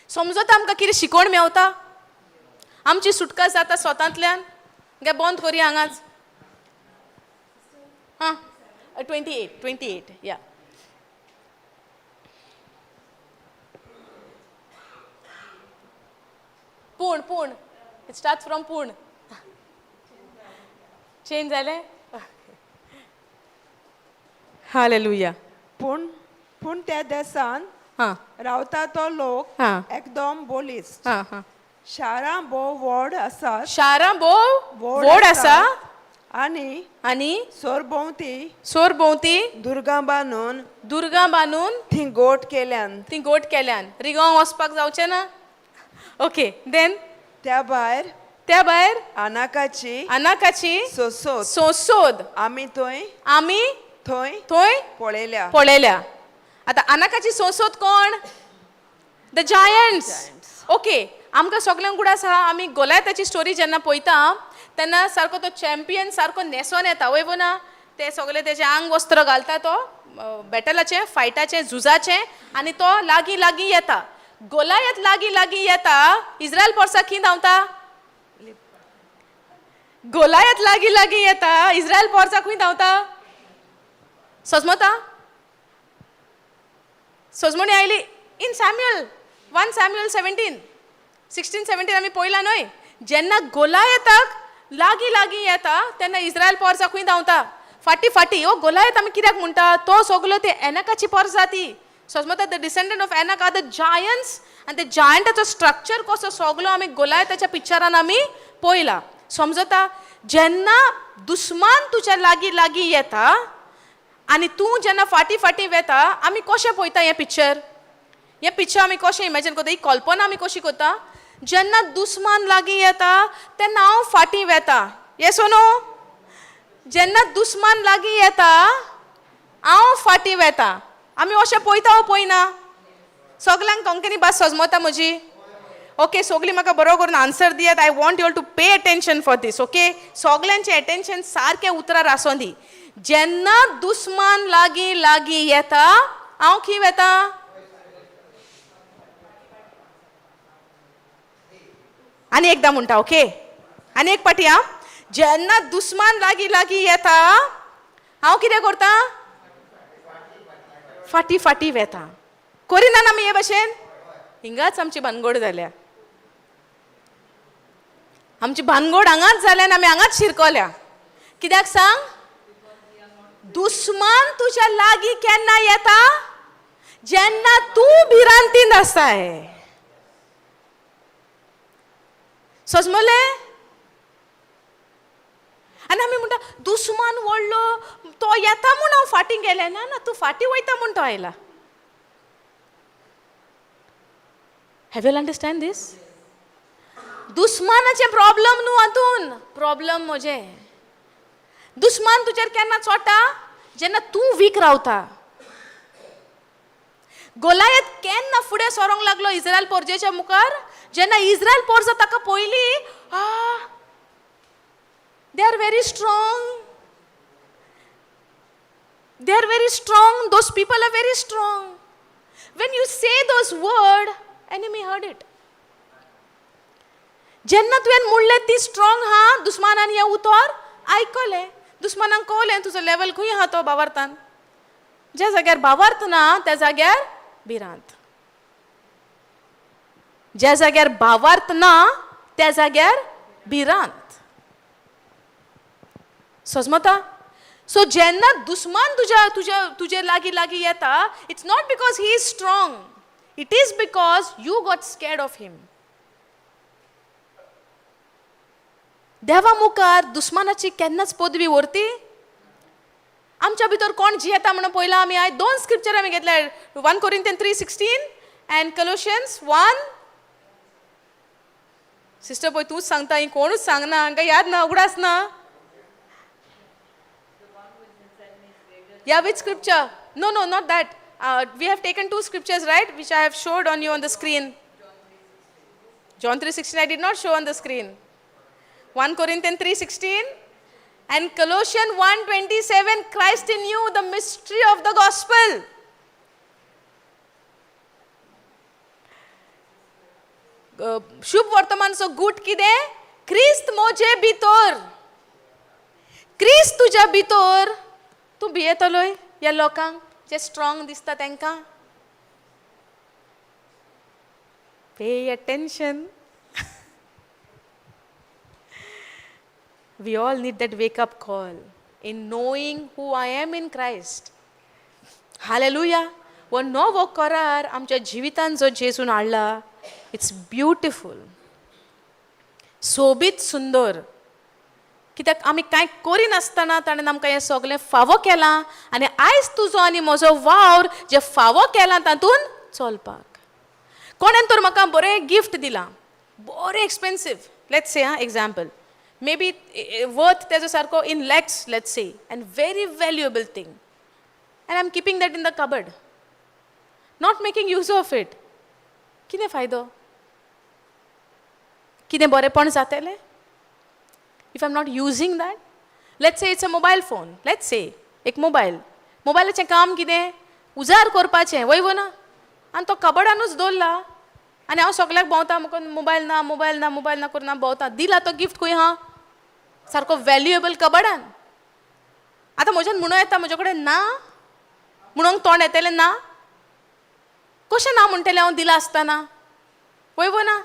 समजता आमकां कितें शिकोवण मेवता? आमची सुटका जाता स्वतांतल्यान गे? बंद करुया हांगाच. हां, 28, 28, या. पूण पूण it start from पूण. चेंज जालें. हालेलुया. पूण पूण त्या देसान रावता तो लोक एकदम बलिश्ट. हां हां शारां भोव व्हड आसात. शारां भोव व्हड आसा. आनी आनी सरभोंवती सरभोंवती दुर्गां बांदून दुर्गां बांदून ती गोट केल्यान. ती गोट केल्यान. रिगोंक वचपाक जावचें ना. ओके, देन? त्या भायर त्या भायर अनाकाची अनाकाची सोसोत सोसोद आमी थंय आमी थंय थंय पळयल्या. पळयल्या. आतां अनाकाची सोसोद कोण? The Giants. Okay, आमकां सगल्यांक उगडास आहा, आमी गोलायताची स्टोरी जेन्ना पळयता तेन्ना सारको तो चॅम्पियन सारको न्हेसोन येता, वय ना? ते सगळे तेजे आंग वस्त्र घालता तो बॅटलाचें, फायटाचें, झुजाचें, आनी तो लागीं लागीं येता. गोलायत लागीं लागीं येता, इस्रायल पोरसा खी धांवता? गोलायत लागीं लागीं येता, इस्रायल पोरसा खंय धांवता? सजमता? सजमणी आयली? In Samuel, 1 Samuel 17, 16, 17 आमी पळयला न्हय? जेन्ना गोलायताक लागीं लागीं येता तेन्ना इस्रायल पोरसा खंय धांवता? फाटीं फाटीं. हो गोलायत आमी कित्याक म्हणटा? तो सगलो ते एनाकाची पोरसा ती. सजमता? The descendant of Anak are the giants. आनी ते जायंटाचो स्ट्रक्चर कसो सगलो आमी गोलायताच्या पिक्चरान आमी पळयला. समजता? जेन्ना दुस्मान तुज्या लागीं लागीं येता आनी तूं जेन्ना फाटीं फाटीं वेता, आमी कशें पळयता हें पिक्चर? हें पिक्चर आमी कशें इमेजीन करता, ही कल्पना आमी कशी करता? जेन्ना दुस्मान लागीं येता तेन्ना हांव फाटीं वेता. येस नो? जेन्ना दुस्मान लागीं येता हांव फाटीं वेता. आमी अशें पळयता वो पळयना? सगल्यांक कोंकणी भास सजमता म्हजी? ओके, सगळीं म्हाका बरो करून आन्सर दियात. I want you to pay attention for this, okay? सगल्यांचें एटेन्शन सारकें उतरार आसों दी. जेन्ना दुस्मान लागीं लागीं येता हांव खंय वेता? आनी एकदां म्हणटा, ओके, आनी एक पाटी. आं, जेन्ना दुस्मान लागीं लागीं येता हांव कितें करता? फाटीं फाटीं वेता. करिना आमी हे भशेन? हिंगाच आमची भानगड जाल्या. आमची भानगड हांगाच जाल्या आनी आमी हांगाच शिरकल्या. कित्याक सांग? दुस्मान तुज्या लागीं केन्ना येता? जेन्ना तूं भिरांतीन आसाय. सजमले? आनी आमी म्हणटा दुस्मान व्हडलो, तो येता म्हूण हांव फाटीं गेलें. ना ना, तूं फाटीं वयता म्हूण तो आयला. Have you understand this? दुस्मानाचें प्रॉब्लम न्हू हातून, प्रॉब्लम म्हजें. दुस्मान तुजेर केन्ना चोडटा? जेन्ना तूं वीक रावता. गोलायत केन्ना फुडें सरोंक लागलो इस्रायल पोरजेच्या मुखार? जेन्ना इस्रायल पोरजा ताका पयली, आ, they are very strong, they are very strong, those people are very strong. When you say those word, enemy heard it. जेन्ना तुवें म्हणलें ती स्ट्रॉंग हा, दुस्मानान हें उतर आयकलें. दुस्मानाक कळलें तुजो लेवल खंय आहा तो भावार्थान. ज्या जाग्यार भावार्थ ना त्या जाग्यार भिरांत, ज्या जाग्यार भावार्थ ना त्या जाग्यार भिरांत. सजमता? सो जेन्ना दुस्मान तुज्या तुज्या तुजे लागीं लागीं येता, it's not because he is strong, it is because you got scared of him. देवा मुखार दुस्मानाची केन्नाच पदवी व्हरती? आमच्या भितर कोण जियेता म्हणून पळयलां आमी. आयज दोन स्क्रिप्चर आमी घेतले, 1 Corinthians 3:16 and Colossians 1. Sister पळय, तूंच सांगता, ही कोणूच सांगना, हांकां याद ना, उगडास ना. Yeah, which scripture? No, no, not that. We have taken two scriptures, right? Which I have showed on you on the screen. John 3:16 I did not show on the screen. 1 Corinthians 3:16 and Colossians 1:27, Christ in you, the mystery of the gospel. शुभ वर्तमानचो गूट कितें? क्रिस्त मोजे भितर. क्रिस्त तुज्या भितर. तूं भियेतलोय ह्या लोकांक जे strong दिसता तांकां? Pay attention. We all need that wake up call in knowing who I am in Christ. Hallelujah. हो नवो करार आमच्या जिवितान जो जेजून हाडला, it's beautiful, सोबीत सुंदर. कित्याक आमी कांय करिनासतना ताणें आमकां हें सगळें फावो केलां आनी आयज तुजो आनी म्हजो वावर जें फावो केलां तातूंत चलपाक. कोणेन तर म्हाका बरें गिफ्ट दिलां, बरें एक्सपेन्सीव, let's say, आं, example, may be worth तेजो सारको in lakhs, let's say, and very valuable thing, and I am keeping that in the cupboard, not making use of it. कितें फायदो? कितें बरेंपण जातलें if I am not using that? Let's say it's a mobile phone, let's say एक mobile. मोबायलाचें काम कितें? उजार करपाचें, वय वो ना? आनी तो कबडानूच दवरला आनी हांव सगल्याक भोंवता, म्हाका मोबायल ना, मोबायल ना, मोबायल ना करून हांव भोंवता. दिला तो गिफ्ट खंय आहा? सारको व्हॅल्युएबल कबडान. आतां म्हज्यान म्हणूं येता म्हजे कडेन ना म्हणूंक तोंड येतलें ना? कशें ना म्हणटलें हांव दिलां आसतना? वय वो ना?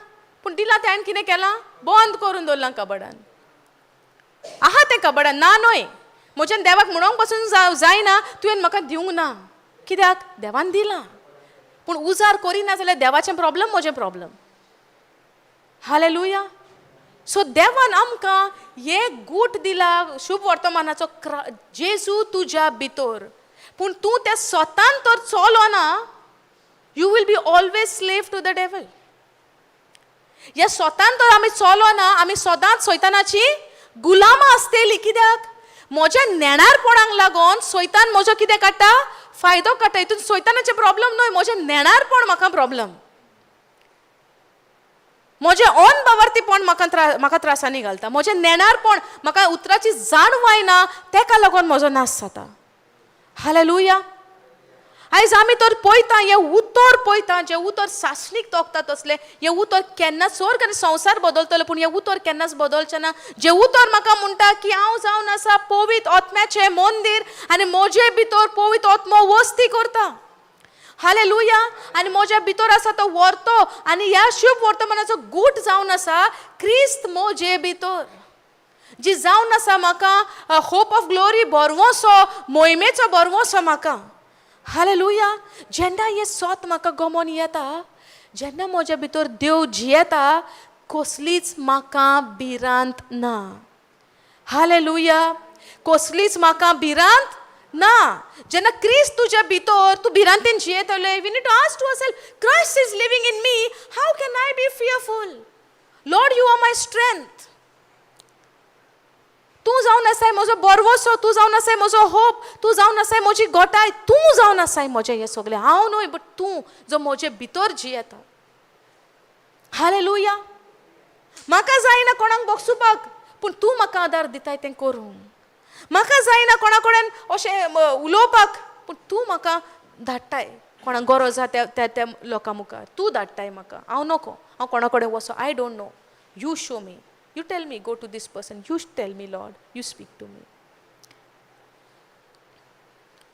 पूण दिलां तें हांवें कितें केलां? बंद करून दवरलां कबडान. आहा तें कबडान, ना न्हय. म्हज्यान देवाक म्हणूंक पसून जायना तुवें म्हाका दिवंक ना. कित्याक? देवान दिलां. पूण उजार करिना जाल्यार देवाचें प्रॉब्लम, म्हजें प्रॉब्लम. हालेलुया. सो देवान आमकां हे गूट दिला शुभ वर्तमानाचो, जेजू तुज्या भितर. पूण तूं त्या स्वतान तर चलोना. You will be always slave to the devil. ह्या स्वतान तर आमी चलो ना, आमी सदांच सैतानाची गुलामां आसतली. कित्याक? म्हज्या नेणारपणाक लागून सैतान म्हजो कितें काडटा? फायदो काडटा. हितून सैतानाचें प्रॉब्लम न्हय, म्हजें नेणारपण म्हाका प्रॉब्लम, म्हजें अनबावार्थीपण म्हाका त्रासांनी घालता. म्हजें नेणारपण, म्हाका उतराची जाणवाय ना, तेका लागून म्हजो नाश जाता. हालेलुया. आयज आमी तर पळयता, हें उतर पळयता, जें उतर सासणीक तोखता तसलें हें उतर केन्ना स्वर्ग आनी संवसार बदलतलो, पूण हें उतर केन्नाच बदलचें ना. जें उतर म्हाका म्हणटा की हांव जावन आसा पवित्र आत्म्याचें मंदीर आनी म्हजे भितर पवित्र आत्मो वस्ती करता. हालेलुया. आनी म्हज्या भितर आसा तो व्हरतो आनी ह्या शुभ वर्तमानाचो गूट जावन आसा क्रिस्त म्हजे भितर, जी जावन आसा म्हाका होप ऑफ ग्लोरी, भरवंसो, मोहिमेचो भरवंसो म्हाका. हालेलुया. जेन्ना हें सोत म्हाका गमोन येता, जेन्ना म्हज्या भितर देव जियेता, कसलीच म्हाका भिरांत ना. हालेलुया. कसलीच म्हाका भिरांत ना. जेन्ना क्रिस्त तुज्या भितर, तूं भिरांतेन जियेतले. We need to ask to ourself, Christ is living in me, how can I be fearful? Lord, you are my strength. तूं जावन आसाय म्हजो बरवसो, तूं जावन आसाय म्हजो होप, तूं जावन आसाय म्हजी गोटाय, तूं जावन आसाय म्हजें हें सगळें. हांव न्हय, बट तूं जो म्हजे भितर जियेता. हालेलुया. म्हाका जायना कोणाक बगसुपाक, पूण तूं म्हाका आदार दिताय तें करूंक. म्हाका जायना कोणा कडेन अशें उलोवपाक, पूण तूं म्हाका धाडटाय कोणाक गरज आहा त्या त्या त्या लोकां मुखार. तूं धाडटाय म्हाका, हांव नको, हांव कोणा कडेन वचो, I don't know. You show me, you tell me, go to this person. You tell me, Lord, you speak to me.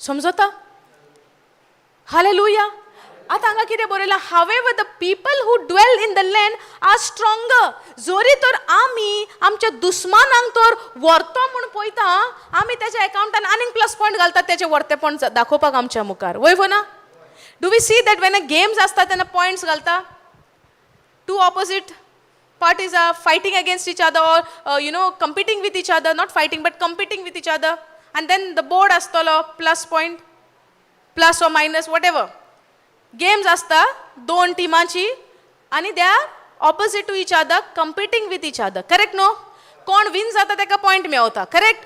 समजता? हालेलुया. आतां हांगा कितें बरयलां? However, the people who dwell in the land are stronger. जरी तर आमी आमच्या दुस्मानांक तर व्हरतो म्हूण पळयता, आमी तेच्या एकावंटान आनीक प्लस पॉयंट घालतात तेचें व्हरतेपण दाखोवपाक आमच्या मुखार. वय ना? Do we see that when a games आसता तेन्ना पॉयंट्स घालता? Two opposite parties are fighting against each other or competing with each other, not fighting but competing with each other, and then the board आसतलो, plus point, plus or minus, whatever. Games आसता दोन टिमाची आनी they are opposite to each other, competing with each other, correct न्हू? कोण win जाता ताका point मेवता, correct?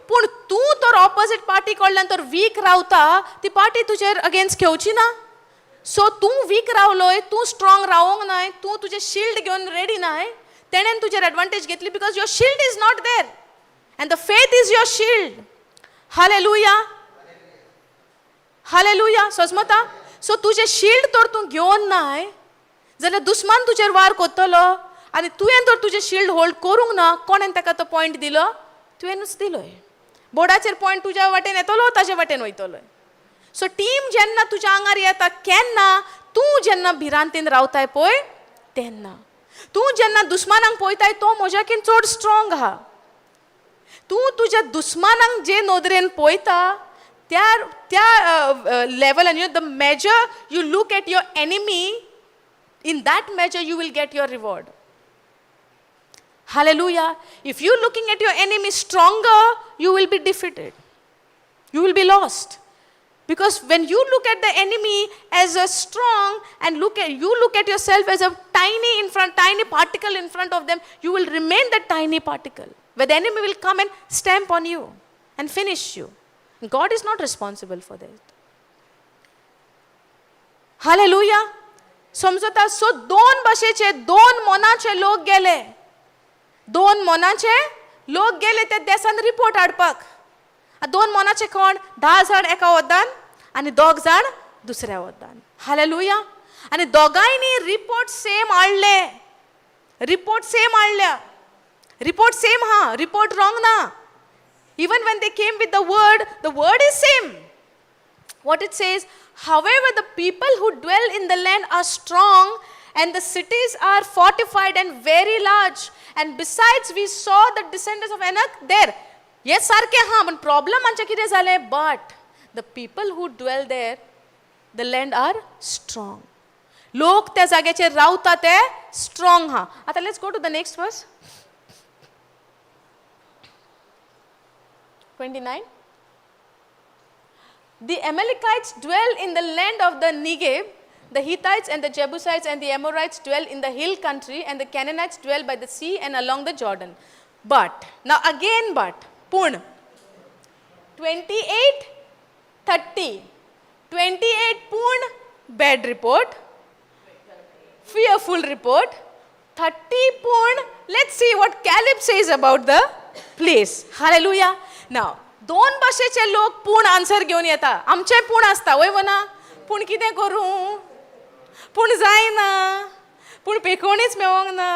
पूण तूं तर ऑपोजीट पार्टी कडल्यान तर वीक रावता, ती पार्टी तुजेर अगेन्स्ट घेवची ना. सो तूं वीक रावलोय, तूं स्ट्रॉंग रावोंक नाय, तूं तुजें शिल्ड घेवन रेडी नाय, तेणेन तुजेर एडवांटेज घेतली, because your shield is not there and the faith is your shield. Hallelujah. Hallelujah. सजमता? सो तुजें शिल्ड तर तूं घेवन नाय जाल्यार दुस्मान तुजेर वार करतलो आनी तुवें तर तुजें शिल्ड होल्ड करूंक ना, कोणेन ताका तो पॉयंट दिलो? तुवेंनूच दिलोय. बोर्डाचेर पॉयंट तुज्या वाटेन येतलो, ताजे वाटेन वयतलो. सो टीम जेन्ना तुज्या आंगार येता, केन्ना? तूं जेन्ना भिरांतेन रावताय पळय तेन्ना. तूं जेन्ना दुस्मानांक पळयताय, तो म्हज्याकीन चड स्ट्रॉंग आहा. तूं तुज्या दुस्मानांक जे नदरेन पळयता, त्या त्या लेवलान, you the measure you look at your enemy, in that measure you will get your reward. Hallelujah. If you looking at your enemy stronger, you will be defeated, you will be lost. Because when you look at the enemy as a strong and look at yourself as a tiny particle in front of them, you will remain that tiny particle where the enemy will come and stamp on you and finish you. God is not responsible for that. Hallelujah. समजता? So दोन भाशेचे, दोन मनाचे लोक गेले. दोन मनाचे लोक गेले त्या देसान रिपोर्ट हाडपाक. दोन मनाचे कोण? 10 जाण एका वद्दान आनी दोग जाण दुसऱ्या वद्दान. हालेलुया. आनी दोगांयनी रिपोर्ट सेम हाडले. रिपोर्ट सेम हाडल्या. रिपोर्ट सेम हा, रिपोर्ट रॉंग ना. Even when they came with the word, the word is same. What it says, however, the people who dwell in the land are strong and the cities are fortified and very large. And besides, we saw the descendants of Anak there. हे सारकें हा, पण problem आमचें कितें जालें? But the people who dwell there, the land, are strong. लोक त्या जाग्याचेर रावता ते स्ट्रॉंग हा. आतां let's go to the next verse, 29. The Amalekites dwell in the land of the Negev. The The Hittites and the Jebusites and the Amorites dwell in the hill country, and the Canaanites dwell by the sea and along the Jordan. But, now again, but, पूण 28 30 28 पूण bad report, fearful report. 30 पूण, let's see what Caleb says about the place. Hallelujah. Now, दोन भाशेचे लोक पूण answer घेवन येता. आमचे पूण आसता वय वना, पूण कितें करूं, पूण जायना, पूण पेकोणीच मेवोंक ना,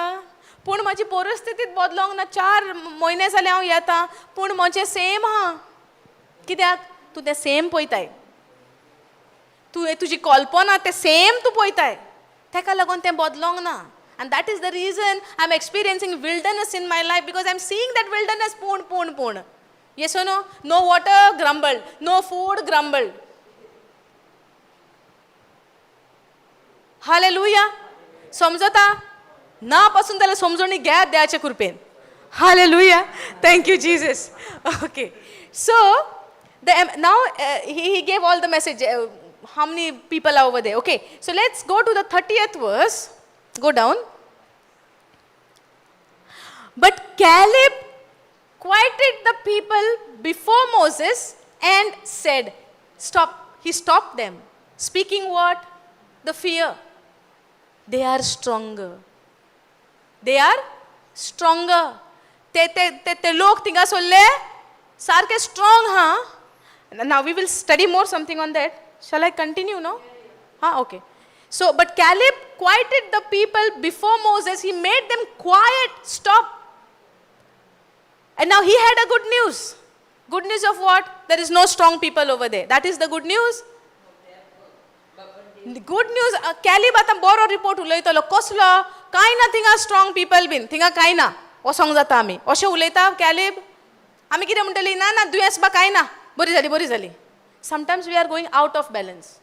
पूण म्हाजी परिस्थितीच बदलोंक ना, 4 म्हयने जाले हांव येता पूण म्हजें सेम आहा. कित्याक तूं तें सेम पळयताय, तूं तुजी कल्पना तें सेम तूं पळयताय, तेका लागून तें बदलोंक ना. And that is the reason I am experiencing wilderness in my life, because I am seeing that wilderness. पूण पूण पूण, yes or no? No water, grumbled. No food, grumbled. Hallelujah. समजता ना पासून जाल्यार समजणी घेयात देवाचे कृपेन. Hallelujah. Thank you, Jesus. Okay, so the now he gave all the message, how many people are over there. Okay, so let's go to the 30th verse. Go down. But Caleb quieted the people before Moses and said, "Stop." He stopped them. Speaking what? The fear. They are stronger. They are stronger. ते ते ते ते लोक थिंगा सोडले सारके strong हा. Now we will study more something on that. Shall I continue? No? हा, okay. So, but Caleb quieted the people before Moses. He made them quiet, stop. And now he had a good news. Good news of what? There is no strong people over there. That is the good news. Good news, Caleb आतां बरो report उलयतलो कसलो? कांय ना थिंगा strong people बीन, थिंगा कांय ना, वचोंक जाता आमी, अशें उलयता कॅलिब? आमी कितें म्हणटली? ना ना, दुयेंस बा कांय ना, बरी जाली, बरी जाली. Sometimes we are going out of balance.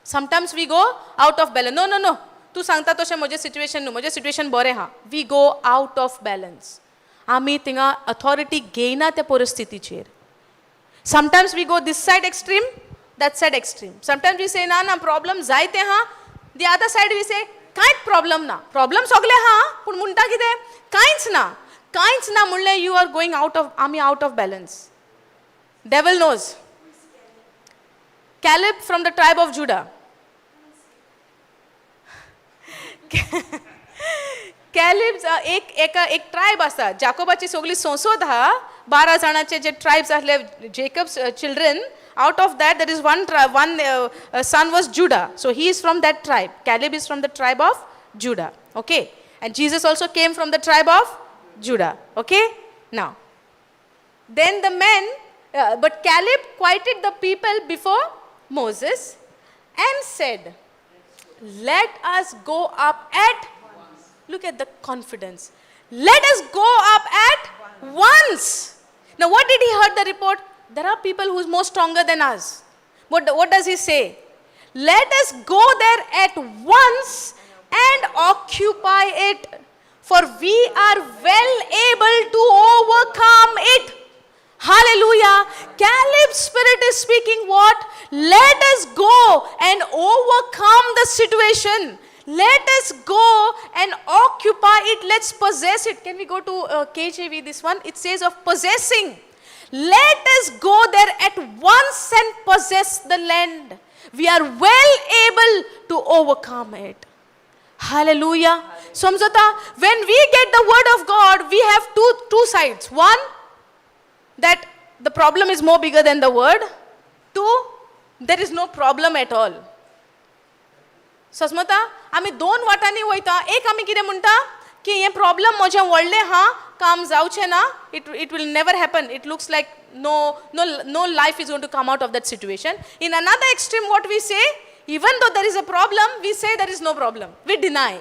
Sometimes we go out of balance. No, no, no, तूं सांगता तशें म्हजें सिट्युएशन न्हू, म्हजें सिट्युएशन बरें आहा. We go out of balance. आमी थिंगा अथॉरिटी घेयना त्या परिस्थितीचेर. Sometimes we go this side extreme, that side extreme. Sometimes we say, ना ना, प्रॉब्लम जायते हा. The other side we say, कांयच प्रॉब्लम ना. प्रॉब्लम सगळे हा, पूण म्हणटा कितें? कांयच ना. कांयच ना म्हणलें, you are going out of, आमी out of balance. Devil knows. Caleb from the tribe of Judah. Caleb एक एका एक ट्रायब आसा. जाकोबाची सगळी संसद आहा, 12 जाणाचे जे ट्रायब्स आसले, Jacob's children, out of that there is one one son was Judah. So he is from that tribe. Caleb is from the tribe of Judah, okay? And Jesus also came from the tribe of Judah, okay? Now then the men, but Caleb quieted the people before Moses and said, "Let us go up at," look at the confidence, "let us go up at once." Now, what did he heard the report? There are people who's more stronger than us. What does he say? "Let us go there at once and occupy it, for we are well able to overcome it." Hallelujah. Caleb's spirit is speaking what? Let us go and overcome the situation. Let us go and occupy it. Let's possess it. Can we go to KJV, this one? It says of possessing. "Let us go there at once and possess the land. We are well able to overcome it." Hallelujah. समजता? When we get the word of God, we have two sides. One, that the problem is more bigger than the word. Two, there is no problem at all. समजता? आमी दोन वाटांनी वयता. एक, आमी कितें म्हणटा की हें प्रॉब्लम म्हजें व्हडलें आहा, काम जावचें ना, it will never happen, it looks like no life is going to come out of that situation. In another extreme, what we say, even though there is a problem, we say there is no problem. We deny.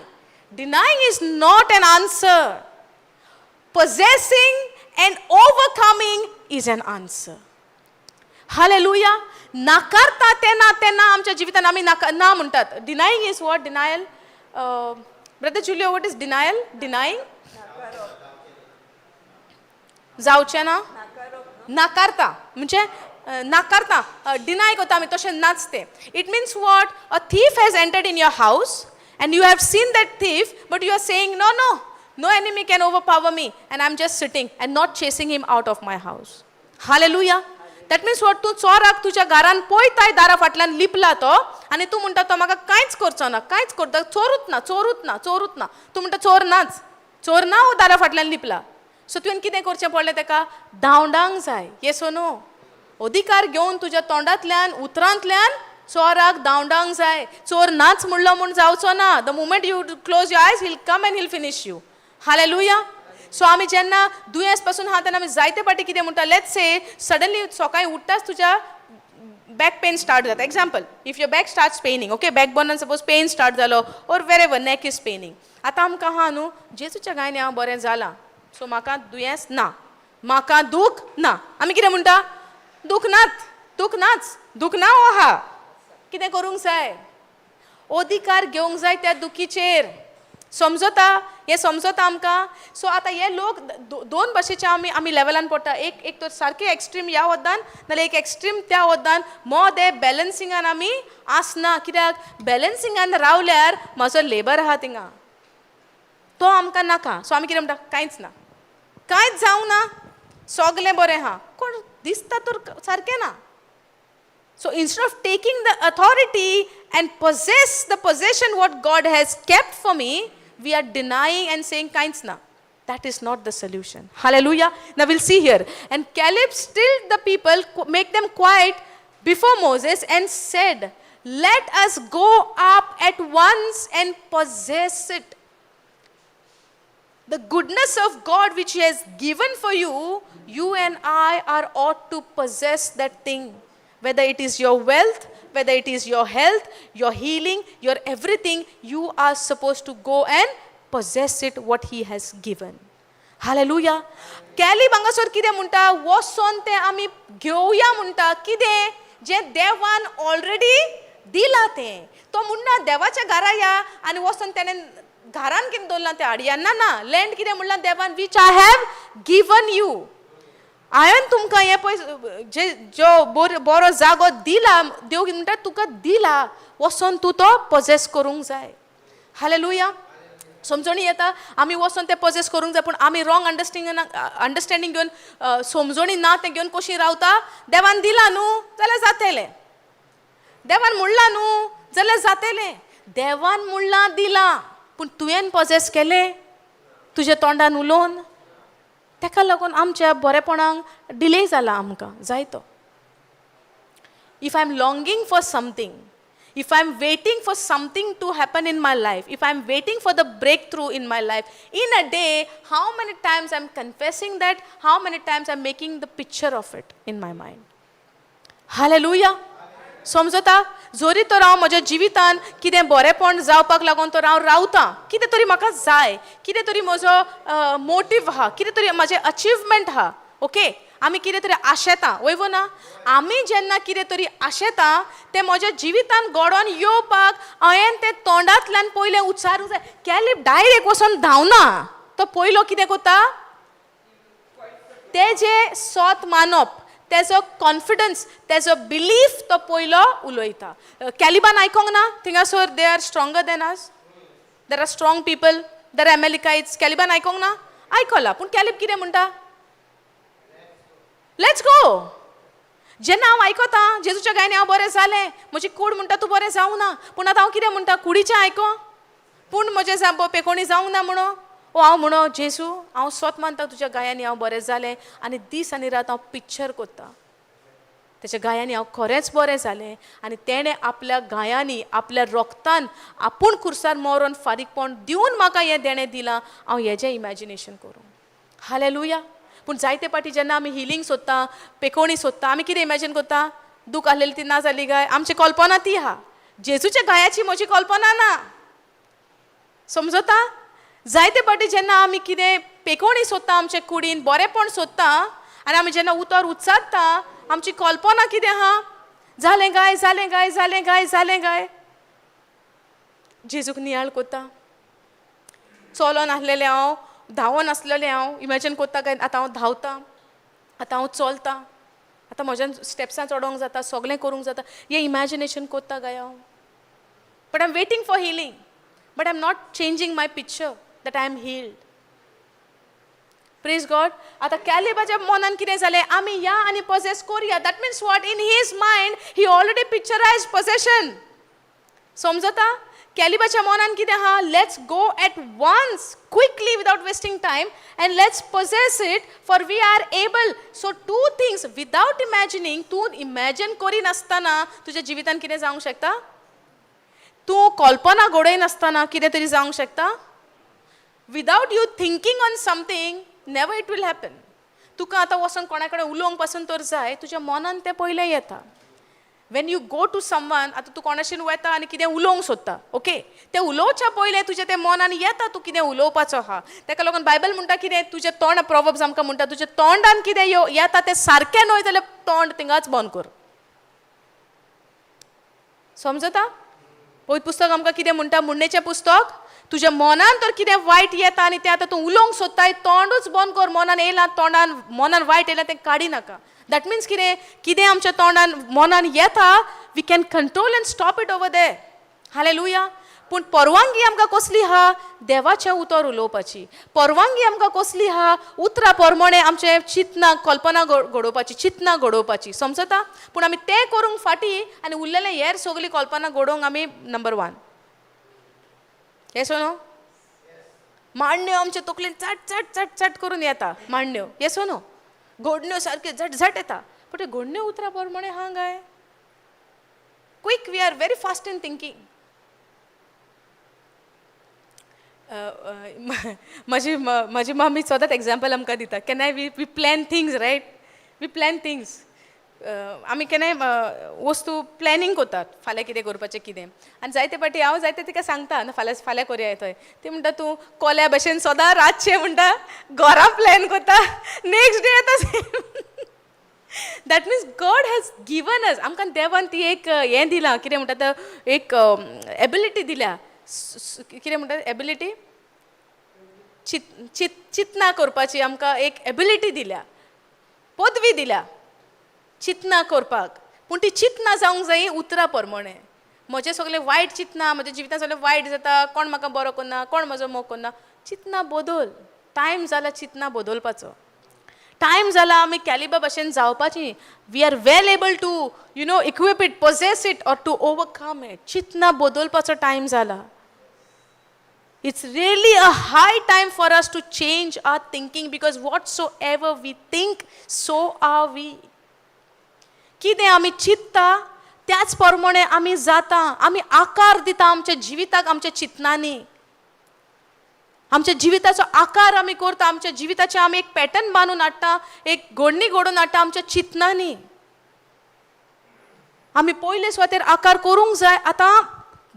Denying is not an answer. Possessing and overcoming is an answer. Hallelujah. नाकारता तेन्ना तेन्ना आमच्या जिवितान आमी नाका ना म्हणटात. Denying is what? Denial, Brother Julio, what is denial? Denying, जावचें ना, नाकारता म्हणजे नाकारता, डिनाय करता आमी, तशें नाच तें. It means what? A thief has entered in your house and you have seen that thief, but you are saying, "No, no, no enemy can overpower me," and I am just sitting and not chasing him out of my house. Hallelujah. That means what? तूं चोराक तुज्या घरान पळयताय, दारा फाटल्यान लिपला तो, आनी तूं म्हणटा, तो म्हाका कांयच करचो ना, कांयच करता, चोरूच ना, चोरूच ना, चोरूच ना. तूं म्हणटा, चोर नाच, चोर ना, हो दारा फाटल्यान लिपला. सो तुवें कितें करचें पडलें? ताका धांवडांक जाय. येस नो? अधिकार घेवन तुज्या तोंडांतल्यान, उतरांतल्यान चोराक धांवडांक जाय. चोर नाच म्हणलो म्हूण जावचो ना. The moment you close your eyes, he'll come and he'll finish you. Hallelujah. So आमी जेन्ना दुयेंस पासून आहा, तेन्ना आमी जायते फावटी कितें म्हणटा? Let's say suddenly सकाळी उठ्ठाच तुज्या बॅक पेन स्टार्ट जाता. Example, if your back start paining, okay, back बोनान suppose pen start जालो or wherever neck is paining, आतां आमकां आहा न्हू, जेजूच्या गायनी हांव बरें जालां, सो म्हाका दुयेंस ना, म्हाका दूख ना. आमी कितें म्हणटा? दूख नात, दूख नाच, दूख ना. हो आहा, कितें करूंक जाय? अधिकार घेवंक जाय त्या दुखीचेर. समजता हें? समजता आमकां? सो आतां हे लोक दोन भाशेचे आमी लेवलान पडटा. एक एक तर सारकें एक्स्ट्रीम ह्या वद्दान, नाल्यार एक एक्स्ट्रीम त्या वद्दान. मोदे बॅलन्सिंगान आमी आसना. कित्याक? बॅलन्सिंगान रावल्यार म्हाजो लेबर आहा थिंगा, तो आमकां नाका. सो आमी कितें म्हणटा? कांयच ना, कांयच जावंक ना, सगलें बरें आहा. कोण दिसता तर सारकें ना. So instead of taking the authority and possess the possession what God has kept for me, we are denying and saying कांयच ना. That is not the solution. Hallelujah. Now we'll see here. And Caleb stilled the people, make them quiet before Moses and said, "Let us go up at once and possess it. The goodness of God which He has given for you, you and I are ought to possess that thing. Whether it is your wealth, whether it is your health, your healing, your everything, you are supposed to go and possess it, what He has given." Hallelujah. कॅलिब हांगासर कितें म्हणटा? वचोन तें आमी घेवया म्हणटा. कितें? जें देवान ऑलरेडी दिलां तें. तो म्हणना, देवाच्या घरा या आनी वचोन तेणें घरान कितें दवरलां तें हाडया. ना ना, लँड कितें म्हणलां देवान? "Which I have given you." हांवें तुमकां हें पळय जे जो बरो जागो दिला. देव कितें म्हणटा? तुका दिला, वचोन तूं तो पॉजेस करूंक जाय. हालेलुया. समजणी येता? आमी वचोन तें पॉजेस करूंक जाय, पूण आमी रॉंग अंडरस्टँडींग घेवन, समजणी ना तें घेवन कशी रावता? देवान दिला न्हू जाल्यार जातलें, देवान म्हणलां न्हू जाल्यार जातलें. देवान म्हणलां, दिलां, पूण तुवें पॉजेस केलें तुज्या तोंडान उलोवन? ताका लागून आमच्या बरेपणाक डिले जाला आमकां जायतो. If I'm longing for something, if I'm waiting for something to happen in my life, if I'm waiting for the breakthrough in my life, in a day, how many times I'm confessing that, how many times I'm making the picture of it in my mind? Hallelujah. समजता? जरी तर हांव म्हज्या जिवितान कितें बरेपण जावपाक लागून तर हांव रावतां, कितें तरी म्हाका जाय, कितें तरी म्हजो मोटीव आहा, कितें तरी म्हजें अचिवमेंट आहा, ओके, आमी कितें तरी आशेता, वय वो ना? आमी जेन्ना कितें तरी आशेता, तें म्हज्या जिवितान घडोवन येवपाक हांवें तें तोंडांतल्यान पयलें उच्चारूंक जाय. कॅलिब डायरेक्ट वचोन धांवना. तो पयलो कितें करता? तेजें सोत मानप, तेजो कॉन्फिडन्स, तेजो बिलीफ तो पयलो उलयता. कॅलिबान आयकोंक ना? थिंगासर they are stronger than us, there are strong people, there are Amalekites. कॅलिबान आयकोंक ना? आयकला. पूण कॅलिब कितें म्हणटा? Let's go. जेन्ना हांव आयकता, जेजूच्या गायनी हांव बरें जालें, म्हजी कूड म्हणटा, तूं बरें जावंक ना, पूण आतां हांव कितें म्हणटा? कुडीचें आयको, पूण म्हजें पेकोणी जावंक ना म्हणून ओ हांव म्हणो, जेजू, हांव सोत मानता, तुज्या गायांनी हांव बरें जालें, आनी दीस आनी रात हांव पिक्चर करता, तेच्या गायांनी हांव खरेंच बरें जालें आनी तेणें आपल्या गायांनी, आपल्या रोगतान आपूण खुर्सार मरोन फारीकपण दिवन म्हाका हें देणें दिलां. हांव हेजें इमॅजिनेशन करूं. हालेलुया. पूण जायते फावटी जेन्ना आमी हिलींग सोदता, पेकोणी सोदता, आमी कितें इमॅजीन करता? दूख आसलेली ती ना जाली काय. आमची कल्पना ती आहा. जेजूच्या गायाची म्हजी कल्पना ना. समजता? जायते फावटी जेन्ना आमी कितें पेकोणी सोदता, आमचे कुडीन बरेंपण सोदता आनी आमी जेन्ना उतर उच्चारता, आमची कल्पना कितें आहा? जालें काय, जालें काय, जालें काय, जालें काय. जेजूक नियाळ कोत्ता, चलोन आसलेलें हांव, धांवोन आसलेलें हांव, इमॅजीन कोत्ता काय आतां हांव धांवता, आतां हांव चलतां. आतां म्हज्यान स्टेप्सां चडोंक जाता, सगळें करूंक जाता, हें इमॅजिनेशन कोत्ता काय हांव? But I am waiting for healing, but I am not changing my picture that I am healed. Praise God. आतां कॅलेबाच्या मनान कितें जालें, आमी या आनी पॉजेस करुया. That means what? In his mind he already picturise possession. समजता? कॅलिबाच्या मनान कितें आहा, let's go at once quickly without wasting time and let's possess it for we are able. So two things without imagining. तूं imagine करिनासतना तुज्या जिवितान कितें जावंक शकता? तूं कल्पना घडयनासतना कितें तरी जावंक शकता? Without you thinking on something, never it will happen. तुका आतां वचोन कोणा कडेन उलोवंक पासून तर जाय, तुज्या मनान तें पयलें येता. When you go to someone, आतां तूं कोणाशीन वता आनी कितें उलोवंक सोदता, ओके, तें उलोवच्या पयलें तुजें तें मनान येता तूं कितें उलोवपाचो आहा. ताका लागून बायबल म्हणटा कितें, तुजें तोंड, प्रोवर्ब्स आमकां म्हणटा, तुजें तोंडान कितें येता तें सारकें न्हय जाल्यार तोंड थिंगाच बंद कर. समजता? पवित्र पुस्तक आमकां कितें म्हणटा, म्हणणेचें पुस्तक, तुज्या मनान तर कितें वायट येता आनी तें आतां तूं उलोवंक सोदताय, तोंडूच बंद कर. मनान येयलां, तोंडान मनान वायट येयलां तें काडी नाका. That means कितें, कितें आमच्या तोंडान मनान येता, we can control and stop it over there. Hallelujah. पूण परवानगी आमकां कसली आहा? देवाचें उतर उलोवपाची परवानगी आमकां कसली आहा? उतरां प्रमाणे आमचें चिंतना कल्पना घडोवपाची, चिंतना घडोवपाची. समजता? पूण आमी तें करूंक फाटीं आनी उरलेलें हेर सगळी कल्पना घडोवंक आमी नंबर वन. येस नो? मांडण्यो आमचे तकलेन चट चट चट चट करून येता मांडण्यो. येस नो? घडण्यो सारक्यो झटझट येता, पूण त्यो घडण्यो उतरां प्रमाणे आहा काय? Quick, we are very fast in thinking. म्हजी म्हजी मम्मी सदांच एग्जाम्पल आमकां दिता. केन्नाय we plan things, right? We plan things. आमी केन्नाय वस्तू प्लॅनिंग करतात, फाल्यां कितें करपाचें कितें, आनी जायते फावटी हांव जायते तिका सांगता, ना फाल्यां फाल्यां करुया थंय. ती म्हणटा, तूं कोल्या भशेन सदां रातचें म्हणटा घरा प्लॅन करता, नेक्स्ट डे येता. That means God has given us, आमकां देवान ती एक हें दिलां, कितें म्हणटा तो, एक एबिलिटी दिल्या. कितें म्हणटा एबिलिटी? चित चित चिंतना करपाची आमकां एक एबिलिटी दिल्या, पदवी दिल्या चिंतना करपाक. पूण ती चिंतना जावंक जाय उतरां प्रमाणे. म्हजें सगळें वायट चिंतना, म्हज्या जिवितांत सगळें वायट जाता, कोण म्हाका बरो करना, कोण म्हजो मोग करना, चिंतना बदल. टायम जाला चिंतना बदलपाचो. टायम जाला आमी कॅलिबा भशेन जावपाची. We are well able to equip it, possess it or to overcome it. चिंतना बदलपाचो टायम जाला. It's really a high time for us to change our thinking, because whatsoever we think, so are we. कितें आमी चिंतता त्याच प्रमाणे आमी जाता. आमी आकार दिता आमच्या जिविताक आमच्या चिंतनांनी. आमच्या जिविताचो आकार आमी करता, आमच्या जिविताचें आमी एक पॅटर्न बांदून हाडटा, एक घडणी घडोवन हाडटा आमच्या चिंतनांनी. आमी पयले सुवातेर आकार करूंक जाय. आतां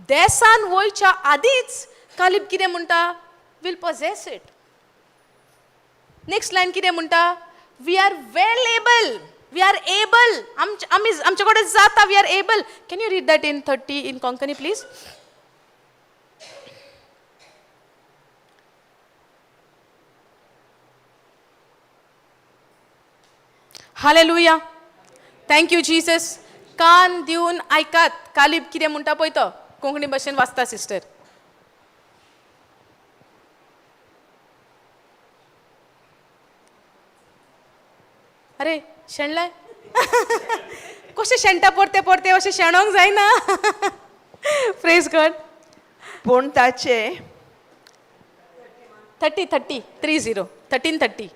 देसान वयच्या आदींच कालीब कितें म्हणटा? We'll possess it. Next line कितें म्हणटा? We are well able, we are able. आमी आमचे कडेन जाता, we are able. Can you read that in 30 in Konkani please? Hallelujah, thank you Jesus. कान दिवन आयकात, कालीब कितें म्हणटा पळय तो कोंकणी भाशेन वाचता सिस्टर. अरे शेणलें कशें शेणटा परते परते, अशें शेणोंक जायना. Praise God. पूण ताचे 30 30 30 13 30.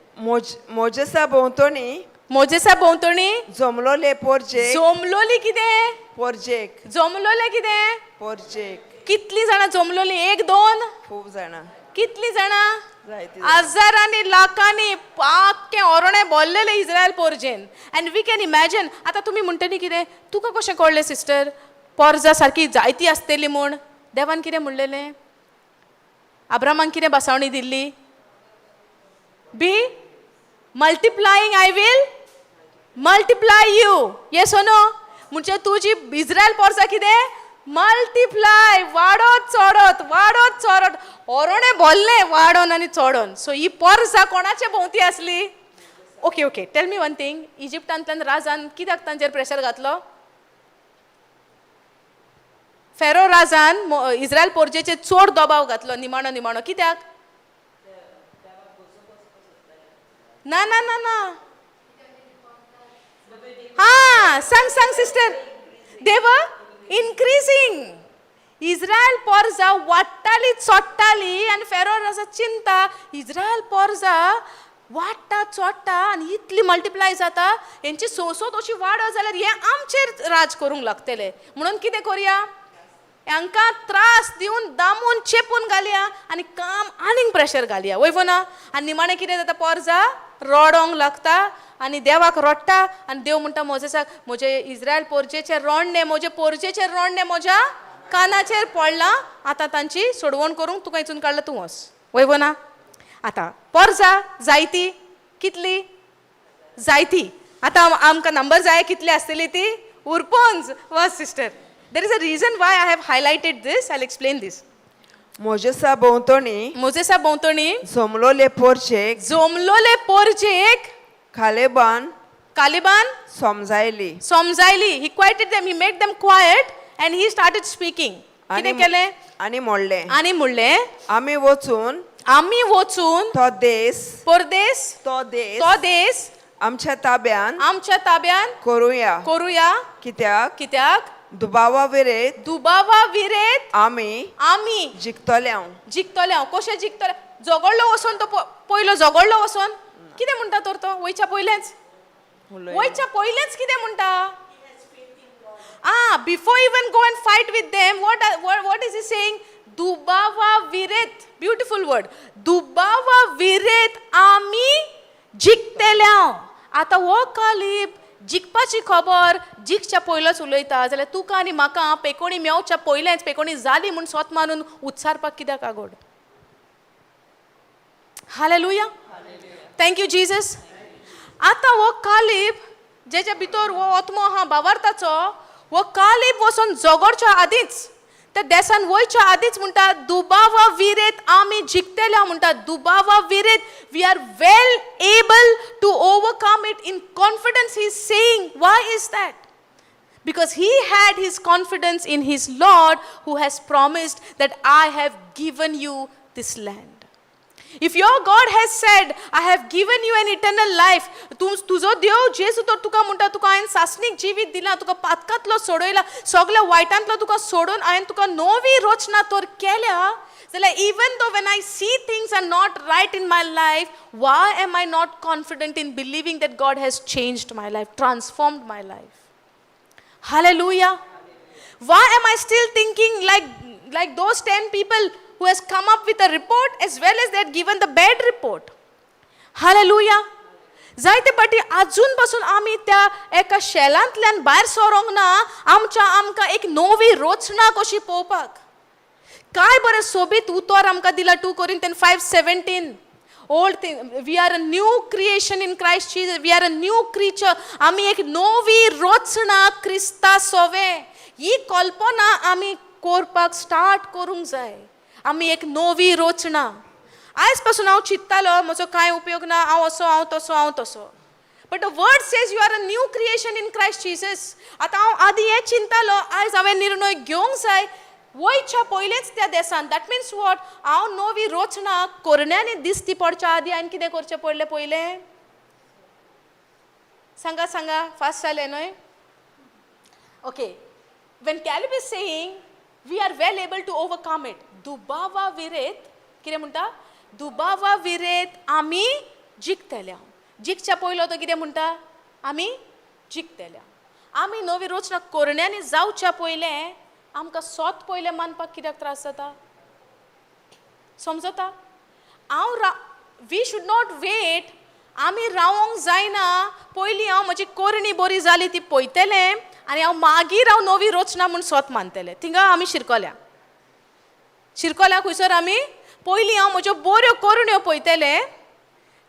मोजेसा भोंवतणी, मोजेसा भोंवतणी जमलोले पोरजेक, जमलोली कितें? पोरजेक. जमलोले कितें? पोरजेक. कितली जाणां जमलोली? एक दोन? खूब जाणां. कितली जाणां? जायती. हजारांनी लाखांनी आख्खें ओरणें भरलेलें Israel पोरजेन. And we can imagine. आतां तुमी म्हणटली कितें, तुका कशें कळ्ळें सिस्टर पोरजा सारकी जायती आसतली म्हूण? देवान कितें म्हणलेलें? आब्रामाक कितें बसावणी दिल्ली? Be multiplying, I will multiply you. Yes or no? म्हणजे तुजी इस्रायल पोरसा कितें मल्टिप्लाय, वाडत चडत वाडत चडत ओरोणें भरलें वाडोन आनी चडोन. सो ही पोरसा कोणाचे भोंवती आसली? Okay okay, tell me one thing, इजिप्टांतल्यान राजान कित्याक तांचेर प्रेशर घातलो? फेरो राजान इस्रायल पोरजेचेर चड दबाव घातलो निमाणो निमाणो कित्याक? ना ना ना ना, हां, सांग सांग सिस्टर. देव इनक्रिजींग. इस्रायल पोरजा वाडटाली चोडटाली आनी फेरो राजा चिंता, इस्रायल पोरजा वाडटा चोडटा आनी इतली मल्टिप्लाय जाता, हेंची सोंसत अशी वाडत जाल्यार हे आमचेर राज करूंक लागतले, म्हणून कितें करुया, हांकां त्रास दिवन दामून चेपून घालया आनी काम आनीक प्रेशर घालया, वय ना? आनी निमाणें कितें जाता, पोरजा रडोंक लागता आनी देवाक रडटा आनी देव म्हणटा मोजेसाक, म्हजे इस्रायल पोरजेचें रोडणें, म्हजे पोरजेचें रोडणें म्हज्या कानाचेर पडलां, आतां तांची सोडवण करूंक तुका हिचून काडला, तूं वच, वय ना? आतां पोरजा जायती, कितली जायती, आतां आमकां नंबर जाय कितली आसतली ती उरपोंज वच sister. There is a reason why I have highlighted this, I explain this. मोजेसा भोंवतणी मोजेसा भोंवतणी जमलोले पोरचेक जमलोले पोरजेक खालेबान कालिबान समजायली. समजायली. He quieted them, he made them quiet and he started speaking. कितें केलें? आनी म्हणलें, आनी म्हणलें, आमी वचून आमी वचून तो देस परदेस तो देस तो देस आमच्या ताब्यान आमच्या ताब्यान करुया, करुया, कित्याक कित्याक दुबावा विरेत दुबावा विरेत आमी आमी जिखतले. जिखतले हांव. कशें जिखतले? झगडलो वचोन तो पयलो झगडलो वचोन कितें म्हणटा तर तो वयच्या पयलेंच, वयच्या पयलेंच कितें म्हणटा? Ah, before even go and fight with them, what is he saying? दुबावा विरेत, ब्युटिफूल वर्ड, दुबावा विरेत आमी जिखतले. आतां हो कालीब जिखपाची खबर जिखच्या पयलोच उलयता जाल्यार तुका आनी म्हाका पेकोणी मेवच्या पयलेंच, पेकोणी जाली म्हूण सोत मानून उत्सारपाक कित्याक आगोड? Hallelujah, thank you Jesus. आतां हो कालीब जेच्या भितर हो आत्मो आहा बावार्थाचो, हो कालीब वचोन झगडच्या आदींच, त्या देसान वयच्या आदींच म्हणटा दुबावा विरेत आमी जिखतले. म्हणटा दुबावा विरेत, we are well able to overcome it. In confidence he is saying. Why is that? Because he had his confidence in his Lord who has promised that I have given you this land. If your God has said, I have given you an eternal life, तूं तुजो देव जेजू तर तुका म्हणटा तुका हांवें सासणीक जिवीत दिलां, तुका पातकांतलो सोडयला, सगल्या वायटांतलो तुका सोडून हांवें तुका नवी रचना तर केल्या जाल्यार, even though when I see things are not right in my life, why am I not confident in believing that God has changed my life, transformed my life? Hallelujah. Why am I still thinking like those 10 people who has come up with a report as well as they had given the bad report? Hallelujah. जायते पाटी आजून पासून आमी त्या एका शेलांतल्यान भायर सरोंक ना, आमच्या आमकां एक नवी रचना कशी पळोवपाक. काय बरें सोबीत उतर आमकां दिला, 2 Corinthians 5:17. Old thing, we are a new creation in Christ Jesus, we are a new creature. आमी एक नवी रचना क्रिस्ता सोवे, ही कल्पना आमी करपाक स्टार्ट करूंक जाय. आमी एक नवी रचना. आयज पासून हांव चिंत्तालो म्हजो कांय उपयोग ना, हांव असो, हांव तसो, हांव तसो, but the word says you are a new creation in Christ Jesus. आतां हांव आदीं हें चिंतालो, आयज हांवें निर्णय घेवंक जाय वयच्या पयलेंच त्या देसान. That means what? हांव नवी रचना करण्यांनी दिसती पडच्या आदीं हांवें कितें करचें पडलें पयलें? सांगा सांगा, फास्ट जालें न्हय? Okay, when Caleb is saying we are well able to overcome it, दुबावा विरेत कितें म्हणटा? दुबावा विरेत आमी जिखतले. जिखच्या पयलो तो कितें म्हणटा? आमी जिखतले. आमी नवी रचना करण्यांनी जावच्या पयलें आमकां सोत पयलें मानपाक कित्याक त्रास जाता? समजता हांव रा we should not wait. आमी रावोंक जायना, पयलीं हांव म्हजी करणी बरी जाली ती पळयतलें आनी हांव मागीर हांव नवी रचना म्हूण सोत मानतलें. थिंगा आमी शिरकोल्या, शिरकोल्या खंयसर आमी पयलीं हांव म्हज्यो बऱ्यो करण्यो पळयतलें,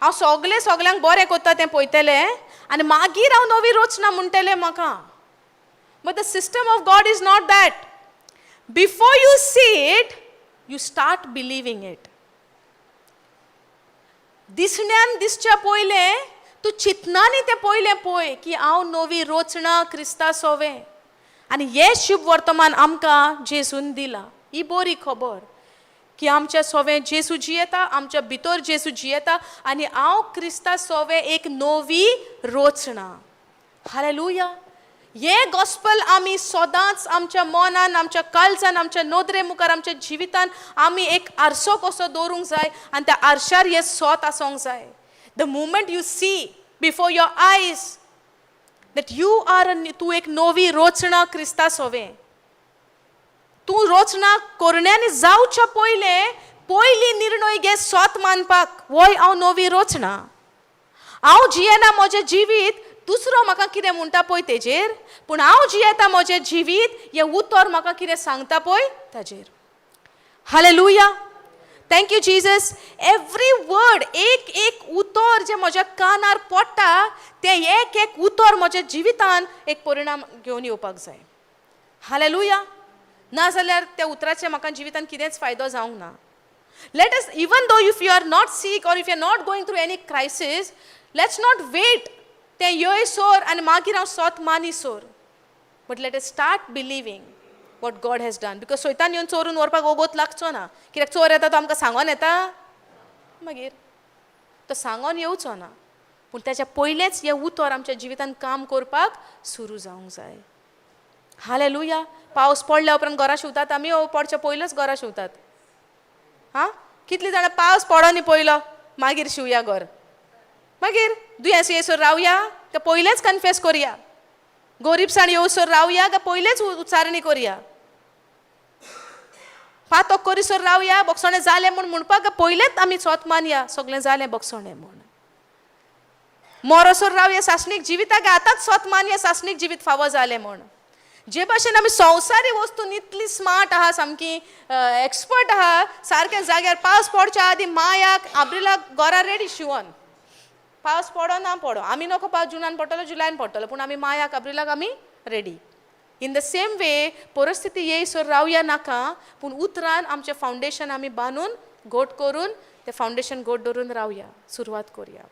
हांव सगलें सगल्यांक बरें करता तें पळयतलें आनी मागीर हांव नवी रचना म्हणटलें म्हाका. But the system of God is not that. Before you see it, you start believing it. दिसण्यान दिसच्या पयलें तूं चिंतनानी तें पयलें पळय की हांव नवी रोचणां क्रिस्ता सोवें आनी हें शुभ वर्तमान आमकां जेजून दिलां. ही बरी खबर की आमच्या सोवें जेजू जियेता, आमच्या भितर जेजू जियेता आनी हांव क्रिस्ता सोवें एक नवी रोचणां. हालेलुया. हें गॉस्पल आमी सदांच आमच्या मनान, आमच्या काळजान, आमच्या नदरे मुखार, आमच्या जिवितान आमी एक आरसो कसो दवरूंक जाय आनी त्या आरशार हें सोत आसूंक जाय. The moment you see before your eyes that you are a, तूं एक नवी रोचणा क्रिस्ता सोवें, तूं रोचणा कोरण्यांनी जावच्या पयलें पयली निर्णय घे सोत मानपाक, वय हांव नवी रोचणा, हांव जियेना म्हजें जिवीत दुसरो म्हाका कितें म्हणटा पळय तेजेर, पूण हांव जियेता म्हजें जिवीत हें उतर म्हाका कितें सांगता पळय ताजेर. Hallelujah. Thank you Jesus. Every word, एक एक उतर जें म्हज्या कानार पडटा तें एक एक उतर म्हज्या जिवितान एक परिणाम घेवन येवपाक जाय. हालेलुया. ना जाल्यार त्या उतराचें म्हाका जिवितान कितेंच फायदो जावंक ना. Let us, even though if you are not sick or if you are not going through any crisis, let's not wait तें येय सोर आनी मागीर हांव सोत मानी सोर, but let us start believing what God has done, because सैतान येवन चोरून व्हरपाक ओगोत लागचो ना. कित्याक चोर येता तो आमकां सांगोन येता, मागीर तो सांगोन येवचो ना, पूण ताच्या पयलेंच हें उतर आमच्या जिवितान काम करपाक सुरू जावंक जाय. हालेलुया. पावस पडल्या उपरांत घरां शिंवतात आमी, पडच्या पयलोच घरां शिंवतात. हां, कितलीं जाणां पावस पडोनी पयलो मागीर शिंवया घर, मागीर दुयेंस येयसर रावया काय पयलेंच कन्फेस करया, गोरीबसाण येवसर रावया काय पयलेंच उच्चारणी करया, पातक करीसर रावया, बोगसणें जालें म्हूण म्हणपाक काय पयलेंच आमी सोत मानया सगळें जालें बोगसणें म्हूण, मोरोसर रावया सासणीक जिविताक आतांच सोत मानया सासणीक जिवीत फावो जालें म्हूण. जे भाशेन आमी संवसारी वस्तून इतली स्मार्ट आहा, सामकी एक्सपर्ट आहा, सारकें जाग्यार पावस पडच्या आदीं मायाक आब्रिलाक घरा रेडी शिंवोन, पावस पडो ना पडो, आमी नको पावस जुनान पडटलो जुलायन पडटलो, पूण आमी मायाक आब्रिलाक आमी ready. In the same way परिस्थिती येयसर रावया नाका, पूण उतरान आमचें फावंडेशन आमी बांदून घट करून तें फावंडेशन घट दवरून रावया, सुरवात करया.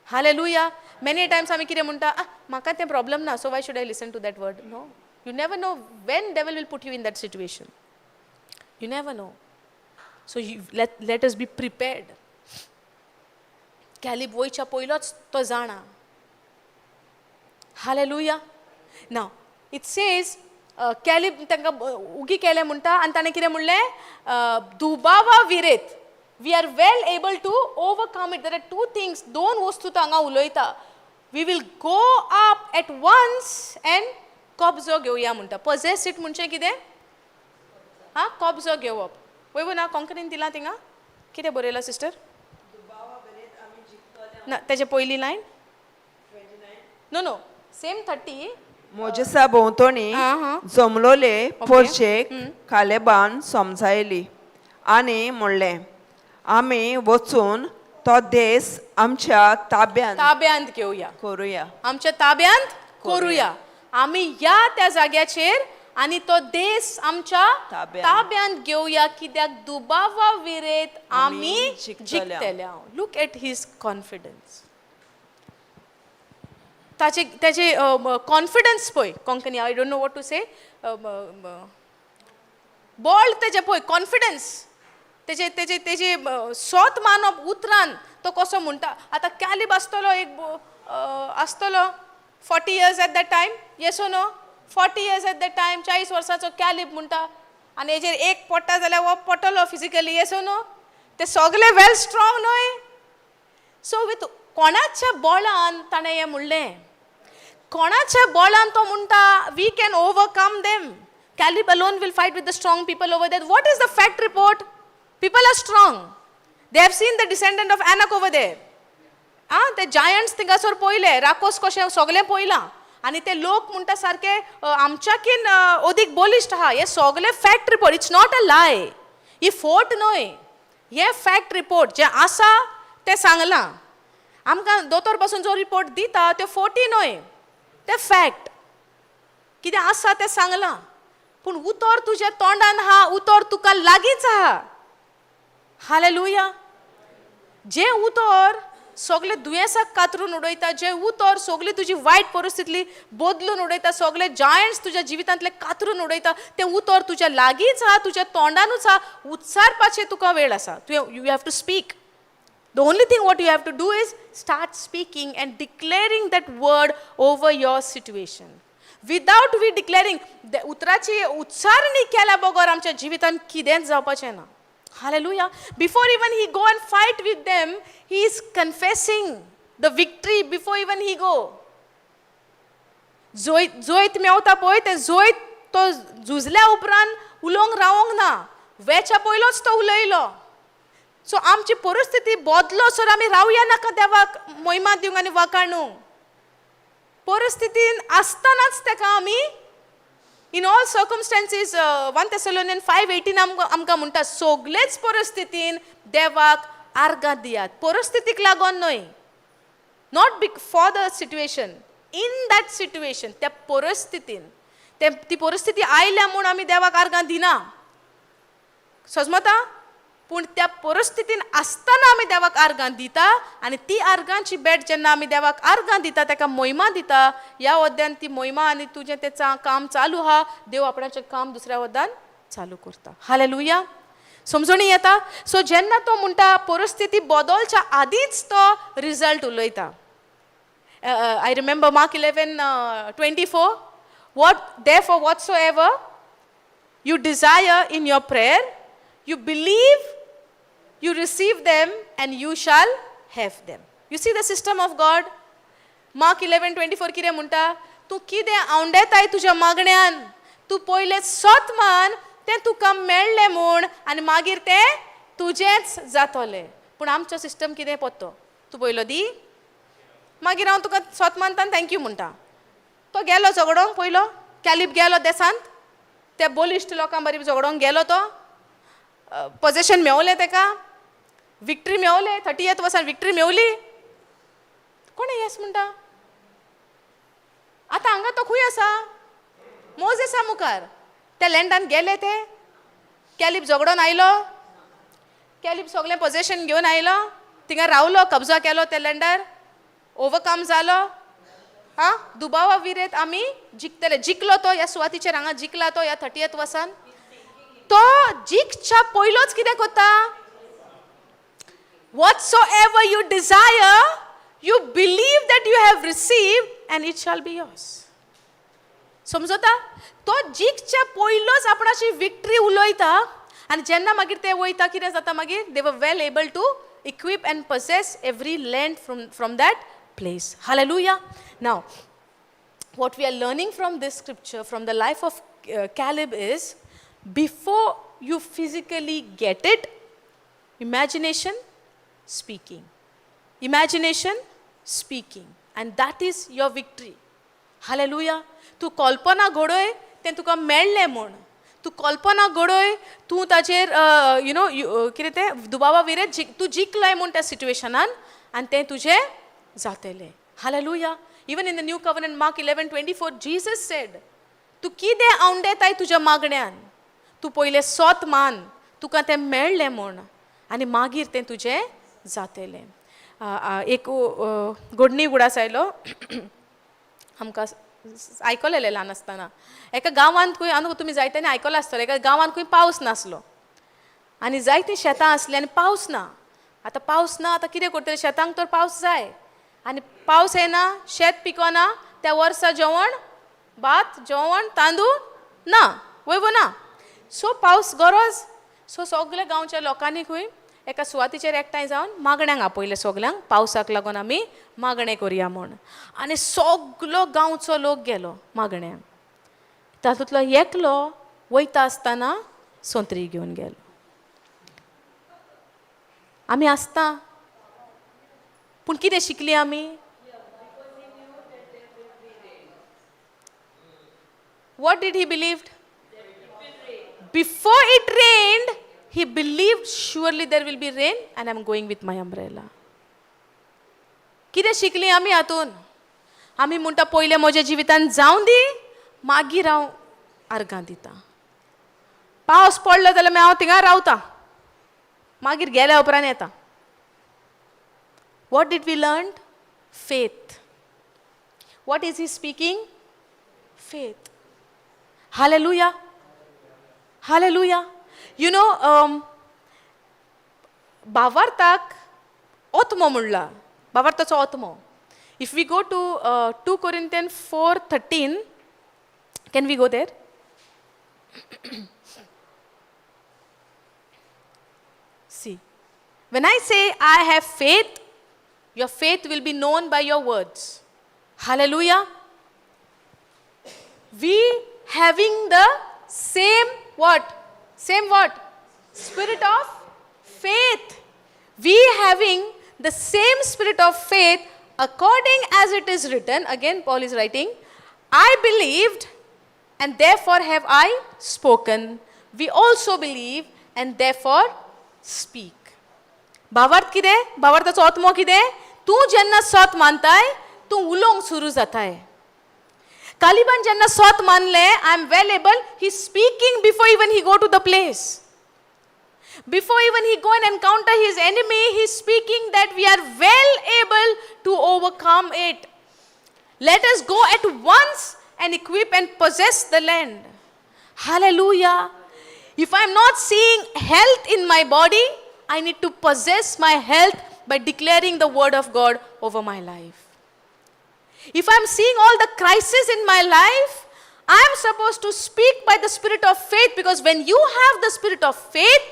हालेलुया. मेनी टायम्स आमी कितें म्हणटा, म्हाका तें प्रॉब्लम ना, so why should I listen to that word? No, you never know when devil will put you in that situation. You never know. So you let us be prepared. Caleb वयच्या पयलोच तो जाणा. Hallelujah. Now it says Caleb तांकां उगी केलें म्हणटा आनी ताणें कितें म्हणलें, दुबावा विरेत we are well able to overcome it. There are two things, दोन वस्तू तो हांगा उलयता. We will go up at once and कब्जो घेवया म्हणटा. पॉझेस it म्हणजे कितें? हां, कब्जो घेवप. वय ना कोंकणीन दिलां थिंगा कितें बरयलां सिस्टर? ना, तेजे पयली लायन. No no, same 30. मोजेसा भोंवतणी जमलोले पोरचेक कालेबान समजायली आनी म्हणलें, आमी वचून तो देश आमच्या ताब्यांत ताब्यांत घेवया, करुया, आमच्या ताब्यांत करुया. आमी या त्या जाग्याचेर आनी तो देश आमच्या ताब्यांत घेवया, कित्याक दुबावा विरेत आमी जिखतले. Look at his confidence. ताचे ताचे कॉन्फिडन्स पळय. Konkani I don't know what to say. बळ तेजें पळय, कॉन्फिडन्स तेजे तेजे तेजे सोत मानप उतरान तो कसो म्हणटा. आतां कॅलिब आसतलो एक आसतलो 40 years at that time, yes no? 40 years at that time, 40 वर्सांचो कॅलिब म्हणटा आनी हेजेर एक पडटा जाल्यार हो पडटलो फिजिकली, येस नो? ते सगळे वेल स्ट्रॉंग न्हय. सो विथ कोणाच्या बळान ताणें हें म्हणलें? कोणाच्या बळान तो म्हणटा we can overcome them? Caleb alone will fight with the strong people over there. What is the fact report? People are strong. They have seen the descendant of Anak over there. आं, ते giants थिंगासर पयले, राकोस कशें सगलें पयलां आनी ते लोक म्हणटा सारके आमच्याकीन अदीक बलिश्ट आहा. हे सगले fact report, it's not a lie. ही फोट न्हय, हे फॅक्ट रिपोर्ट जें आसा तें सांगलां आमकां. दोतोर पासून जो रिपोर्ट दिता त्यो फोटी न्हय, ते फॅक्ट कितें आसा तें सांगलां. पूण उतर तुज्या तोंडान आहा, उतर तुका लागींच आहा. हालेलुया. जें उतर सगळे दुयेंसाक कातरून उडयता, जें उतर सगळी तुजी वायट परिस्थिती बदलून उडयता, सगळे जायंट्स तुज्या जिवितांतले कातरून उडयता. तें उतर तुज्या लागींच आहा, तुज्या तोंडानूच आहा, उच्चारपाचें तुका वेळ आसा. तुवें you have to speak. The only thing what you have to do is start speaking and declaring that word over your situation. Without we declaring, उतराची उच्चारणी केल्या बगर आमच्या जिवितांत कितेंच जावपाचें ना. Hallelujah. Before even he go and fight with them, he is confessing the victory before even he go. जैत जैत मेवता पळय, तें जैत तो झुजल्या उपरांत उलोवंक रावोंक ना, वेच्या पयलोच तो उलयलो. सो आमची परिस्थिती बदलो सर आमी रावया नाका देवाक मोहिमा दिवंक आनी वाखाणूंक. परिस्थितीन आसतनाच तेका आमी in all circumstances, 1 Thessalonian 5:18 आमकां म्हणटा, सगळेच परिस्थितीन देवाक आर्गां दियात. परिस्थितीक लागून न्हय, not be for the situation, in that situation. त्या परिस्थितीन ते ती परिस्थिती आयल्या म्हूण आमी देवाक आर्गां दिना, सजमता? पूण त्या परिस्थितीन आसतना आमी देवाक आर्गां दिता आनी ती आर्गांची भेट, जेन्ना आमी देवाक आर्गां दिता, ताका मोहिमा दिता, ह्या वद्यान ती मोहिमा आनी तुजें तें काम चालू आहा, देव आपणाचें काम दुसऱ्या वद्दान चालू करता. हालेलुया. समजणी येता? सो जेन्ना तो म्हणटा, परिस्थिती बदलच्या आदींच तो रिजल्ट उलयता. I remember Mark 11:24, what therefore whatsoever you desire in your prayer, you believe you receive them and you shall have them. You see the system of God? Mark 11:24 कितें म्हणटा? तूं कितें आवंडेताय तुज्या मागण्यान, तूं पयलें सत मान तें तुका मेळ्ळें म्हूण आनी मागीर तें तुजेंच जातलें. पूण आमचो सिस्टम कितें पत्तो? तूं पयलो दी, मागीर हांव तुका सत मानता, thank you म्हणटा. तो गेलो झगडोंक पयलो, कॅलिब गेलो देसांत, त्या बलिश्ट लोकां बरी झगडोंक गेलो तो. पोजेशन मेवलें तेका, विक्ट्री मेवलें. 30th वर्सान विक्ट्री मेवली. कोण येस म्हणटा? आतां हांगा तो खंय आसा? मोजेसा मुखार. त्या लँडान गेले ते? कॅलिब झगडोन आयलो, कॅलिब सगळें पोजेशन घेवन आयलो, थिंगा रावलो, कब्जा केलो त्या लँडार, ओवरकम जालो. हा, दुबावा विरेत आमी जिखतले. जिखलो तो ह्या सुवातीचेर, हांगा जिखला तो ह्या 30th वर्सान. तो जिखच्या पयलोच कितें करता? Whatsoever you desire, you believe that you have received and it shall be yours. समजता? तो जिखच्या पयलोच आपणाची विक्ट्री उलयता आनी जेन्ना मागीर ते वयता, कितें जाता मागीर? They were well able to equip and possess every land from that place. Hallelujah. Now, what we are learning from this scripture, from the life of Caleb, is before you physically get it, imagination speaking. Imagination speaking. And that is your victory. Hallelujah. तूं कल्पना घडय तें तुका मेळ्ळें म्हूण. तूं कल्पना घडय, तूं ताचेर you know कितें तें, दुबावा विरेत तूं जिखलाय म्हूण त्या सिट्युएशनान आनी तें तुजें जातलें. Hallelujah. Even in the new covenant, Mark 11:24, Jesus said, तूं कितें आवंडेताय तुज्या मागण्यान, तूं पयलें सोत मान तुका तें मेळ्ळें म्हूण आनी मागीर तें तुजें जातलें. एक घडणी उगडास आयलो आमकां, आयकलेलें ल्हान आसतना. एका गांवांत खंय, आनी तुमी जायत्यांनी आयकलां आसतलें, एका गांवांत खंय पावस नासलो आनी जायतीं शेतां आसलीं आनी पावस ना. आतां पावस ना, आतां कितें करतले? शेतांक तर पावस जाय आनी पावस येना, शेत पिकना, त्या वर्सा जेवण भात, जेवण तांदूळ ना, वय वो ना? सो पावस गरज. सो सगल्या गांवच्या लोकांनी खंय एका सुवातीचेर एकठांय जावन मागण्यांक आपयलें सगल्यांक, पावसाक लागून आमी मागणें करुया म्हूण. आनी सगलो गांवचो लोक गेलो मागण्यांक. तातूंतलो एकलो वयता आसतना सोंत्री घेवन गेलो. आमी आसता, पूण कितें शिकली आमी? What did he believed? Before it rained, he believed surely there will be rain and I'm going with my umbrella. कितें शिकली आमी हातून? आमी म्हणटा, पयलें म्हज्या जिवितान जावं दी, मागीर हांव आर्गां दितां. पावस पडलो जाल्यार मागीर हांव थिंगा रावता, मागीर गेल्या उपरांत येता. What did we learn? Faith. What is he speaking? Faith. Hallelujah. Hallelujah. You know, भावार्थाक ओत्मो म्हणला, भावार्थाचो ओत्मो. If we go to 2 Corinthians 4:13, can we go there? See, when I say I have faith, your faith will be known by your words. Hallelujah. We having the same what? Same what? Spirit of faith. We having the same spirit of faith according as it is written. Again, Paul is writing, I believed and therefore have I spoken. We also believe and therefore speak. भावार्थ कितें? भावार्थाचो आत्मो कितें? तूं जेन्ना सत मानताय तूं उलोवंक सुरू जाताय. कालिबान जेन्ना सत मानलें, I am well able, he speaking before even he go to the place. Before even he go and encounter his enemy, he is speaking that we are well able to overcome it. Let us go at once and equip and possess the land. Hallelujah. If I am not seeing health in my body, I need to possess my health by declaring the word of God over my life. If I am seeing all the crisis in my life, I am supposed to speak by the spirit of faith, because when you have the spirit of faith,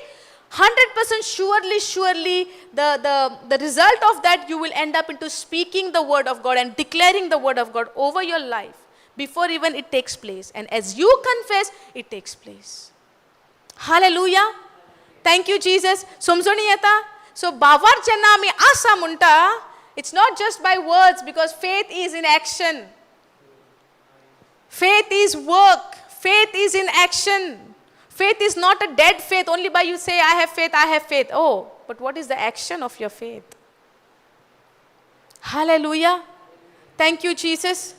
100% surely the result of that, you will end up into speaking the word of God and declaring the word of God over your life before even it takes place. And as you confess, it takes place. Hallelujah. Thank you, Jesus. समजणी येता? So बाबार जेन्ना आमी आसा म्हणटा, it's not just by words, because faith is in action. Faith is work. Faith is in action. Faith is not a dead faith, only by you say, I have faith, I have faith. Oh, but what is the action of your faith? Hallelujah. Thank you, Jesus.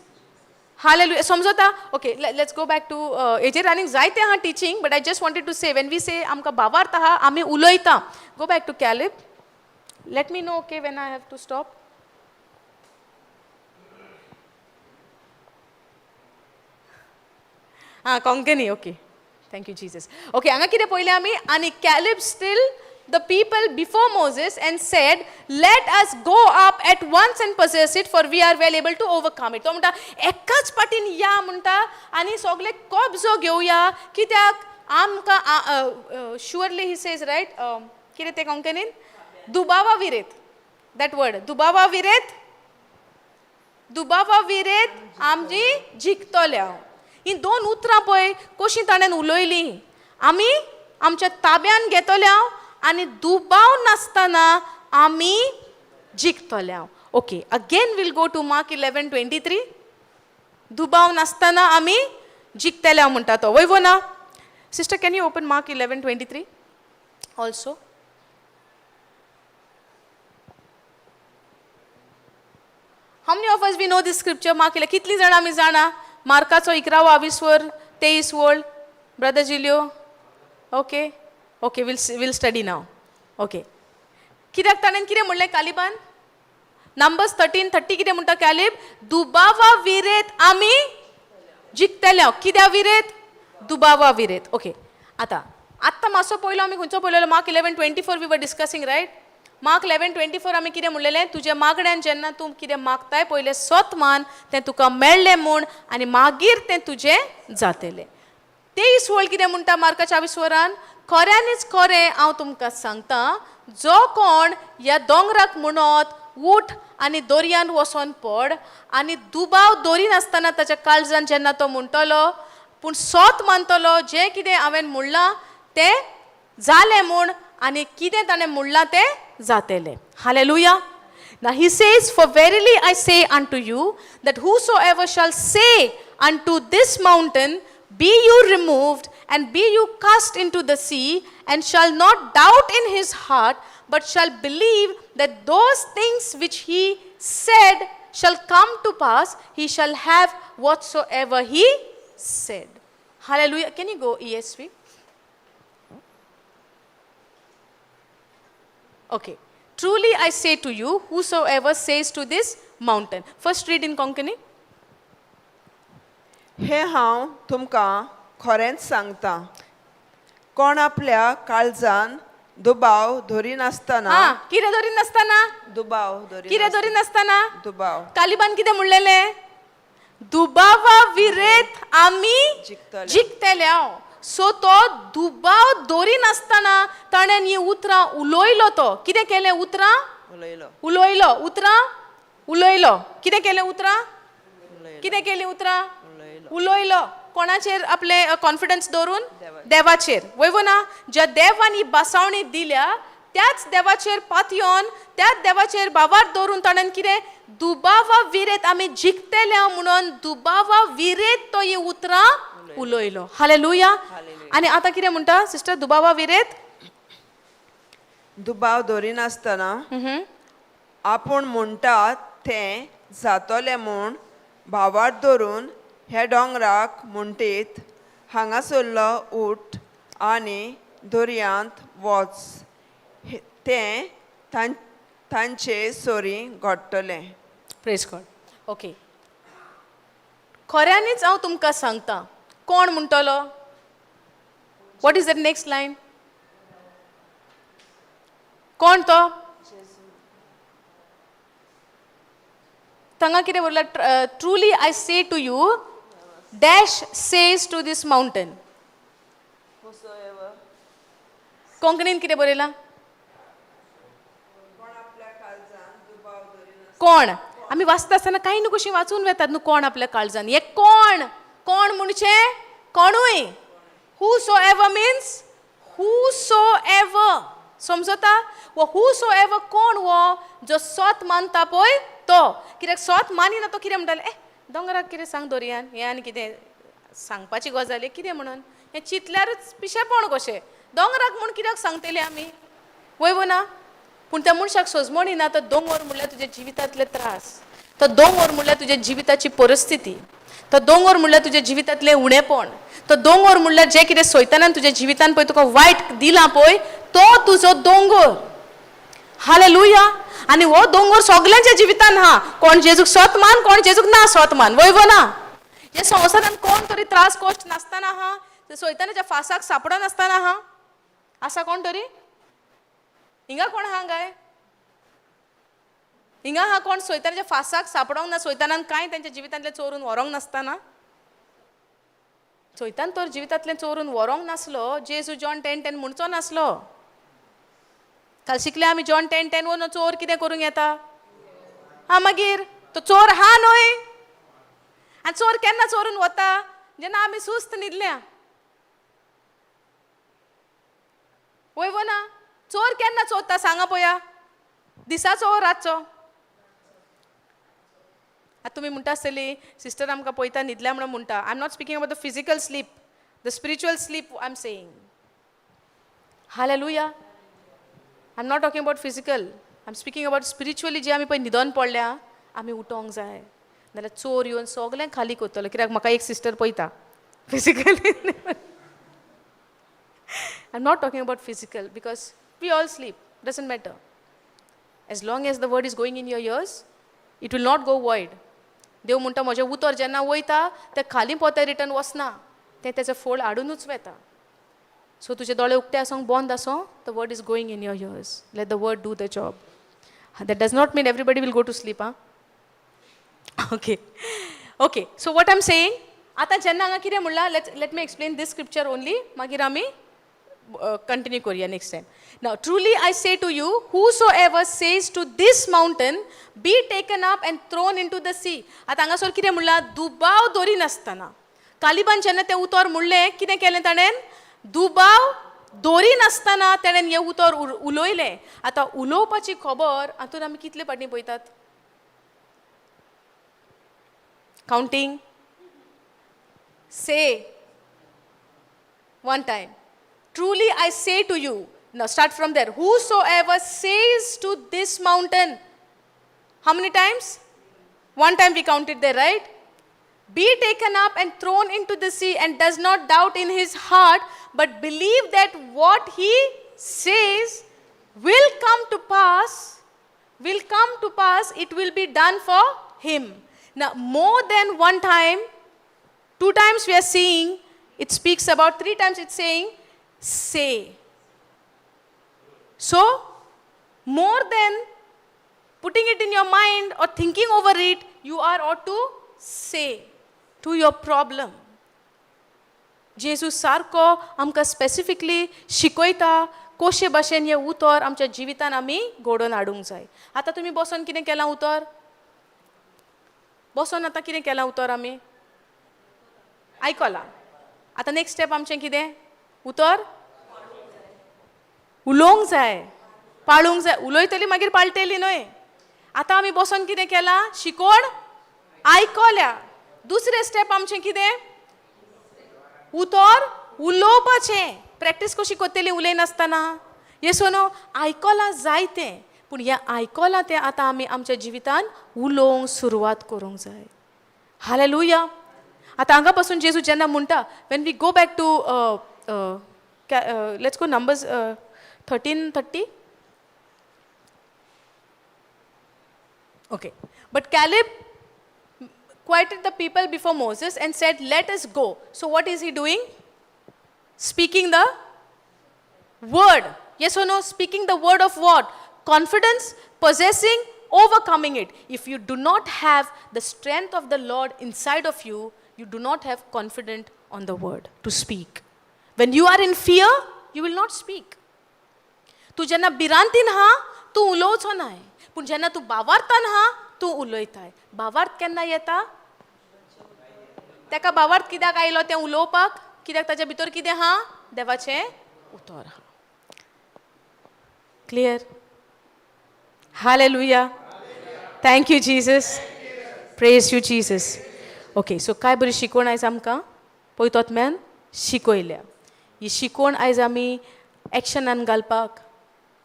Hallelujah. समजता? Okay, let's go back to हेजेर आनीक जायते आहा teaching, but I just wanted to say, when we say आमकां भावार्थ आहा, आमी उलयता. Go back to Caleb. Let me know, okay, when I have to stop. Ah, Konkani, okay. Thank you, Jesus. Okay, हांगा कितें पळयलें आमी? आनी Caleb still the people before Moses and said, let us go up at once and possess it, for we are well able to overcome it. तो म्हणटा एकाच पाटीन या म्हणटा आनी सगळे कब्जो घेवया, कित्याक आमकां शुअरली he says right, कितें तें कोंकणीन? दुबावा विरेत. That word दुबावा विरेत, दुबावा विरेत आमची जिखतले. ही दोन उतरां पळय कशीं ताणें उलयलीं. आमी आमच्या ताब्यान घेतले आनी दुबाव नासतना आमी जिखतले. Okay, again we'll go to Mark 11:23. दुबाव नासतना आमी जिखतले म्हणटा तो, वय वो ना? Sister, can you open Mark 11:23 also? How many of us we know this scripture? Mark 11. कितली जाणां आमी जाणा? मार्काचो 11वो आविस्वर 23 वळ. Brother Julio, okay, okay, we'll study now. Okay, कित्याक ताणें कितें म्हणलें कालिबान? नंबर्स 13:30 कितें म्हणटा कालिब? दुबावा विरेत आमी जिखतले. कित्या विरेत? दुबावा विरेत. ओके, आतां आत्तां मातसो पयलो आमी खंयचो पयलो? Mark 11:24 we were discussing, right? Mark 11:24 आमी कितें म्हणलेलें? तुज्या मागण्यान जेन्ना तूं कितें मागताय पयलें सत मान, तें तुका मेळ्ळें म्हूण, आनी मागीर तें तुजें जातलें. 23 वळ कितें म्हणटा मार्काच्या आविस्वरान? खऱ्यांनीच खरें हांव तुमकां सांगता, जो कोण ह्या दोंगराक म्हणत उठ आनी दर्यान वचोन पड, आनी दुबाव दवरिनासतना ताच्या काळजान जेन्ना तो म्हणटलो, पूण सत मानतलो जें कितें हांवें म्हणलां तें जालें म्हूण, आनी कितें ताणें म्हणलां तें जातलें. Hallelujah. Now he says, for verily I say unto you, that whosoever shall say unto this mountain, be you removed and be you cast into the sea, and shall not doubt in his heart, but shall believe that those things which he said shall come to pass, he shall have whatsoever he said. Hallelujah. Can you go ESV? Okay. Truly I say to you, whosoever says to this mountain. First read in Konkani. हें हांव तुमकां खरेंच सांगता, कोण आपल्या काळजान दुबाव धरिनासतना, हा, कितें दवरिनासतना, दुबाव धरी, कितें दवरिनासतना, दुबाव, कालिबान कितें म्हणलेलें? दुबावा विरेत आमी जिखतले. जिखतले हांव. सो तो दुबाव दवरिनासतना ताणें हीं उतरां उलयलो. तो कितें केलें? उतरां उलयलो. उलयलो. उतरां उलयलो. कितें केलें? उतरां उलयलो. कितें केलीं उतरां? उलयलो. उलयलो. कोणाचेर आपले कॉन्फिडन्स दवरून? देवाचेर. वय वो ना? ज्या देवान ही बसावणी दिल्या त्याच देवाचेर पातयोन, त्याच देवाचेर भावार्थ दवरून ताणें कितें, दुबावा विरेत आमी जिखतले म्हणून दुबावा विरेत तो ही उतरां उलयलो. हालेलुया. आनी आतां कितें म्हणटा सिस्टर? दुबावा विरेत, दुबाव धरिनासतना आपूण म्हणटा तें जातलें म्हूण भावार्थ धरून ह्या दोंगराक म्हणटीत, हांगासरलो उठ आनी दर्यांत वच, तें तांचे सरीं घडटलें. प्रेज गॉड. ओके, खऱ्यांनीच हांव तुमकां सांगता. कोण म्हणटलो? What is that next line? कोण तो? तांगा कितें बरयलां? Truly I say to you dash says to this mountain. कोंकणीन कितें बरयलां? कोण, आमी वाचता आसतना कांय न्हू कशीं वाचून वेतात न्हू. कोण आपल्या काळजान, हे कोण? कोण म्हणचे कोणूय. Whosoever means whosoever. समजता वो? हू सो एवर कोण? वो जो सोत मानता पळय तो. कित्याक सोत मानिना तो कितें म्हणटाले? ए, दोंगराक कितें सांग दर्यान, हें आनी कितें सांगपाची गजाल कितें म्हणून? हें चिंतल्यारूच पिशेपण कशें. दोंगराक म्हूण कित्याक सांगतले आमी? वय वो ना? पूण त्या मनशाक सोजमणी ना, तो दोंगर म्हणल्यार तुज्या जिवितांतले त्रास, तो दोंगर म्हणल्यार तुज्या जिविताची परिस्थिती, तो दोंगर म्हणल्यार तुज्या जिवितांतलें उणेपण, तो दोंगर म्हणल्यार जें कितें सैतानान तुज्या जिवितान पळय तुका वायट दिलां पळय, तो तुजो दोंगर. हालेलुया. आनी हो दोंगर सगल्यांच्या जिवितान आहा. कोण जेजूक सोत मान, कोण जेजूक ना सोत मान. वय वो ना? हे संवसारान कोण तरी त्रास कश्ट नासतना आहा, सैतानाच्या फासाक सापडनासतना आहा? आसा कोण तरी हिंगा? कोण आहा काय हिंगा आहा कोण सैतानाच्या फासाक सापडोंक ना, सैतानान कांय तेंच्या जिवितांतलें चोरून व्हरोंक नासतना? सैतान तर जिवितांतलें चोरून व्हरोंक नासलो, जेजू जॉन 10:10 म्हणचो नासलो. काल शिकले आमी जॉन 10:10 वो. चोर कितें करूंक येता? हा, मागीर तो चोर हा न्हय? आनी चोर केन्ना चोरून वता? जेन्ना आमी सुस्त न्हिदल्या. वय वो ना? चोर केन्ना चोरता, सांगा पळया? दिसाचो वो रातचो? आतां तुमी म्हणटा आसतली, सिस्टर आमकां पळयता न्हिदल्या म्हणून म्हणटा. I am not speaking about the physical sleep, the spiritual sleep I am saying. Hallelujah. I am not talking about physical, I am speaking about spiritually. जे आमी पळय न्हिदोन पडल्या, आमी उठोंक जाय, नाल्यार चोर येवन सगळें खाली करतलो. कित्याक म्हाका एक सिस्टर पळयता physically. I am not talking about physical because we all sleep, doesn't matter. As long as the word is going in your ears, it will not go void. देव म्हणटा, म्हजें उतर जेन्ना वयता तें खाली पोतें रिटर्न वचना, तें तेचें फोळ हाडुनूच वेता. सो तुजे दोळे उक्ते आसूं, बंद आसूं, the word is going in your ears. Let the word do the job. That does not mean everybody will go to sleep. आं, okay, so what I'm saying, आतां जेन्ना हांगा कितें म्हणलां, let me explain this scripture only, मागीर आमी continue करूया next time. Now, truly I say to you, whosoever says to this mountain, be taken up and thrown into the sea. आतां हांगासर कितें म्हणलां? दुबाव दवरिनासतना. कालिबान जेन्ना तें उतर म्हणलें, कितें केलें ताणें? दुबाव दवरिनासतना ताणें हें उतर उलयलें. आतां उलोवपाची खबर हातून आमी कितले फावटीं पळयतात? Counting. Say one time. Truly I say to you. Now start from there. Whosoever says to this mountain. How many times? One time we counted there, right? Be taken up and thrown into the sea, and does not doubt in his heart, but believe that what he says Will come to pass, will come to pass, it will be done for him. Now, more than one time, two times we are seeing, it speaks about, three times it's saying, say. So, more than putting it in your mind or thinking over it, you are ought to say to your problem. जेजू सारको आमकां specifically शिकयता कशे भाशेन हें उतर आमच्या जिवितान आमी घडोवन हाडूंक जाय. आतां तुमी बसोन कितें केलां उतर? बसोन आतां कितें केलां उतर आमी आयकलां. आतां नेक्स्ट स्टेप आमचें कितें? उतर उलोवंक जाय, पाळूंक जाय. उलयतली मागीर पाळटली न्हय. आतां आमी बसोन कितें केलां? शिकोण आयकल्या. दुसरें स्टेप आमचें कितें? उतर उलोवपाचें. प्रॅक्टीस कशी करतली उलयनासतना? येस नो? आयकलां जायतें, पूण हें आयकलां तें आतां आमी आमच्या जिवितान उलोवंक सुरवात करूंक जाय. हालेलुया. आतां हांगा पासून जेजू जेन्ना म्हणटा, when we go back to, let's go Numbers 13:30. Okay. But Caleb quieted the people before Moses and said, "Let us go." So, what is he doing? Speaking the word. Yes or no? Speaking the word of what? Confidence, possessing, overcoming it. If you do not have the strength of the Lord inside of you, you do not have confidence on the word to speak. When you are in fear, you will not speak. तूं जेन्ना भिरांतीन आहा तूं उलोवचो नाय, पूण जेन्ना तूं बावार्तान आहा तूं उलयताय. बावार्त केन्ना येता? ताका बावार्त कित्याक आयलो तें उलोवपाक? कित्याक ताच्या भितर कितें आहा? देवाचें उतर आहा. Clear? Hallelujah. Thank you, Jesus. Praise you, Jesus. Okay, so काय बरी शिकवण आयज आमकां पयतोतम्यान शिकयल्या. ही शिकवण आयज आमी एक्शनान घालपाक,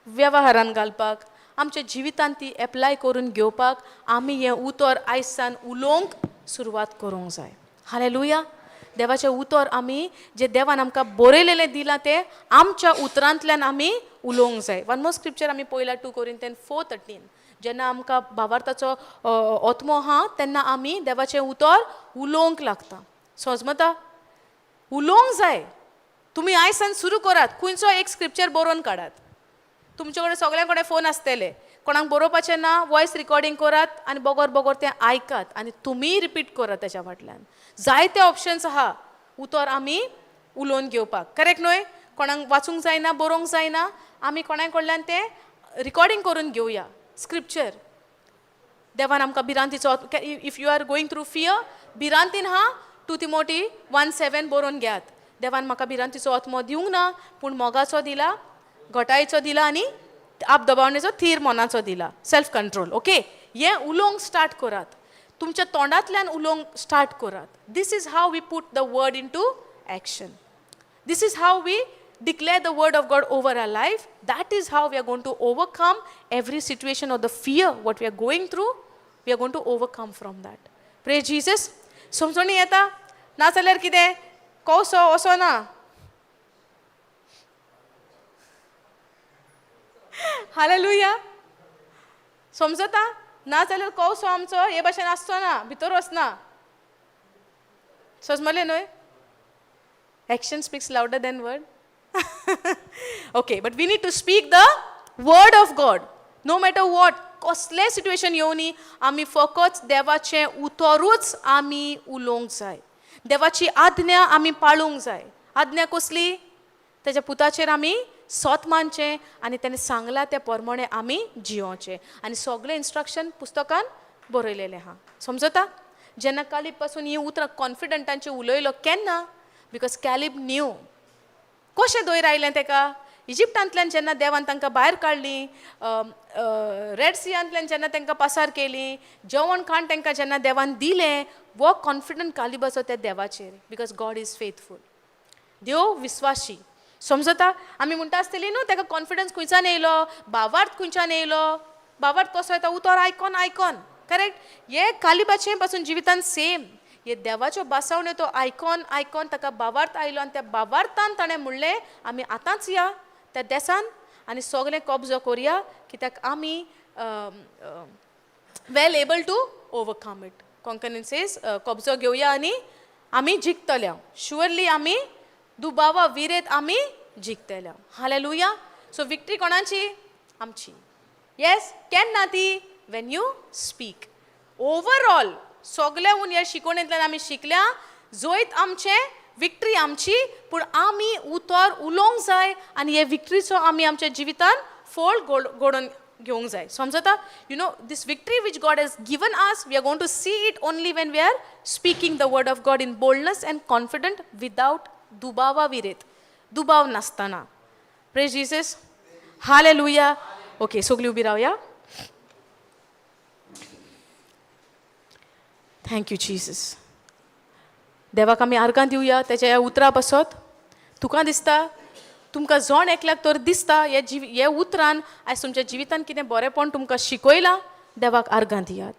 वेव्हारान घालपाक, आमच्या जिवितांत ती एप्लाय करून घेवपाक आमी हें उतर आयज सावन उलोवंक सुरवात करूंक जाय. हालेलुया. देवाचें उतर आमी जें देवान आमकां बरयलेलें दिलां तें आमच्या उतरांतल्यान आमी उलोवंक जाय. वन मोर स्क्रिप्चर आमी पयला, 2 Corinthian 4:13. जेन्ना आमकां भावार्थाचो आत्मो आहा तेन्ना आमी देवाचें उतर उलोवंक लागता. समजता? उलोवंक जाय. तुमी आयज सावन सुरू करात. खंयचो एक स्क्रिप्चर बरोवन काडात. तुमचे कडेन सगळ्यां कडेन फोन आसतले. कोणाक बरोवपाचें ना, वॉयस रिकॉर्डिंग करात आनी बोगोर बोगोर तें आयकात आनी तुमीय रिपीट करात. तेच्या फाटल्यान जायते ऑप्शन्स आहा उतर आमी उलोवन घेवपाक. करेक्ट न्हय? कोणाक वाचूंक जायना, बरोवंक जायना, आमी कोणा कडल्यान तें रिकॉर्डिंग करून घेवया स्क्रिप्चर. देवान आमकां भिरांतीचो, if you are going through fear, भिरांतीन हा, 2 Timothy 1:7 बरोवन घेयात. देवान म्हाका भिरांतीचो आत्मो दिवंक ना, पूण मोगाचो दिला, घटायेचो दिला आनी आप दबावणेचो, थीर मनाचो दिला, सेल्फ कंट्रोल. ओके, हें उलोवंक स्टार्ट करात. तुमच्या तोंडांतल्यान उलोवंक स्टार्ट करात. This is how we put the word into action. This is how we declare the word of God over our life. That is how we are going to overcome every situation or the fear what we are going through. We are going to overcome from that. Praise Jesus. समजणी येता? नाजाल्यार कितें कसो असो ना. Hallelujah. समजता? नाजाल्यार कसो आमचो हे भाशेन आसचो ना, भितर वचना. समजलें न्हय? Action speaks louder than word. Okay, but we need to speak the word of God. No matter what, कसलें सिट्युएशन येवनी, आमी फकत देवाचें उतरूच आमी उलोवंक जाय. देवाची आज्ञा आमी पाळूंक जाय. आज्ञा कसली? तेज्या पुताचेर आमी सोत मानचें आनी तेणें सांगलां त्या प्रमाणे आमी जियोचें आनी सगळें इन्स्ट्रक्शन पुस्तकान बरयलेलें आहा. समजता? जेन्ना कालीब पासून हीं उतरां कॉन्फिडंटांची उलयलो केन्ना? Because Caleb new. कशें धैर्य आयलें तेका? इजिप्टांतल्यान जेन्ना देवान तांकां भायर काडलीं, रेड सियांतल्यान जेन्ना तांकां पासार केली, जेवण खाण तांकां जेन्ना देवान दिलें, हो कॉन्फिडंट कालिबाचो त्या देवाचेर, because God is faithful. देव विस्वाशी. समजता? आमी म्हणटा आसतली न्हू, ताका कॉन्फिडन्स खंयच्यान येयलो, भावार्थ खंयच्यान येयलो? भावार्थ कसो येता? उतर आयकोन आयकोन. करेक्ट? हे कालिबाचें पासून जिवितान सेम. हे देवाच्यो बासावण्यो तो आयकोन आयकोन ताका भावार्थ आयलो आनी त्या भावार्थान ताणें म्हणलें, आमी आतांच या त्या देसान. आनी सगलें कब्जो करया, कित्याक आमी well able to overcome it. Konkani says कब्जो घेवया आनी आमी जिखतले. शुअरली आमी दुबावा विरेत आमी जिखतले. हालेलुया. सो विक्ट्री कोणाची? आमची. येस. केन्ना ती? When you speak. Overall सगळ्याहून ह्या शिकवणेंतल्यान आमी शिकल्या, जैत आमचें, विक्ट्री आमची, पूण आमी उतर उलोवंक जाय आनी हे विक्ट्रीचो आमी आमच्या जिवितान फळ गोडोवन घेवंक जाय. समजता? This victory which God has given us, we are going to see it only when we are speaking the word of God in boldness and confident, without दुबावा विरेत, दुबाव नासतना. Praise Jesus. Hallelujah. Okay, सगळीं उबी रावया. Thank you Jesus. देवाक आमी आर्गां दिवया तेच्या ह्या उतरा पासत. तुका दिसता, तुमकां जण एकल्याक तर दिसता, हे जिवी हे उतरान आयज तुमच्या जिवितान कितें बरेंपण तुमकां शिकयलां, देवाक आर्गां दियात.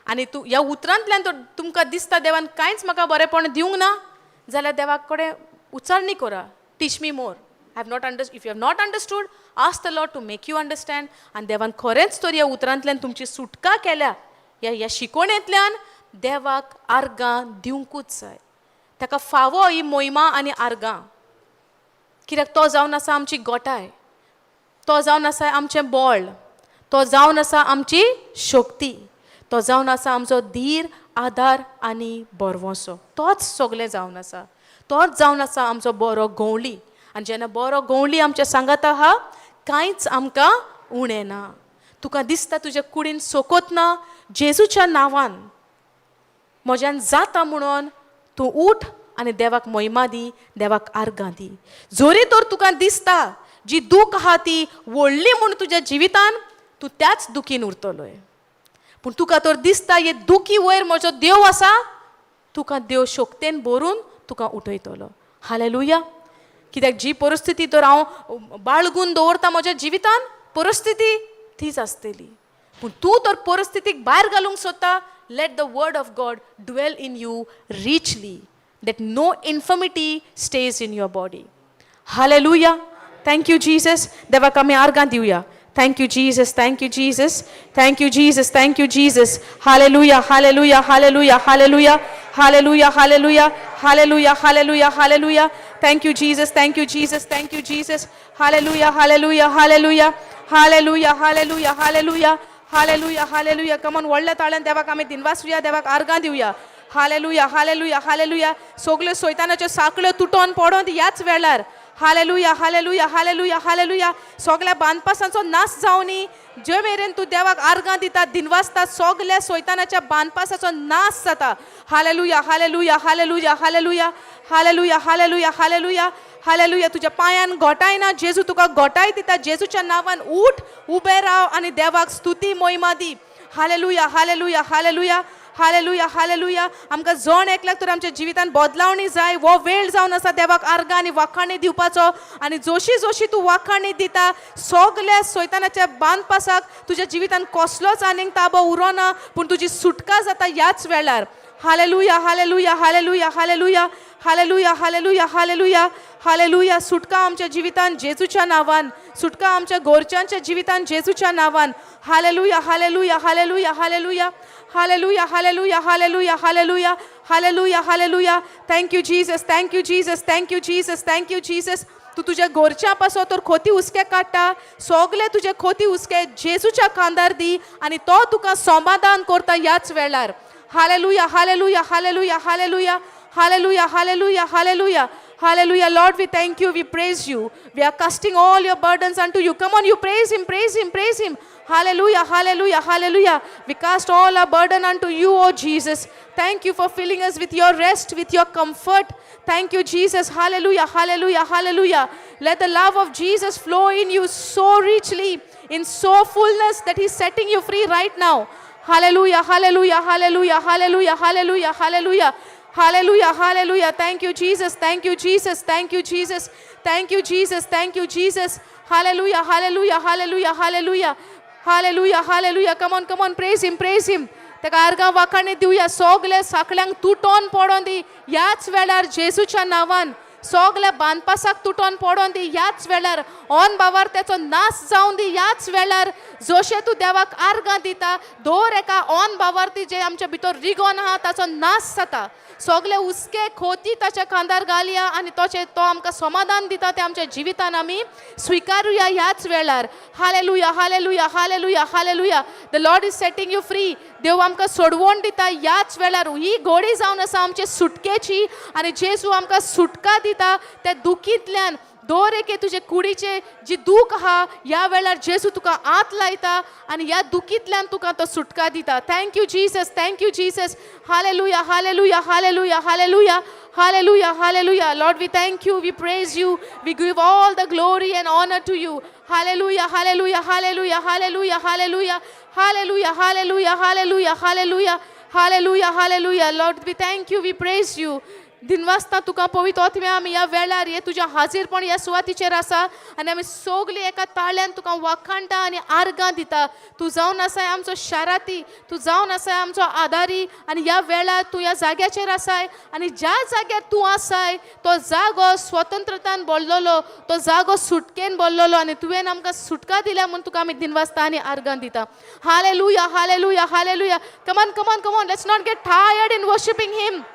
आनी तूं ह्या उतरांतल्यान तर तुमकां दिसता देवान कांयच म्हाका बरेंपण दिवंक ना जाल्यार देवा कडेन उच्चारणी करा, "Teach me more. I have not under if you have not understood, ask the Lord to make you understand." आनी देवान खरेंच तर ह्या उतरांतल्यान तुमची सुटका केल्या, ह्या ह्या शिकवणेंतल्यान, देवाक आर्गां दिवंकूच जाय. ताका फावो ही मोहिमा आनी आर्गां, कित्याक तो जावन आसा आमची गोठाय, तो जावन आसा आमचें बळ, तो जावन आसा आमची शक्ती, तो जावन आसा आमचो धीर, आदार आनी बरवसो. तोच सगलें जावन आसा. तोच जावन आसा आमचो बरो गवळी. आनी जेन्ना बरो गवळी आमच्या सांगात आहा, कांयच आमकां उणें ना. तुका दिसता तुज्या कुडीन सोकोत ना, जेजूच्या नांवान म्हज्यान जाता म्हणून तूं उठ आनी देवाक महिमा दी, देवाक आर्गां दी. जरी तर तुका दिसता जी दूख आहा ती व्हडली म्हूण तुज्या जिवितान, तूं त्याच दुखीन उरतलोय. पूण तुका तर दिसता हे दुखी वयर म्हजो देव आसा, तुका देव शक्तेन भरून तुका उठयतलो. हालेलुया. कित्याक जी परिस्थिती तर हांव बाळगून दवरता म्हज्या जिवितान, परिस्थिती तीच आसतली. पूण तूं तर परिस्थितीक भायर घालूंक सोदता, let the word of God dwell in you richly, that no infirmity stays in your body. Hallelujah. Thank you Jesus. देवाक आमी आर्गां दिवया. Thank you Jesus. Thank you Jesus. Thank you Jesus. Thank you Jesus. Hallelujah. Hallelujah. Hallelujah. Hallelujah. Hallelujah. Hallelujah. Hallelujah. Hallelujah. Hallelujah. Thank you Jesus. Thank you Jesus. Thank you Jesus. Hallelujah. Hallelujah. Hallelujah. Hallelujah. Hallelujah. Hallelujah. Hallelujah. Hallelujah. Come on, व्हडल्या ताळ्यान देवाक आमी दिनवासुया, देवाक आर्गां दिवया. Hallelujah. Hallelujah. Hallelujah. सगल्यो सैतानाच्यो साकळ्यो तुटोन पडोन ह्याच वेळार. Hallelujah. Hallelujah. Hallelujah. Hallelujah. सगल्या बांदपासांचो नाश जावनी. जे मेरेन तूं देवाक आर्गां दिता, दिनवासता, सगल्या सैतानाच्या बांदपासाचो नाश जाता. Hallelujah. Hallelujah. Hallelujah. Hallelujah. Hallelujah. Hallelujah. Hallelujah. Hallelujah. तुज्या पांयान गोठायना, जेजू तुका गोठाय दिता. जेजूच्या नांवान उठ, उबें राव आनी देवाक स्तुती मोहिमा दी. Hallelujah. Hallelujah. Hallelujah. Hallelujah. Hallelujah. आमकां जण एकल्याक तर आमच्या जिवितान बदलावणी जाय, हो वेळ जावन आसा देवाक आर्गां आनी वाखाणी दिवपाचो. आनी जोशी जोशी तूं वाखाणी दिता, सगल्या सैतानाच्या बांदपासाक तुज्या जिवितान कसलोच आनीक ताबो उरोना, पूण तुजी सुटका जाता ह्याच वेळार. Hallelujah. Hallelujah. Hallelujah. Hallelujah. Hallelujah. Hallelujah. Hallelujah. Hallelujah. सुटका आमच्या जिवितान जेजूच्या नांवान. सुटका आमच्या गोरच्यांच्या जिवितान जेजूच्या नांवान. Hallelujah. Hallelujah. Hallelujah. Hallelujah. Hallelujah. Hallelujah. Hallelujah. Hallelujah. Hallelujah. Hallelujah. Thank you Jesus. Thank you Jesus. Thank you Jesus. Thank you Jesus. तूं तुज्या गोरच्या पासत तर खोती हुस्के काडटा, सगले तुजे खोती हुस्के जेजूच्या खांदार दी आनी तो तुका समाधान करता ह्याच वेळार. Hallelujah. Hallelujah. Hallelujah. Hallelujah. Hallelujah. Hallelujah. Hallelujah. Hallelujah. Lord, we thank you. We praise you. We are casting all your burdens unto you. Come on, you praise Him, praise Him, praise Him. Hallelujah. Hallelujah. Hallelujah. We cast all our burden unto you, O Jesus. Thank you for filling us with your rest, with your comfort. Thank you, Jesus. Hallelujah. Hallelujah. Hallelujah. Let the love of Jesus flow in you so richly, in so fullness, that He's setting you free right now. Hallelujah. Hallelujah. Hallelujah. Hallelujah. Hallelujah. Hallelujah. Hallelujah. Hallelujah. Thank you, Jesus. Thank you, Jesus. Thank you, Jesus. Thank you, Jesus. Thank you, Jesus. Hallelujah. Hallelujah. Hallelujah. Hallelujah. Hallelujah. Hallelujah. Come on, come on. Praise Him. Praise Him. ताका आर्गां वाखाणी दिवया. सगल्या साकळ्यांक तुटोन पडोन दी ह्याच वेळार जेजूच्या नांवान. सगल्या बांदपासाक तुटोन पडोन दी ह्याच वेळार. ऑन भावार्थ्याचो नाश जावन दी ह्याच वेळार. जशें तूं देवाक आर्गां दिता, दर एका ऑन भावार्थी जे आमच्या भितर रिगोन आहा ताचो नाश जाता. सगले हुस्के खोती ताच्या खांदार घालया आनी तोचे तो आमकां समाधान दिता तें आमच्या जिवितान आमी स्विकारुया ह्याच वेळार. Hallelujah, hallelujah, hallelujah, hallelujah. The Lord is setting you free. देव आमकां सोडवण दिता ह्याच वेळार. ही घोडी जावन आसा आमचे सुटकेची आनी जेजू आमकां सुटका दिता त्या दुखींतल्यान. दर एके तुजे कुडीचे जी दूख आहा, ह्या वेळार जेजू तुका हात लायता आनी ह्या दुखींतल्यान तुका तो सुटका दिता. Thank you, Jesus. Thank you, Jesus. Hallelujah, hallelujah, hallelujah, hallelujah, hallelujah, hallelujah. Lord, we thank you, we praise you, we give all the glory and honor to you. Hallelujah, hallelujah, hallelujah, hallelujah, hallelujah, hallelujah, hallelujah, hallelujah, hallelujah, hallelujah, hallelujah. Lord, we thank you, we praise you. दिनवासता तुका पवित्र आत्म्या. आमी ह्या वेळार हे तुज्या हाजीरपण ह्या सुवातीचेर आसा आनी आमी सगलीं एका ताळ्यान तुका वाखाणटा आनी आर्गां दिता. तूं जावन आसाय आमचो शाराती, तूं जावन आसाय आमचो आदारी आनी ह्या वेळार तूं ह्या जाग्याचेर आसाय आनी ज्या जाग्यार तूं आसाय तो जागो स्वतंत्रतान बोल्लोलो, तो जागो सुटकेन बोल्लोलो आनी तुवें आमकां सुटका दिल्या म्हूण तुका आमी दिनवासता आनी आर्गां दिता. Hallelujah, hallelujah, hallelujah. Come on, come on, come on. Let's not get tired in worshipping Him.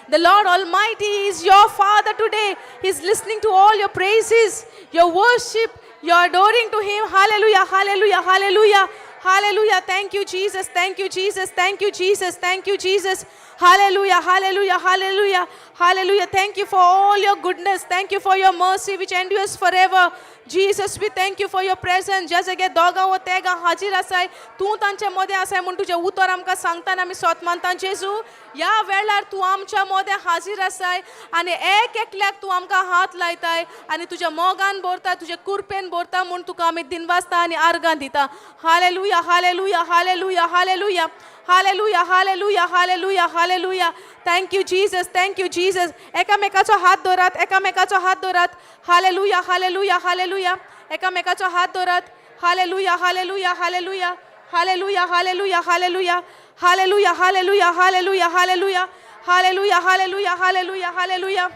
The Lord Almighty is your Father today. He's listening to all your praises, your worship, your adoring to Him. Hallelujah, hallelujah, hallelujah. Hallelujah. Thank you, Jesus. Thank you, Jesus. Thank you, Jesus. Thank you, Jesus. Hallelujah, hallelujah, hallelujah, hallelujah. Thank you for all your goodness. Thank you for your mercy which endures forever. Jesus, we thank you for your presence. ज्या जाग्यार दोगां वो तेगां हाजीर आसाय, तूं तांच्या मदें आसाय म्हूण तुजें उतर आमकां सांगता आनी आमी सोत मानता. जेजू, ह्या वेळार तूं आमच्या मदें हाजीर आसाय आनी एक एकल्याक तूं आमकां हात लायताय आनी तुज्या मोगान भरता, तुज्या कुरपेन भरता म्हूण तुका आमी दिनवासता आनी आर्गां दिता. Hallelujah, hallelujah, hallelujah, hallelujah, hallelujah, hallelujah, hallelujah, hallelujah. Thank you, Jesus. Thank you, Jesus. एकामेकाचो हात दवरात, एकामेकाचो हात दवरात. Hallelujah, hallelujah, hallelujah. एकामेकाचो हात दवरात. Hallelujah, hallelujah, hallelujah, hallelujah, hallelujah, hallelujah, hallelujah, hallelujah, hallelujah, hallelujah, hallelujah, hallelujah, hallelujah, hallelujah,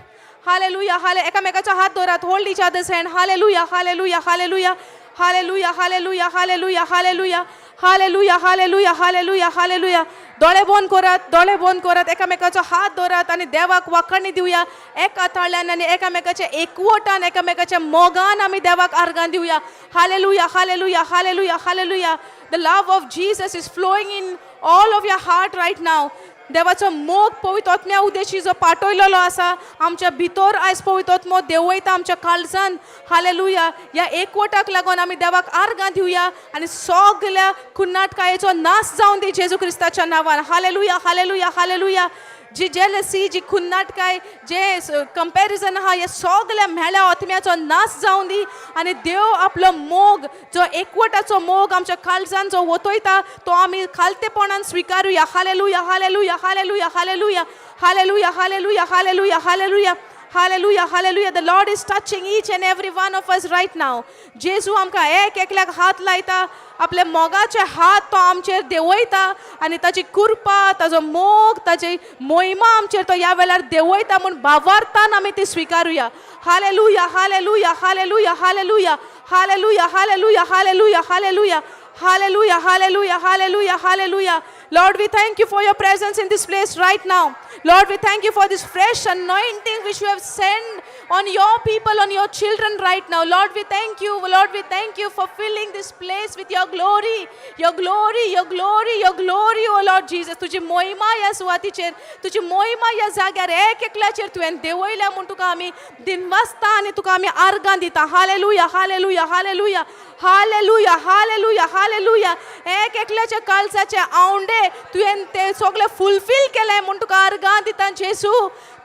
hallelujah, हाले. एकामेकाचो हात दवरात. Hold each other's hand. Hallelujah, hallelujah, hallelujah, hallelujah, hallelujah, hallelujah, hallelujah, hallelujah, hallelujah, hallelujah, hallelujah. दोळे बंद करात, दोळे बंद करात. एकामेकाचो हात दवरात आनी देवाक वाखाणी दिवया एका ताळ्यान आनी एकामेकाच्या एकवटान, एकामेकाच्या मोगान आमी देवाक आर्गां दिवया. Hallelujah, hallelujah, hallelujah, hallelujah. The love of Jesus is flowing in all of your heart right now. देवाचो मोग पवित्र आत्म्या उदेशी जो पाठयलेलो आसा आमच्या भितर, आयज पवित्र आत्मो देंवयता आमच्या काळजान. हालेलुया. ह्या एकवटाक लागून आमी देवाक आर्गां दिवया आनी सगल्या कुन्नाटकायेचो नाश जावन दी जेजू क्रिस्ताच्या नांवान. Hallelujah, hallelujah, hallelujah. जी जेलसी, जी खुन्नाटकाय, जे कंपॅरिजन आहा, हे सगल्या म्हेळ्या आत्म्याचो नाश जावन दी आनी देव आपलो मोग, जो एकवटाचो मोग आमच्या काळजान जो वतयता, तो आमी खालतेपणान स्विकारुया. Hallelujah, hallelujah, hallelujah, hallelujah, hallelujah, hallelujah, hallelujah, hallelujah, hallelujah, hallelujah. The Lord is touching each and every one of us right now. जेजू आमकां एक एकल्याक हात लायता. आपल्या मोगाचे हात तो आमचेर देंवयता आनी ताची कृपा, ताजो मोग, ताची मोहिमा आमचेर तो ह्या वेळार देंवयता म्हूण भावार्थान आमी ती स्विकारुया. Hallelujah, hallelujah, hallelujah, hallelujah, hallelujah, hallelujah, hallelujah, hallelujah, hallelujah, hallelujah, hallelujah, hallelujah. Lord, we thank you for your presence in this place right now. Lord, we thank you for this fresh anointing which you have sent on your people, on your children right now. Lord, we thank you. Lord, we thank you for filling this place with your glory, your glory, your glory, your glory, O Lord Jesus. तुजी मोहिमा ह्या सुवातीचेर, तुजी मोहिमा ह्या जाग्यार एक एकल्याचेर तुवें देंवयल्या म्हूण तुका आमी दिनवासता आनी तुका आमी आर्गां दिता. Hallelujah, hallelujah, hallelujah, hallelujah, hallelujah, hallelujah. एक एकल्याच्या काळजाचे आवंडे तुवें ते सगळे फुलफील केले म्हूण तुका आर्गां दिता जेसू,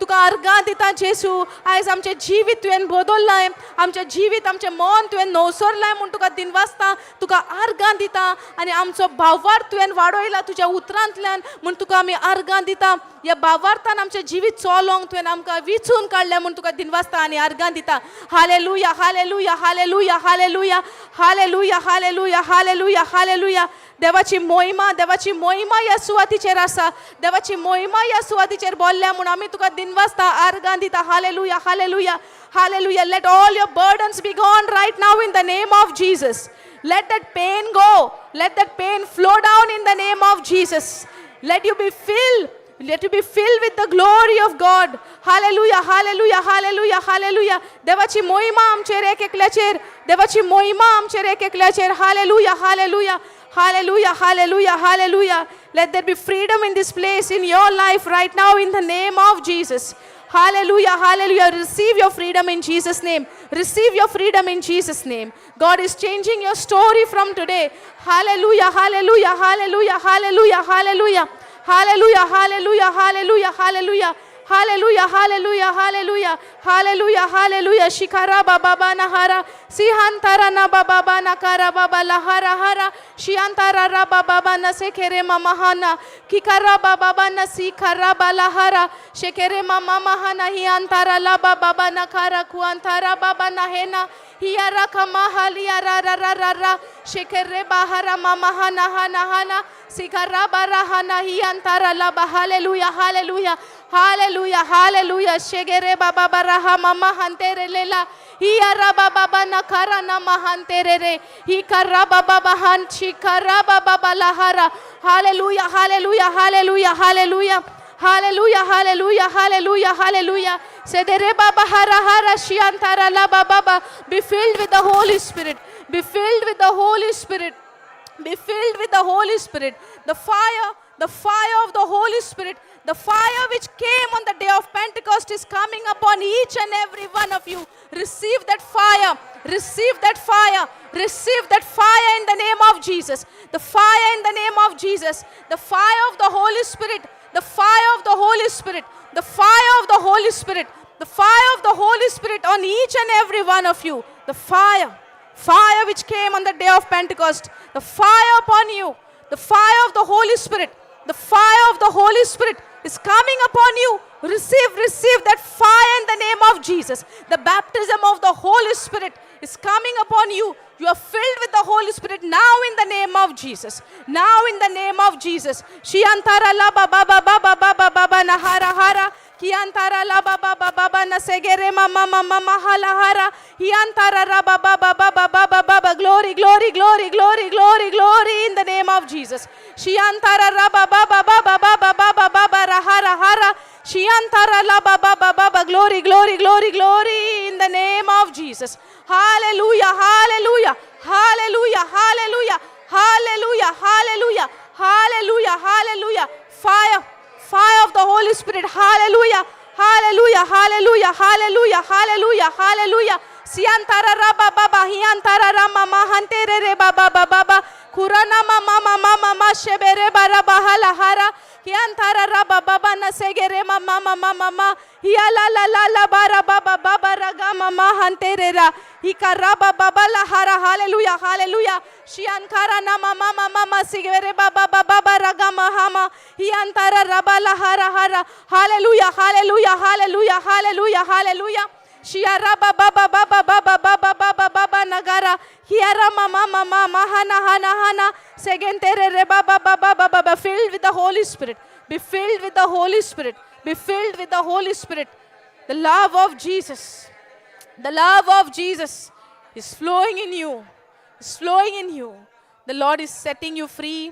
तुका आर्गां दिता जेसू. आयज आमचें जिवीत तुवें बदललाय, आमचें जिवीत, आमचें मन तुवें नवसरलाय म्हूण तुका दिनवासता, तुका आर्गां दिता. आनी आमचो भावार्थ तुवें वाडयला तुज्या उतरांतल्यान म्हूण तुका आमी आर्गां दिता. ह्या भावार्थान आमचें जिवीत चलोंक तुवें आमकां विचून काडलें म्हूण तुका दिनवासता आनी आर्गां दिता. Hallelujah, hallelujah, hallelujah, hallelujah. Hallelujah, hallelujah, hallelujah, hallelujah. देवाची मोहिमा, देवाची मोहिमा ह्या सुवातीचेर आसा. देवाची मोहिमा ह्या सुवातीचेर बोल्ल्या म्हूण आमी तुका दिनवासता, आर्गां दिता. Hallelujah, hallelujah, hallelujah. Let all your burdens be gone right now in the name of Jesus. Let that pain go. Let that pain flow down in the name of Jesus. Let you be filled. Let you be filled with the glory of God. Hallelujah, hallelujah, hallelujah, hallelujah. देवाची मोहिमा आमचेर एक एकल्याचेर, देवाची मोहिमा आमचेर एक एकल्याचेर. Hallelujah, hallelujah, hallelujah, hallelujah, hallelujah. Let there be freedom in this place, in your life right now, in the name of Jesus. Hallelujah, hallelujah. Receive your freedom in Jesus' name. Receive your freedom in Jesus' name. God is changing your story from today. Hallelujah, hallelujah, hallelujah, hallelujah, hallelujah. Hallelujah, hallelujah, hallelujah, hallelujah. Hallelujah, hallelujah, hallelujah, hallelujah, hallelujah. Shikara baba nahara, sihantara na baba nakara baba lahara hara, shiantara raba baba na sekere mamahana, kikara baba na sikara balahara, shekere mama mahana, hiantara la baba nakara kuantara baba nahena, hiara kamahalia ra ra ra ra ra, shekere bahara mamahana hana hana, sikara barahana hiantara la ba. Hallelujah, hallelujah, hallelujah, hallelujah. Shegere baba baraha mama hantere lela, hiara baba bana kara na mahantere re, hikara baba bahan chikara baba balahara. Hallelujah, hallelujah, hallelujah, hallelujah. Hallelujah, hallelujah, hallelujah, hallelujah. Sedere baba hara hara shiantara la baba ba. Be filled with the Holy Spirit. Be filled with the Holy Spirit. Be filled with the Holy Spirit. The fire of the Holy Spirit, the fire which came on the day of Pentecost is coming upon each and every one of you. Receive that fire. Receive that fire. Receive that fire in the name of Jesus. The fire in the name of Jesus. The fire of the Holy Spirit. The fire of the Holy Spirit. The fire of the Holy Spirit. The fire of the Holy Spirit on each and every one of you. The fire. Fire which came on the day of Pentecost. The fire upon you. The fire of the Holy Spirit. The fire of the Holy Spirit is coming upon you. Receive, receive that fire in the name of Jesus. The baptism of the Holy Spirit is coming upon you. You are filled with the Holy Spirit now in the name of Jesus. Now in the name of Jesus. Shiantara la ba ba ba ba ba ba ba ba ba nahara hara. Kiantara la ba ba ba ba ba na segere ma ma ma ma ma hala hara. Hiantara ra ba ba ba ba ba ba ba ba ba. Glory, glory, glory, glory, glory, glory in the name of Jesus. Shiantara ra ba ba ba ba ba ba ba ba ba ba ba ra hara hara. Shiantara la ba ba ba ba ba. Glory, glory, glory, glory in the name of Jesus. Hallelujah, hallelujah, hallelujah, hallelujah, hallelujah, hallelujah, hallelujah, hallelujah. Fire, fire of the Holy Spirit. Hallelujah, hallelujah, hallelujah, hallelujah, hallelujah, hallelujah. Siantara raba baba, hiantara rama mahantere re baba baba baba. Kurana mama mama mama shebere bara bahala hara. Hiantara raba baba na segere mama mama mama. Hiala la la la bara baba baba raga mama hantere ra. Hikaraba baba la hara. Hallelujah, hallelujah. Shiankara na mama mama mama sigere baba baba baba raga mahama. Hiantara raba la hara hara. Hallelujah, hallelujah, hallelujah, hallelujah, hallelujah. Shiara baba baba baba baba baba baba nagara. Hiara mama mama mahana hana hana. Segentere re baba baba baba baba. Filled with the Holy Spirit. Be filled with the Holy Spirit. Be filled with the Holy Spirit. The love of Jesus. The love of Jesus is flowing in you. Is flowing in you. The Lord is setting you free.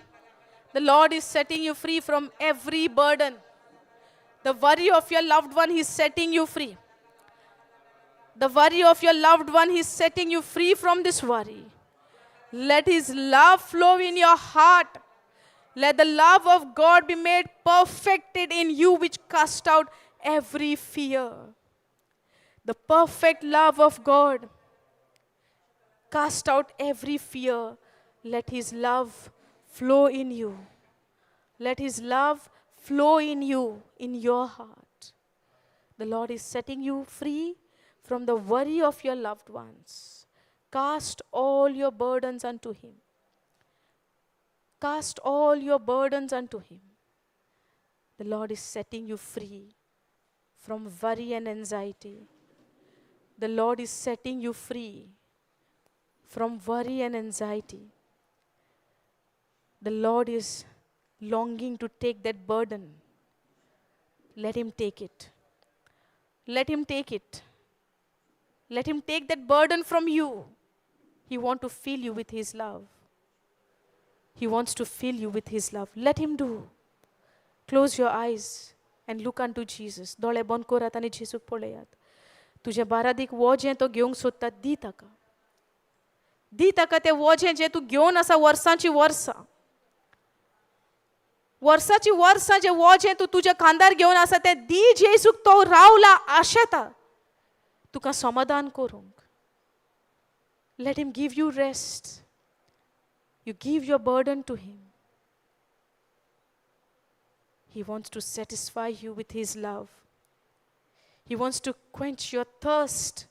The Lord is setting you free from every burden. The worry of your loved one, He's setting you free. The worry of your loved one, He's setting you free from this worry. Let His love flow in your heart. Let the love of God be made perfected in you, which cast out every fear. The perfect love of God cast out every fear. Let His love flow in you. Let His love flow in you, in your heart. The Lord is setting you free from the worry of your loved ones. Cast all your burdens unto Him. Cast all your burdens unto Him. The Lord is setting you free from worry and anxiety. The Lord is setting you free From worry and anxiety. The Lord is longing to take that burden. Let him take it. Let him take it. Let him take that burden from you. He wants to fill you with his love. He wants to fill you with his love. Let him do. Close your eyes and look unto Jesus. दोळे बंद करात आनी जेजूक पळयात. तुजें बारादीक वजें तो घेवंक सोदता. दी ताका, दी ताका तें वजें जें तूं घेवन आसा वर्सांची वर्सां, वर्साची वर्सां. जें वजें तूं तुज्या खांदार घेवन आसा तें दी जेजूक. तो रावला आशेता तुका समाधान करूंक. Let him give you rest. You give your burden to him. He wants to satisfy you with his love. He wants to quench your thirst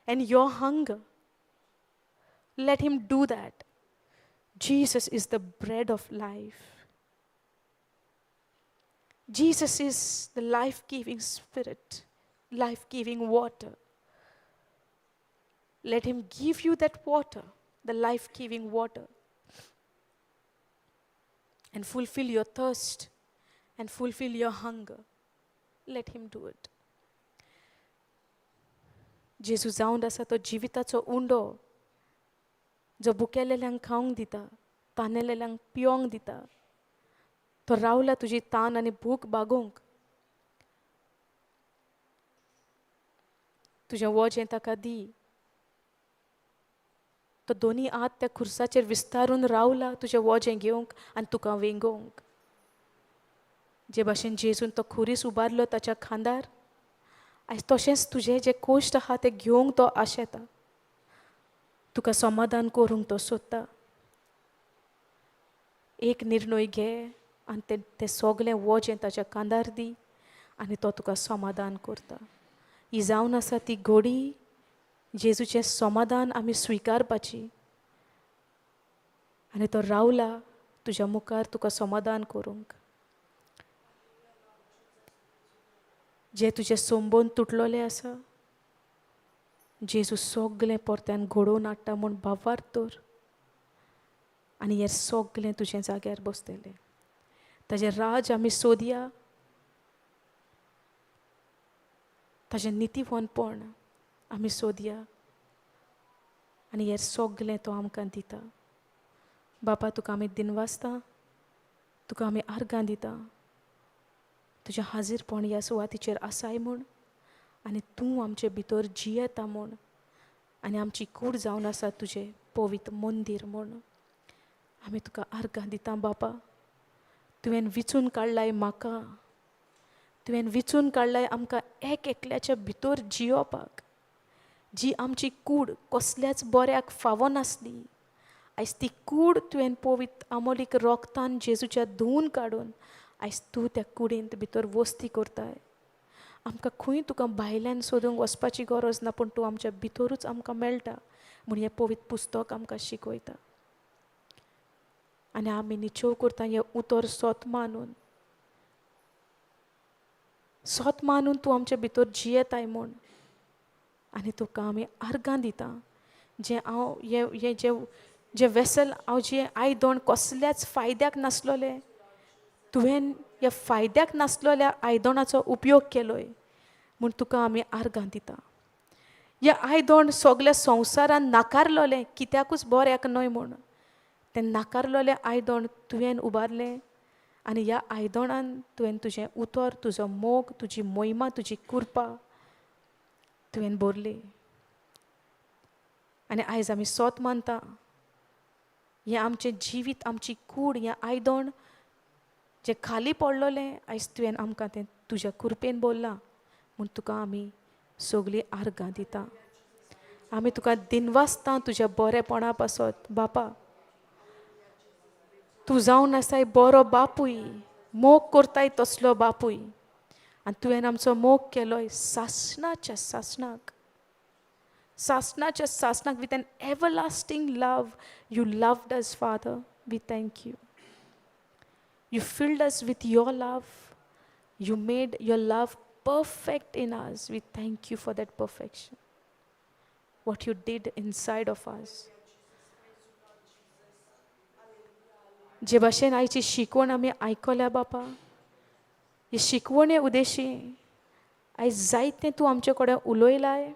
and your hunger. Let him do that. Jesus is the bread of life. Jesus is the life giving spirit, life giving water. Let him give you that water, the life giving water, and fulfill your thirst and fulfill your hunger. Let him do it. जेजू जावन आसा तो जिविताचो उंडो, जो भुकेलेल्यांक खावंक दिता, तानेलेल्यांक पियोंक दिता. तो रावला तुजी तान आनी भूक भागोवंक. तुजें वजें ताका दी. तो दोनी हात त्या खुर्साचेर विस्तारून रावला तुजें वजें घेवंक आनी तुका वेंगोवंक. जे भाशेन जेजून तो खुरीस उबारलो ताच्या खांदार, आयज तशेंच तुजें जें कोश्ट आहा तें घेवंक तो आशेता. तुका समाधान करूंक तो सोदता. एक निर्णय घे आनी तें तें सगलें वजें ताच्या खांदार दी आनी तो तुका समाधान करता. ही जावन आसा ती घोडी जेजूचें समाधान आमी स्विकारपाची आनी तो रावला तुज्या मुखार तुका समाधान करूंक. जे तुजें संबंद तुटलोलें आसा, जेजू सगलें परत्यान घडोवन हाडटा म्हूण भावार्थ दवर आनी हें सगलें तुजें जाग्यार बसतलें. ताजें राज आमी सोदया, ताजें नितीवनपण आमी सोदया आनी हें सगलें तो आमकां दिता. बापा, तुका आमी दिनवासता, तुका आमी आर्गां दिता. तुजें हाजीरपण ह्या सुवातीचेर आसाय म्हूण आनी तूं आमचे भितर जियेता म्हूण आनी आमची कूड जावन आसा तुजें पवित्र मंदीर म्हूण आमी तुका आर्गां दिता. बापा, तुवें विचून काडलाय म्हाका, तुवें विचून काडलाय आमकां एक एकल्याच्या भितर जियोवपाक. जी आमची कूड कसल्याच बऱ्याक फावनासली, आयज ती कूड तुवें पवित्र आमोलीक रोगतान जेजूच्या धुवून काडून आयज तूं त्या कुडींत भितर वस्ती करताय. आमकां खंय तुका भायल्यान सोदूंक वचपाची गरज ना, पूण तूं आमच्या भितरूच आमकां मेळटा म्हूण हें पवित्र पुस्तक आमकां शिकयता. आनी आमी निचेव करता हें उतर सोत मानून, सोत मानून तूं आमच्या भितर जियेताय म्हूण आनी तुका आमी आर्गां दिता. जें हांव हें जें जें वेसल हांव जें आयदण कसल्याच फायद्याक नासलोलें, तुवें ह्या फायद्याक नासलोल्या आयदणाचो उपयोग केलोय म्हूण तुका आमी आर्गां दिता. ह्या आयदण सगल्या संवसारान नाकारलोलें कित्याकूच बऱ्याक न्हय म्हूण, तें नाकारलोलें आयदण तुवें उबारलें आनी ह्या आयदणान तुवें तुजें उतर, तुजो मोग, तुजी मोहिमा, तुजी कृपा तुवें भरली. आनी आयज आमी सोत मानता हें आमचें जिवीत, आमची कूड, हें आयदण जें खाली पडलोलें आयज तुवें आमकां तें तुज्या कृपेन भरलां म्हूण तुका आमी सगळीं आर्गां दिता. आमी तुका दिनवासता तुज्या बरेपणा पासत. बापा, तूं जावन आसाय बरो बापूय, मोग करताय तसलो बापूय आनी तुवें आमचो मोग केलोय सासणाच्या सासणाक, सासणाच्या सासणाक. With an everlasting love you loved us father. We thank you. You filled us with your love. You made your love perfect in us. We thank you for that perfection, what you did inside of us. जे भाशेन आयची शिकवण आमी आयकल्या बापा, ही शिकवणे उदेशी आयज जायतें तूं आमचे कडेन उलयलाय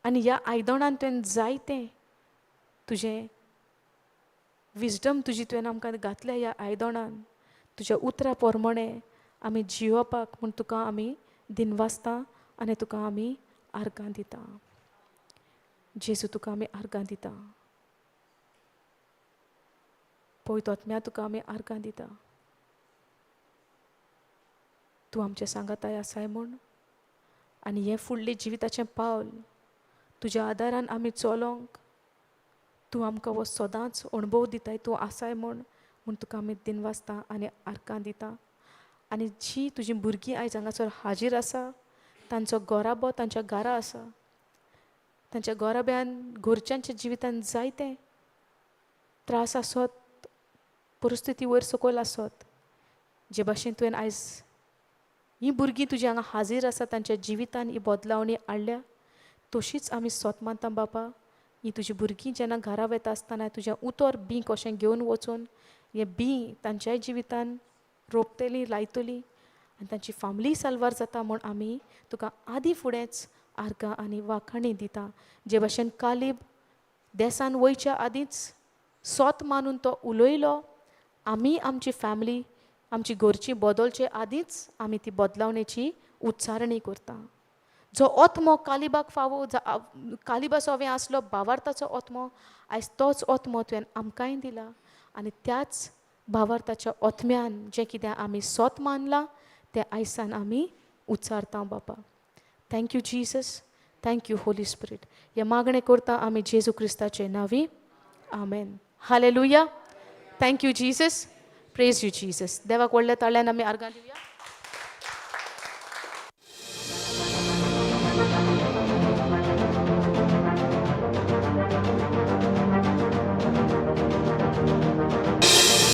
आनी ह्या आयदणान तुवें जायतें तुजें विजडम तुजी तुवें आमकां घातल्या. ह्या आयदणान तुज्या उतरा प्रमाणे आमी जियोपाक म्हूण तुका आमी दिनवासता आनी तुका आमी आर्गां दिता. जेजू, तुका आमी आर्गां दिता. पवित्र आत्म्या, तुका आमी आर्गां दिता, तूं आमचे सांगाताय आसाय म्हूण आनी हें फुडलें जिविताचें पावल तुज्या आदारान आमी चलोंक तूं आमकां हो सदांच अणभव दिताय, तूं आसाय म्हूण. म्हूण तुका आमी दिनवासता आनी आर्गां दिता. आनी जी तुजी भुरगीं आयज हांगासर हाजीर आसा, तांचो गोराबो तांच्या घरा आसा, तांच्या गोराब्यान घरच्यांच्या जिवितान जायते त्रास आसत, परिस्थिती वयर सकयल आसत, जे भाशेन तुवें आयज हीं भुरगीं तुजी हांगा हाजीर आसा तांच्या जिवितान ही बदलावणी हाडल्या, तशीच आमी सोत मानता बापा, ही तुजी भुरगीं जेन्ना घरा वता आसतना तुजें उतर बीं कशें घेवन वचून हें बीं तांच्याय जिवितान रोपतलीं, लायतलीं आनी तांची फामिली साल्वार जाता म्हूण आमी तुका आदी फुडेंच आर्गां आनी वाखाणी दिता. जे भाशेन कालीब देसान वयच्या आदींच सोत मानून तो उलयलो, आमी आमची फॅमिली आमची घरची बदलचे आदींच आमी ती बदलावणेची उच्चारणी करता. जो ओत्मो कालिबाक फावो, कालिबाचो हांवें आसलो भावार्थाचो ओत्मो, आयज तोच ओत्मो तुवें आमकांय दिला आनी त्याच भावार्थाच्या ओत्म्यान जें कितें आमी सोत मानलां तें आयसान आमी उच्चारता बापा. Thank you Jesus, thank you Holy Spirit. हें मागणें करता आमी जेजू क्रिस्ताचे नांवी, आमेन. Hallelujah. Thank you Jesus, praise you Jesus. देवाक व्हडल्या ताळ्यान आमी आर्गां दिवया.